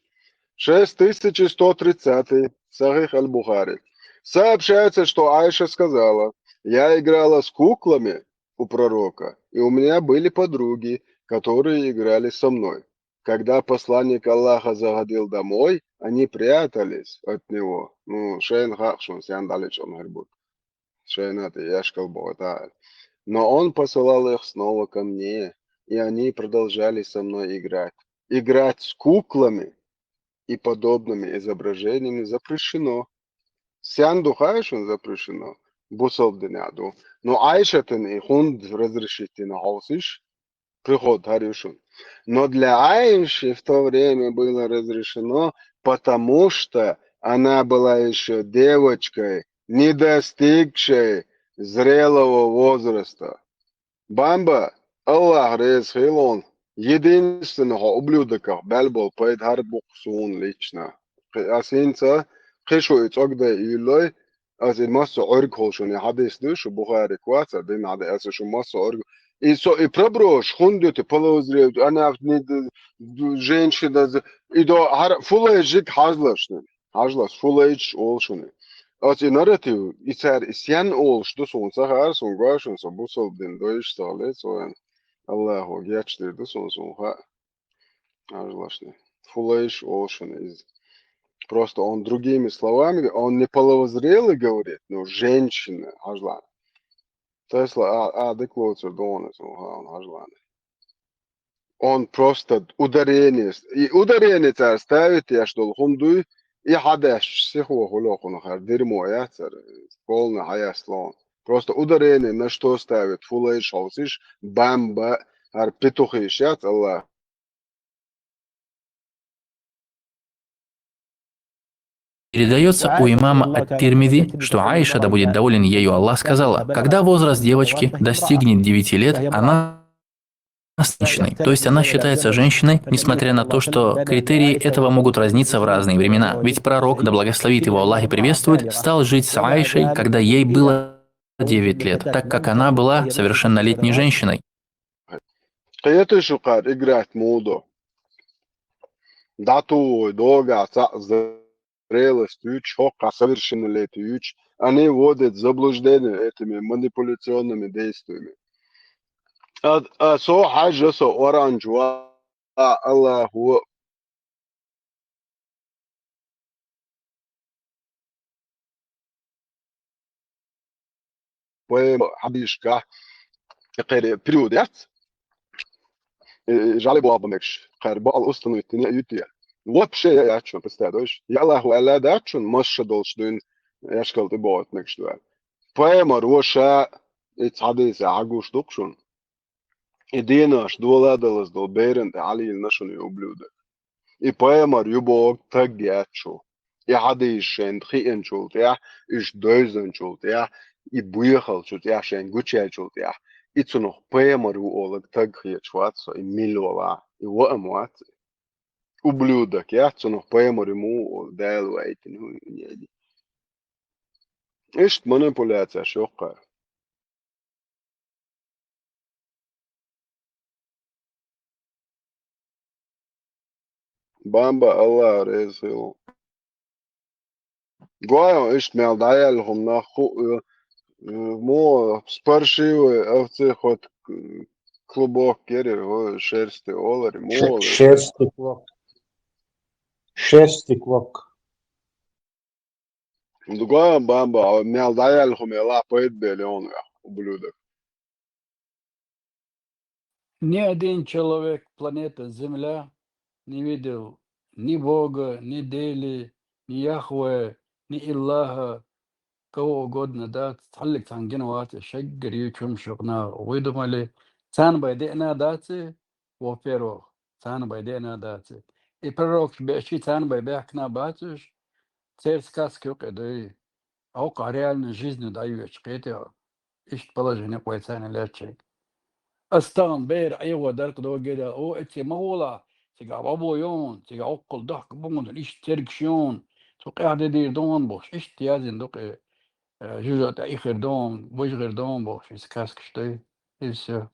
Шесть тысяч сто тридцатый, Сахих аль-Бухари. Сообщается, что Айша сказала: «Я играла с куклами у пророка, и у меня были подруги, которые играли со мной. Когда посланник Аллаха заходил домой, они прятались от него». Ну, шейн хакшун сян далечон хербут. Шейнат и яшкал богата. Но он посылал их снова ко мне, и они продолжали со мной играть. Играть с куклами и подобными изображениями запрещено. Сян духаешун запрещено. Бусал дыняду. Но Айшатын и хунд разрешительно хаусиш. Приход Харюшин. Но для Айши в то время было разрешено, потому что она была ещё девочкой, не достигшей зрелого возраста. Бамба, Аллах рез хилон, единственного ублюдка, бәл бол, поэт хар бук сун лично. Асинца, кишу и цогда и лой, Аз и масса орг холшуни хадис ду, шу Бухари кваца, дин хадис, аз шу масса орг. И со, и проброш, хундити, половозрел, она не д-, д-, женщина, з-, и до, хар, фулайджик хазлашни. Хазлаш, фулайдж олшуни. Аз и нарратив, и цар, и сян олш, ду сун, сахар, сун, гуашун, со, бусал дин, доиш, сахле, соян. Аллаху, гячди, ду сун, сун, ха. Ажлашни. Фулайш олшуни из. Просто он другими словами, он не половозрелый говорит, но женщина, ажлан. Тесла, а, а, деклоцер донес, он, он, ажлан. Он просто ударение, с-, и ударение цар ставит, я что, хундуй, И хьадаьшча сихо хуьлу кхунах, хӀара дерьмо яцара, полный хьаяслон. Просто ударение на что ставить, фулайш хьовсиш, бамба, хӀара петухиш яц, Аллах. Передается у имама Ат-Тирмизи, что Аиша, да будет доволен ею Аллах, сказала: «Когда возраст девочки достигнет девяти лет, она женщиной». То есть она считается женщиной, несмотря на то, что критерии этого могут разниться в разные времена. Ведь пророк, да благословит его Аллах и приветствует, стал жить с Аишей, когда ей было девять лет, так как она была совершеннолетней женщиной. Кхеташ шу кхара играть муха до? ДӀатугӀу вай догӀа цхьаъ зрелость юьйцуш, хӀокху совершеннолетие юьйцуш, они вводят в заблуждение этими манипуляционными действиями. А, а со хьаьжжа со оранжевый, а, Аллахо поэма хьадийшка кхеран период яц. Э, жаль, баба мегаш, кхара бакъал установить дина а юьту я. Вообще я яц шуна, представь, дойш. Я Аллахо аьлла дац шуна, масса долуш дуьйна яшкал тӀе бохург мегаш ду аьлла. Пайхамар ву ша, и цхьа дийца хьагуш ду-кх шуна. И денош дола а далаза долу беран тӀе хьалийна шуна и ублюдок. И пайхамар ю бохург таг яц шу. И хьадийс шайна хиъначул тӀехь, уьш девзанчул тӀехь, и боьхалчу тӀехь шайна гучуяьллачул тӀехь, и цунах пайхамар ву олург таг хеташ вац со, и мила валахь, и ваам вац. Ублюдок яц, цунах пайхамар ю муха олу, Дала вайтина ву. Иштта манипуляцеш йоккха. Бамба, Аллах реза хуьлда. Гой, иштта мел дӀаяьлла хӀума нах хуу, э, э, мо, с паршивой овцы хоть, э, клубок гери, ой, шерсти олари, мо. Ше-, шерсти клок. Шерсти клок. Дуган бамба, мел дӀаяьлла хӀума лапа пайда бели он, ублюдок. Ни один человек планеты Земля не видел ни Бога, ни Дели, ни Яхве, ни Иллаха, кого угодно, да, цхьаллиг цхьаьна гина вац, шеггара ю чум шух наха гӀуй ду мали, царна бай деана дац, во-первых, царна бай деана дац. И пророкаш беачи царна бай баьхкина бац уьш, церан сказка юкъе дуй. Оха реальной жизнью дӀайоьчу кхетий хьо. Иштта положение кхойцарна леччий. Ас тахана бер Ӏехо дарх догира, о, эци ма гӀолахь, цига бабо йон, цига оккхул дахка богӀун, иштта цергаш йон, цу къаьхьа де дийр дон бохуш, иштта язйина ду кхе, э, жужа тӀе ихир дон, бужгӀир дон бохуш, иза каскаш дуй, иза всё.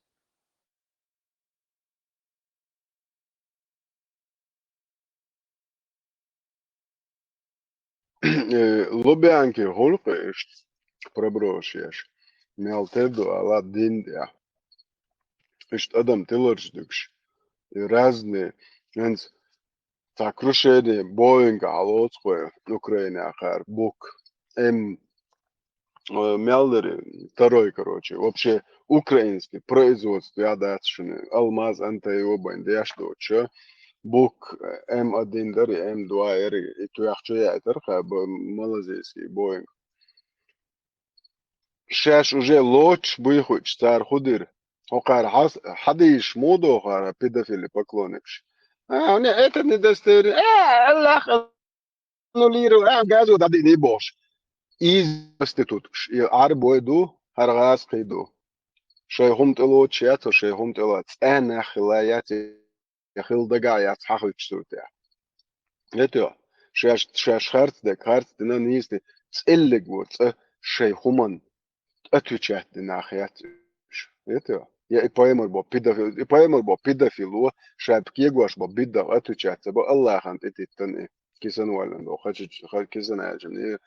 Э, Лубянки гӀуллакхаш проброшеш, мел тера ду ала дин тӀехь. Иштта адам тиларш дуьгуш. И разные, хӀинца цхьа крушение Боинга хьалоцу кхуьнан Украинехь кхара бук. М, э, мел дара, второй, короче, вообще украинский производство я дац шуна. Алмаз Антеева бен деш доцуша. Бук, э, М один дара, М два яра, и тоьхча яйтара кхаба малазийский Боинг. Шаьш уже лоцуш буй хуьйцуш цара хӀун дира? ХӀокхара хьас-, хьадийшаш муха доху хӀара педофили поклонникаш? А, не, это не достоверно. А, Аллах аннулировал, а, газо дӀадийний бохуш. Иза проституткаш, и Ӏарбой ду, хӀара гӀазкхий ду. Шайн хӀума тӀелоцуш яц, шайн хӀума тӀелаца, цӀа нах хила яц, я хила дагахь яц хьан хуьйцу суртехь. Этё, шаьш, шаьш харц дерг, харц дина нийсни, цӀиллиг ву цӀа шайн хӀуманна тӀатуьчатдина нах яц уьш. Этё, я и пайхамар бо педофил, и пайхамар бо педофил ву, шайпа кегош бо бидда тӀатуьчатца бо Аллахьан тӀетиттан и кисан валлан бо, хачич-, ха-, кисан аьлча, и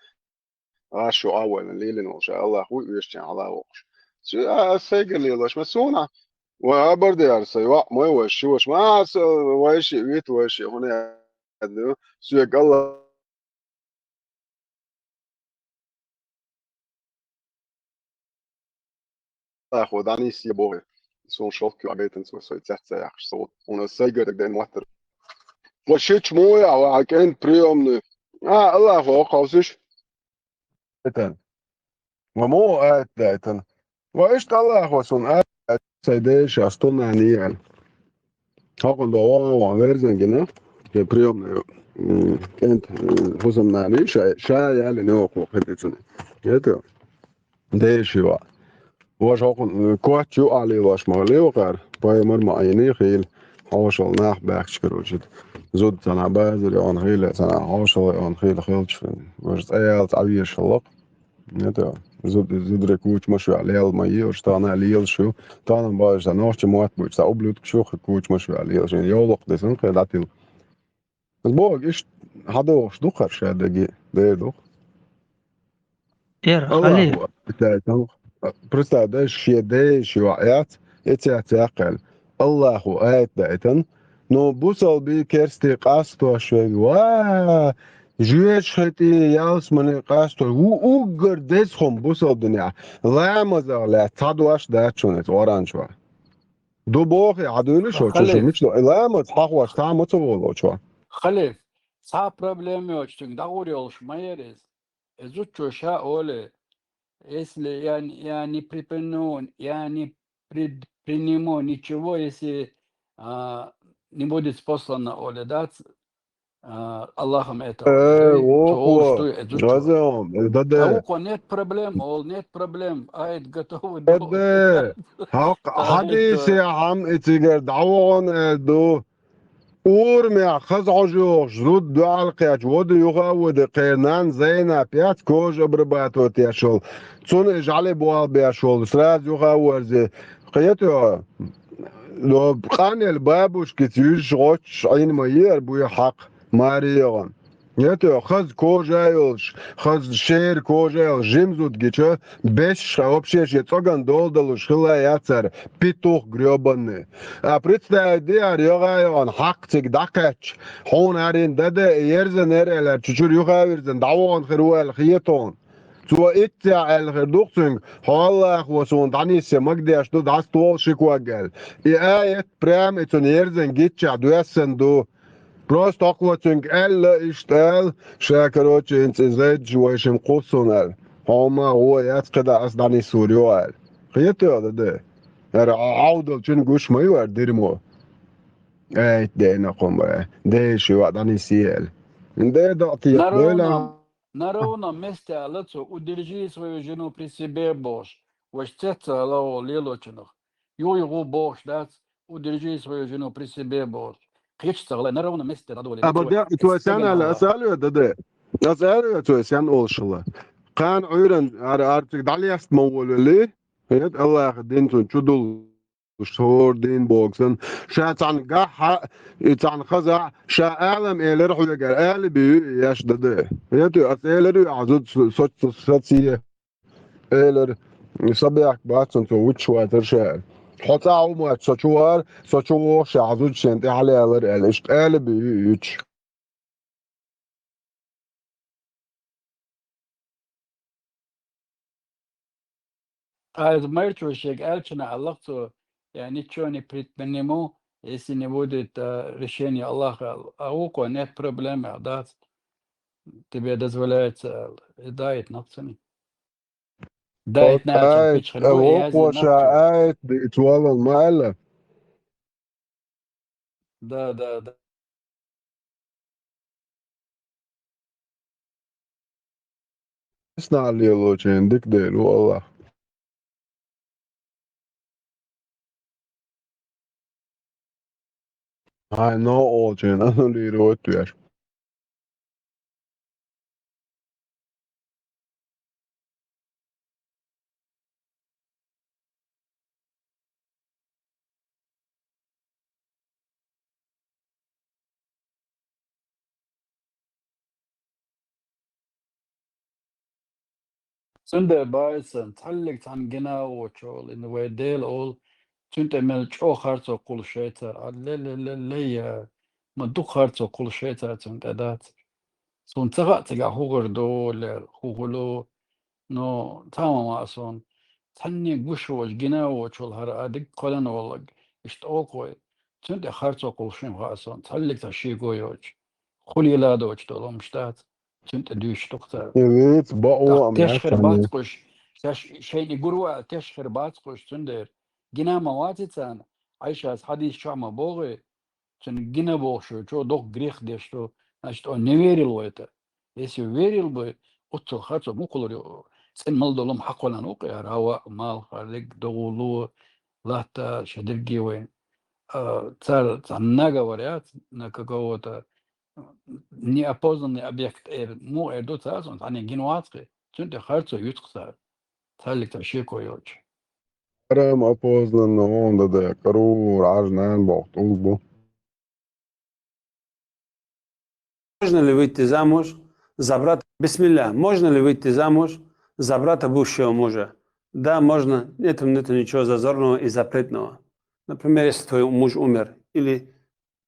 Аш шу Ӏа вайна лелина волуш, Аллах ву оьшучийн хьала а воккхуш. Цу, а, ас сайгара лелош, ма суна, вай абар де ара сай, ваъ, мой вай ши ваша, ма, ас, вай ши вит, вай ши, хӀуна яд ду, соьга Аллах. Ахо, Данис, я бохе. Суна шовкки а гайтан цо сой цаьццаяккхаш со. Уна сайгара ден маттар. Ва шич муя, ва кӀен приёмный. А, Аллахо кхалсиш. Итан. Ва мо аят да итан. Ва иштта Аллахо сун аят, сай деша стунани ян. Хакун да ва ва верзен гина. Те приёмный. М, кент, м, хусам нани, ша, ша яли не оку хедицуни. Ето. Дешива. Ваш хакун, э, коч ю али ваш ма лева кар. Пайгамбар ма айни хил. Хошал нах бахч, короче. Зуд сана базар он хил, сана хошал он хил хилч. Ваш цаял цавьешаллак. Это зуд, зудре куч машвя лел ма ел, что она лел шу. Тана баш, да нохчи мат буч, са ублюдк шу куч машвя лел. Шин ёлок десан кадатил. Бог иш хадош ду харша даги, дедух. Эр, Аллаху хали. Акбар. Итаи там, представь, да, ше деши ва аят, эти аят якъал. Аллаху аят да итан. Но бусалби керсти къастош вег. Ва, жуеш хати ялс мани къастош. У уггар дес хом бусал дуня. Ламаза ла цадваш да чунет, оранжва. Ду бохи, адуни шо, чу Халиф. Шо мичла. Ламаз хахваш, та муца волочва. Халиф, ца проблема ёч, тюнг дагур ёлш майерис. Изучу ша оле, если я, не- я не припину, я не пред- приниму ничего, если, а, не будет послано оле, да, ц- а, Аллахом это. Э, оле, о, то о, что изучу. Газам, э, да, да. Того, нет проблем, ол, нет проблем, ает готовый. Да, да. Хак, хадисе хам этигер давон, э, ду. Урмя хаз хожуш, зуд дуал кяч, воды юха воды, кенан, зейна, пять кожа обрабатывать яшол. Цун жали буал бяшол, сразу юха ворзе. Кьето, но къанел бабушки цюш гоч, айн ма ер, буя хак, мариоган. Ето, хаз кожа йолш, хаз шер кожа йолш, жим зуд гича, беш, вообще, ше цоган долдалуш, хила яцар, петух грёбаный. А представь, диар йога йоган, хак циг дакач, хун арин даде, ерзен эр элер, чучур юха вирзен, давон хир уэл хиетон. Цо итця аьлла хир духцуьнга, хьо Аллахо суна дӀаниссе магадеш ду, дӀа ствол ши ког аьлла. И аят прямо и цунна ерзан гичча доьссан ду. Просто хӀокхо цуьнга аьлла, иштта аьлла, ша, короче, хӀинца и зайдаш вайшим кхуссун аьлла. Хьо ма гӀо яц кхидӀа ас дӀаниссур ю аьлла. Кхетаде? ХӀара Ӏа-, Ӏовдал чуьнга гуш ма ю аьлла дирмо. Ай, дена кхумба, деши ва дӀаниссе аьлла. Де дакъти На ровном, на ровном месте аьлла цо, удержи свою жену при себе бохуш. Ваш цецца аьлла гӀо лелочунах. Юй гӀо бохуш дац, удержи свою жену при себе бохуш. Кхечца гӀалай на ровном месте дӀадоле. Абада, цо сен аьлла, ас аьлла ве, даде. Ас аьлла ве, цо сен олшала. Кхана Ӏуьйран ар-, арциг дӀалест ма волали, хӀед Аллаха дин цун чудул. Шор дин боксан. Ша цхьана гахьа, и цхьана хаза, ша алам элар хьоьгара, али бию, яш даде. Я ту, ас элар ю, а зуд со-, со-, со-, социе. Элар, сабяк бацан цо вучватар ша. Хьо цӀа умач, со чувар, со чу вохша, а зуд шен тӀе хьалялар, али, ишт али бию, юч. Ай, майрчо шег аьлчана аллахцо, я ничего не предприниму, если не будет, э, решения Аллаха. А у кого нет проблем, а дац. Тебе дозволяется, э, и дает нацани. Дает нацани, пичхин, а бу, я вокхо ша нацани. Айт, ди ит валал ма аьлла. Да, да, да. Снал лелочен дик дел, валлах. Ай, но олчен, аннулировать веш. Цундела баьйсан, цхьаллиг цхьана гина а воцуш волу, и вай Дела олу, цуьнан тӀе мел чӀогӀа харцо кхуллуш шайцара, а ле-ле-ле-ле-я, ма дукха харцо кхуллуш шайцара цуьнан тӀе дац. Суна ца хаьа цигахь хӀун гӀур ду, лер, хӀун хуьлу, но цхьа а ма ма суна, цхьанне гуш а воцуш, гина а воцуш волу хӀара а дика кхоьллина волларг, иштта олу-кх вай, цуьнан тӀе харцо кхуллушехь хаьа суна, цхьаллиг цхьа шиго йоцуш, хуьлийла а доцуш долу хӀумнаш дац. Цунна тӀе дуьйцуш ду-кх цара. И виц бао ТӀаккха а теш хир маьрша бац-кх уьш, шаьш шайна гур ваьлла теш хир бац-кх уьш, цундела гина ма вац царна, Ӏайшас хьадис чохь ма богӀий, цунна гина бохуш ю, чо доккха грех деш ду, значит, он не верил ву это. Если верил бы, оццул харцо муха хилар ю, цӀена мел долу хӀума хьакхоьллина ву-кх, яра, ваъ, мал, харлиг, догӀу, ло, латта, шадерриге вайн. А, цара цхьа наговор яц, на какого-то неопознанный объект эр, муха эр ду цара, цунна цхьанне гина вац-кх, цунна тӀе харцо юьцу-кх цара. Цхьаллиг цхьа шеко йолчу. Арам опознанно онда да, карур, Ӏаж нан боху тӀулг бу. Можно ли выйти замуж за брата? Бисмилля. Можно ли выйти замуж за брата бывшего мужа? Да, можно. Этом нету ничего зазорного и запретного. Например, если твой муж умер, или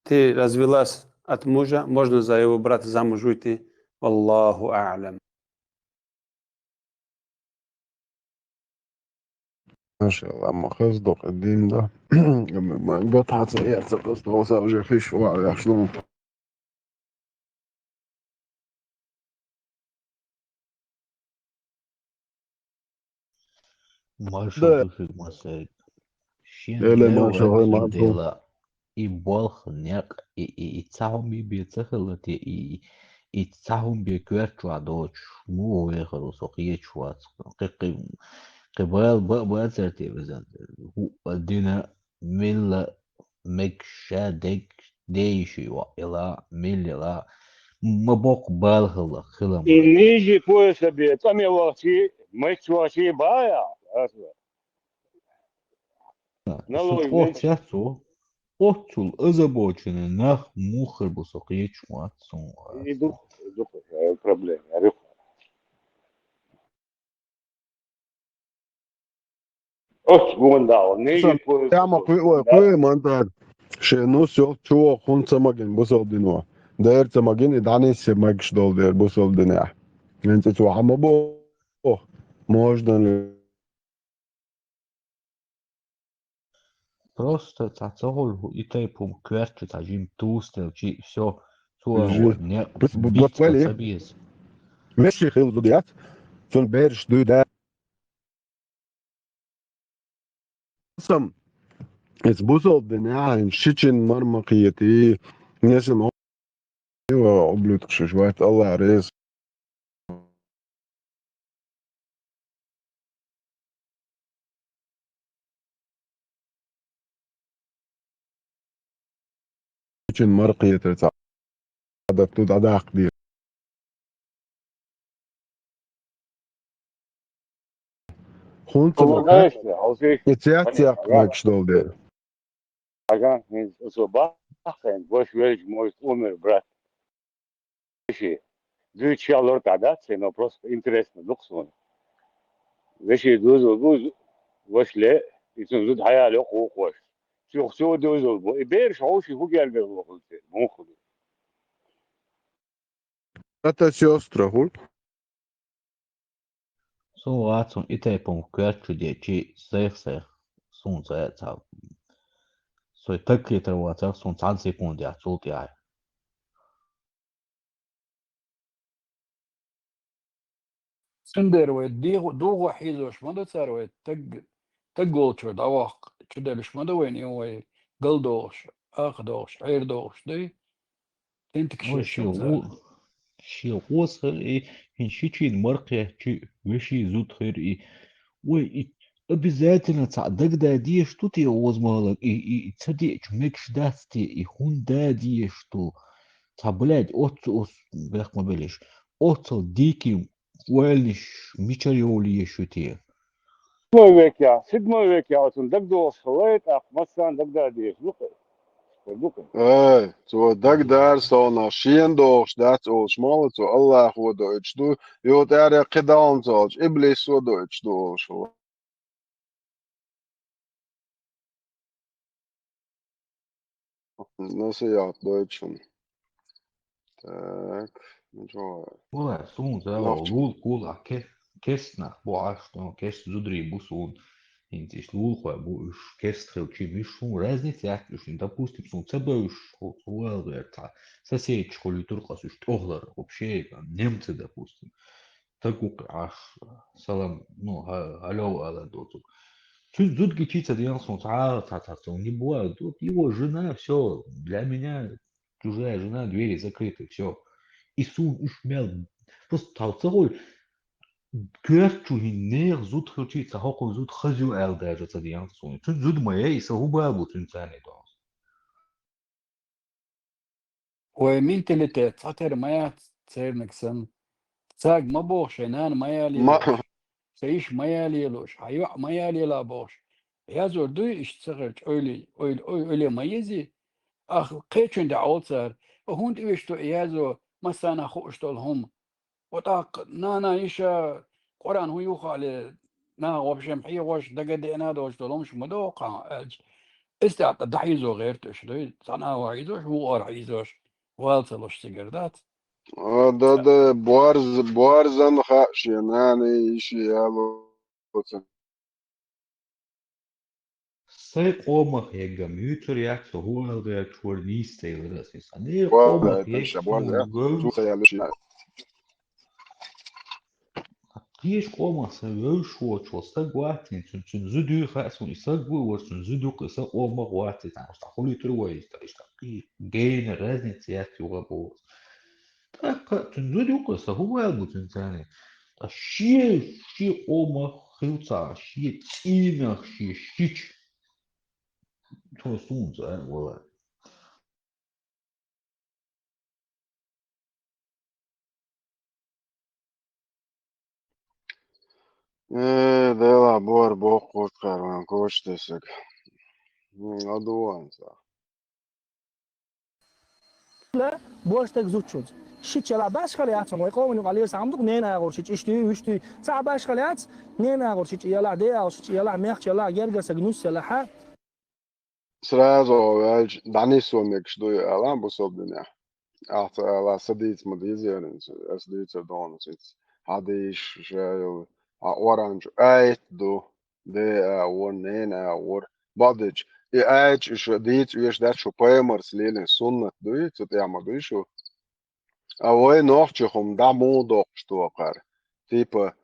ты развелась от мужа, можно за его брата замуж выйти. Валлаху а'лам. Машалла, ма хаза ду-кх и дин да. Ма, ма, гатхьа ца яц, просто хьо саг уже хиш ваьлла веш ду. Маршалла ду шуьга, Масайг. Шен Эла, дела маршалла, ваьлла маршалла. Дела. И болх, некъ, и, и, и цхьа хӀума бен ца хилла те, и, и, и цхьа хӀума бен коьрта чохь доцуш, муха вехар ву, со кхеташ вац. Кхин, кхин, кхин бала бан а бацара те везан. ХӀуъа дина, милла, мегаш, ша дегаш, ден йиша йоӀ ела, милла ела, ма боккха бала хилла, хила ма. И ниже пояса бен, тӀаме вахчий, мегаш вахчий бан а яхь, аса. Налой Со венча. Цо, оццул озабоченный нах муха хир бу, со кхеташ вац суна. И ду-, ду-, э, проблема, я говорю. Оц, вон да, он не Сан, видит поезд. Тама кхуьу, кхуьу, мантар. Шен нус йолчу чу воху хӀунда ца магина бусалба дино? Дера ца магина, и дӀаниссе мегаш долу дера бусалба динехь. ХӀинца цо хьан ма боху? Можно ли? Просто цхьа ца хуьлу и тайпа хӀума коьртачу цхьа жима тустелчи, всё, цо Жи-, вот некъ бус-, бу-, бу-, битта бали? Ца беза. Вешин хила зуда яц, цунна бераш дуй да. Сам, эс бусалба динехь, хӀинца ши чин мара ма кхетий, несам Ва ублюдкаш уьш вац, Аллах реза. Чин мара кхетар ца дату дӀадаккха де. ХӀунда ца ма кхетта? И цец яккха мегаш долу дела. Ага, хӀинца со баххайна, ваша велча, может, умер брат. Веши, дуьйцуш ялор тӀа дац, но просто интересно ду-кх суна. Веши дузу, дузу, ваша ле, и цунна зуда хьаяла йоккха вукху ваша. Цуьнах цо дузул бу. И бераш хьовший хӀу гергара вахалций, муха ду. Ата сестра хӀу? Суна вацун и тайпа хӀума коьртачу дечи, сайх-сайх, суна цӀа а ца. Сой таг кхетар вацахь, суна цхьана секундехь цул тӀаьхьа. Цундела вай дегӀу-, дугӀу хьийзош ма ду цара вай, таг, таг волчуьра дӀаваккха, чу девлаш ма ду вайна, и вай галдохуш, акхадохуш, Ӏер дохуш дуй. Ой, шен гӀу-, шен гӀоз хир и, хӀин шичийн маркхечи веший зуда хир и. Ой, и обязательно цхьаъ дагададеш ду те оза малаг, и, и, и ца деача мегаш дац те, и хӀунда дадеш ду? Цхьа, блядь, оццу ос бехк ма белиш. Оццал диким ойланаш мичара йовлаеш ю те? Седьмой векехь, седьмой векехь оцунна дагадогӀуш хилла, тӀаккха массарна дагададеш ду-кх. Ду-кх. Ай, цо дагадара совнах шена догӀуш дац олуш ма ду цо, Аллахо доуьйтуш ду, юха тӀаьхьара кхин далла ца олуш, иблисо доуьйтуш ду олуш хилла. Насият дойтуш хӀума. Так, ну чё? Валлай, суна зала лул кула ке-, кест нах бу Ӏаш, но кест зударий бу суна. ХӀинца иштта лулахой бу уьш, керста хилчи, миш хӀун разница яц уьш, допустим, суна ца бевзаш хӀу-, хӀу аьлла вер цхьа, соседаш хуьлуьйтур къа уьш тӀехулара, вообще, немцы, допустим. Стаг ву-кх Ӏаш, салам, ну, хьа-, хьалев ала доцург. Цуьнан зуда гичи ца ден суна цхьа а, цхьа, цхьа, цхьа, не бывает. Вот его жена, всё, для меня чужая жена, двери закрыты, всё. И суна уьш мел, просто тхьал ца хуй, коьрта чу хӀинца нехан зуда хилчи, цхьа хӀокхуьнан зуда хаза ю аьлла даже ца ден суна. Цуьнан зуда ма яй, и сан хӀу бала бу цуьнан царний доьхна. Вай менталитет цхьатера ма яц церниг санна. Цаьрга ма боху шайн нана ма ялелаш, сан йиша ма ялелаш, хьан йоӀ ма ялелахь бохуш. Язор дуй иштта ца хилча, ойла, ойла, ойла, ойла ма езий. Ахь кхечун дӀаолу цара. ХӀунда тӀевишту и язо, массанхьа хууш долу хӀума? Ва тӀаккха нана йиша Къуръан хӀун ю хаале, наха вообще хьехош, дага деана долуш долу хӀумаш ма догӀу кхана аьлча. Эс тӀаккха дӀахьийзо гӀерта уьш дуй, цхьана а хьийзош, вукхара хьийзош, вала ца луш цигара дац. А, да, да, борз-, борзан хаьа шен нана, йиша яло ца. Сайн къомах егга муьйцур яц со хӀу аьлла гӀерта хӀора нийса ца ялар аса. Сан къомах егга ша, борз яц, цу ца ялуш яц. Кхечу къомах сан вевзаш воцуш волу стаг вац хӀинца, цуьнан, цуьнан зуда юй хаьа суна, и стаг ву, вара цуьнан зуда юкъа, и сан къомах вац, и цхьа, аса хьулуьйтур вай, и ста, иштта кхин гена разница яц юха боху. ТӀаккха цуьнан зуда юкъа сан хӀун ваьлла бу цуьнан царний? Ткъа шен, шен къомах хилла ца, шен цӀийнах, шен шича. Цо суна ца аьлла, валлахӀи. Э, Дела, бор боккхуш кхара ван коча тесаг. М, а ду ван ца. Бо стаг зудчуьнца. Шича ялахь башхалла яц, вай къоман юкъахь лела схьа хӀума ду-кх, ненан агӀор шича, иштта ю, иштта ю. Цхьа а башхалла яц, ненан агӀор шича ялахь, ден агӀор шича ялахь, мехкачу ялахь, герга стаг нус ялахь. Сразу ваьлча, дӀанисво мегаш дуй ала бусалба динехь. Ахьа ца ала, сан дийца ма дезара, аса дийцар догӀна цица. Хьан дийша ша йолу, хьан оранчу айта ду, ден агӀор, ненан агӀор. Бакъдерг, и айта шу дийца оьшуш дац, шу пайхамарца лелийна суннат дуй, цу тӀехь ма дуй шу. А вай нохчех хӀума дӀа муха доккхуш тохара? Типа,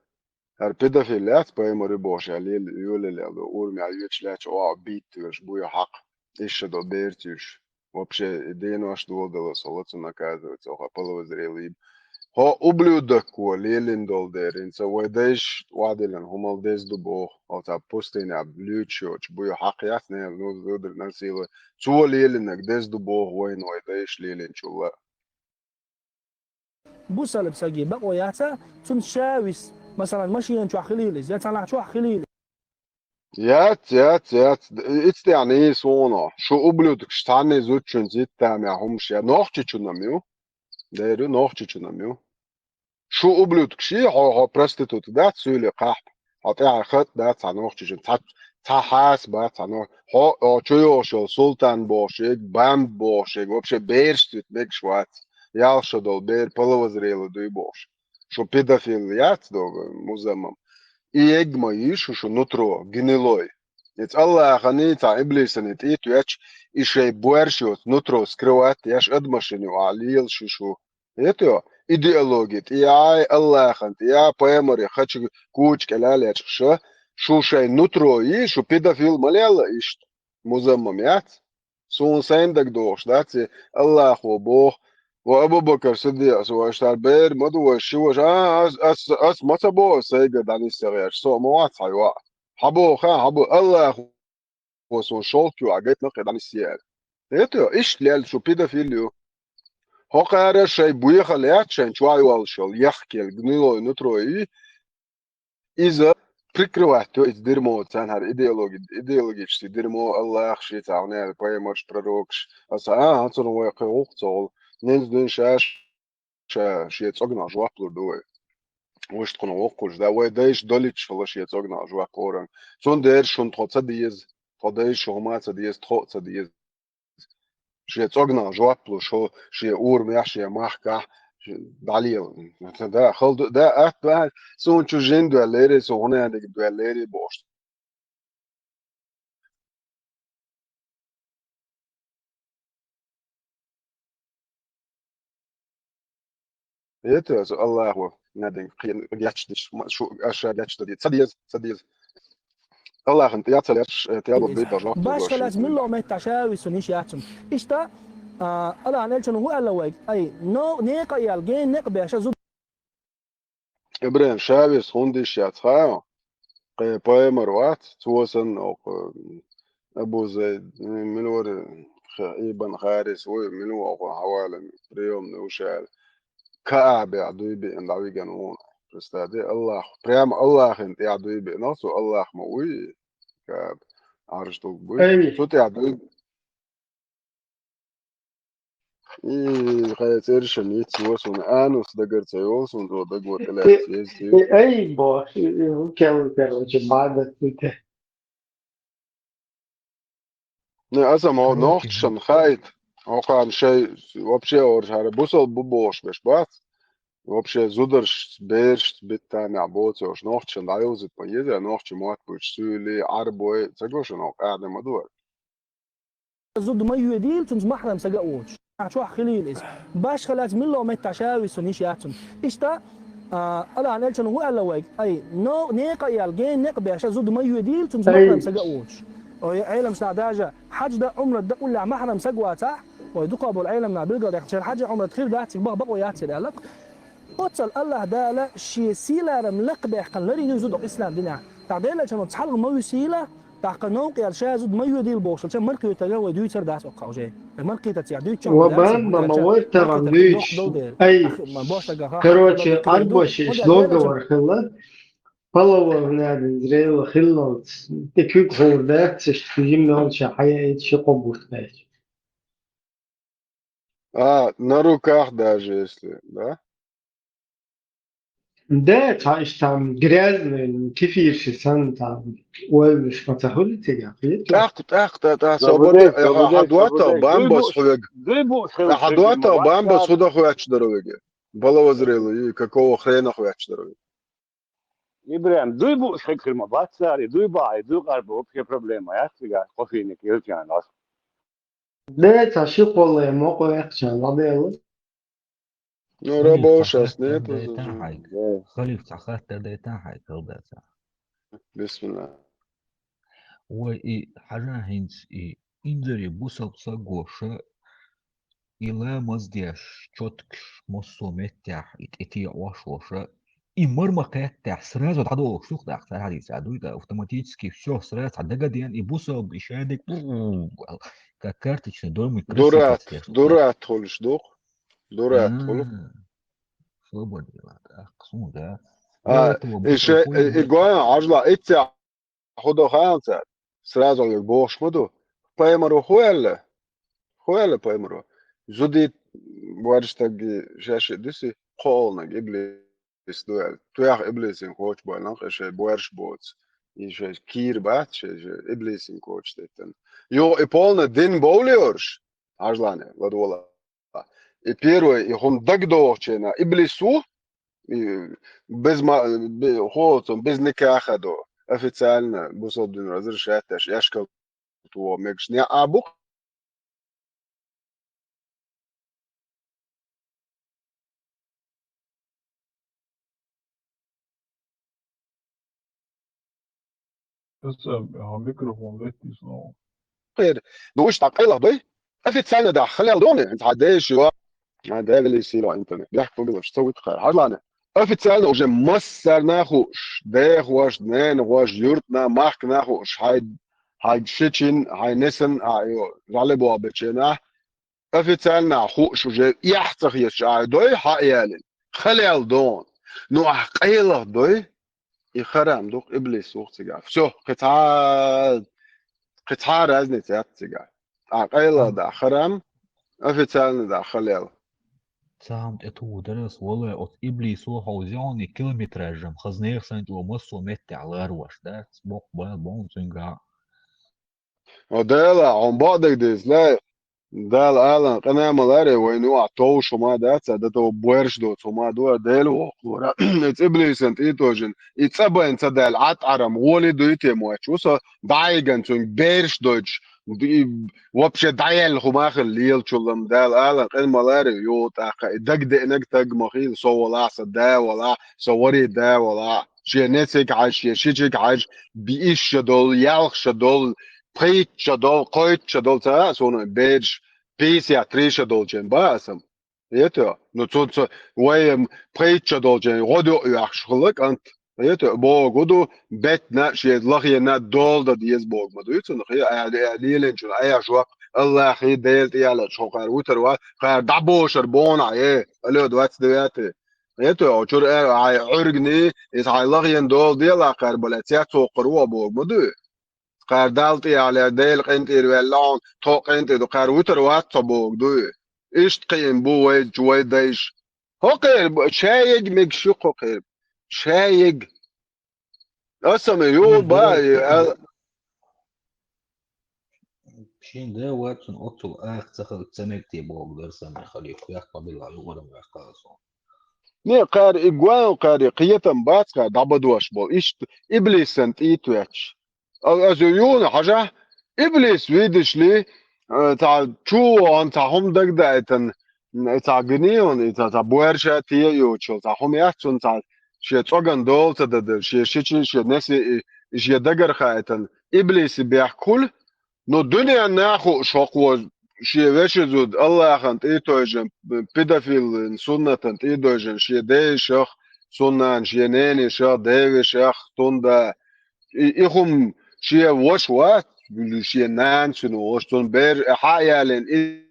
хӀара педофил яц, пайхамар ю бохуш, я лела, йолалел ду, урамехь йоьдуш лаьтташ, оха бийтташ, буй хьакха, иша ша долу берца уьш. Вообще, и денош доладала со, лацун наказывается, оха половозрелый. Хьо ублюдок ву лелийна долу деринца, вай дайша охьадиллина хӀумал деза ду боху, оцу пустыня луьйчу йоцуш, буй хьакха яц, не, ну, зударг насиловать. Цо лелийнарг деза ду боху вайна, вай дайша лелийначул а. Бусалба саги бакъо яц, цунца ша вис, масалан, машена чохь хилийла иза, я цхьанхьа чохь хилийла. Яц, яц, яц. Ицтехь нийса вуно. Шу ублюдкаш цхьанний зудчуьнца итт тамехь хӀумаш я. Нохчичунам ю. Дер ю, нохчичунам ю. Шу ублюдкаш и, хьо, хьо проститутка дац, суьйле кхахьа. Хьо тӀаьхьа хатӀ дац, хьан нохчичун. Цхьа, цхьа хьаса бац, хьан нох-, хьо, хьо чу йогӀуш йолу султан бохуш, иг, бамба бохуш, иг, вообще бераш цуьнца мегаш вац. Ялх шо долу бер половозрелый дуй бохуш. Шу педофил яц догу, музаммам. И эгма йиш шу, шу нутро, гнилой. Иза Аллахани цхьа иблисани тӀе а тоьттуш, и шайн боьрша йоцу нутро скрывать еш адамашна ю, а лела шу, шу. Это идеология тӀе а, Аллахана тӀе а, пайхамаре хача куча кӀела а лечкъаш, шу шайн нутро йиш, шу педофил ма лела иштта. Музаммам яц. Суна сайн дагадогӀуш дац, и Аллахо боху: «Ва Абу-Бакар Сиддикъас вайша тар бер ма ду вай ши ваша, а, ас, ас, ас ма ца боху сайга дӀанисъян гӀерташ, со а ма вац хьан йоӀ». Хьан боху, ха, хьан бу-, Аллахо суна шовкъ ю, а гайта накхе дӀанисъян. Это иштта лел шу педофил ю. ХӀокхара шайн буьйхал яц шайн чохь йолуш йолу, яхкелла, гнилой нутро и, иза прикрывать йо, иза дерьмо царна хӀара идеологи-, идеологический дерьмо, Аллах ши цхьа гӀунера, пайхамарш, пророкш. Аса, а, хьан цунах вай кхин гӀуллакх ца гӀур. Ненз дуьйна шаьш, ша, шен цӀогнах жоп лур ду вай. Вуьшта кхунах воккхуш, да, вай дайша долуьйтуш хила шен цӀогнах жоп хӀоранга. Цундела шуна тхо ца деза, тхо дайша шу хӀума ца деза, тхо а ца деза. Шен цӀогнах жоп луш, хӀо шен урамехь, шен махкахь, ш-, дӀалела. Да, хала ду, да, атта, да, суна чу жин доьллера, суна хӀунаниг доьллера бохуш. Хетта, со Аллахо, надо, кхин, гечдиш, ма, шу, аша гечдади. Ца деза, ца деза. Аллахын тӀе ца леш, э, тӀе вот бит бажа. Башха лац милло метта ша висун иш яцун. Иштта, а, Аллахын элчано хӀу аьлла вайга? Ай, но, некъа ял, ген некъа беша зу. Ибрахим, ша вис хӀунда иш яц, ха? Кхе пайхамар вац, цо санна оха, Абу Зайд, м, мила вара, ха, Ибн Харис, вай, мила вара оха хьавалан, приёмный ушал. Каабе дуй биъна дӀавиган вуна. Представь, Аллах, прямо Аллахын тӀе дуй биъна, цо Аллах ма вуй, Кааб, Ӏарш дог буй. Ай. Цу тӀе дуй. И, хай цӀерша ниц, цо сона Анус дагар ца йол, сона цо дагар тӀе лаьцна, еза цига. Ай, бо, кел, короче, бадат тӀе. Не, аса мо нохчашна хаийта, хӀокхарна шай вообще оршара бусалба бу бохуш беш бац. Вообще зударш, бераш биттанехь боцуш нохчашна дӀаюзуьйту ма еза, нохча мотт буьйцу суьйли, Ӏарбой, ца го шуна хӀокху Ӏадама дуара. Зуда ма йоьдийла, цунца махьрам сага а воцуш. Ахьа чохь хилийла иза. Башха лац милло метта ша висун иш яцун. Иштта, а, Аллахын элчано хӀу аьлла вайга? Ай, но, некъа ял, ген некъа беша зуда ма йоьдийла, цунца махьрам сага а воцуш. Ой, Ӏеламнаха даже хьаьж дан, Ӏумрат дан уллехь махьрам сага вацахь, ой, дукха болу Ӏеламнах билгалдехна, шайн хьаьж а, Ӏумрат хир дац, цига баха бакъо яц ира аьлла. Оццул Аллах Дала шен сийларам лакхабаьккхина ларйина зуда ислам динехь. ТӀаккха Делан чамал цхьалгӀа ма висийла, тӀаккха новкъа ял ша зуда ма йоьдийла бохуш, чам маркхоьтарга вай дуьйцар дац оккха уже. Маркхийтарца дуьйцу чам. Ва бан ба ма вайтара дуьйцу. Ай, короче, Ӏарбош иш договор хилла. Палавал надин зрела хиллалц. ТӀе куьг хӀур дац, иштта жимма йолча хьаяйта ши кхо бутт баьча. А, на руках даже если, да? Да, цхьа иштта там грязный, кефирши санна там ойланаш ма ца хуьлу цигахь, хетта? ТӀаккха, тӀаккха, тӀа, тӀа, со бане, хьан доттагӀа бамбас хьоьга? Хьан доттагӀа бамбас хӀу дан хоьттуш дара вега? Балавазрела, и какого хрена хоьттуш дара вега? Ибрахим, дуй бу шекхир ма бац цари, дуй бахьа, дуй къарба, вообще проблема яц цигахь, кофейник, ирчан ас. Де, ца ши кхолла ма кхо яхча, ладелла. Ну, рабо сейчас нет. Халиф, цхьа хаттар дайтан хьайга, халдаца. Бисмилла. Вай и хьажа хӀинца и инзаре бусалба саг воша, и ламаз деш, чоткаш, массо а меттехь, и тӀетеӀош воша, и мар ма кхеттехь, сразу дӀадолуш дух даккха, цара хьадийца дуй, да, автоматически всё, сразу цхьа дагадеана, и бусалба, и шадерг, как карточный домик, дурат, красавица. Дурат хуьлуш дух, дурат хуьлу. А, свободила, так, сун, да. А, и ше-, и, и гоьн, Ӏажла, иццехь хӀу до хаалца, сразу вега бохуш ма ду. Пайхамаро хӀу аьлла? ХӀу аьлла пайхамаро? Зудий, боьрша стаг шаьш а дуьсу, кхоалниг иблис ду аьлла. Тоьхна иблисин коча боьллина, кхин шайн боьрша боцу. И шайн кийра бац, шайн, шайн иблисин коча теттина. Юха и полна дин бовлиорш, Ӏажлане, ладогӀала. И первый, и хӀума дагадогӀучу хенахь, иблис ву, и без ма-, бе-, хӀоцун, без никаха до, официально бусалба дин разрешать деш, яшкал ту мегаш неӀ а бу-кх. Аса, а, микрофон леттис, но. Хир. Ну, уьш дӀа къайлаха дой? Официально даха, халел доне, хӀинца хьан деш ю. Хьан девели сила интернет. Бехк билаш, ца вит хар. Хьажлане. Официально уже массарна хууш, дехош, ненахош, юртна, махкана хууш, хьай, хьай шичин, хьай несан, а, ё, жали боху бечена. Официально хууш уже яхь ца хеташ а дой, хьа ялин. Халел дон. Ну, ахь къайлах дой, и харам дух, иблис вух цигахь. Всё, кхин цхьа, кхин цхьа разница яц цигахь. А къайлах да харам, официально да халел. Цхьа хӀума тӀе туху дарас, валлай, оцу иблисо хьо зеоне километражам, хазнех санчо массо меттехь ларош, да? Боккха бал боху цуьнгахь. О, Дела, хьуна бакъдерг деза, лай. Дала алан къинамаларе вайна юкъахь товш хӀума дац, дан тов боьрша доцу хӀума ду, Дела воккхалора. И цӀиблийсан тӀетожина, и цӀа байна ца даьлла, Ӏад Ӏарам, гӀоли дуй те моьттуш ву со, дӀайиган цуьнга бераш дойтуш, И вообще дӀаяьлла хӀума хила лелачул-м Дала алан къин ма ларе, йо, тӀаккха и дагадеънаг таг ма хила, со валахь, са да валахь, са вари да валахь, шен несиг хьаж, шен шичиг хьаж, биисша дол, ялхша дол, пхийтша дол, кхойтша дол, ца а суна берш, пятьдесят три ша долчен ба асам. Ето, ну, цо, цо, вай, м, пхийтша долчен гӀодо яхаш хӀула кӀант. Ето, богу ду, бетна, шез лахена дола да деза бог ма дуй цунах, я, а, а, леленчун, а, я, шо, Аллахи, Дел, тӀе яла, шо кхар вутар ва, кхар дабошар бона, е, алло, двадцать девятый. Ето, очур, э, ай, Ӏургни, из ай лахен дола дела, кхар, бала, ця цокхар ва бог ма дуй. Кхар Дала тӀе яла, Дел къинтӀир ваьлла, он, тхо къинтӀир ду, кхар вутар вац цо бог дуй. Ишт кхиин бу вай, вай дайш. Хокхер, шаег мегаш ю хокхер. Шаег. Аса ме ю ба, ал- Шин да вацун оцул ах цахал цамек те бог дар саме халиф. Ях пабила ю орам ях каласон. Не, кхар и гуан, кхар и кхетам бац, кхар дабадош бол. Ишт иблисан тӀит вяч. А, аз юна хьажа, иблис видишли, э, ца чу, он ца хум дагдайтан, э, ца гни, он, и ца, ца буэрша тие ючул, ца хум яц, он ца ше цоган дол, ца дадал, ше шичи, ше неси, и, и ше дагархайтан. Иблиси бяхкул, но дуния наху шокво, ше веши зуд, Аллахан тӀитойжен, педофилин суннатан тӀитойжен, ше дейшах, суннан, ше ненишах, девишах, тунда, и, и хум ше вош вац, ше нан цун вош, цун бер, хьаялен, и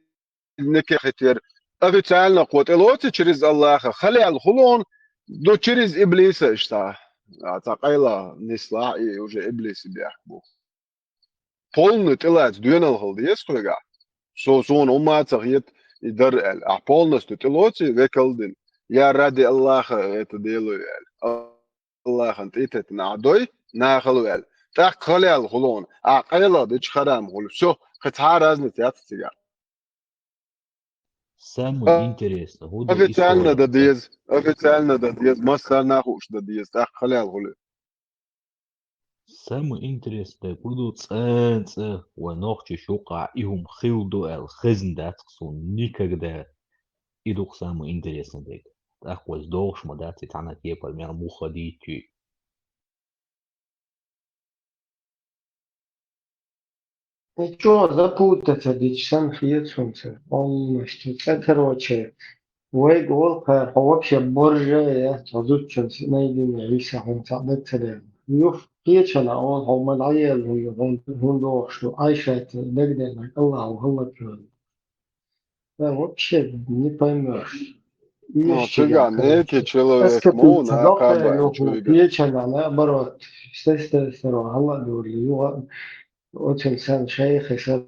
нике хитер. Официально кхо тӀелоци через Аллаха, халел хулон, ду через иблиса ишта. А, ца къайла нисла, и уже иблиси бяхк бу. Полный тӀелац дуьнал хала деза хьоьга. Со, сона хӀумма ца хета и дар аьлла. Ахь полностью тӀелоци векал дин. Я ради Аллаха это делаю аьлла. Аллахан тӀитетна ахь дой, нахала ваьлла. ТӀаккха халел хулона. Ахь къайла дича харам хули. Всё, кхы цхьа разница яц цига. Самое А, интересное, хӀу ду официально история да ца- деза, официально да деза, массарна хууш да деза, тӀаккха халел хули. Самое интересное, хӀу ду цӀа-, цӀа ва нохчи шукъа и хӀум хил ду аьлла, хезна дац суна никогда. И ду самое интересное дег. ТӀаккха вайс догӀуш ма дац, и цхьана кепар мел муха дийти. Ничего, запутаться дича сан хецунца, полностью. Цӏе, короче, вайга волхар, хьо вообще борже я, цо зудчун найдине виса хьун цхьа дацале. Юх кечана, он хьо ма дӏаелла, хьун, хьун дохуш ду, Айшат дагдена, Аллаху хӏаллакьйон. Да, вообще не поймёшь. Ну, ещё чего, не, человек, ну, на, как бы, чего, печена, наоборот. С той стороны, Аллах говорит, очень сан шейх, и сан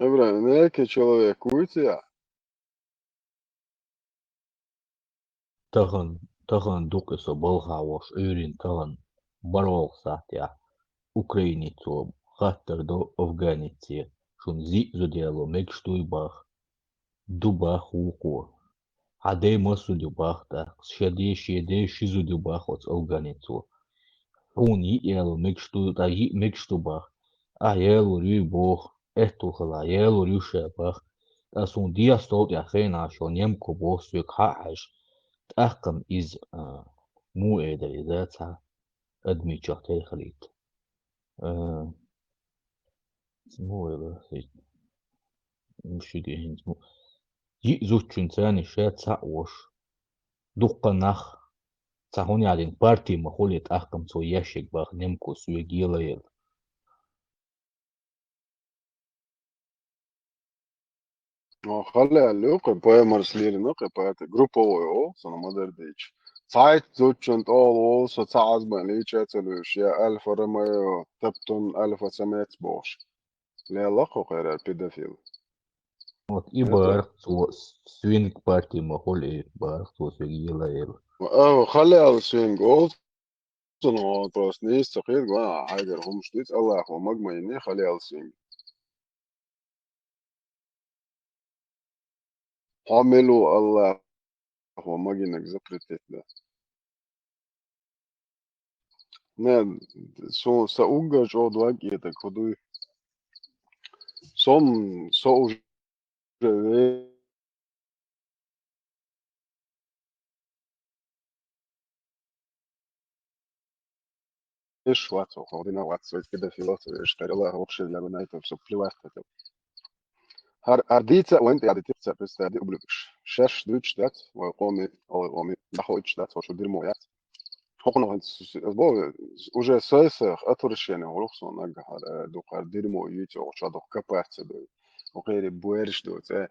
Ибрагьим, некий человек вуй цигахь? Тахана, тахана дукха со балха волуш Ӏуьйрина тахана барвалгӀа сахьтехь Украинецо хаттар до афганеце, шуна зиъ зуда яло мегаш дуй баха. Ду баха вукхо. Хьан дей массо ду баха тӀаккха, шен дей, шен дей ши зуда ю баха оцу афганецо. Хьуна йиъ яло мегаш ду, ткъа йиъ мегаш ду баха. Ахьа ялор юй боху, аьтту хала, ялор ю ша баха. Ткъа суна дехьа стол тӀехь хенахь шо немко боху соьга хьа а хьаьжа. ТӀаккха-м иза, а, муха элира иза цхьа адамичох тера хилийта. А, муха элира, шиге хӀинца мо-, йиъ зудчуьнца царна ша цхьаъ вош. Дуккха нах, цхьа хӀун яьлла, парти ма хуьлий, тӀаккха-м цо ешшиг баха, немко соьга елаелла. О, хала аьлла ю, кхин паймарс лерина, кхин парти, групповой, о, сана ма-дарра дийча. Цхьайтта зудчун тӀехула волу со цхьа Ӏазбан лийча а ца луьйш, я Альфа Ромео, Таптун Альфа Самец бохуш. Лелла кху кхерар педофил. Вот и барх цо свинг парти ма хуьлий, барх цо свинг йила йила. А, хала аьлла свинг, о, цунах просто нийса ца кхетар, ван, хьайгара хӀумаш дуьйцу, Аллахо маг ма йиний, хала аьлла свинг. Хьо мила ву, Аллах? хӀо магийнарг запретить да. Не, со, са уггар чӀогӀа дог кӀийтарг хӀу дуй? Со, со уже ве-, веш вац, хӀо дина вац, вай педофил вац, веш карила, вообще для меня это всё плевать хотел. ХӀар, хӀар дийца вайн тӀе дитица, представь, ди ублюдкаш. Шаьш дуьйцуш дац, вай къоми, вай къоми, дахойтуш дац, хӀо шу дерьмо яц. ХӀокхунах хӀанз с-, с-, бо, уже сай-сах отвращение гӀулакх сон нагахьара, э, дукхар дерьмо юйцу, хӀо чу дукха копаться дой. ХӀо кхери буьрш доц, э.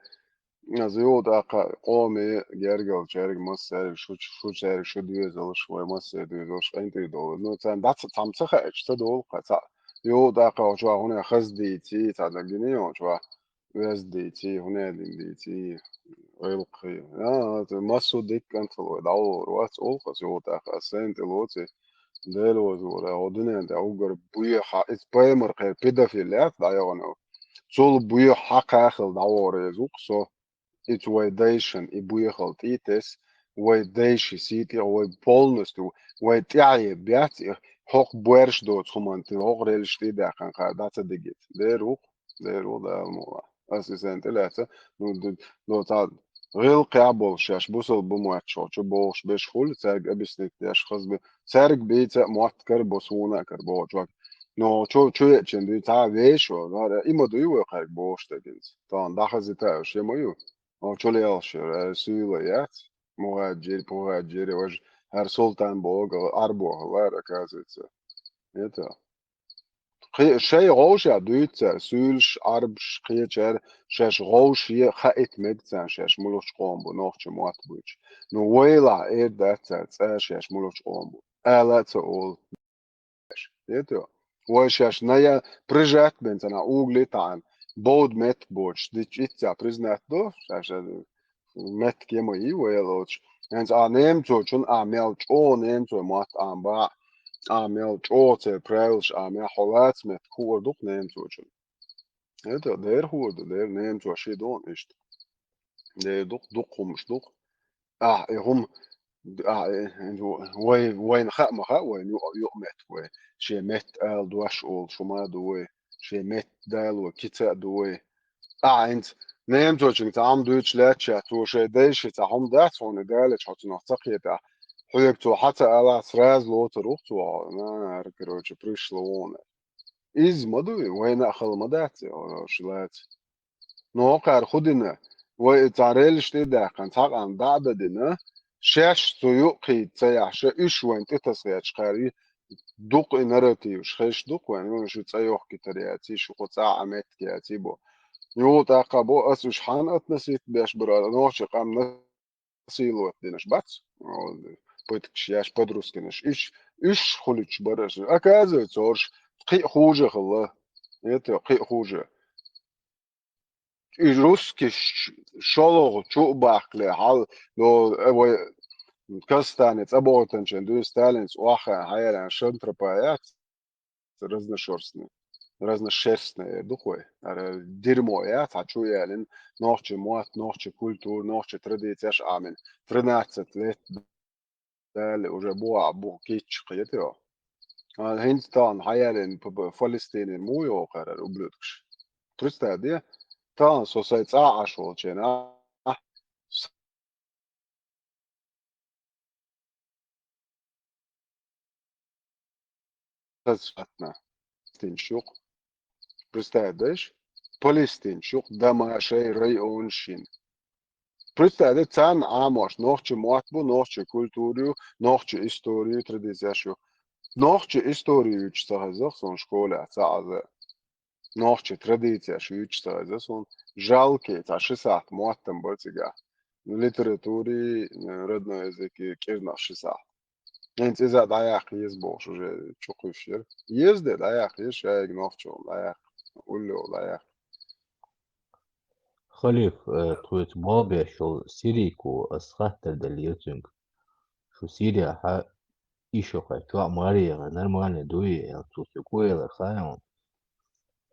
Аз юл тӀаккха къоми, гергал, чарг, массарг, шу, шу чарг, шу доьзалш, вай массе доьзалш, къинтӀера долу. Ну, царна дац, цхьамма ца хаьча, ца долу, кха, цхьа. Юл тӀаккха хӀо чу хӀуна хаза дийций, цхьа даггиний хӀо чу. Веза дийций, хӀунедина дийций, гӀиллакхий. А, массо дика кӀантал вай, дӀаволор вац, олхас йолу тӀаккха, ас сайна тӀе лоций, Дела вазора, хӀо дуьнен тӀе уггар буьйхьа, иза пайхамар кхера педофил яц дӀайогӀуна. Цул буьйхьа хьакхахила дӀавора иза ву-кх со. Иза вай дайшан, и буьйхал тӀе тес, вай дайши сий тӀе, вай полностью, вай тӀаьхье бац, и хӀокху боьрша доцу хӀуманна тӀе, хӀокху релаш тӀе даьккхина кхара дӀа ца дигита. Дера ву-кх. Дера ву Дала мукъ лахь. Ас и сайна тӀе лаьцна, ну, д-, ну, цхьа гӀиллакхехь болуш шаьш бусалба бу моьттуш хӀо чу бохуш берш хуьлу, цаьрга объяснить деш хаза бу. Цаьрга бийца а мотт кара бо, суна а кара бохучу вац. Ну, чу, чу веачун дуьйцу, цхьа а вешо, ну, и ма дуй вай кхаьрга бохуш дагинца. Тахана дӀахазита уьш, я ма ю? Хьо чу лелаш яра, э, суьйла яц. Мухаджир, пухаджир, важа, хӀара султан боху, Ӏарбо хилла, оказывается. Это. Кхе-, шайн гӀовшех дуьйцу цара, суьйлаш, Ӏарбаш, кхечара, шаьш гӀовшех хаийта мега царна, шаьш муьлхачу къоман бу, нохчийн мотт буьйцуш. Ну, вайлахь, эр дац цара, цкъа шаьш муьлхачу къоман бу. Ала а ца олу. Дето? Вай шаьш ная прижат бен ца нах угли таӀан, бовда меттиг боцуш, дича итт цхьа признать до, шаьш, э, меттиг я ма йий вай лоцуш. ХӀинца а немцочун а мел чӀогӀа немцой мотт а баӀ, а мел чӀогӀа церан правилаш а мел хьо лаца меттиг хуур ду-кх немцочун. Это дера хуур ду, дера немцо ши дон иштта. Дера ду-кх, дукха хӀумаш ду-кх. Ахь, и хӀума, ахь, и, вай, вайна хаа ма хаьа, вайна юкъа, юкъаметтиг вай. Шен метта ала дош олуш хӀума а ду вай, шен метта дало кица а ду вай. Ахь, хӀинца немцочуьнга цхьа хӀума дуьйцуш лаьтташ, цо шайн дайши цхьа хӀума дац хьуна, далечу хьо цунах ца кхетахь. Хьоьга цо хьан ца алахь, сразу лоцур ву-кх цо хьо. На, короче, пришло вон. Иза ма дуй, вайна а хала ма дац, и, о, ши лаца. Ну, хӀокхара хӀу дина, вай и цхьа релаш тӀе а даьккхина, цхьа къам дӀа а дадина, шаьш цу юкъахийта ца яхьаш, уьш вайна тӀе тасхеташ кхара и дукха и нарративаш хезаш ду-кх вайна, вайна шу цӀа йохкийтар яций, шу кху цӀахь а меттиг яций бо. Юха тӀаккха бо, ас уьш хьанна относить беш бара, нохчийн къам насиловать динарш бац, о, пыткаш еш, подрузкинаш. Уьш, уьш хуьлуьйтуш бара ас. Оказывается, орш кхин а хуже хилла. Это, кхин а хуже. И русскиш шолгӀа чу а баккхале, хьал, но, э, вай Казахстане цӀа бохуьйтанчен дуьйна Сталинца охьахаьа хьаялаьлла шантропа яц, разношерстный, разношерстный эр ду-кх вай. Ара дерьмо яц, хьан чу ялина, нохчийн мотт, нохчийн культура, нохчийн традицеш Ӏамина. Тринадцать лет далее уже бу а бу кийча кхета йо. А, хӀинца тахана хьаялина п-, п-, Фалестине муха йогӀу кхара ара ублюдкаш? Представь де, тахана со сайн цӀа Ӏаш волчена, а? Палестинаш юкъа. Представь, дайш? Палестинаш юкъа, дама шайн районаш йина. Представь, де, царна Ӏамош, нохчийн мотт бу, нохчийн культура ю, нохчийн истори ю, традицеш ю. Нохчийн истори юьйцуш ца хеза суна школехь цхьа а. Нохчийн традицеш юьйцуш ца хеза суна. Жалкий, цхьа ши сахьт мотт-м бара цигахь. Литератури, родной языки кӀирнах ши сахьт. ХӀинца иза дӀаяккха еза бохуш уже чу кхуьйсуш яра. Еза де дӀаяккха еза, шайга нохчо дӀаяккха, улло дӀаяккха. Халиф, э, тхоьца болх беш йолу сирико ас хаттар деллера цуьнга. Шу Сирияхьа и шо кхай чохь маре яхар нормальный дуй аьлла, цо соьга элира хаьий хьуна?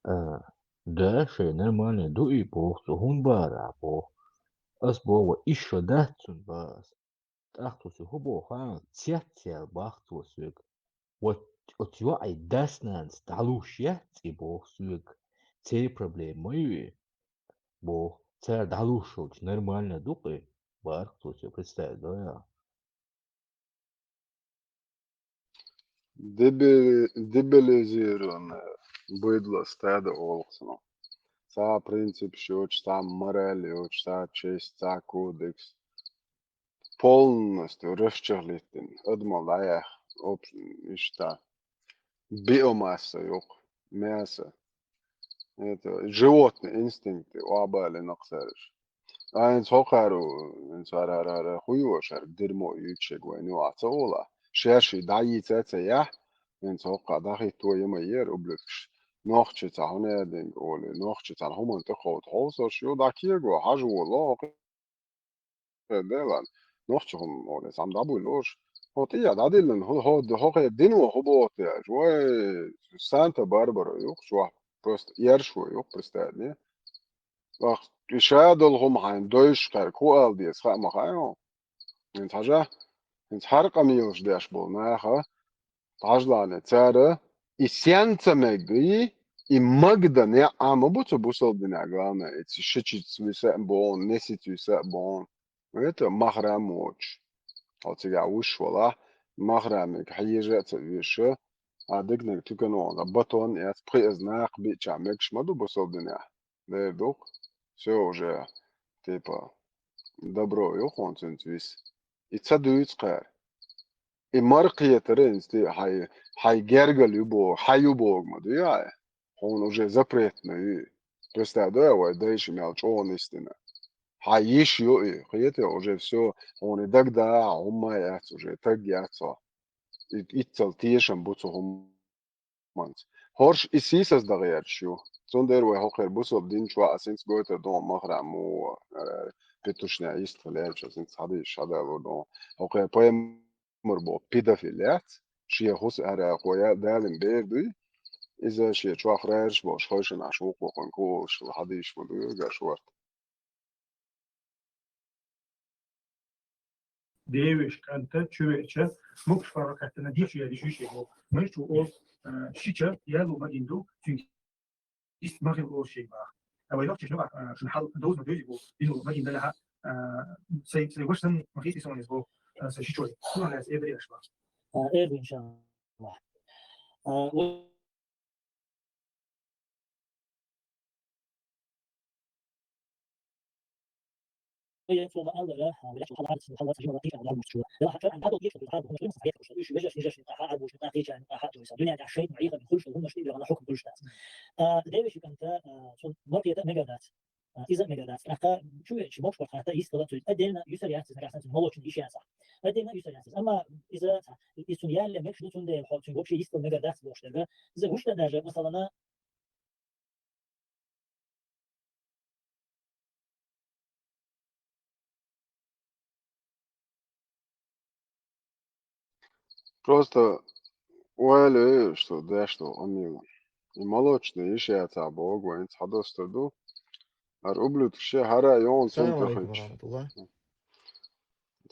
А, да, шайн нормальный ду и боху, цо хӀунда бахара ахь боху. Ас боху, ва иш шо дац цунна баха ас. тӀаккха цо хӀун боху хаьий, цецъяьлла бах цо соьга. Вот оцу йоӀан дас-нанас дӀалуш яц и боху соьга. Церан проблема ма ю и боху. Цара дӀалуш йолчу нормально ду-кх и, бах цо соьга, представь, да? Дебили-, дебилизированное быдло, стадо олу цунах. Цхьа принципаш йоцуш, цхьа мораль йоцуш, цхьа честь, цхьа кодекс. Полностью расчехлийтина, адамал дӀаяьхна, общ-, иштта, биомасса юкъа, мясо. Это животный инстинкты, охьабалийна-кх цара уьш. Ткъа хӀинца хӀокхара, хӀинца хӀара, хӀара, хӀара хӀун йошу, хӀара дерьмо юьйцуш ерг вайна ю ахь ца олахь. Шаьш и дӀайийца а ца яхь, хӀинца хӀокхахь дӀахӀитто я ма яра, ублюдкаш. Нохчи цхьа хӀун яздинга олий, нохчи цхьана хӀуманна тӀекховда хьовсуш ю, дӀакего, хьажа воло, хӀокхе делан. Нохчи хӀума олий, цхьамма дӀабуьйлуш. ХӀо тӀе а дӀадиллина, хӀо, хӀо, хӀокхе дино хӀун боху те аьлча? Вай, Санта-Барбара ю-кх чохь, просто эршо ю-кх, представь, не? Вахь, и ша долу хӀума хьайна дойшуш кхаьрга хӀун ала деза, хаа ма хаьа хьуна? ХӀинца хьажа, хӀинца хӀара къамелаш деш болу наха, хьажалахьа, цара и сенца мегий, и магда неӀ а ма бу цу бусалба динехь, главное, и шичица виса а боху, несица виса а боху. Это махрам воцуш. Хьо цигахь вуьш валахь, махрамиг хьежа а ца вуьйша, а диканиг туькана вахана, батон эц, пхи эза накха биъча мегаш ма ду бусалба динехь. Дера ду-кх. Всё уже, типа, добро ю хьуна цуьнца виса. И ца дуьйцу кхара. И мара кхетара хӀинца ти-, хьайн, хьайн гергара ю боху, хьан ю боху ма дуй хьайн. Хьуна уже запретно ю и. Представь, да, вай дайша мел чӀогӀа нисдина. Хьан йиш ю и, кхета, уже всё, хьуна и дагадахь, хӀумма а яц уже, таг яц хьо. И, иццал тешам бу цу хӀуманца. ХӀорш и сийсаз дан гӀерташ ю. Цундела вай хӀокхеран бусалба дин чохь ас хӀинца гойтур ду хьуна махрам ву, э, петушняй йистхила лаьрча ас хӀинца хьадийша хьадалур ду хьуна. ХӀокхеран пайхамар боху педофил яц, шен хӀусамехь хӀара кхо я-, далийна бер дуй. Иза шен чохь фраераш болуш хойшина Ӏаш вукхо кхуьнга хӀу олуш хьадийша ма дуй, гаш варта. Девешан кӀанта чу веача, могуш паргӀат хаттана дехьа шу яьлла шу шега. Муьлххачо олу, а, шича яьлла ма гина ду, цуьнга иштта ма хила олу шега баха. А вай нохчаш нуьгӀа, а, шуна хьал доза ма дойзи бо, дина ма гина далахьа, а, сай, сай ваша санна ма хийти сон иза бо, а, сай шичой. Кхуна лаьцна эбари аша баха. А, эбари, иншаллахӀ. А, вот. Девешан кӀанта, а, цунна мара кхета мегар дац. А, иза мегар дац. ТӀаккха чу веача могуш паргӀат хатта йистхила цуьнан. Отдельно юьсур яц иза, нагахь санна цуьнан молочный йиш яцахь. Отдельно юьсур яц иза. Амма иза, иза цуьнан ялале мегаш ду, цундела хьо цуьнга вообще йистхила мегар дац бохуш дерг. Иза вуьшта даже, масалана, Просто ойла ве, что деш долу къамело. И молочный йиш яцахь боху, вайна цхьа достур ду. ХӀара ублюдкаш шен хӀара а йогӀун цунна тӀе хӀуьттуш. Салам алейкум ва рахматуллах.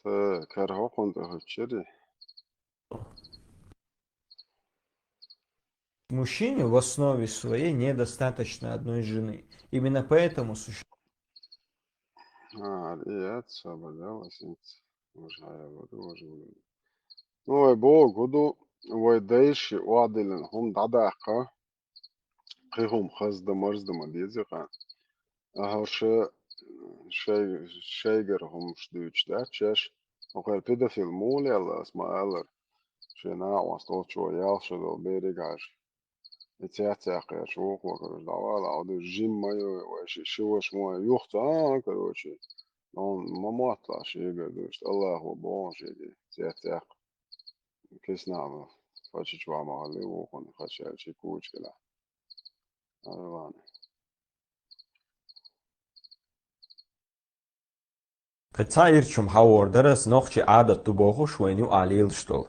Та, кара хӀокхунна тӀе хӀуьттуш яри. Мужчине в основе своей недостаточно одной жены. Именно поэтому существует. А, и это свобода, ласинца. Уже я буду, уже буду. Ну, вай боху ду, вай дайша охьадиллина хӀума дӀадаккха, кхин хӀума хаза дан, марздан ма деза кхана. Ахьа ша, шай-, шайгара хӀумаш дуьйцуш дац шаьш. ХӀокхара педофил муха лелла ас ма аллара. Шен накъост олучо ял шо долу берриг хьажа. И цецъяьккхича вукхо, короче, дӀавала, хьо ду жимма ю, вай ши, ши ваша мо юхца, а, короче. Он ма мотталахь шегара дуьйцуш, Аллахо боху шеге, цецъяьккха. Киснахьа, хача чохь ма хилли вукхунна, хача аьлча кучкалахь. Ай, ван. Кхин цхьа ирча хӀума хьахор дара ас, нохчийн Ӏадат ду бохуш, вайна юкъахь лелаш долу.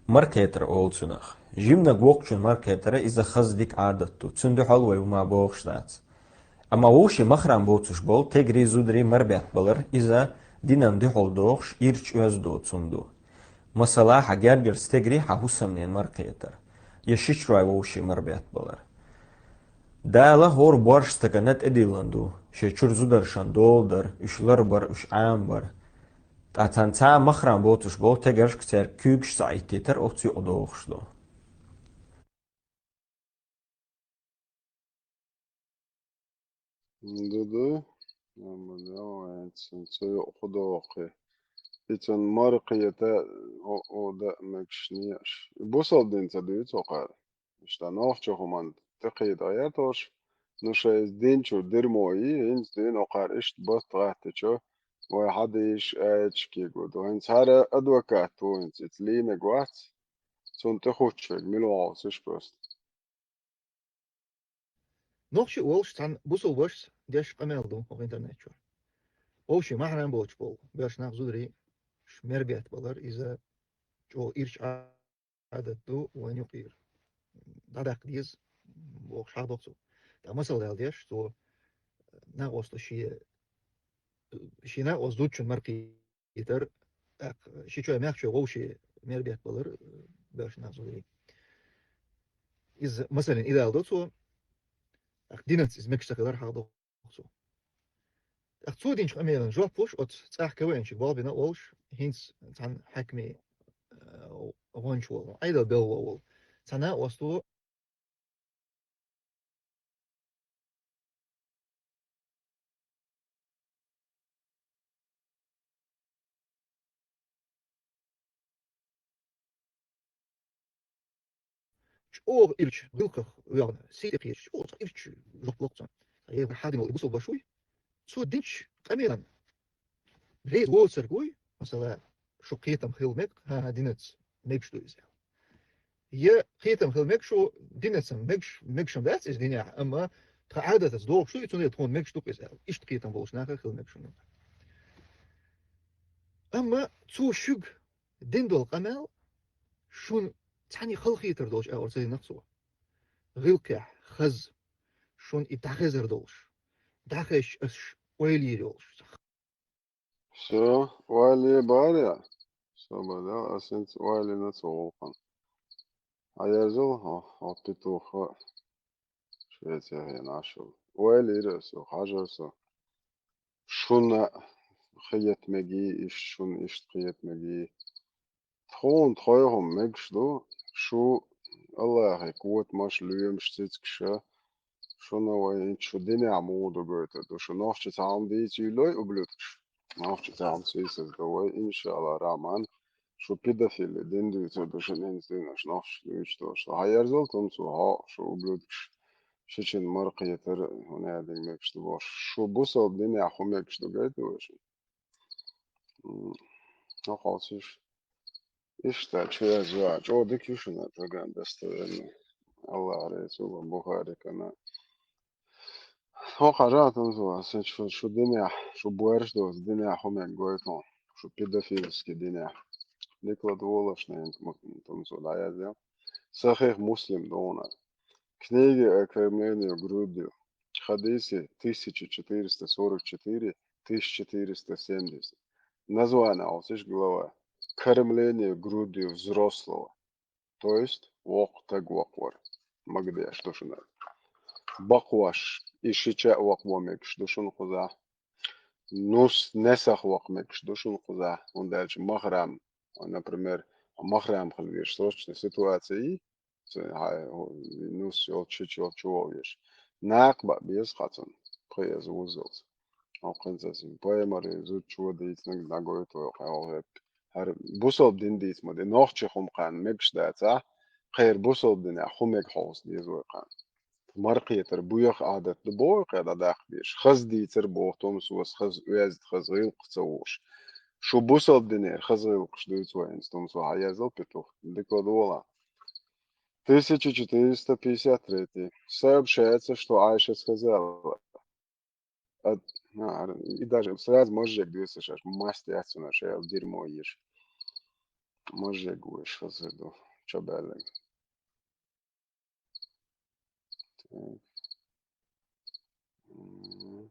Мара кхетар олу цунах. Жиманиг воккхачун мара кхетара иза хаза дика Ӏадат ду. Цуьнан дуьхьал вай хӀума бохуш дац. Амма вовшийн махрам боцуш болу тегри, зудари мара беттабалар, иза Динан дуьхьал дохуш ирча оьзда доцун ду. Масала, хьан гергара стегарий хьан хӀусамнена мара кхетар, я шичой вовшийн мара беттабалар. Дала хӀора боьрша стагана тӀедиллина ду, шен чуьра зударшна дола дар, уьш ларбар, уьш Ӏамабар. Ткъа царна цхьа а махрам боцуш болу стегаршка цаьрга куьйгаш ца Ӏиттийтар оцу юкъа дохуш ду. Ду-ду. Амма давай, ца юкъа хӀун доху? И цунна мара кхета, о, о, да, мегаш не аш. Бусалба дин ца дуьйцу хӀокхара. Иштта нохчо хӀуманна тӀекхийда гӀерташ, ну, шайн дин чуьра дирмо йий, хӀинца дуьйна хӀокхара иштта батта гӀаттичо, вай хьадийша аьлча кегу ду. ХӀинца хӀара адвокат ву, хӀинца ица лийнарг вац, цунна тӀехуттуш верг мила ву хьовсуш просто. Нохчий волуш цхьана бусалбашца деш къамел ду хӀокху интернет чуьра. Вовшийн махьрам боцуш болу боьрша нах, зударий, ш-, мара беттабалар, иза чӀогӀа ирча Ӏадат ду вайн юкъера. ДӀадаккха деза, бохуш хьахдо цо. ТӀаккха масал дала деш, цо накъоста шен, шен накъоста зудчун мара кхетар, тӀаккха шичой маьхчой вовшийн мара беттабалар, боьрша нах, зударий. Иза, масалан, и дала до цо, тӀаккха динца иза мегаш ца хилар хьахдо цо. ТӀаккха цо динчу къамелан жоп луш оцу цӀахь КВН-чуьра болх бина а волуш, хӀинца цхьана хьаькамийн, э, гӀонча волу, Ӏедал белхало волу цхьа накъосто чӀогӀа ирча гӀиллакхах воьгӀна, сий тӀе кхеташ, чӀогӀа цхьа ирча жоп ло цунна. Ткъа и хьадина волу и бусалба ваш вуй, цо динчу къамелан реза воцург вуй, масала, шу кхетам хила мега, хӀан-хӀа, динца мегаш ду иза аьлла. Я кхетам хила мега шу, динца мегаш, мегаш-м дац иза динехь, амма тхан Ӏадатаца догӀуш ду и, цундела тхуна мегаш ду-кх иза аьлла. Иштта кхетам болуш нахах хила мега шуна. Амма цо шуьга дина долу къамел шуна цхьаьна халахетар долуш агӀор ца дина-кх цо. ГӀиллакхехь, хаза, шуна и дӀахезар долуш, дӀахезча аш ойла йийр йолуш. Всё, ойла е бара. Всё, бада, ас хӀинца ойла йина цу гӀуллакхана. Хьаерзал хьо, хьо петуха. Швеция хенахь шу. Ойла йира со, хьажар со. Шуна хета мегий, иштта шуна иштта хета мегий. Тхуна тхойхуна мегаш ду, шу Аллахье котамаш, лоьмаш, цицкаша, шуна вай хӀинца шу динехь муха ду гойтур ду, шу нохчи цхьа хӀума дийца йиллой, ублюдкаш. Нохчи цхьа хӀума сийсаз ду вай, иншааллахь рахьман. Шу педофили дин дуьйцур ду, шу ненца динаш нохчаш дуьйцуш долуш. Хьаерзал тунца ву хьо, шу ублюдкаш. Шичун мара кхетар, хӀун яа динга мегаш ду бохуш. Шу бусалба динехь хӀун мегаш ду гайта вай шу? М, хьо кхалсиш. Иштта, чу язва, чӀо дика ю шуна, чӀоган достоверно. Аллах рейсула, Бухарикана. Хьо хьажа тунца ву, шу, шу динехь, шу боьрша доцу динехь хӀун мегаш гойту хьуна, шу педофильский динехь. Дикла долаш ненца ма-, тунца ву дӀаязъял. Сахих Муслим догӀунар. Книги о кормлении грудью. Хадиси тысяча четыреста сорок четыре, тысяча четыреста семьдесят. Название алсиш глава. Кормление грудью взрослого. То есть, воккха таг вакхвар. Магадеш ду шуна. Бакхваш, и шича а вакхво мегаш ду шуна кхузахь. Нус, несах вакха мегаш ду шуна кхузахь. ХӀунда аьлча махрам, например, махрам хила везаш срочная ситуация, ца, хьай, нус йолчу, шича йолчу чу вовъеш. Накъа баа беза хьацун, пхи эза вуззалц. Хьо кхин ца сим пайхамар зудчо дийцинарг дӀагойту вай хьо хӀеппи. ХӀара бусалба дин дийца ма де, нохчи хӀума кхарна мегаш дацахь, кхера бусалба динехь хӀун мега хьовса деза вай кхарна. Маркхетар буьйха Ӏадат ду боху кхера дӀадаккха дезаш. Хаза дийцар боху тумсос, хаза оьзда, хаза гӀиллакх ца вуш. Шу бусалба динера хаза гӀиллакхаш дуьйцу вай хӀинца тумсо хьаерзал петух. Дика ладогӀалахь. Тысяча четыреста пятьдесят третий. Сообщается, что Айша сказала: а, а, и даже сразу можешь говорить, слышишь, масть яц у нас, я дерьмо ешь. Можешь говорить, что за ду, чё, блин? Так. М.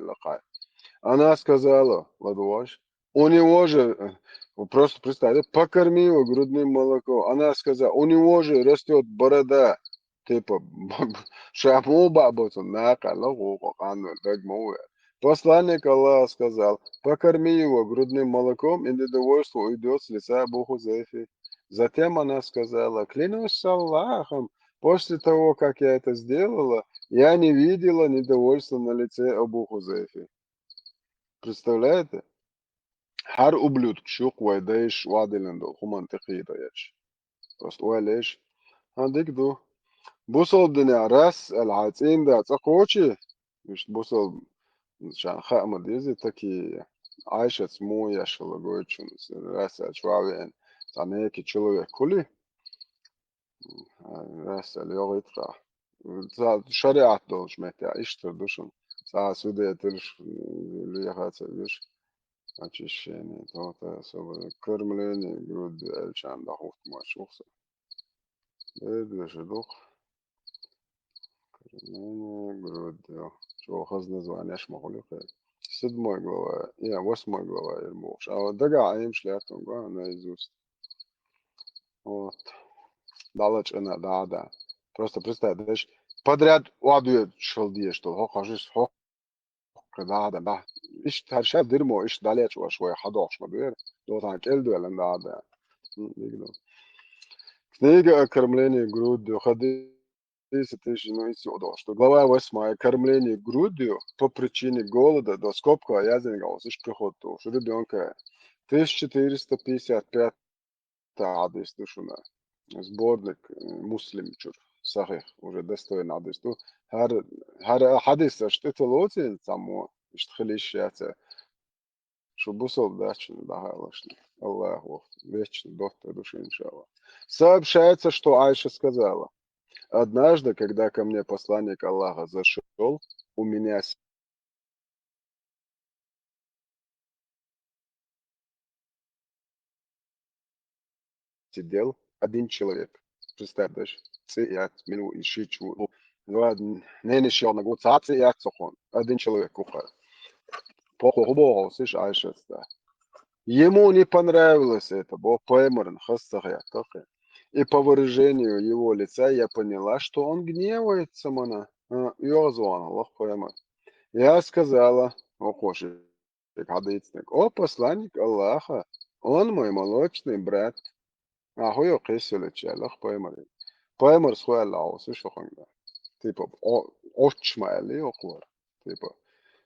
аьлла кхай. Она сказала, ладуваш, у него же, э, просто представь, да, покорми его грудным молоком. Она сказала, у него же растет борода. Типа, ша муха баъ боцу, накъа ла гӀулакх къанна даг ма ву. Посланник Аллаха сказал, покорми его грудным молоком, и недовольство уйдет с лица Абу Хузайфи. Затем она сказала, клянусь Аллахом, после того, как я это сделала, я не видела недовольства на лице Абу Хузайфи. Представляете? ХӀара ублюдкаш юкъа вай дайша вадилан долу хӀуманна тӀекхийда еш. Просто ойла еш. ХӀан дика ду. Бусалба динехь рас аьлла хьайн цӀийнда цӀа кхочий, иштта бусалба шайна хаа ма деза, таки Ӏайшаца муха еш хилла гойтучунна, рас аьлла чу веана, цхьа некий человек хуьлий, рас аьлла йогӀуьйту-кх. Цхьа шариӀат долчу меттехь иштта ду шуна. Цхьа судетелаш леха ца веш. Очищение, то-то особо. Кормление грудью аьллачарна дӀахӀуттамаш ву со. Бердоьша ду-кх. Кормление грудью. Чо хаза название аш ма хуьлу кхе. Седьмой глава, я, восьмой глава ир бохуш. А вот дагахь Ӏемаш лаьттан го наизусть. Вот. ДӀалачкъина дӀа а дан. Просто представь, даш подряд охьадоьдуш хила дезаш долу. ХӀокху хьажа, хӀокху дӀа а дан, да. Иштта хӀара шаьш дира мо, иштта дӀалечкъош вай хьадохуш ма дера. Дотан кӀел доьллина дӀа а дан. М, дика ду. Книга о кормлении грудью. Хадис Тысяча, ну, и всё, да, что глава восьмая, кормление грудью по причине голода, до скобка, я за него слышь, приход, то, что ребёнка тысяча четыреста пятьдесят пятый хьадис ду шуна. Сборник, э, Муслим чуьра, сахих, уже достойный хьадис ду. ХӀара, хӀара хьадис аша тӀе ца лоцийна цхьаммо, иштта хила йиш яц. Шу бусалба дац шуна дӀахаалаш. Аллаху вахт. Вечно доттар ду шу, иншаллах. Сообщается, что Айша сказала: «Однажды, когда ко мне посланник Аллаха зашёл, у меня с-, сидел один человек». Представь, даш, цӀе яц, мила ву иза, ши чу ву. Ладно, ненаш йогӀнаг ву, цхьа цӀе яц цо хьуна. Один человек ву кхара. Похо хӀу боху, сиш Айшаца. Ему не понравилось это, бо пайхамарна хаза ца хетта кхин. И по выражению его лица я поняла, что он гневается мана. А, оьгӀазвахана лаха пайхамар. Я сказала, вокхо шига хьадийцинарг: «О, посланник Аллаха, он мой молочный брат». А, хӀу йо кхийсалича аьлла пайхамаре. Пайхамарс хӀу аьлла хьовсу шо ханга. Типа, о-, оч ма аьлли окхо вара. Типа,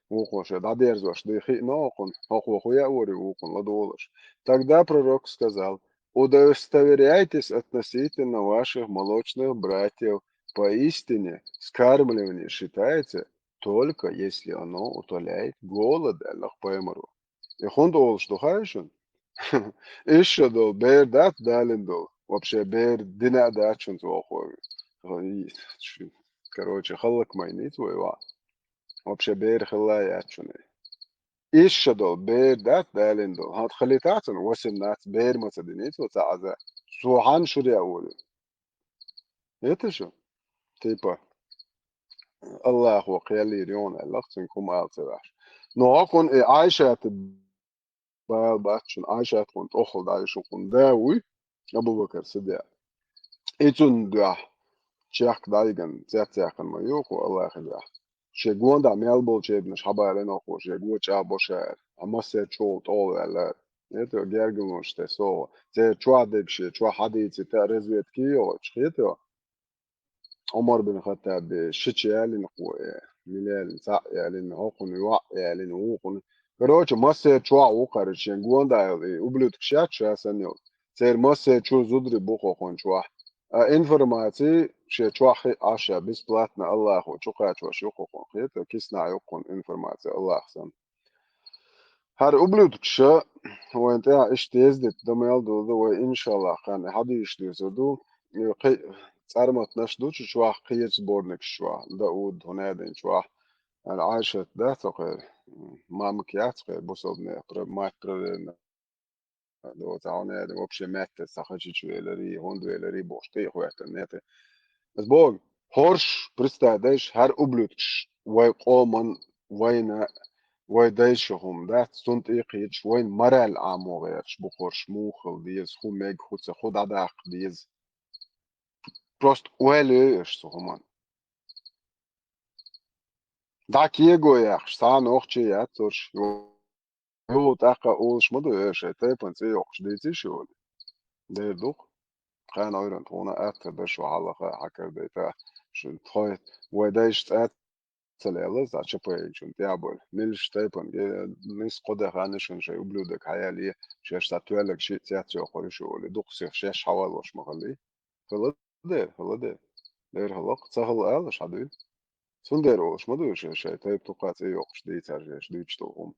Вукхо ше дӀадерзош дай хиъна хӀокхунна, хӀокхо хӀу яа варий вукхунна ладувгӀалаш. Тогда пророк сказал: «Удостоверяйтесь относительно ваших молочных братьев. Поистине, скармливание считается только если оно утоляет голод», — аьлла пайхамаро. И хӀунда олуш ду хаьий шуна? Иша долу бер дац далина долу. Вообще бер дина а дац шуна цо хӀокхо. Короче, халлак майница вай ваха. Вообще бер хилла яц шуна. Иша долу бер дац далина долу. ХӀан хилийтахь цунна восемнадцать, бер ма ца диница ваца Ӏаза. Цо хьанна шуьра яа вури? Это шу? Типа, Аллахо кхел йийр ю хьуна аьлла, цуьнга хӀума ала ца ваьхьаш. Но хӀокхунна и Ӏайшата бала бац шуна, Ӏайшат хӀуна тӀоххал дӀайуш хӀокхунна да вуй, Абу-Бакар Сиддикъ. И цунна дуьхьа чехка дӀайигна, цецъяьккхина ма ю хӀокхо Аллахьан дуьхьа. Шен гондахь мел болчу эбнаш хьабалийна хӀокхо, шен го чӀагӀбо ша аьлла. Ткъа массеран чухула тӀе ваьлла. Хета гергарлонаш тӀе сов. Церан чохь дерг шен чохь хьадийцийта а разведка йохуьйтуш, хета? Ӏумар бин Хаттаби шича ялина кхо, э, мила ялина, цхьаъ ялина, хӀокхунна йоӀ ялина, вукхунна. Короче, массеран чохь ву кхара шен гондахь йолу и ублюдкаш яц ша санна йолу. Церан массеран чу зударий бу хӀокхунна чохь. А информаци шен чохь хиъ Ӏаш ша бесплатно Аллахо чу кхачош ю хӀокхунна, хета, киснахь ю хӀокхунна информаци Аллах санна. ХӀара ублюдкаша вайн тӀехь иштта ездит дан мел долу вай, иншаллах, кхана хьадийш дезар ду. И кхин цӀарматнаш ду чу чохь, кхечу сборникаш чохь, Дауд, хӀунадин чохь. ХӀара Ӏайшат дац хӀокхеран, мамка яц хӀокхеран, бусалбанех пра-, мать проверена. Доца хьуна аьлла, вообще меттаца хачича веларий, хӀунда веларий бохуш, тӀе а хӀоьттина, нет. Ас боху, хӀорш, представь, дайша, хӀара ублюдкаш вай къоман, вайна, вай дайша хӀума дац, цунна тӀе а кхеташ, вайна мораль Ӏамо гӀерташ бу хӀорш, муха хила деза, хӀу мега, хӀу ца, хӀу дӀадаккха деза. Просто ойла йо аша цу хӀуманна. ДӀа кего яхаш, цхьа а нохчи яц хӀорш. Юха тӀаккха олуш ма ду, э, шайн тайпана цӀе йоккхуш дийций шу олий? Дера ду-кх. Кхана Ӏуьйранна тхуна атта дар шу хьалаха а хьакардайта, шуна тхой, вай дайша цӀа ца лелла, цхьа чапайчунна тӀехь а болу. Милаш тайпана, э, нийса кхо де хан шуна шайн ублюдок хьаяле, шаьш цхьа тоьллаг шиъ цец йоккхур ю шу олий, дукха сих шаьш хьавалош ма хилий. Хила дера, хила дера. Дера хӀаллакх, ца хила алаш хьан дуьйна? Цундела олуш ма ду ша шайн тайпа тукха цӀе йоккхуш дийцар шаьш дуьйцуш долу хӀума.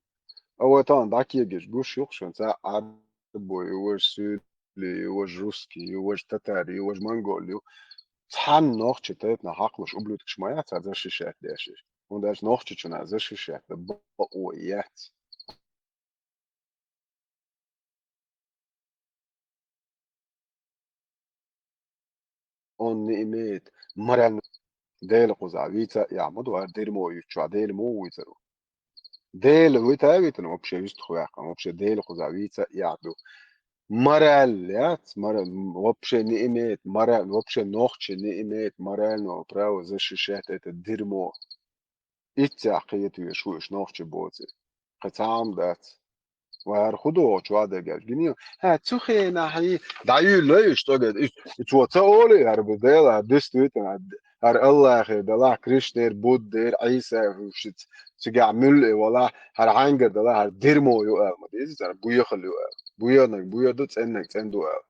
А вай тахана дӀакегаш гуш ю-кх шуна, цхьа Ӏарбо ю, важа суьйли ю, важа русский ю, важа татар ю, важа монгол ю. Цхьанна нохчи тайпана хьакхалуш ублюдкаш ма яц цхьа защищать деш. ХӀунда аьлча Нохчийчунна защищать дан бакъо яц. Он не имеет морально. Дела кхузахь вийца а яхь ма ду, хӀара дермо юьтчохь Дела муха вуьйцур ву? Дела вуьйта а витина, вообще вистхуьваьккхина, вообще Дела кхузахь вийца а яхь ду. Мораль яц, мораль, вообще не имеет мораль, вообще нохчи не имеет морального права защищать это дерьмо. Иццехь кхетавеш ву уьш нохчи боций. Кхин цхьа а ма дац. Вай хӀара хӀу догӀу чохь дегаш? Гинийла, хӀа, цу хенахь и дӀаюьйлла уьш цӀогара. И, и цо ца олий, хӀара бу Дела, хӀара дуьста витина, хӀара, хӀара Аллахе далахь, Кришнера, Буддера, Ӏийса, уьш ц-, цигахь муьлла а валахь, хӀара хьаьнгара далахь, хӀара дерьмо ю аьлла ма деза, хӀара буехал ю аьлла. Буьйханарг буьйху ду, цӀеннарг цӀена ду аьлла.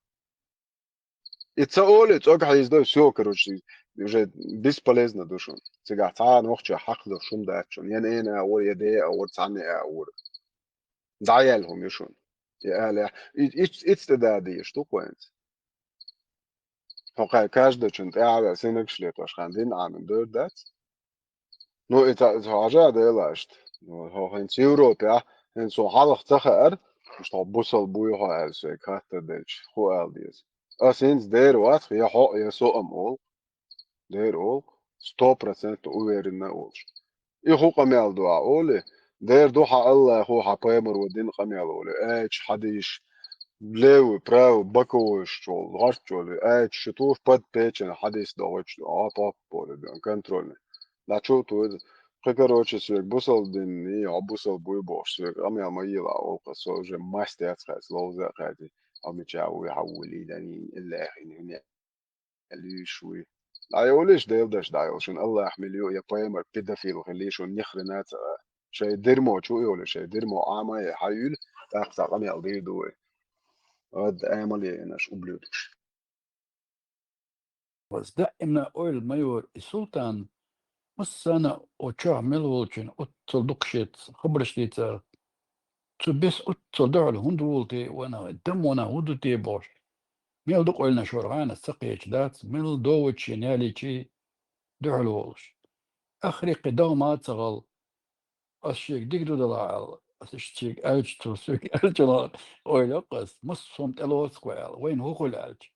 И ца олий, цӀогахь хьийзадой, всё, короче, уже бесполезно ду шуна. Цигахь цхьа а нохчо хьакхалуш хӀума дац шуна. Я нана а вара, я де а вара, цхьанна а вара. ДӀаяьлла хӀума ю шуна. И ала, и, и, иц тӀе да дезаш ду-кх вайна. ХӀокху каждачун тӀе а ваьлла, синагаш летош хан дин Ӏамин дер дац. Ну, и ца, ца хьажа а делаш. Ну, хьо хӀинца Европехь, хӀинца хьо хьалха ца хаьара, иштта хьо бусал буй хьо аьлла, соьга хаттар делча, хӀу ала деза? Ас хӀинца дера вац, я хьо, я со ам олу. Дера олу, сто процентов уверенно олуш. И хӀу къамел ду ахь олий, дера ду хьан Аллахо, хьан пайхамаро дина къамел олий, аьлча хьадийш, левый, правый, боковой чул, гӀорт чул, аьлча шу туш под печень хьадийс дохуьйтуш ду, а, топ поле бен, контрольный. Дачу а туйда. Кхин, короче, соьга бусал динний, хьо бусал буй бохуш, соьга къамел ма йийла, олу-кх, со уже масть яц хьайца, ловза а кхаьчий, хьо мича вуй, хьан вуй лийданийна, иллехь хӀинца, луьйш вуй. ДӀайолийша, Делан даш дӀайолу, шуна Аллах мила ю, я пайхамар педофил хилий, шуна ни хрена ца а. Шайн дермо чу а йолий, шайн дермо Ӏама а яь хьайийла, тӀаккха цхьа къамел дийр ду вай. Ад Ӏамал яьннаш, ублюдкаш. Вас даима ойла ма йора и султан, массанахьа оцу чохь мел волчун оццул дукха шеца хабарш дийцар. Цу беса оццул дуьхьал хӀунда волу те, ванах, дам ванах хӀун ду те бохуш. Мел ду къойланаш вара гӀанас ца кхеча дац, мел довучу шен ялийчий дуьхьал волуш. Ахриккхи догӀма а ца гӀал, ас шега дика ду дала аьлла, ас иштта шега аьлча, цо соьга аьлча, ойла йоккху ас, массо хӀума тӀелоцу кхо аьлла, вайна хӀун хуьлу аьлча.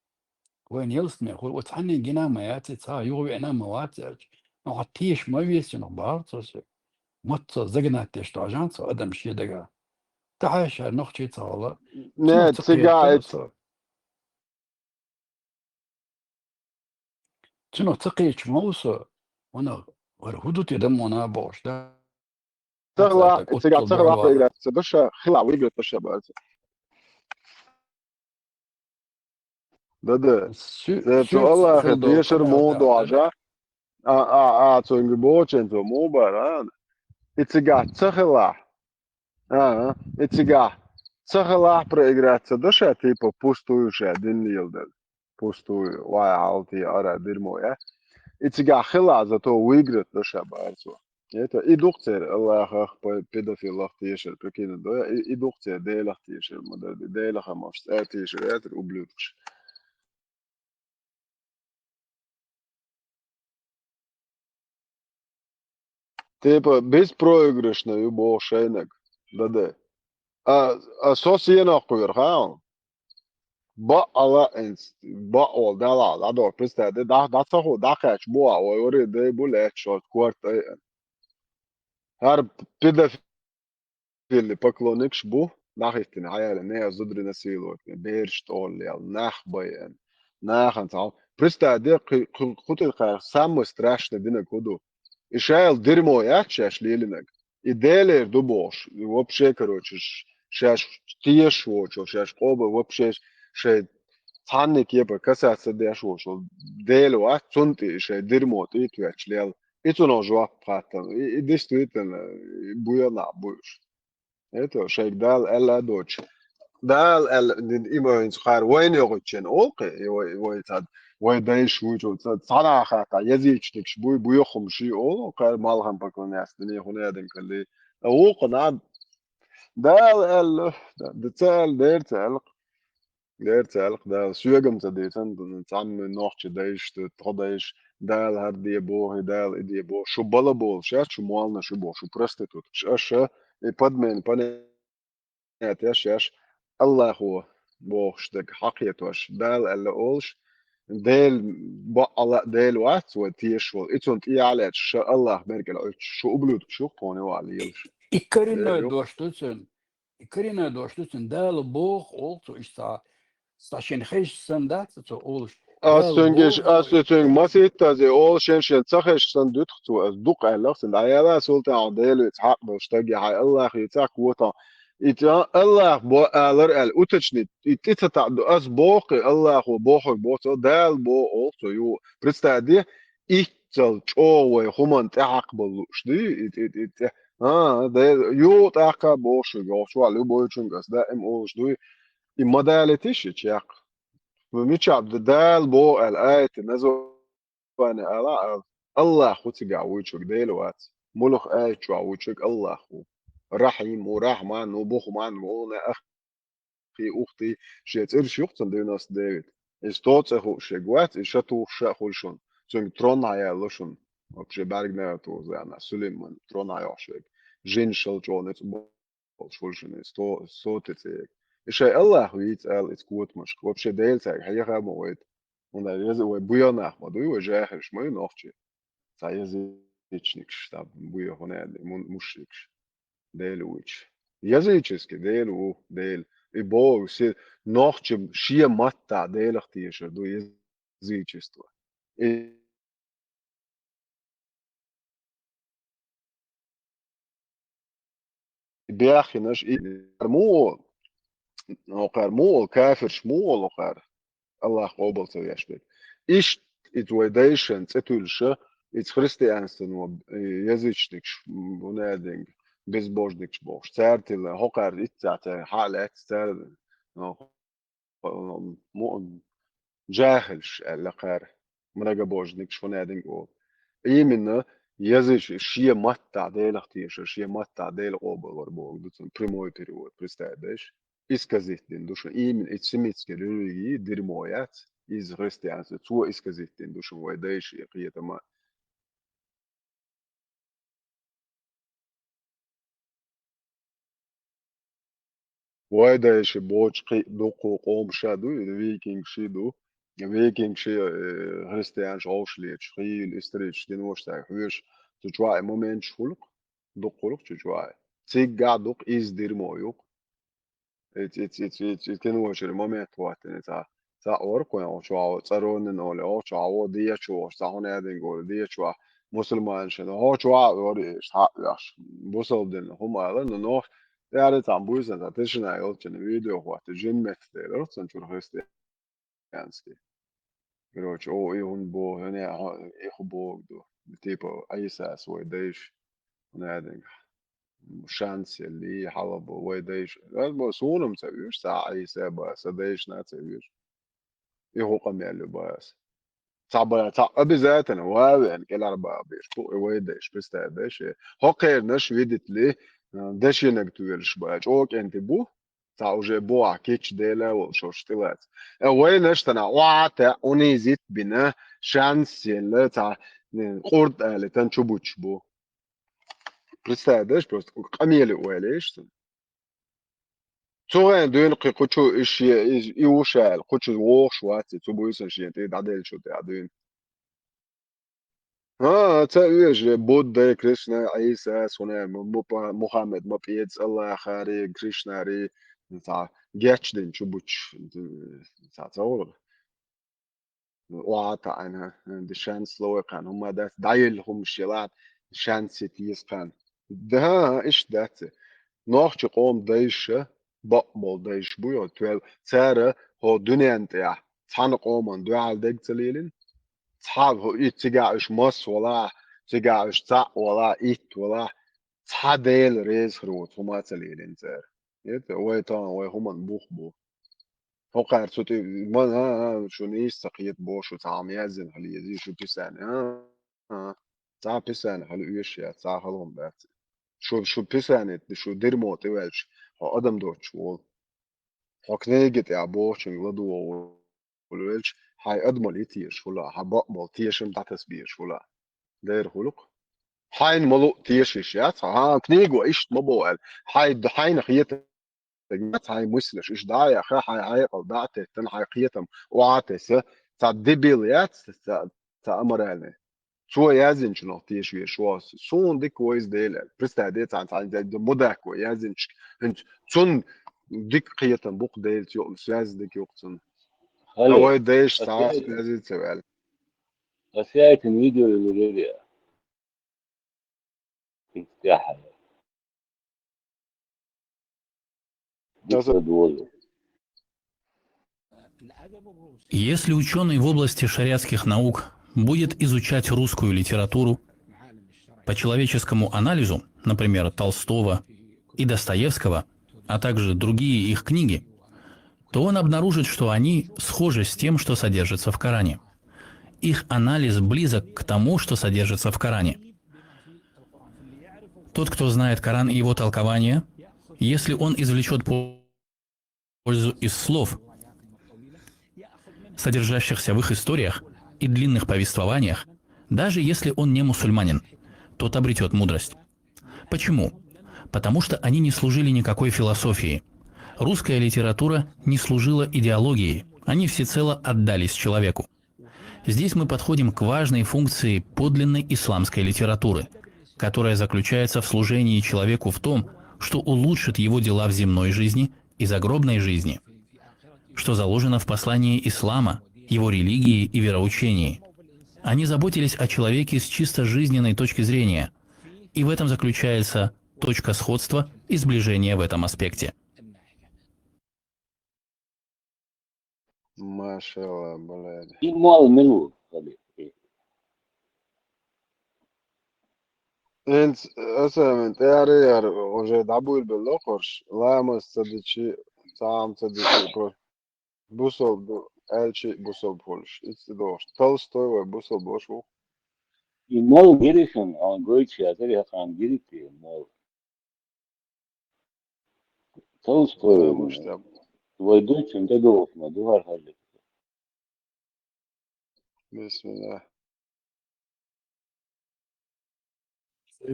Вайна ялсамане хуьлу, оцу хьаннийн гина а ма яц, цхьа юха веана а ма вац аьлча. Ну, хьан теша ма весина бахара цо соьга. Маца загнать деш дожан цо адам шен дагахь. Тахьаьшара нохчий ца гӀала. Не, цигахь эц- Цунах ца кхеча ма ву со, ванах, вара хӀун ду те дам вана бохуш, да? Цигахь, цигахь ца хила, ца даша, хила выиграть даша бац. Да-да. Цу Аллахе тешар муха дожа. А, а, а, цуьнга бочен цо муха бара, а? И цигахь ца хилахь. А, и цигахь ца хилахь проиграть ца даша, типа, пустую ша дин леладар. Пустую, вай, хьалти, ара, дерьмо, я? И цигахь хилахь, зато выиграть даша бара цо. Это и дукха церан Аллахах, пе-, педофилах тешар, прикинь, да, и, и дукха церан Делах тешар, ма да, Делах а маш, цӀа тешар, это ублюдкаш. Типа, беспроигрышно ю боху шайнаг, да-да. А, а со сенах кхуьйра, хаал? Баъала инс, баъвол дала, ладо, представь, да, да, да, ца ху, да, кхач, буа, ой, ори, да, бу, леч, шо, корт, ай. Хар педофил поклонникаш бу, нах иттина хьаяьлла, не зудрина сийло, бераш тӀоллел, нах байан, нахана цхьа. Представь, де, кху-, кху-, кху тӀе кхайра самый страшный динаг хӀу ду? И шайла дерьмо яц шаьш лелинаг. И Делера ду бохуш, и вообще, короче, ш-, шаьш тешаш воцу, шаьш къоба вообще шайн цхьанна кепа касаться деш воцу, Дела вац, цунна тӀе и шайн дерьмо тӀе а тоьттуш лел. И цунах жоп хаттам. И, и действительно, и буьйла нах бу уьш. Это шайга Дала аьлла а доцуш. Дала аьлла, ди-, има хӀинца кхара вайна йогӀуччен олу кхе, и вай, вай цад, вай дайша вуьйчу, ца-, цхьана а хатта, язычникаш буй, буй хӀума ший олу, кхара малхам поклоняться, дуьне хӀун ядан калли. А вукху над-, Дала аьлла, да, да ца аьлла, дера ца аьлла. Дера ца аьлла Дала, соьгам ца дийцан, цхьамма нохча дайша, тхо дайша, Дала хӀара де боху, Дала и де боху. Шу бала болу, шаьш шу молна шу боху, шу проституткаш. Аша и подмен понятие шаьш Аллахо бохуш дерг хьакхетош, Дала аьлла олуш, Дела баъала Дела вац вай тешаш волу. И цунна тӀе а лаьцна, ша Аллах беркӀал Ӏуьттуш, шу ублюдкаш ю, тхуна вала лелаш. И коренной дош ду цуьнан. И коренной дош ду цуьнан, Дала боху олу цо, иштта цхьа, цхьа шен хезаш санна дац цо олуш. Ас цуьнга, ас цуьнга маситтазе олу шен-шен ца хезаш санна дуьтух цо, ас дукха аьллах санна. ДӀаяла султан Дела виц хьакъ долу стаг я, хьайн Аллах вица котан. И цӀа Аллах бо алар аьлла, уточнить, и тӀе ца таӀ ду, ас боху, Аллахо бохург боху цо, Дала боху олу цо ю. Представь де, иццал чӀогӀа вай хӀуманна тӀехьакхабала лууш дуй, и, и, и, и, а, Дела, ю тӀаккха боху шуьга, йохчу вала ю бойчуьнга ас даим олуш дуй, и ма далитиш и чекх. Мичахь да Дала боху аьлла, аята, название ала, ала. Аллах хӀу цигахь вуьйчуьнга Дела вац. Мулах аята чохь вуьйчуьнга Аллах ву. Рахьим ву, Рахьман ву, Бухман ву, не ах- кхин ухти, шен цӀераш юхцун девяносто девять. Иза тоцӀе хууш шега вац, иза ша тухуш ша а хуьлу шуна. Цуьнга трон хьаяьлла шуна. Вообще бӀаьргнера туху зана, Сулейман трон хьайохуш вега. Жин шал чӀогӀа нуьцкъ болуш хуьлу шуна, иза то-, соти цӀе. И шайн Аллах вийца аьлла иза котамашка. Вообще Дела цаьрга хьеха а ма вайта. ХӀунда аьлча вай буьйла нах ма дуй, вай жаьхилаш ма ю нохчий. Цхьа язычникаш, цхьа буьйла хӀун аьлла, му-, мушрикаш. Дела вуьйчу. Языческий Дела ву, Дела. И боху, се-, нохча шен маттахь Делах тешар ду язычество. И баьхкинарш и муо, кхара муо, кафирш муо, кхара. Аллах къобал ца веш берг. Иштта иза вай дайшан цӀе туьллуша, иза христианствоно, э, язычникаш, м, ву наьдинга, безбожникаш бохуш. Цара тилла, хӀокхара иццахь цара хьа а лаьцна, цара, ну, му-, жахилаш аьлла кхара, многобожникаш, хӀун аьлла олу. Именно язычник шен маттахь Делах тешар, шен маттахь Дела къобалвар бохург ду цунна прямой перевод, представь, дайша? Исказить дина ду шуна. Именно и семитский религия дерьмо яц, иза христианство, цо исказить дина ду шуна вай дайша и кхетама. Вай дайша бочу кхин а дуккха къомаш а ду, и викингаш а ду. Викингаш а, э, христианаш вовшахлеташ, хийла исторически динош цаьрга хьоьжуш, цу чохь а моменташ хуьлу-кх, дуккха хуьлу-кх цу чохь а. Циггахь а ду-кх иза дерьмо юкъ. Эц, эц, эц, эц, эц кино чуьра момент хӀоттийна цхьа, цхьа оркхо, оха чохь а цӀаронан олу, оха чохь а дечо, оха цхьа хӀун аьлла олу, дечо, мусульманашна, оха чохь а ор, иштта хьа а оьхуш, бусалба дин хӀума ала, но нохча, яра цхьа буьйсанна, цхьа тишина йолчунна видео хӀоттийна, жин меттиг делира цунна чуьра христианский. Короче, о, и хӀун боху, хӀун я, хӀун, и хӀун боху ду. Типа, Ӏийсас вай дайша, хӀун аьлла, шанс елли, хьалха бу вай дайша. Аз бо, суна-м ца оьшу, цхьа Ӏийса бан, сан дайшна ца оьшу. И хӀун къамел ю бан ас. Цхьа бан, цхьа обязательно, ван а веана, кӀелхьарбан беш, хӀу и вай дайша, представь, дайша. ХӀокхернаш видитли, а, дешинаг туьйлуш бан, чӀогӀа кӀентий бу. Цхьа уже бохьа кечу Дела а волу шорш тӀелаца. Э, вайнаш тана охьа а таьӀ, унизить а бина, шанс елла, цхьа, м, къурд али тан чу буьтуш бу. Представь, даш просто къамеле ойла еш цунна. Цу гӀен дуьйна кхин кху чу иш е-, и, и уш аьлла, кху чу вохуш вац, цу буьйсанна шен тӀе дӀаделлачу тӀе а дуьйна. А, ца оьшу, Будда, Кришна, Ӏийса, суна, Му-, Мухаммед, ма пӀеца Аллахари, Кришнари, цхьа гечдина чу буьтуш, цхьа ца вара. Охьа а таьӀна, дешан слово кхаьна, хӀумма дац, дӀаелла хӀумаш елахь, шанс ит еза кхаьна. Да, иштта дац. Нохча къоман дайша, бакъболу дайша бу йо, тоьл-, цара хӀо дуьнен тӀехь цхьана къоман дуьхьал дерг ца лелийна, цхьа хӀо и цигахь уьш масса валахь, цигахь уьш цхьаъ валахь, итт валахь, цхьа Дела реза хир воцу хӀума а ца лелийна цара. Эта вай тахана вай хӀуманна бух бу. ХӀокхара цу тӀе, ма, а, а, шу нийса ца кхета боху, шу цхьа хӀума яздина хила еза, шу писани, а, а, цхьа писани хила оьшуш яц, цхьа хала хӀума дац. Шу, шу писани, шу дерьмо тӀе ваьлча, хьо адам доцуш волу. Хьо книги тӀехь бохучуьнга ладогӀа велча, хьайн адамалла йитийша хуьлу, хьан бакъболу тешам дӀатаса безаш хуьлу. Дера хуьлу-кх. Хьайна ма луъу тешийша яц, хьан книго иштта ма боху аьлла. Хьайн, хьайна хета яц, хьайн муьсанаш иштта дӀа а яьхна, хьайн хьекъал дӀа а теттина, хьайн кхетам охьа а тесна, цхьа дебил яц, цхьа, цхьа аморальный. Цо яздинчунах теша везаш ву ас. Суна дика вайза Дела аьлла. Представь, де цхьаьна, цхьаьна де мудак вай яздинчу. ХӀинца цунна дика кхетам бу-кх Делаца юкъа, связь дика ю-кх цунна. Ткъа вай дайша цхьа а связи ца ваьлла. Ас яйтина видео йилла рери. ХӀинца тӀаьхьа. Дика доза. Если учёный в области шариатских наук будет изучать русскую литературу по человеческому анализу, например, Толстого и Достоевского, а также другие их книги, то он обнаружит, что они схожи с тем, что содержится в Коране. Их анализ близок к тому, что содержится в Коране. Тот, кто знает Коран и его толкование, если он извлечёт пользу из слов, содержащихся в их историях и длинных повествованиях, даже если он не мусульманин, тот обретёт мудрость. Почему? Потому что они не служили никакой философии. Русская литература не служила идеологии, они всецело отдались человеку. Здесь мы подходим к важной функции подлинной исламской литературы, которая заключается в служении человеку в том, что улучшит его дела в земной жизни и загробной жизни, что заложено в послании ислама, его религии и вероучении. Они заботились о человеке с чисто жизненной точки зрения, и в этом заключается точка сходства и сближения в этом аспекте. Машалла, блядь. И мол милу, хали. ХӀинца аса вайн тӀера яр уже дӀабуьйлабелла локхарш, ламаз ца дичи, цхьа хӀума ца дичи, про-, бусалба ду, аьлчи бусалба хуьлуш. Ицци дохуш. Толстой вай бусалба ваш ву. И мол гиришан, а, гойтуш язар, я хан гирик и мол. Толстой, Ламаш там. Вай дучун тӀедогӀуш ма ду хӀара хӀаллак. Бисмилла.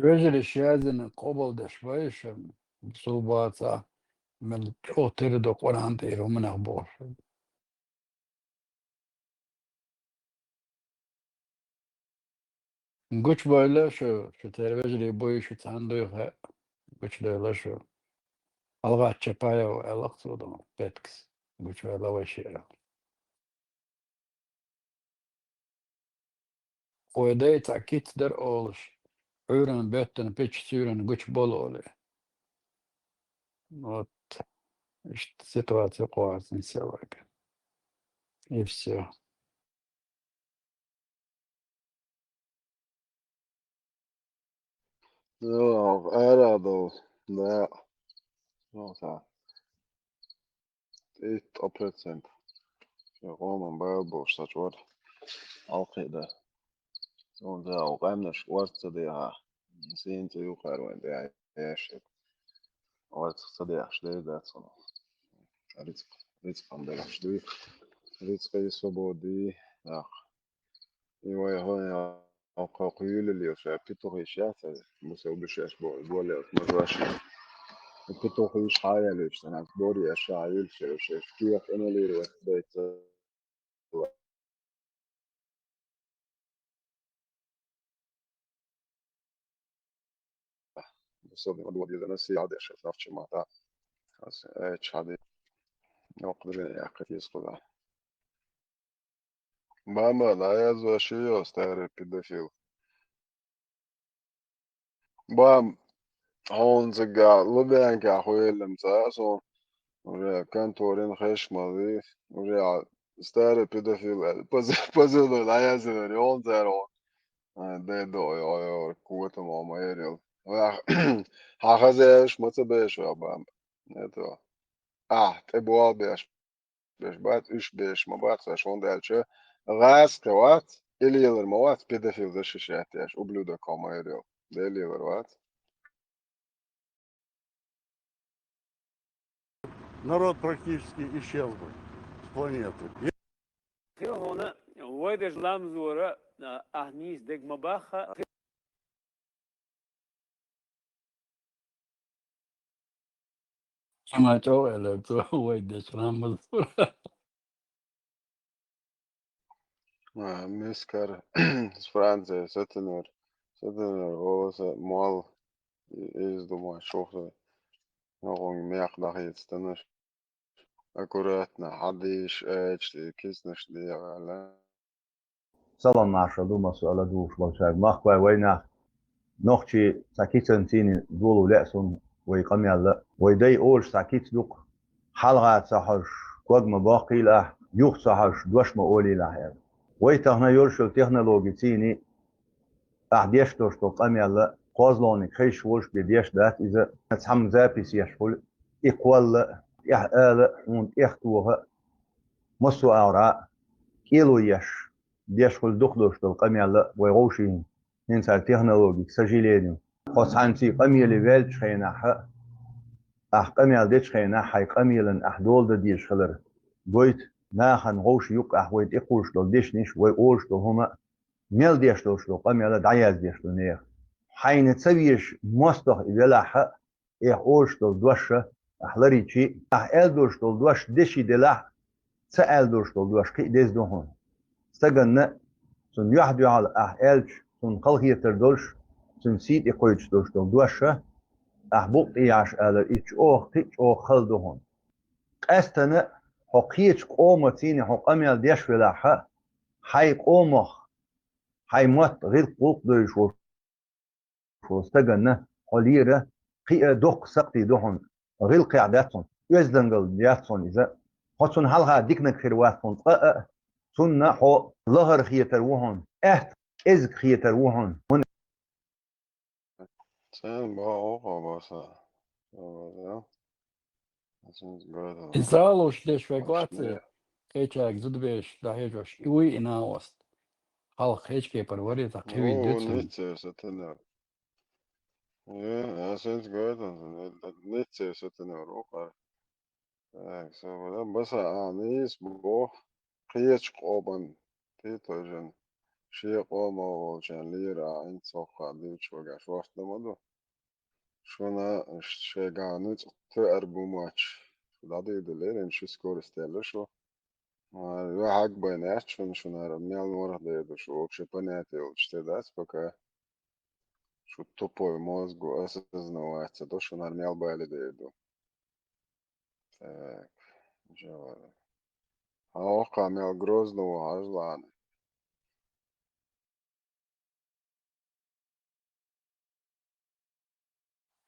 Вежарий шаьзина къобалдеш вайша, бусалба ваца, мел чӀогӀа тера до Къуръан тӀера хӀуманах бохуш. Гучубойла шу, шу тера вежарий буй, шу цхьаьна дуй хаа, гучудойла шу. Алгат Чапаев аьлла-кх цо ду, петкас, гучубойла вай шиъ. Вай дай цхьа кица дара олуш, Ӏуьйранна беттана пичча суьйранна гучуболу олий. Вот, иштта ситуация кхоачам селлага. И всё. Йо, ара долу, да. Ну, та. Итт процент. Шен къоман бала болуш сачувара. Алкхи дан. Цунца къаьмнаш орца ца деха. Сийна ца юкъара вайн тӀе еш. Орца ца дехаш дер дац хьуна. Рицкъ, рицкъан дагахь дуй. Рицкъ и свободи, нах. И вай хьуна кхокхуьйлале ша петухи шаьца, мусал бу шаьш бо-, боле, мажош. Петухи иш хьаяли иш, танас бори аша хьаюлча, ша шкех эмалири вахтайца. Особенно вот из России, а дальше в чем-то. Ас, э, чхьади. Окху дуьне яккхий иза кхуза. Мама, да я зващио старый педофил. Бам, хьуна цигахь Лубянкехь хуьйлам ца, суна уже конторин хешмали, уже а старый педофил аьлла, поза-, поза дӀаяздинарг хьуна цара хьуна. Ай, дай до, ой, ой, ой, котам хьо ма ярел. Ва, хьан хаза еш ма ца беш, ва, бам. Это. А, тӀе боху беш. Беш бац, уьш беш ма бац, аш хӀунда аьлча, гӀазкхи вац, и лелар ма вац, педофил защищать еш, ублюдок хьо ма ярел. Де лелар вац. Народ практически исчез бы с планеты. Хьуна вай деш ламзора, а, ахь нийса дег ма бахха. Ма чӀогӀа элира цо, вай деш ламаз. А, мискар, с Франции, сатанар, сатанар, олуса, мол, и-, из думаю, шух, ногун мех дахиц танаш. Аккуратно, хьадийш, эча, киснаш дегӀала. Салам маршалла ду массо а ладугӀуш болчаьрга. Махкой вайнах, нохчий цхьа кицанцийна долу лаьа суна вай къамелла. Вай дай олуш цхьа кица дукха: хьалха ца хьожуш, ког ма боккхийла ахь, юха ца хьожуш, дош ма олийла ахь, аьлла. Вай тахана йолуш йолу технологи цийний, ахь деш долуш долу къамелла, кхозлагӀниг хезаш волуш бен деш дац иза, цхьамма запись еш хуьлу, и кхолла а, тӀехь ала а, хьуна тӀех тоха а, массо а агӀора а, кӀело еш, деш хуьлу дукха долуш долу къамелла вай вовшийн, хӀинца технологи, к сожалению. Хьо цхьаьнций къамеле ваьллачу хенахь а, ахь къамел дечу хенахь, хьайн къамелан ахь дола дан дезаш хилар гойту, нахана вовшийн юккъехь вай тӀекхуьуш долу дешнаш, вай олуш долу хӀума а, мел деш долуш долу къамел а дӀаяздеш ду нехан. Хьайна ца везаш мостагӀа и велахь а, эхь олуш долу дош а, ахь ларийчи, ахь аьлла долуш долу дош деши делахь а, ца аьлла долуш долу дош кхин а деза ду хьуна. Стаганна а, цунна юьхь-дуьхьал ахь аьлча, цунна халахетар долуш, цуьнан сий тӀе кхуьйтуш долуш долу дош а, ахь букъ тӀе яхьаш алар, и чӀогӀа кхин а чӀогӀа хала ду хьуна. Къаьстина а, хьо кхечу къоман цийний хьо къамел деш велахь а, хьайн къомах, хьайн мотт гӀиллакх-гӀуллакх девзаш волуш волу стаганна хьо лера кхин а доккха сакхтий ду хьуна, гӀиллакхехь дац хьуна, оьздангалла дац хьуна иза. Хьо цунна хьалха диканиг хир вац хьуна, цкъа а, цунна хьо лахара хетар ву хьуна, аьтта кӀезиг хетар ву хьуна. ХӀунда Сен боху, баса? Иза луш деш вай гуацци, кхечаьрга зудабераш дӀахьежош, и вуй и накъост. Хьалха кхечу кепара варе, цхьа кхин вид дуьйцу. Ниццера сатанар. Э, а сенца гойтан, ниццера сатанар, ухар. Так, собар, баса, а, нийса боху, кхечу къоман, тетожан, шен къомо волчарна лера, а, инцохха дуьйцуш вагаш вахтана ма ду. Шуна шайга нуьцкъ тоьар бу моч, шу дӀадийр ду лерина, ши скорость аьлла шу. Ма, юьхьаг байна аьлла шуна, шуна ара мел норах дер ду шу, вообще понятие йолчу тӀе дац пока. Шу тупой мозгу осознавать ца до, шуна ара мел бали дер ду. Так, жавара. А охьа мел грозно ву хьажлана.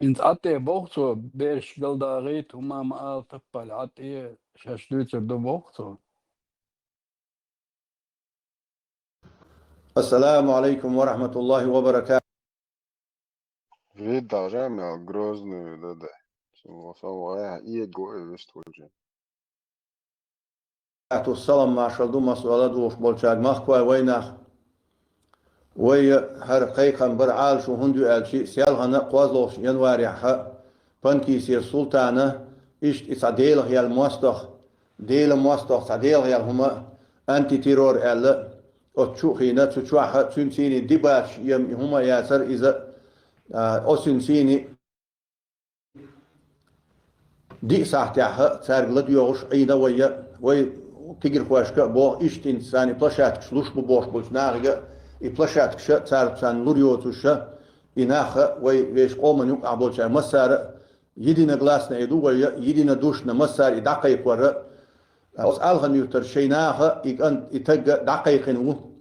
ХӀинца Ӏад тӀе боху цо, бераш галдагӀийта, хӀума ма ала таппале, Ӏад тӀе шаьш дуьйцур ду боху цо. Ассаламу алейкум ва рахматуллахи ва баракатух. Вид даже мел грозный да да. Со, со вай эго и вист уже. Салам маршал ду, масала духуш болчаьрга махкой вайнах. Вай хӀара кхайкхам бара Ӏалашо хӀунда ю аьлчи, селхана кхозлагӀчу январехьа Панкисер Султана иштта и цхьа Делах яьлла мостагӀа, Делан мостагӀа цхьа Делах яьлла хӀума, антитеррор аьлла, оцу чу а хиъна, цу чохьа цуьнан цийний дибаташ ем и хӀума яцара иза, а, оцуьнан цийний диъ сахьтехьа цаьрга ладоьгӀуш Ӏийна вайя, вай кегирхошка а боху, иштта царна и площадкаш луш бу бохуш болчу нахига а, и площадкаша цара царна лур йоцуша, и наха вай вешан къоман юкъахь болчара массара а единогласно и ду вайя, единодушно массара и дӀакхайкхора. Оцу Алхан-Юьртара шайн наха и кӀант, и тагга дӀакхайкхина ву.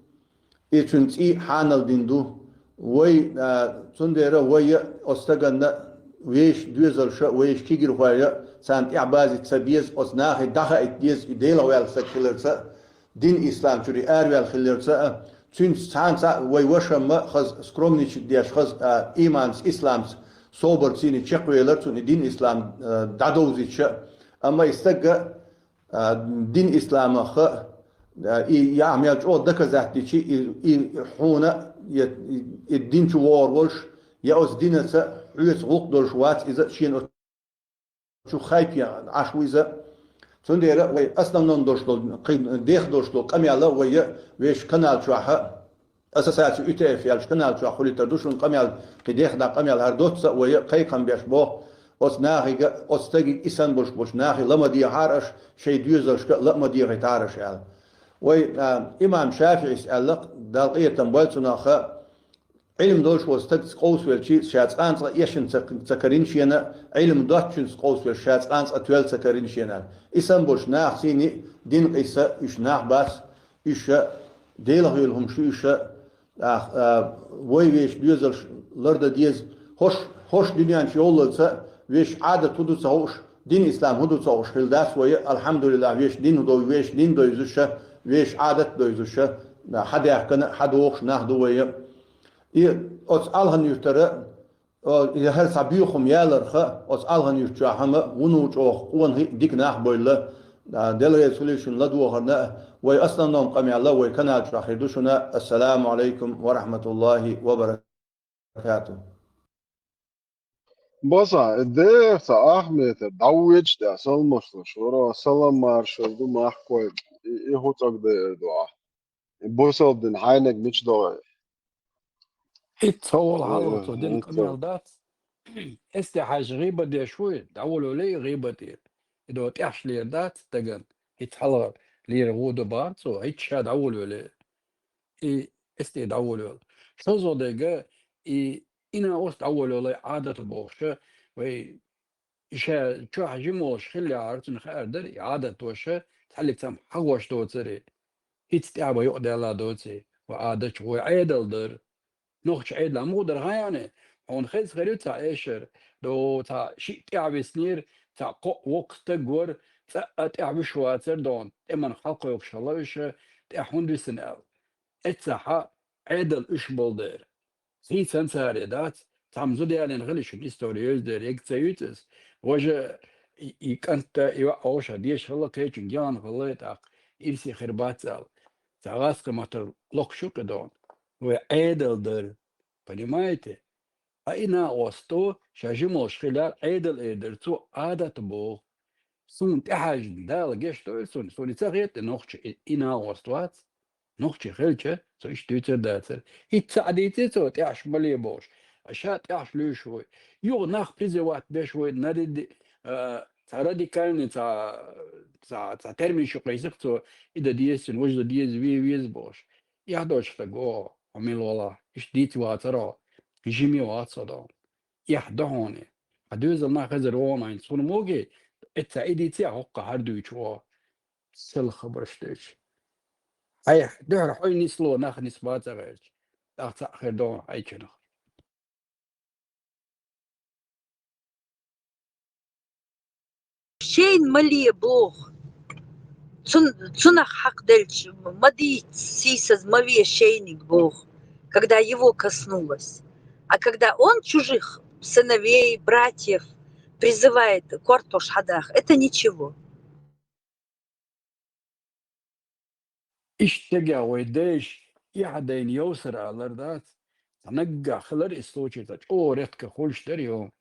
И цуьнан цӀий хьанал дина ду. Вай, а, цундела вайя оцу стаганна вешан доьзалша, вешан кегирхойя, царна тӀехь базита ца беза, оцу нахе дӀахаийта деза, и Делах ваьлла стаг хиларца а, дин ислам чуьра араваьлла хиларца а, цуьнца цхьаьна цхьаъ вай вашамма хаза скромничать деш, хаза, а, иманца, исламца собар цийна чекхвелар цунна и дин ислам, а, дӀадовзийча. Амма и стагга а, дин исламах, а, и яа мел чӀогӀа доказать дичи, и, и хьуна, я, и, и дин чу вогӀур волуш, я оцу динаца хьоьца гӀуллакх долуш вац иза, шена оцу чу хайпе Ӏаш ву иза. Цундела вай основном долуш долу, кхин дех долуш долу къамела вай я вешан канал чохьа, Ассоциация ю тэ эф яьллачу канал чохь хуьлуьйтур ду шуна къамел, кхин дехна къамел хӀара доцца а вай кхайкхам беш боху, оцу нахига, оцу стагига и санна болуш болчу нахе ла ма дехьара аша, шайн доьзалшка а ла а ма дехийтара аша аьлла. Вай, а, имам ШафиӀис аьлла, Далла къинхетам бойла цунах, Ӏилма долуш волу стаг къовсавелчи, ша цкъа а цкъа эшна ца, ца карина шена, Ӏилма доцучуьнца къовсавелча, ша цкъа а цкъа тоьлла ца карина шена. И санна болчу нахаца дин къийса уьш нах бац, уьш Делах йолу хӀумаш ю уьш, а, а, вай вешан доьзалш лардан деза. ХӀорш, хӀорш дуьнен чу йоллалца вешан Ӏадат хӀун ду ца хууш, дин ислам хӀун ду ца хууш хилла дац вай, алхьамдулиллахь, вешан дин хӀун ду, вешан дин довзуша, вешан Ӏадат довзуша, а, хьадаьхкина, хьадохуш нах ду вай. И оцу Алхан-Юьртара О, и хӀара цхьа буьйхам яларха, оцу Алхан-Юьрта чохь хӀума вуно чӀогӀа къона хи дика нах бойла. А, Делан Веза хуьлийла шуна ладогӀарна а, вай основном къамел а вай канал чохь хир ду шуна. Ассаламу алейкум ва рахматуллахи ва баракатух. Баса, и дехца Ахметов, дӀавоьдуш тӀе, салмаш луш, вара салам маршалла ду махкой, и, и хӀу цӀогдер ду ахь. И бусалба дин хьайнаг мича догӀий? ХӀинца цхьа волу хьалоцо дина къамел дац. Эсте хьаьжча гӀийбат деш вуй, дӀаволавелий гӀийбате. И до тӀехьаш лер дац даган. ХӀинца хьалха лер гӀуда бахар цо, хӀинца ша дӀаволавелий. И эсте дӀаволавел. ШозгӀа дега, и ина ост дӀаволавелай Ӏадат бохуша, вай И ша чохь жимолуш хиллехьара, цунна хаар дара, и Ӏадат ваша цхьаллиг цхьамма хьагӀош доцури, хӀинца тӀаьхьа бан юкъадаьлла доций, ва Ӏадатчу гӀой Ӏедал дара. Нохча Ӏедал ма гӀу дара хьан яьхьна, хьуна хеза хир ю цхьа эшар, до цхьа шиъ тӀаьхьа виснера, цхьа кхоъ воккха стаг вара, цкъа а тӀаьхьа вуьш вацара дона, тӀеман хьалкхойкхуш хилла уьш, тӀаьхьа хӀунда висина аьлла. Эццахьа Ӏедал уьш болу дера. Хийцан царе дац, Цхьамма зуда ялийна хила шуна истори, йовза дера, яга ца юьйцу ас. Важа и, и кӀант а, и йоӀ а вовшах деша хилла, кхечуьнга яхана хилла, тӀаккха ирсе хир бац аьлла. Цхьа гӀазкхи маттара локхуш ю кхидӀа. Вай Ӏедал дара. Понимаете? Ткъа и накъост ша жима волуш хилар Ӏедал эр дара, цо Ӏадат боху. Суна тӀехьаьжна, Дала гечдойла суна, суна и ца хета нохчи, и, и накъост вац. Нохчи хилча, цо иштта дуьйцур дацара. ХӀинца ца а дийци цо, тӀехьаш ма ле бохуш. А ша тӀехьаш луьйш вуй. Юха нах призывать беш вуй, наради-, а, цхьа радикальный, цхьа, цхьа, цхьа термин шу кхийсах цо, и дан деза цуьнан, важа дан деза, ве веза бохуш. Эхь доцуш стаг вогӀу, хьо мила вала, иштта дийца вацара хьо, жиме вац хьо догӀу. Эхь до хьуна. Хьан доьзал нах хезар вогӀу хьайна, цунна муги, эцца и дийца хӀоккха хьар дуьйцуш вогӀу. Сел хабарш дечу. Хьайх дуьхьал хьой нисло, нах нисбац а гӀерташ. ТӀаккха цхьаъ хир догӀу хьайчунах. Шайна ма ле боху. Цун-, цунах хьакхделча, ма дийца сийсаз, ма ве шайниг боху, когда его коснулось. А когда он чужих сыновей, братьев призывает кортош хьадаха, это ничего. Иштта стегех вай дайша эхь дайна йовсар алар дац, цхьа наггахь хилар и случай, цхьа чӀогӀа редко хуьлуш дара ю.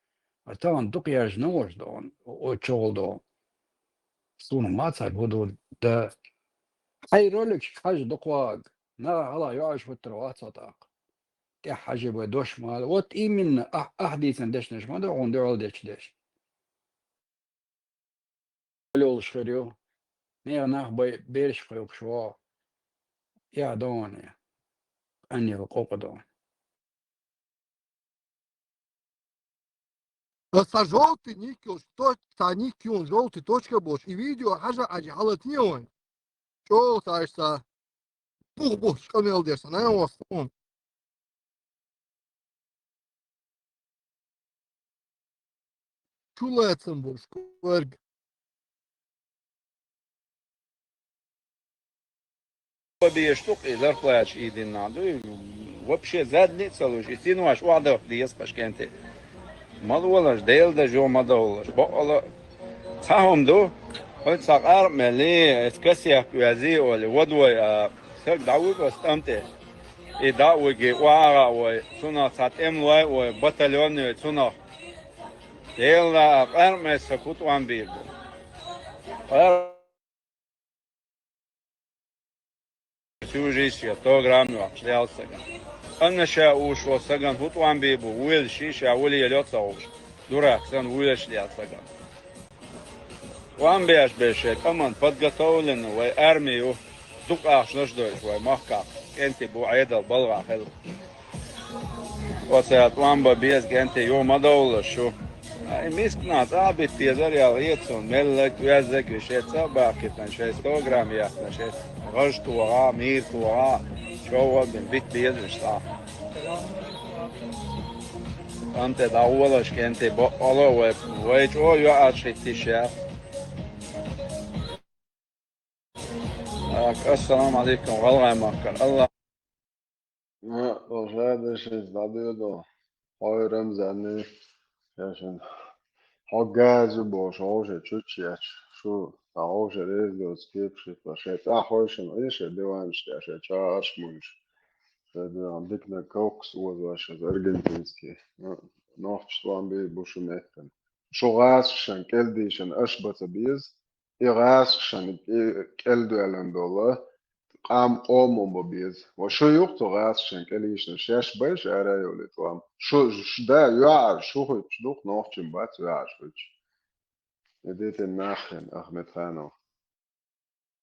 Ткъа тахана дукха яьржина ваш догӀу, о, чӀогӀа догӀу. Суна ма цхьа гу ду, да. Хьайн роликашка хьажа дукха вага, наха хьалха йоӀаш хӀуттур вац хьо тӀаккха. ТӀехь хьажа бай дош ма ала. Вот именно ахь, ахь дийцина дешнаш ма ду хьуна дуьхьал дечу деш. Лолуш хир ю. Нехан нах бай бераш кхойкхуш вогӀу. Я догӀане. Къаннел къокъа догӀу. Аса жовтый ник йолуш, то-, цхьа ник юн жовтый точка болуш, и видео хьажа хьажа хьалатне вайн. ЧӀогӀа ца аш ца. Бух-бух къамел деш, сан ан васт хьуна. Чулацам болуш, кӀорга. Беш ду, и зарплаташ и динна ду, и вообще задни а ца луш, и синош охьадахка деза кхашкенте. Ма лолаш, Делан дажо ма довлаш, бакъала а. Цхьа хӀума ду, хӀой цхьа къаркъа мелли, эс касех кӀоьззий оли, водой а, саг дӀавуьгу ас тӀам тӀе. И дӀа а вуьгий, охьа а гӀа вой, цунах цхьа тӀемалой а вой, батальонный вой, цунах. Делла а къаркъа мел сан кху тӀом бийр бу. Къар-, сюжетче сто грамм йоккхуш Дала сагана. Анна ша уш вол сагана хӀу тӀом бийр бу, вуьйлаш ши ша вуьле йо ца гӀуш. Дурак сан вуьйлаш Дала сагана. ТӀом беш беш шайн тӀаман подготовлена вай арми ю, дукха ахчанаш дойш вай махкахь, кӀентий бу Ӏедал балгӀа хила. Оцара тӀом бан беза кӀентий ю ма довлаш шу. Ай, мисканах цӀа а битта дезар ял гӀецун, меллаг, оьззаг, шеца а баккхийтан, шайн сто грамм яхна, шеца гӀаж тохьа, мийр тохьа, чӀогӀа бин битта безаш цӀа. Амте дӀагӀолаш кӀентий бакъала вай, вай чӀо йоӀаш хӀиттиш яц. Ассаламу Ӏалайкум, гӀалгӀай махкара. Алла. Ма, божадашиз дӀадоьду. Хьой Рамзанни, шаьшин. Хьо газу бохуш, хьо уже чуччи яч. Шу, а хьо уже реза доцу кепаши, ткъа шайн цӀа хьойшина, и шайн диванаш тӀе, шайн чагӀарш муьйш. Шайн диван дикна кокс озош, шайн аргентинский. Ма, нохча тӀом бий бу шу меттана. Шу гӀазкхашан кӀелдийшина аша баца беза. И гӀазкхашан кӀе-, кӀелдоьллина долу къам къоман бан беза. Ва шу юха цу гӀазкхашан кӀелдийшина шаьш байша ара а йолуьйту ам. Шу, ш-, да, йоӀар шу хуьттуш ду-кх, нохчийн бац йоӀар хуьттуш. И дитина нах хин, Ахмед-Ханов.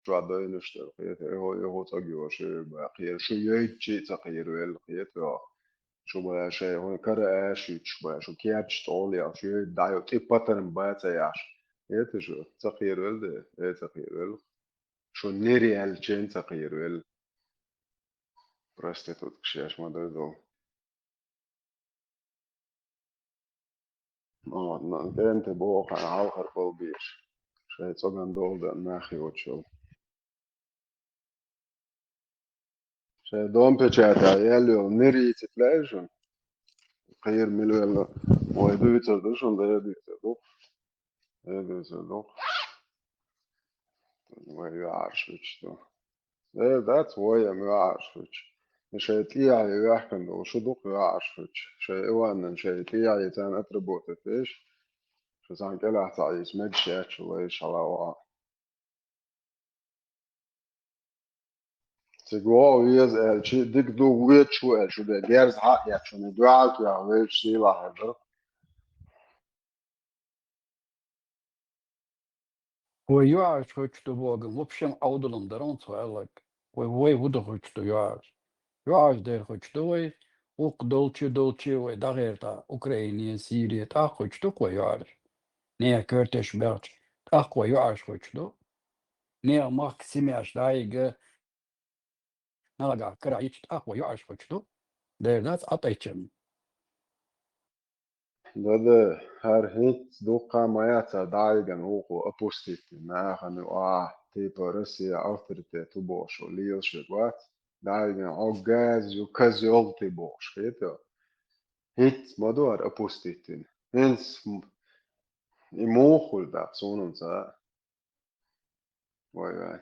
Чохь дойнаш дара, кхета, и хӀу, и хӀу цӀа гео шу бан кхера. Шу йойтчи а ца кхера велла, кхета йо. Шу бан шайн хӀун кара аша юьтуш бан, шу керчаш тӀолу яхаш, шу йойта дӀайо, тӀе патарм бан ца яхаш. Эта шу ца кхера велла де, э, ца кхера велла. Шу нери аьллачен ца кхера велла. Проституткаш еш ма дар долу. Ма, ма, кӀентий боху хьан хьалхара балбеш. Шайн цӀоган долу дан нах йоцуш йолу. Шайн дом печатя яьлла йолу нери цитляй шуна? кхера мила велла. Вай дуьйцур ду шуна, дера дуьйцур ду. Дера дуьйцур ду. Вай йоӀарш хӀуьттуш ду. Дера дац вай-м йоӀарш хӀуьттуш. И шайн тӀехье ваьхкина долу шу ду-кх йоӀарш хӀуьттуш. Шайн Иванан шайн тӀехье царна отработать деш. Шу царна кӀелахь ца Ӏийса мегаш яц шу лайш хьала ваха. Цига вогӀу веза аьлча, дика ду, везаш ву аьлча, шу де герз хьа а эцна, шуна дуьхьал тоьхна вевзаш сийлахь хир дара. Вай йоӀарш хӀуьттуш ду бохург, в общем, Ӏовдалалла дара хьуна цо аьлларг. Вай, вай ву ду хӀуьттуш ду йоӀарш. ЙоӀарш дера хӀуьттуш ду вай, гӀуллакх долчу, долчу вай дӀагӀерта, Украине, Сире, тӀаккха хӀуьттуш ду-кх вай йоӀарш. Нехан коьртеш баьхча, тӀаккха вай йоӀарш хӀуьттуш ду. Нехан махка семьяш дӀайига, налагахь карахь йитча, тӀаккха вай йоӀарш хӀуьттуш ду. Дера дац Ӏа тӀайчарна. Да-да, хӀара хӀинцца дуккха а ма яц цара дӀайигна вукхо опустить дина, нахана ю ахь, типа, Россия авторитет ву бохуш, лелаш верг вац, дӀайигна хьо газ ю, козёл ты бохуш, хета? ХӀинцца ма ду хӀара опустить дина. ХӀинцца м-, и муха хуьлу даккха суна-м ца Вай, вай,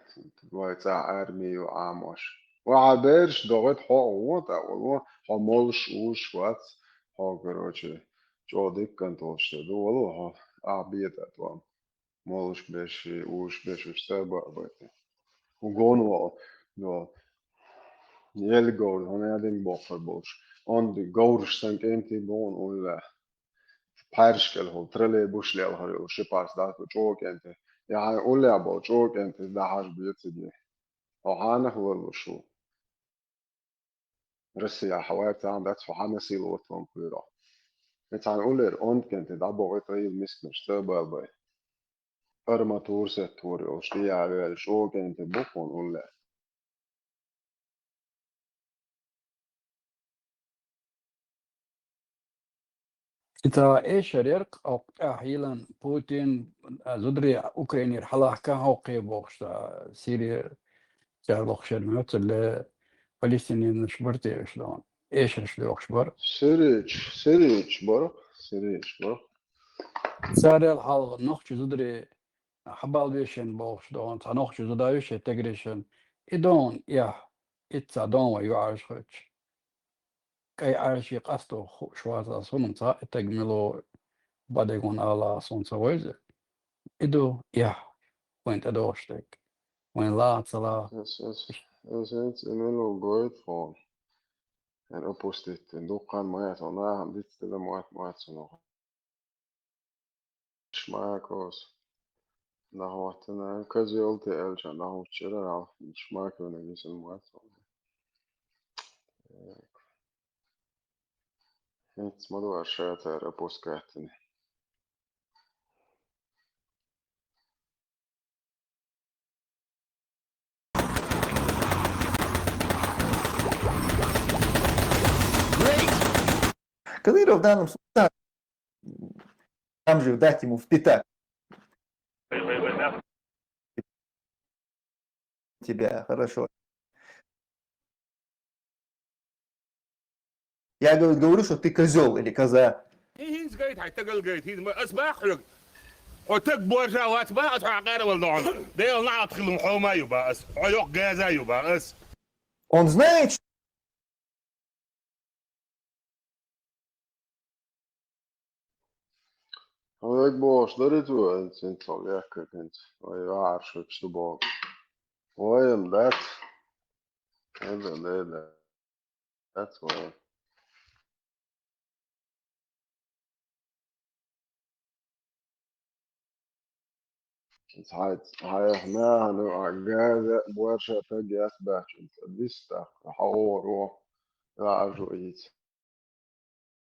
вай, цӀахь арми ю Ӏамош. Вай, хьан бераш дохуьйту, хьо а вон тӀе а волу, хьо молуш, узуш вац, хьо, короче, чӀогӀа дика кӀант волуш тӀе ду, волу, хьо, ахь бен тӀе а тӀом. Молуш беш, узуш беш, уьш ца а баъ бай те. Хьо гон ваьлла, йо, елла говр, хьуна дина боккхур болуш. Онда говраш сан кӀентий боху уллехь. Пхьаьрша кӀелхула троллейбуш лелхар йолу ши парс дац, чӀогӀа кӀентий. Я хьайн уллехь болу чӀогӀа кӀентий дахьаш бен цига. Хьо хьанах ларлуш ву? Россия хьан вай царна дац, хьо хьан насиловать ван кхуьйро? И цхьана уллера онда кӀентий дӀабохуьйту хӀийла мисканаш ца а балбай. Арматура сеттор йолуш, тӀе а ваьлла, чӀогӀа кӀентий бу хьуна уллехь. Ита эшар яра-кх, оха тӀехь хьийлан Путин, а, зударий Украинера хьалахка хьокхе бохуш, а, Сирия чарлохушерма, цуьлле палестинянаш бара те уьш дохуна. Эшарш доьхуш бара. Сирийч, сирийч бара, сирийч бара. Царел хьалха нохча зударий хьабалбешан бохуш дохуна, цхьа нохча зуда вешан тегрешан. И дохуна эхь, итт цхьа дохуна вай йоӀарш хӀуьттуш. КӀай Ӏаьрший къасто хууш вац ас, хӀунда ца и таг мило бадегун ала ас, хӀунда ца вайза. И ду эхь, вайн тӀедогӀуш дерг. Вайн лаха ца лаха. Эс, эс, эс хӀинца и мило гойту хьуна. Эн опустить дина дуккха ма яц, хьо нахана диц тӀе дан мотт ма яц хьуна. Шмакос. НахӀоттина, козёл ты аьлча, нахӀуттучуьра, нахӀоттина, шмаконаг йисина ма ца. Так. ХӀинца ма ду аша цара опускать дина. Кадыров в данном случае, там же дать ему в пятак. Тебя, хорошо. Я говорю, говорю, что ты козёл или коза. ХӀинца гайта хьайн тагал гайта, хӀинца ма, ас баккха хьоьга. Хьо таг боржа вац ба, ас хьо къаьравала дохьун. Дела наӀалт хилун хьо ма ю ба ас. Хьо йоккха газа ю ба ас. Он знает, что Вайга бохуш дарий цо, хӀинца, хӀинца хьо вехкарг хӀинца. Вай вахьарш хӀуьттуш ду боху. Вай-м дац. Эда, эда. Дац вай. Хьай, хьайх нахана а газа борша таг яц баьхча, дистахь, хьо оро, ваьӀажо йиц.